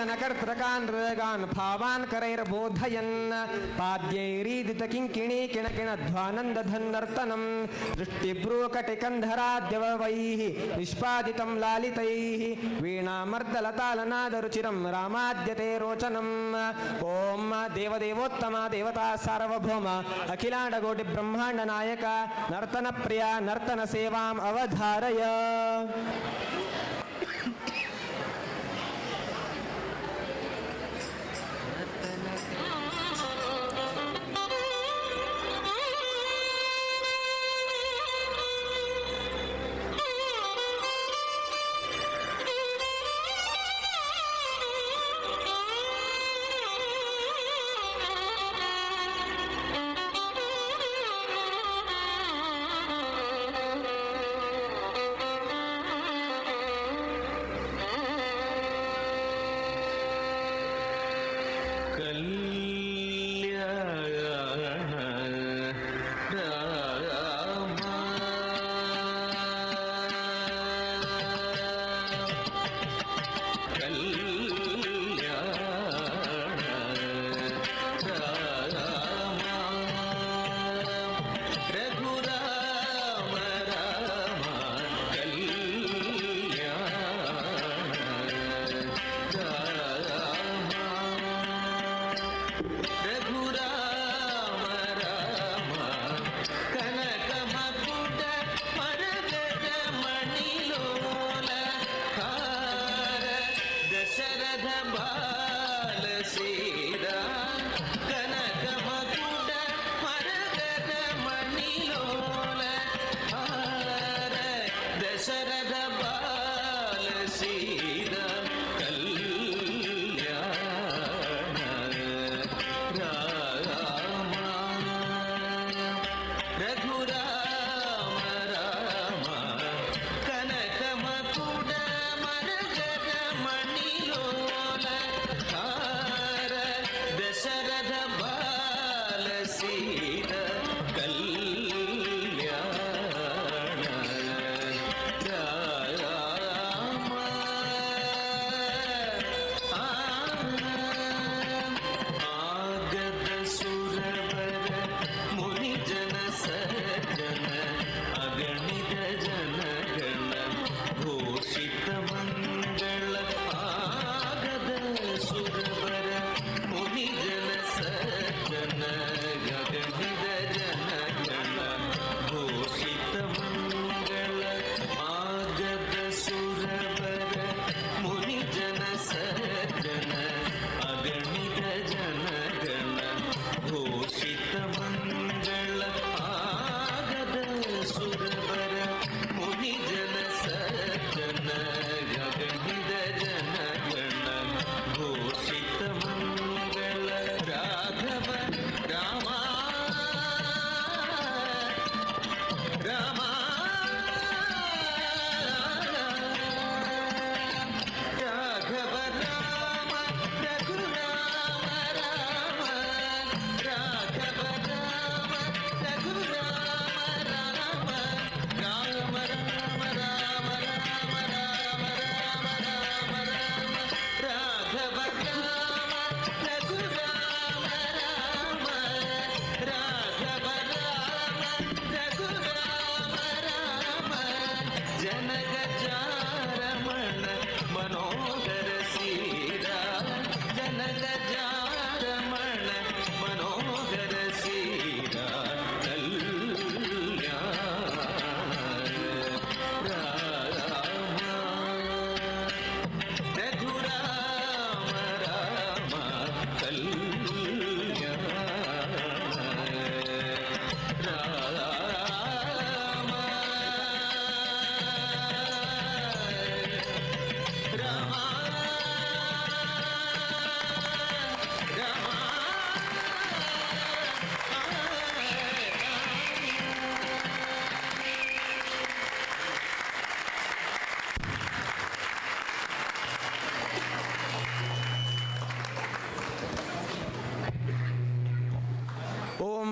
नयनकर्त्रकान् ऋगान् भावान् करैर्बोधयन् पाद्यैरीदितकिङ्किणी किणकिणध्वानन्दधन्नर्तनं दृष्टिभ्रूकटिकन्धराद्यवैः निष्पादितं लालितैः वीणामर्दलतालनादरुचिरं रामाद्यते रोचनम्। ॐ देवदेवोत्तम देवता सार्वभौम अखिलाण्डकोटि ब्रह्माण्ड नायक नर्तन प्रिया नर्तन सेवाम् अवधारय। सुरवर मुनि जन सज्जन गगन।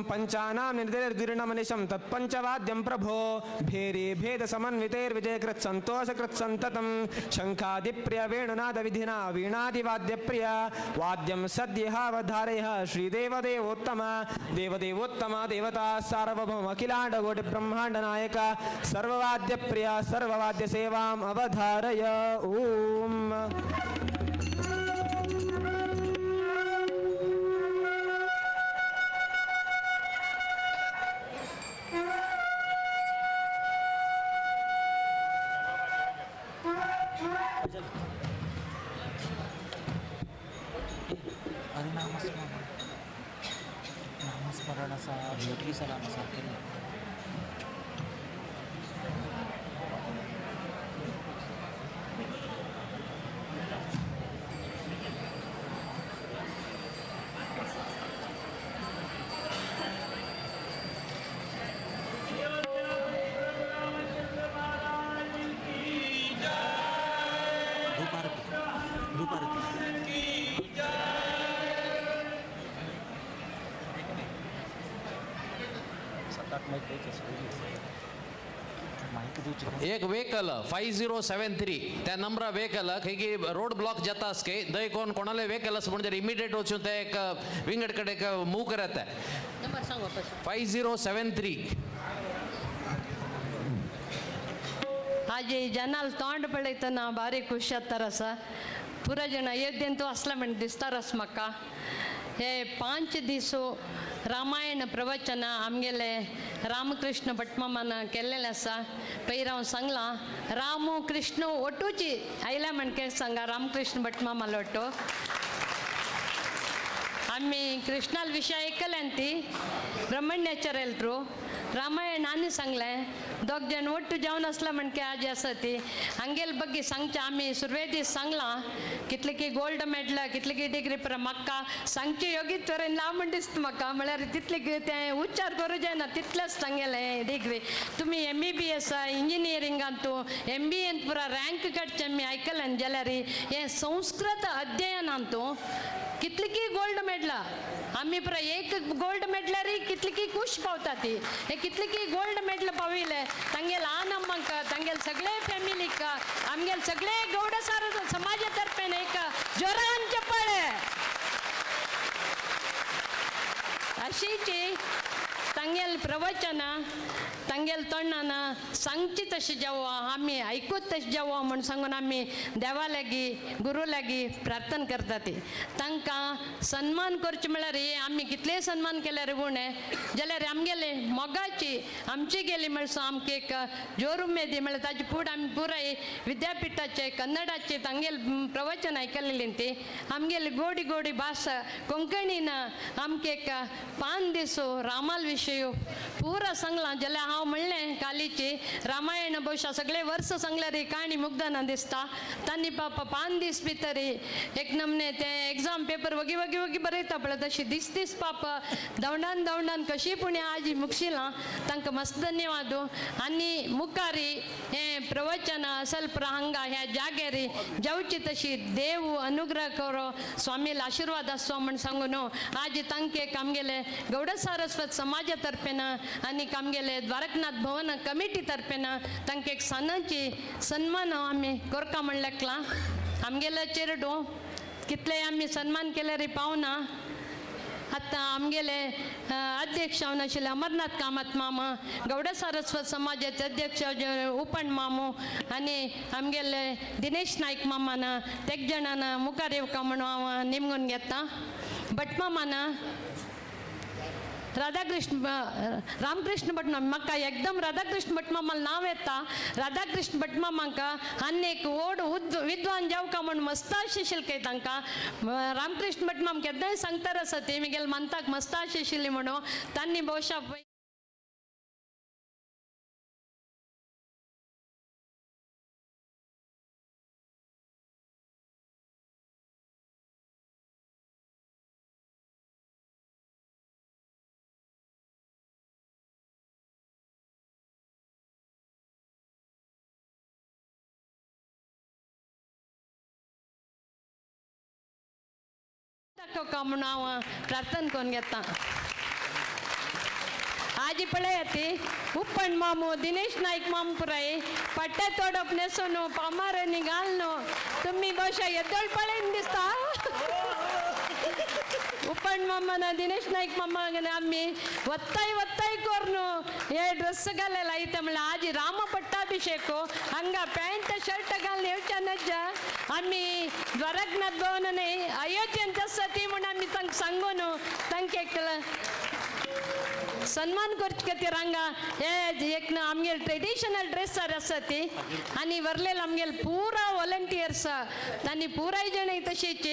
पंचानां निर्दिर्णमनिशं तत्पञ्चवाद्यं प्रभो भेरी भेद समन्वितैर्विजयकृत् सन्तोषकृत् सन्ततं शङ्खादिप्रिय वेणुनादविधिना वीणादिवाद्यप्रिय वाद्यं सद्यहावधारयः श्रीदेवदेवोत्तम देवदेवोत्तम देवता सार्वभौम अखिलाण्डकोटि ब्रह्माण्ड नायक सर्ववाद्यप्रिय सर्ववाद्य सेवाम् अवधारय। ओम। नामस्मरण असा भेटली सलाम असा केले. एक व्हेकल 5073 त्या नंबरा व्हेकल खंय की रोड ब्लॉक जाता आसके दय कोण कोणाले व्हेकल आसा म्हणजे इमिडिएट वचून ते एक विंगड कडेन मूव करत. नंबर सांग वापस. 5073. आज जनाल तोंड पळयतना भारी खुश जाता आसा. पुरा जण अयोध्येंत असला म्हण दिसतारस म्हाका. हे 5 दीस रामायण प्रवचन आमगेले रामकृष्ण भटमामान केल्लेलें आसा. पयर हांव सांगलां रामू कृष्ण ओटूची आयल्या म्हणके सांगा रामकृष्ण भटमामालो ओटो. आमी कृष्णाल विशय आयकल्यान ती ब्रह्मण्याचरेल रामायण आनी सांगलें दोग जण ಒಟ್ಟು जावन आसला म्हणके आज आसा ती हांगेल बग्गी सांगचे आमी सुरवेदी सांगलां कितले की गोल्ड मेडल कितले की डिग्री पर म्हाका सांगचे योगीत तरेन लांब म्हण दिसता म्हाका म्हळ्यार तितले तें उच्चार करूं जायना तितलेंच सांगेलें डिग्री. तुमी MBBS इंजिनियरिंगांतू MBA पुरा रँक काडचें आमी आयकलें जाल्यार हें संस्कृत अध्ययनांतू कितले की गोल्ड मेडला आमी पुरा एक गोल्ड मेडल्यार कितले की खूश पावता ती. हे कितले की गोल्ड मेडल पाविले तांगेल आनम्मांक तांगेल सगळे फॅमिलीक आमगेल सगळे गौड सार समाजा तर्फेन एक जोरान चप्पाळे. अशीची तांगेल प्रवचन तांगेल तोंडान सांगची तशें जेवा आमी आयकूत तशें जेवा म्हूण सांगून आमी देवा लागीं गुरू लागीं प्रार्थना करता ती. तांकां सन्मान करचें म्हळ्यार आमी कितलेय सन्मान केल्यार उणें जाल्यार आमगेले मोगाची आमची गेली म्हळ्यार आमकां एक जोर उमेदी म्हळ्यार ताजे फुडें आमी पुराय विद्यापिठाचे कन्नडाचे तांगेल प्रवचन आयकलेलीं ती आमगेली गोडी गोडी भाशा कोंकणीन आमकां एक 5 दीस रामाल विशय पुरा सांगलां. जाल्यार हांव म्हणलें कालीची रामायण बहुशा सगळे वर्स सांगल्यार ही काणी मुग्धना दिसता. तांणी पाप 5 दीस भितर एक नमने ते एग्जाम पेपर वगी वगी वगी बरयता पळय तशी दीस दीस पाप धांवडान धांवडान कशी पूण आज मुगशिलां तांकां मस्त धन्यवाद. आनी मुखारी हें प्रवचन असल हांगा ह्या जाग्यार जावची तशी देव अनुग्रह करो स्वामीला आशीर्वाद आसचो म्हण सांगून आज तांकां एक आमगेले गौड सारस्वत समाजा तर्फेन आनी आमगेले द्वारकनाथ भवन कमिटी तर्फेन तांकां एक सणाची सन्मान आमी कोरका म्हण लेखलां. आमगेले चेरडू कितले आमी सन्मान केल्यार पावना. आतां आमगेले अध्यक्ष जावन आशिल्ले अमरनाथ कामत मामा गौड सारस्वत समाजाचे अध्यक्ष उपण मामू आनी आमगेले दिनेश नायक मामान तेग जाणान मुखार येवका म्हणून हांव निमगून घेता. भटमामान राधाकृष्ण रामकृष्ण भट म्हाका एकदम राधाकृष्ण भटमामाल नांव येता. राधाकृष्ण भटमामांका आनी एक व्हड विद्वान जावका म्हूण मस्त आशिल्ले तांकां रामकृष्ण भटमाम केन्नाय सांगता आसा ती म्हगेले मानताक मस्त आशिल्ली म्हणून तांणी भोवशा म्हणून हांव प्रार्थना करून घेता. आजी पळयाती उप्पण मामू दिनेश नाईक माम पुराय पट्टे तोडप न्हेसून पामारांनी घालून तुमी बहुशा येदोळ पळयन दिसता. उप्पण मामाನ दिनेश नाईक मामा आम्ही ಒತ್ತಾಯ ಒತ್ತಾಯ ಕೋರ್ನು ಏ ಡ್ರೆಸ್ ಗಾಲೆಲ್ಲ ಐತೆ म्हणल्यार आजी राम पट्टाभिषेक हांगा पॅन्ट शर्ट घालून येवच्या नज्ज आमी द्वारकनाथ भवन न्ही अयोध्येंत आसा ती म्हूण आमी तांकां सांगून तांकां एक सन्मान करचे खातीर हांगा हे एक ना आमगेले ट्रेडिशनल ड्रेसार आसा ती आनी वरलेले आमगेले पुरा वॉलंटियर्स तांणी पुराय जण तशीच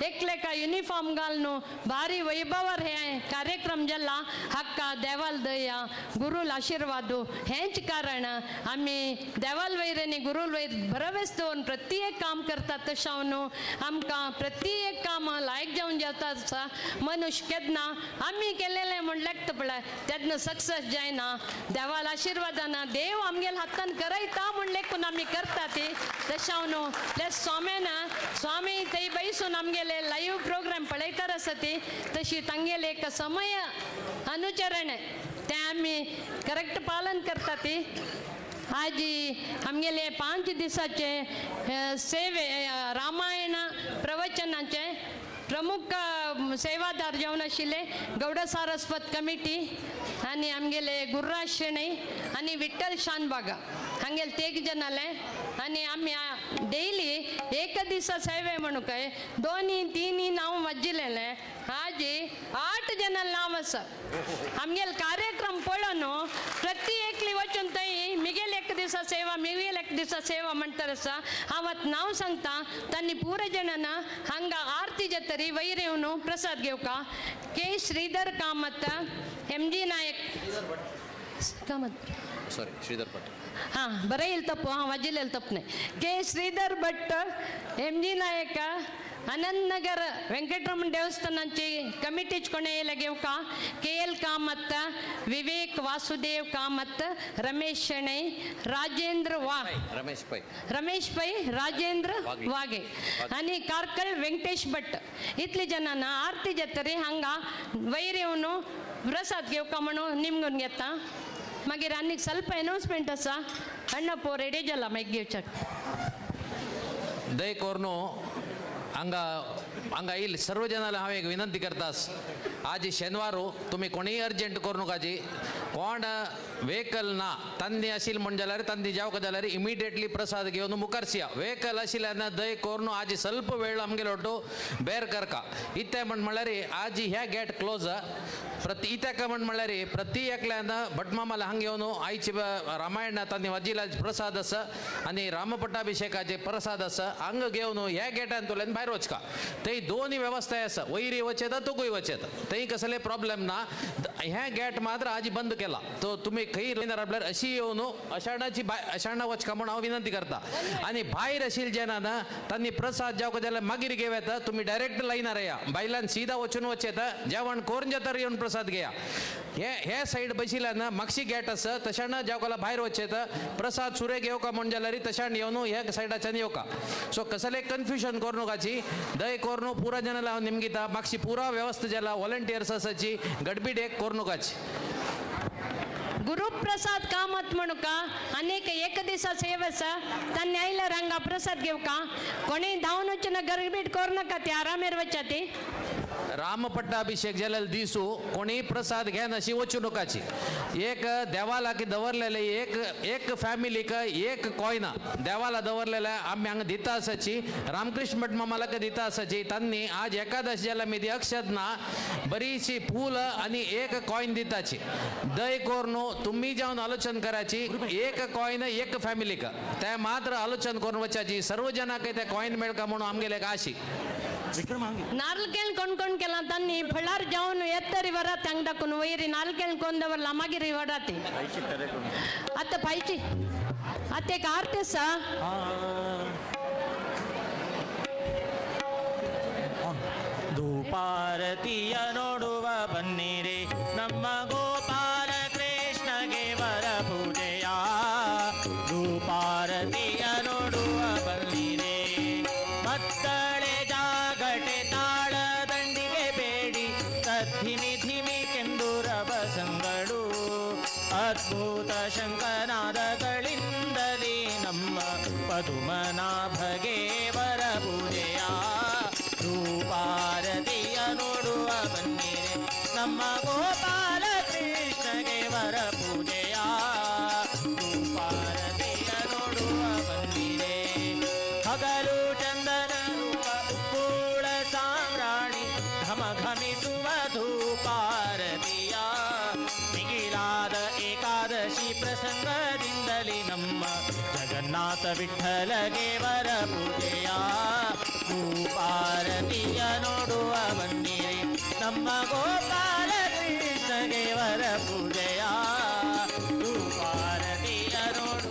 एकलेका युनिफॉर्म घालून भारी वैभवार हे कार्यक्रम जाला. हक्का देवाल दया गुरुल आशिर्वाद हेंच कारण आमी देवाल वयर आनी गुरुल वयर भरवेस दवरून प्रत्येक एक काम करतात तशें न्हू आमकां प्रत्येक एक काम लायक जावन जाता आसा. मनुष्य केन्ना आमी केलेलें म्हूण लेखता पळय तेन्ना सक्सेस जायना. देवाल आशिर्वादाना देव आमगेले हातान करयता म्हूण लेखून आमी करता ती तशें न्हू. प्लस स्वाम्यान स्वामी थंय बैसून आमगेले लायव्ह प्रोग्राम पळयतात आसा ती तशी तांगेले एक समय अनुचरण तें आमी करेक्ट पालन करता ती. आजी आमगेले 5 दिसाचे सेवे रामायण प्रवचनाचे प्रमुख सेवादार जावन आशिल्ले गौड सारस्वत कमिटी आनी आमगेले गुरुराज शेणै आनी विठ्ठल शानबाग हांगेले तेग जनाले. आनी आमी डेली एक दिसा सेवे म्हणू काय 2 3 नांव वाजिल्लें आजी 8 जणां नांव आसा. आमगेले कार्यक्रम पळोवन प्रति एकली वचून थंय मिगेल एक दिसा सेवा मिगेल एक दिसा सेवा म्हणटार आसा. हांव आतां नांव सांगता तांणी पुरा जणांना हांगा आरती जातरी वयर येवन प्रसाद घेवका. K Shridhar Kamath, M G Naik Kamath, sorry Shridhar Bhat, हां बरें येयल तप्पू, हां वाजिल्लें तप्प न्हय. K Shridhar Bhat, M G Naik, Anand Nagar Venkataramana देवस्थानाची कमिटीच कोणें येयल्या घेवका. K L Kamath, Vivek Vasudev Kamath, Ramesh Shenoy, Rajendra Ramesh Pai, Ramesh Pai, Rajendra Wage आनी कार्कळ वेंकटेश भट इतली जणांना आरती जातरी हांगा वयर येवन प्रसाद घेवका म्हणून निमगून घेता. मागीर आनीक ಸ್ವಲ್ಪ अनाउन्समेंट आसा. अण्णप्पो रेडी जाला मागीर घेवच्याक. दय कोरनो हांगा हांगा येईल सर्व जणांना हांव एक विनंती करतास. आज शेनवारू तुमी कोणीय अर्जंट करू नकाची. कोण व्हेकल ना तांदी आशिल्ल म्हण जाल्यार तांदी जावका जाल्यार इमिडिएटली प्रसाद घेवन मुखार सिया. व्हेकल आशिल्ल्यान दय करून आज ಸ್ವಲ್ಪ वेळ आमगेलो ಒಟ್ಟು ಬೇರ್ ಕರ್ಕ ಇತ್ತೆ म्हण म्हणल्यार आज ह्या गेट क्लोज प्रति इत्याक म्हण म्हणल्यार प्रति एकल्यान भटमामाला हांग येवन आयची रामायण तांणी वजिला प्रसाद आसा आनी रामपट्टाभिषेकाचे प्रसाद आसा हांग घेवन ह्या गेटांतल्यान भायर वचका. थंय दोनूय वेवस्था आसा, वयरी वचेता तुकूय वचेता, थंय कसले प्रॉब्लेम ना. ह्या गेट मात्र आज बंद केला. तो तुमी खंय येणार आपल्यार अशी येवन अशाणाची अशाणा वचका म्हूण हांव विनंती करता. आनी भायर आशिल्ले जेन्ना ना तांणी प्रसाद जावका जाल्यार मागीर घेव येता. तुमी डायरेक्ट लायनार या बायलान सीधा वचून वच येता जेवण करून जाता येवन प्रसाद घेया. हे हे सायड बशिल्ल्यान मागशी गेट आसा तशान जावकाला भायर वच येता प्रसाद सुरे घेवका म्हण जाल्यार तशान येवन ह्या सायडाच्यान येवका. सो कसले कन्फ्युजन करू नकाची. दय करून पुरा जनाला हांव निमगिता मागशी पुरा व्यवस्था जाला वॉलंटियर्स आसाची गडबीड एक करू नकाची. गुरुप्रसाद कामत म्हणूका अनेक एक दिसा सेव आसा तांणी आयल्यार हांगा प्रसाद घेवका. कोणी धांवन वचना गरबीट करू नाका ती आरामेर वचा ती. रामपट्टाभिषेक जाल्यार दिसू कोणी प्रसाद घेनाशी वचू नकाची. एक देवाला की दवरलेले एक एक फॅमिलीक एक कॉयना देवाला दवरलेले आमी हांगा दिता आसाची. रामकृष्ण भट मामाला दिता आसाची. तांणी आज एकादश जाल्यार मी ती अक्षत ना बरीशी फूल आनी एक कॉयन दिताची. दय करून तुम्ही जावन आलोचन करायची एक कॉयन एक फॅमिलीक ते मात्र आलोचन करून वचाची. सर्व जनाक ते कॉयन मेळका म्हणून आमगेले एक आशी. नारळ केळ कोण कोण केला तांणी फळार जावन येतरी वरात हांग दाखोवन वयरी नारळ केळ कोण दवरला मागीर वरात आतां पायची आतां एक आरती आसा. ಧೂಪಾರತಿಯ ನೋಡುವ ಬನ್ನಿರಿ ನಮ್ಮ ಗೋಪಾಲ ಕೃಷ್ಣಗೆ ವರ ಪೂಜೆಯ. ಧೂಪಾರತಿಯ ನೋಡುವ ಬನ್ನಿರಿ. ಮಕ್ಕಳೆ ಜಾಗಟೆ ತಾಳ ದಂಡಿಗೆ ಬೇಡಿ ತದ್ಧಿಮಿ ಧಿಮಿ ಕೆಂದು ರಭಸಂಗಳು. ಅದ್ಭುತ ಶಂಕನಾದಗಳಿಂದಲೇ ನಮ್ಮ ಪದುಮನಾಭಗೆ ವರ ಪೂಜೆಯ ಧೂಪಾರತಿಯ ನೋಡುವ ಬನ್ನಿರೆ ನಮ್ಮ ಗೋಪಾಲ ಕೃಷ್ಣಗೆ ವರ ಪೂಜೆಯ ಧೂಪಾರತಿಯ ನೋಡುವ ಬನ್ನಿರೆ. ಹಗಲು ಚಂದನ ರೂಪ ಉಪ್ಪುಳ ಸಾಮ್ರಾಣಿ ಘಮಘಮಿಸುವ ಧೂಪಾರತಿಯ ಮಿಗಿಲಾದ ಏಕಾದಶಿ ಪ್ರಸಂಗದಿಂದಲೇ ನಮ್ಮ ಜಗನ್ನಾಥ ವಿಠಲಗೆ ವರ ಪೂಜೆಯ ಧೂಪಾರತಿಯ ನೋಡುವ ಬನ್ನಿರಿ ನಮ್ಮ ಗೋಪಾಲ ಕೃಷ್ಣಗೆ ವರ ಪೂಜೆಯ ಧೂಪಾರತಿಯ ನೋಡು.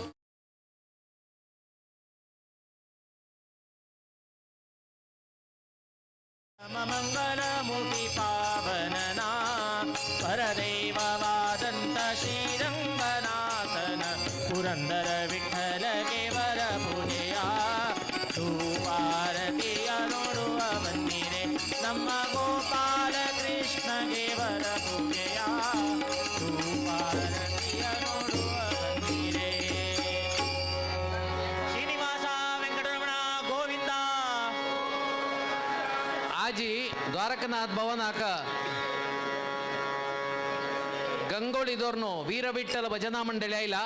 ಮಂಗಲ ಮುಖಿ ಪಾವನನ ಪರದೈವವಾದಂತ ಶ್ರೀರಂಗನಾಥನ ಪುರಂದರ ವಿಠಲಗೆ ವರ ಪೂಜೆಯ ಧೂಪಾರತಿಯ ನೋಡುವ ಬನ್ನಿರೆ ನಮ್ಮ ಗೋಪಾಲ ಕೃಷ್ಣಗೆ ವರ ಪೂಜೆಯ ಧೂಪಾರತಿಯ ನೋಡುವ ಬನ್ನಿರೆ. ಶ್ರೀನಿವಾಸ ವೆಂಕಟರಮಣ ಗೋವಿಂದ. ಆಜಿ ದ್ವಾರಕನಾಥ್ ಭವನಾಕ ಗಂಗೋಳಿದೋರ್ನು ವೀರವಿಠಲ ಭಜನಾ ಮಂಡಳಿ ಆಯ್ಲ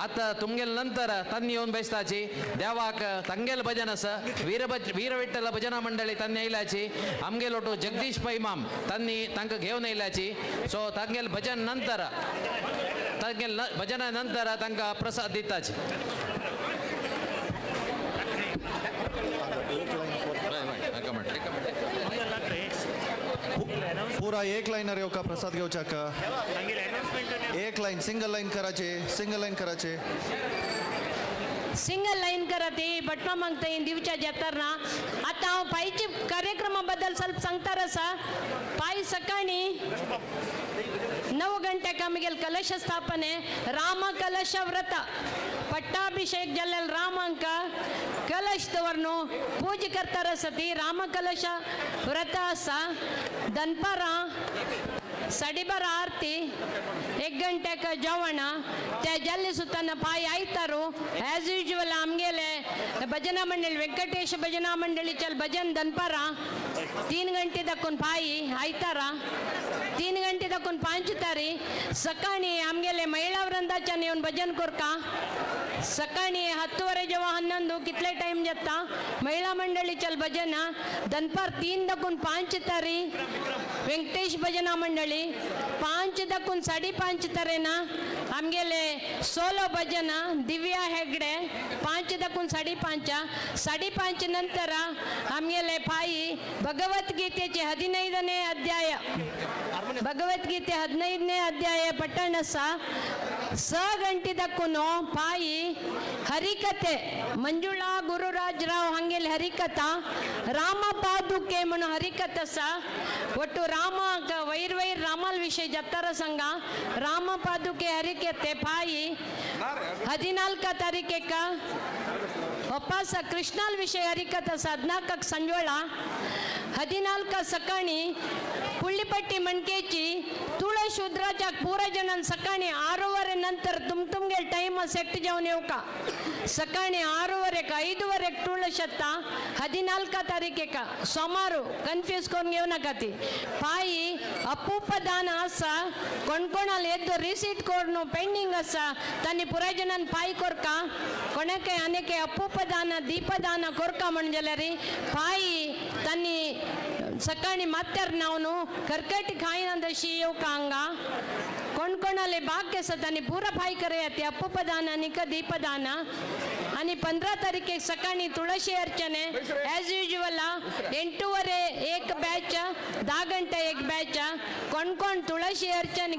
ಆತ ತುಂಗೆಲ್ ನಂತರ ತನ್ನಿ ಒಂದು ಬಯಸ್ತಾಚಿ ದೇವಾಕ ತಂಗೆಲ್ ಭಜನಸ ವೀರವಿಠಲ ಭಜನಾ ಮಂಡಳಿ ತನ್ನಿ ಐಲಾಚಿ ಅಮ್ಗೆಲೊಟ್ಟು ಜಗದೀಶ್ ಪೈಮಾಮ್ ತನ್ನಿ ತಂಕ घेवन ಐಲಾಚಿ. ಸೊ ತಂಗೆಲ್ ಭಜನ್ ನಂತರ ತಂಗೆಲ್ ಭಜನ ನಂತರ ತಂಕ ಪ್ರಸಾದ್ ದಿತ್ತಾಚಿ. पूरा एक लाइनर येवका प्रसाद घेवच्याक एक लाईन सिंगल लाईन करायचे, सिंगल लाईन करायचे. सिंगल लाईन करत बटमा मागता दिवच्या जाताना. आता हांव पायचे कार्यक्रमा बद्दल ಸ್ವಲ್ಪ सांगतार आसा. पाय सकाळी 9 ಗಂಟೆಗೆ ಆಮೇಲೆ ಕಲಶ ಸ್ಥಾಪನೆ, ರಾಮ ಕಲಶ ವ್ರತ, ಪಟ್ಟಾಭಿಷೇಕ ಜಲ್ಲಲ್ ರಾಮಾಂಕ ಕಲಶ ದವರ್ನು ಪೂಜೆ ಕರ್ತಾರ ಸತಿ ರಾಮ ಕಲಶ ವ್ರತ ಆಸ. ದನ್ಪರ 12:30 ಆರತಿ, 1 ಗಂಟೆಗೆ ಜವಣ ते ಜಲ್ಲಿ ಸುತ್ತನ ಪಾಯಿ ಆಯ್ತಾರು. ಆ್ಯಸ್ ಯೂಶುವಲ್ ಆಮ್ಗೆಲೆ ಭಜನಾ ಮಂಡಳಿ ವೆಂಕಟೇಶ ಭಜನಾ ಮಂಡಳಿ ಚಲ್ ಭಜನ್ ದನ್ಪರ 3 ಗಂಟೆ ದಕ್ಕೊಂದು ಪಾಯಿ ಆಯ್ತಾರ, 3 ಗಂಟೆ ದಕ್ಕೊಂದು ಪಾಂಚುತಾರಿ. ಸಕಾಣಿ ಆಮ್ಗೆಲೆ ಮಹಿಳಾ ವೃಂದಾಚನ ಇವನ್ ಭಜನ್ ಕೊರ್ಕ ಸಕಾಣಿ 10:30 ಜವ 11 ಕಿತ್ಲೆ ಟೈಮ್ ಜತ್ತ ಮಹಿಳಾ ಮಂಡಳಿ ಚಲ್ ಭಜನ ದನ್ಪಾರ್ 3 ದಕ್ಕೊಂದು ಪಾಂಚುತಾರಿ ವೆಂಕಟೇಶ್ ಭಜನಾ ಮಂಡಳಿ 5 ದಕ್ಕೊಂದು 5:30 ತರೇನ ಆಮ್ಗೆಲೆ ಸೋಲೋ ಭಜನ ದಿವ್ಯಾ ಹೆಗ್ಡೆ 5 ದಕ್ಕೊಂದು 5:30, 5:30 ನಂತರ ಆಮ್ಗೆಲೆ ಪಾಯಿ ಭಗವದ್ಗೀತೆಚೆ 15ನೇ ಅಧ್ಯಾಯ, ಭಗವದ್ಗೀತೆ 15ನೇ ಅಧ್ಯಾಯ ಪಟ್ಟಣ ಸ ಗಂಟೆದಕ್ಕೂ ಪಾಯಿ ಹರಿಕತೆ ಮಂಜುಳಾ ಗುರುರಾಜ್ ರಾವ್ ಹಂಗೆಲ್ಲಿ ಹರಿಕಥಾ ರಾಮ ಪಾದುಕೆ ಮನು ಹರಿಕಥ ಸ ಒಟ್ಟು ರಾಮ ವೈರ್ ವೈರ್ ರಾಮಲ್ ವಿಷಯ ಜತ್ತರ ಸಂಘ ರಾಮ ಪಾದುಕೆ ಹರಿಕತೆ ಪಾಯಿ 14 ತಾರೀಕೆಕ ಒಪ್ಪಾಸ ಕೃಷ್ಣಲ್ ವಿಷಯ ಹರಿಕಥ ಸ 14 ಸಂಜೋಳ 14 ಸಕಾಣಿ ಪುಳ್ಳಿಪಟ್ಟಿ ಮಣ್ಕೇಚಿ ತುಳ ಶೂದ್ರಾಚಾಕ್ ಪೂರ ಜನನ್ ಸಕಾಣಿ 6:30 ನಂತರ ತುಮ್ ತುಮ್ಗೆ ಟೈಮ್ ಸೆಟ್ ಜವನ್ ಯೋಕ ಸಕಾಣಿ 6:30 5:30 ತುಳ ಶತ್ತ 14 ತಾರೀಕೆಕ ಸೋಮಾರು ಕನ್ಫ್ಯೂಸ್ ಕೊಂಡ್ಗೇವನಕತಿ ಪಾಯಿ ಅಪ್ಪೂಪ ದಾನ ಅಸ ಕೊಂಡ್ಕೊಣಲ್ ಎದ್ದು ರಿಸೀಟ್ ಕೊಡ್ನು ಪೆಂಡಿಂಗ್ ಅಸ ತನ್ನಿ ಪುರ ಜನನ್ ಪಾಯಿ ಕೊರ್ಕ ಕೊಣಕೆ ಅನೇಕೆ ಅಪ್ಪೂಪ ದಾನ ದೀಪದಾನ ಕೊರ್ಕ ಮಣ್ಜಲರಿ ಪಾಯಿ ತನ್ನಿ ಸಕಾಣಿ ಮಾತ್ಯಾರ ನಾವು ಕರ್ಕಟಿ ಖಾಯಿನಂದ ಶಿಯೋ ಕಾಂಗ ಕೊಂಡ್ಕೊಣಲೆ ಬಾಕ್ಯ ಸತಾನಿ ಪೂರ ಪಾಯಿ ಕರೆಯತಿ ಅಪ್ಪುಪದಾನ ನಿಕ ದೀಪದಾನ आणि 15 तारीख सकाळी तुळशी अर्चने ॲज युज्युअल 8:30 एक बॅच 10 घंटे एक बॅच कोण कोण तुळशी अर्चन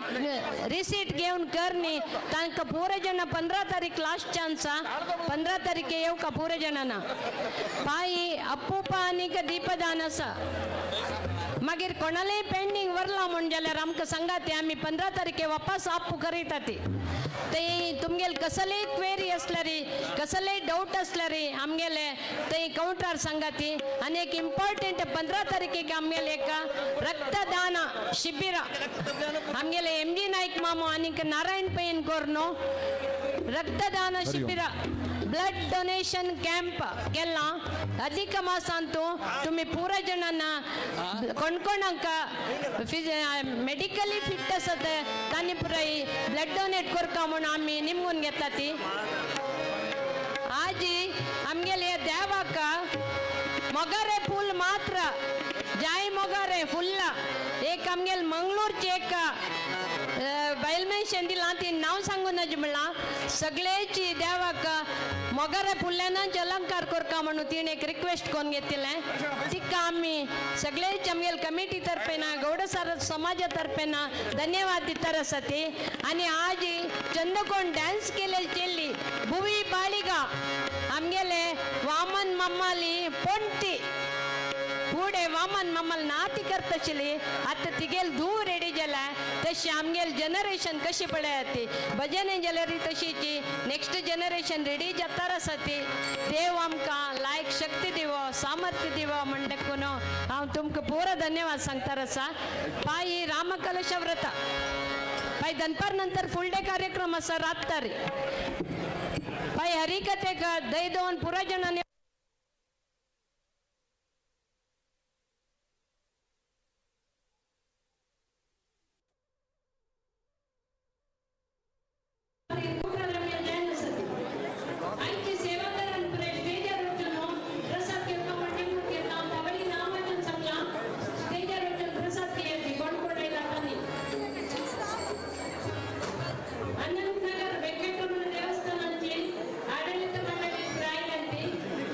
रिसीट घेऊन करणी तांकां पुरे जण 15 तारीख लास्ट चान्स 15 तारीख येऊ का पुरे जणांना पायी अप्पूप आनीक दीपदान आसा. मागीर कोणालेय पेंडींग वरला म्हण जाल्यार आमकां सांगात आमी 15 तारखे वापस आप्पू करीता ती ते तुमगेल कसलेय क्वेरी असल्यारी कसलेय डाऊट असल्यारी आमगेले ते काउंटर सांगाती. आनी एक इम्पॉर्टंट 15 तारखेक आमगेले एक रक्तदान शिबिर आमगेले एम जी नायक नाईक मामो आनीक नारायण पैन करून रक्तदान शिबिर ब्लड डोनेशन कॅम्प केला. अधिक मासांतू तुम्ही पुरा जणांना कोणकोणांक मेडिकली फिट आसत तांणी पुराय ब्लड डोनेट करता म्हणून आमी निमगून घेता ती. आजी आमगेले देवाक मोगारे फूल मात्र जाय मोगारे फुल्ला एक आमगेले मंगळूरचे एक बैलमेशन दिलां ती नांव सांगू नज म्हणलां सगळेची देवाक मोगारे फुल्ल्यानाच अलंकार करता म्हणून तिणें एक रिक्वेस्ट करून घेतिल्लें. तिका आमी सगळेच आमगेले कमिटी तर्फेन गौड समाजा तर्फेन धन्यवाद दितार आसा ती. आनी आज चंदकोण डान्स केले चेल्ली भुवी बाळिगा आमगेले वामन मम्माली पोंटी फुडें वामन मम्माल नाती करताशिल्ली आतां तिगेल धूव रेडी जाल्या तशी आमगेल जनरेशन कशी पळया ती भजन जाल्यार तशीची नेक्स्ट जनरेशन रेडी जातार आसा ती. देव आमकां लायक शक्ती दिवो सामर्थ्य दिवो म्हणटकून हांव तुमकां पुरो धन्यवाद सांगतार आसा. पाय रामकलश व्रत पाय दनपार नंतर फुल डे कार्यक्रम आसा राततारी पाय हरिकथेक दय दोन पुरा जणांनी ಅನಂತನಗರ್ ವೆಂಕಟರಮಣ ದೇವಸ್ಥಾನ ಆಡಳಿತ ಮಂಡಳಿ.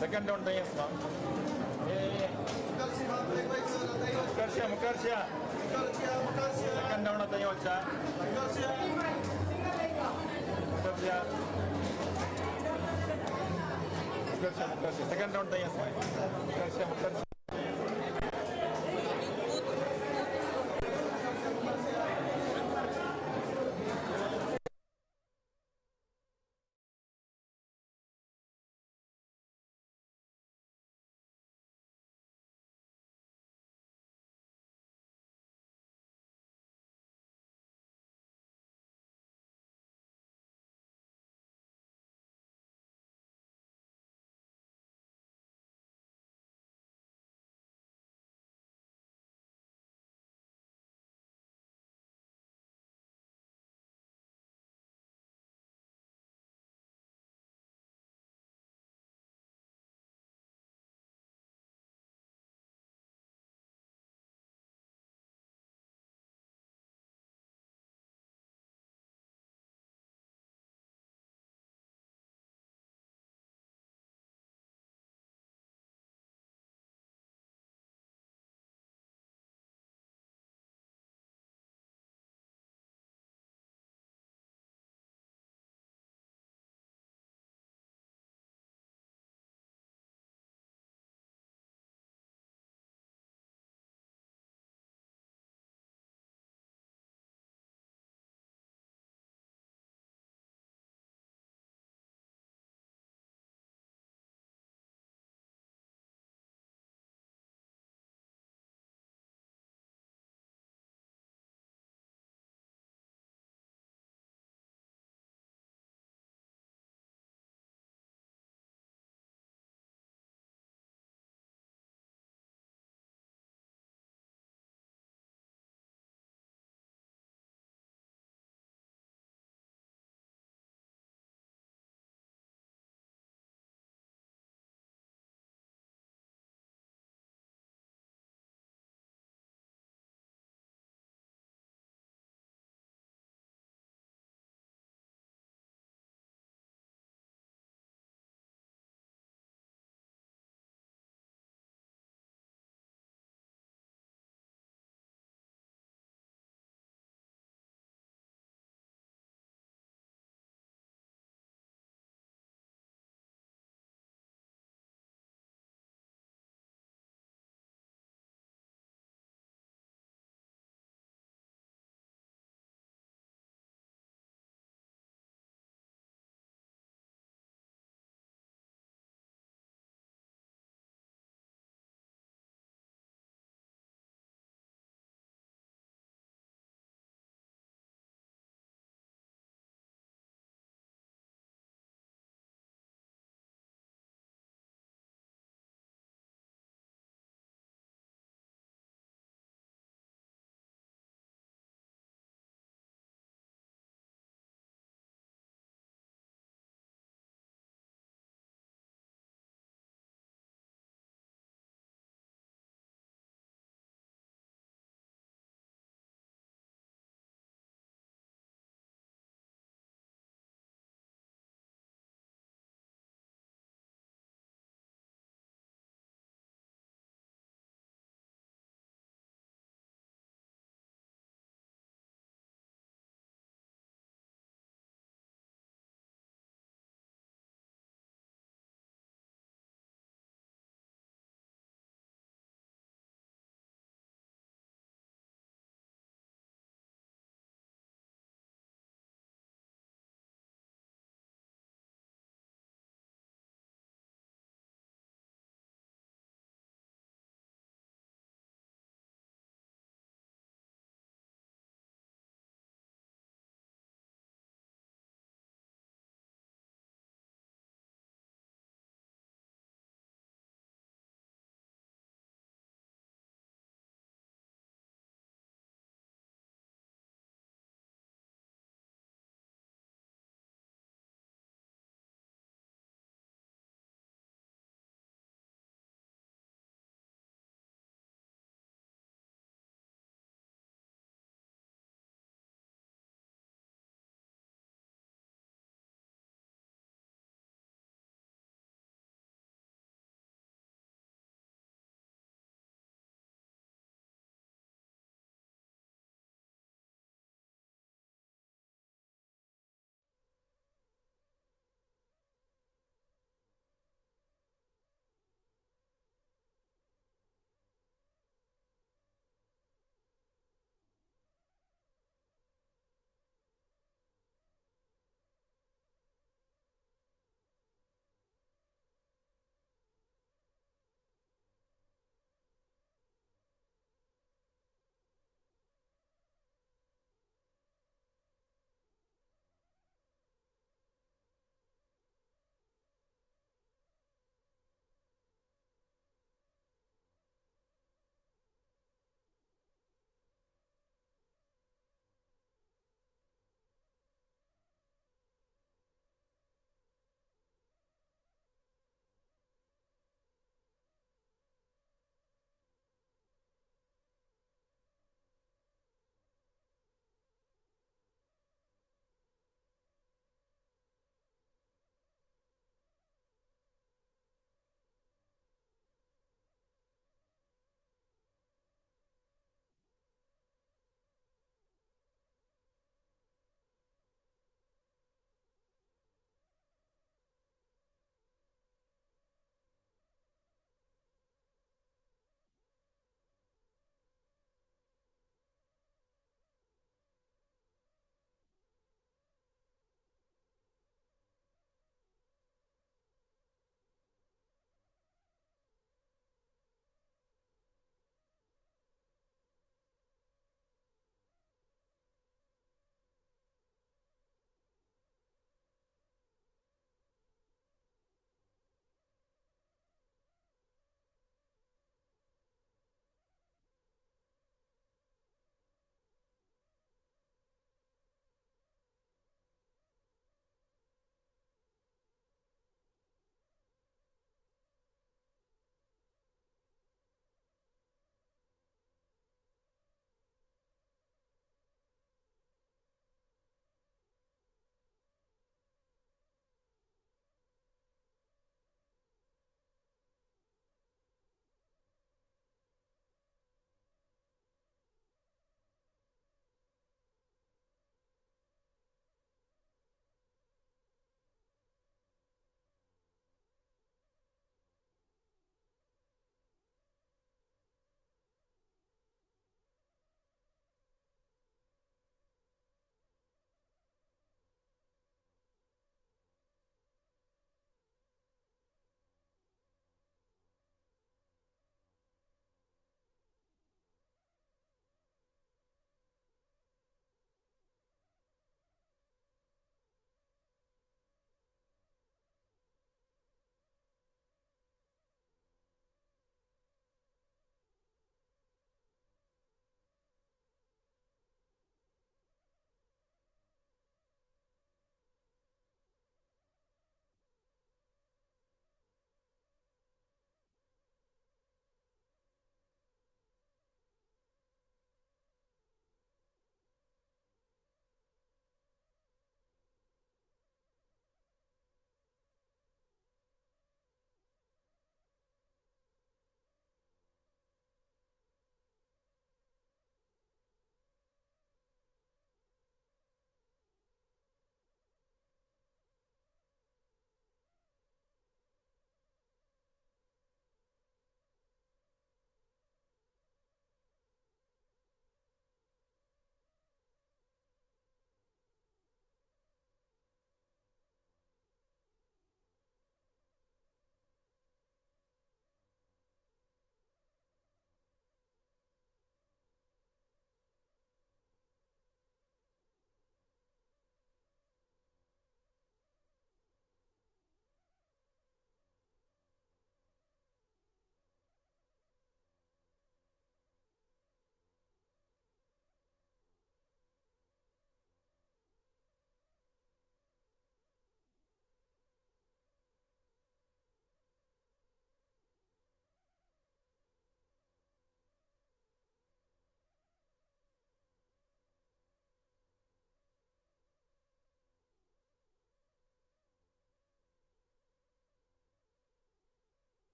Second round tayo sa. Mukarsya, Mukarsya. Second round tayo siya. Mukarsya. Mukarsya, Mukarsya. Second round tayo sa. Mukarsya, Mukarsya.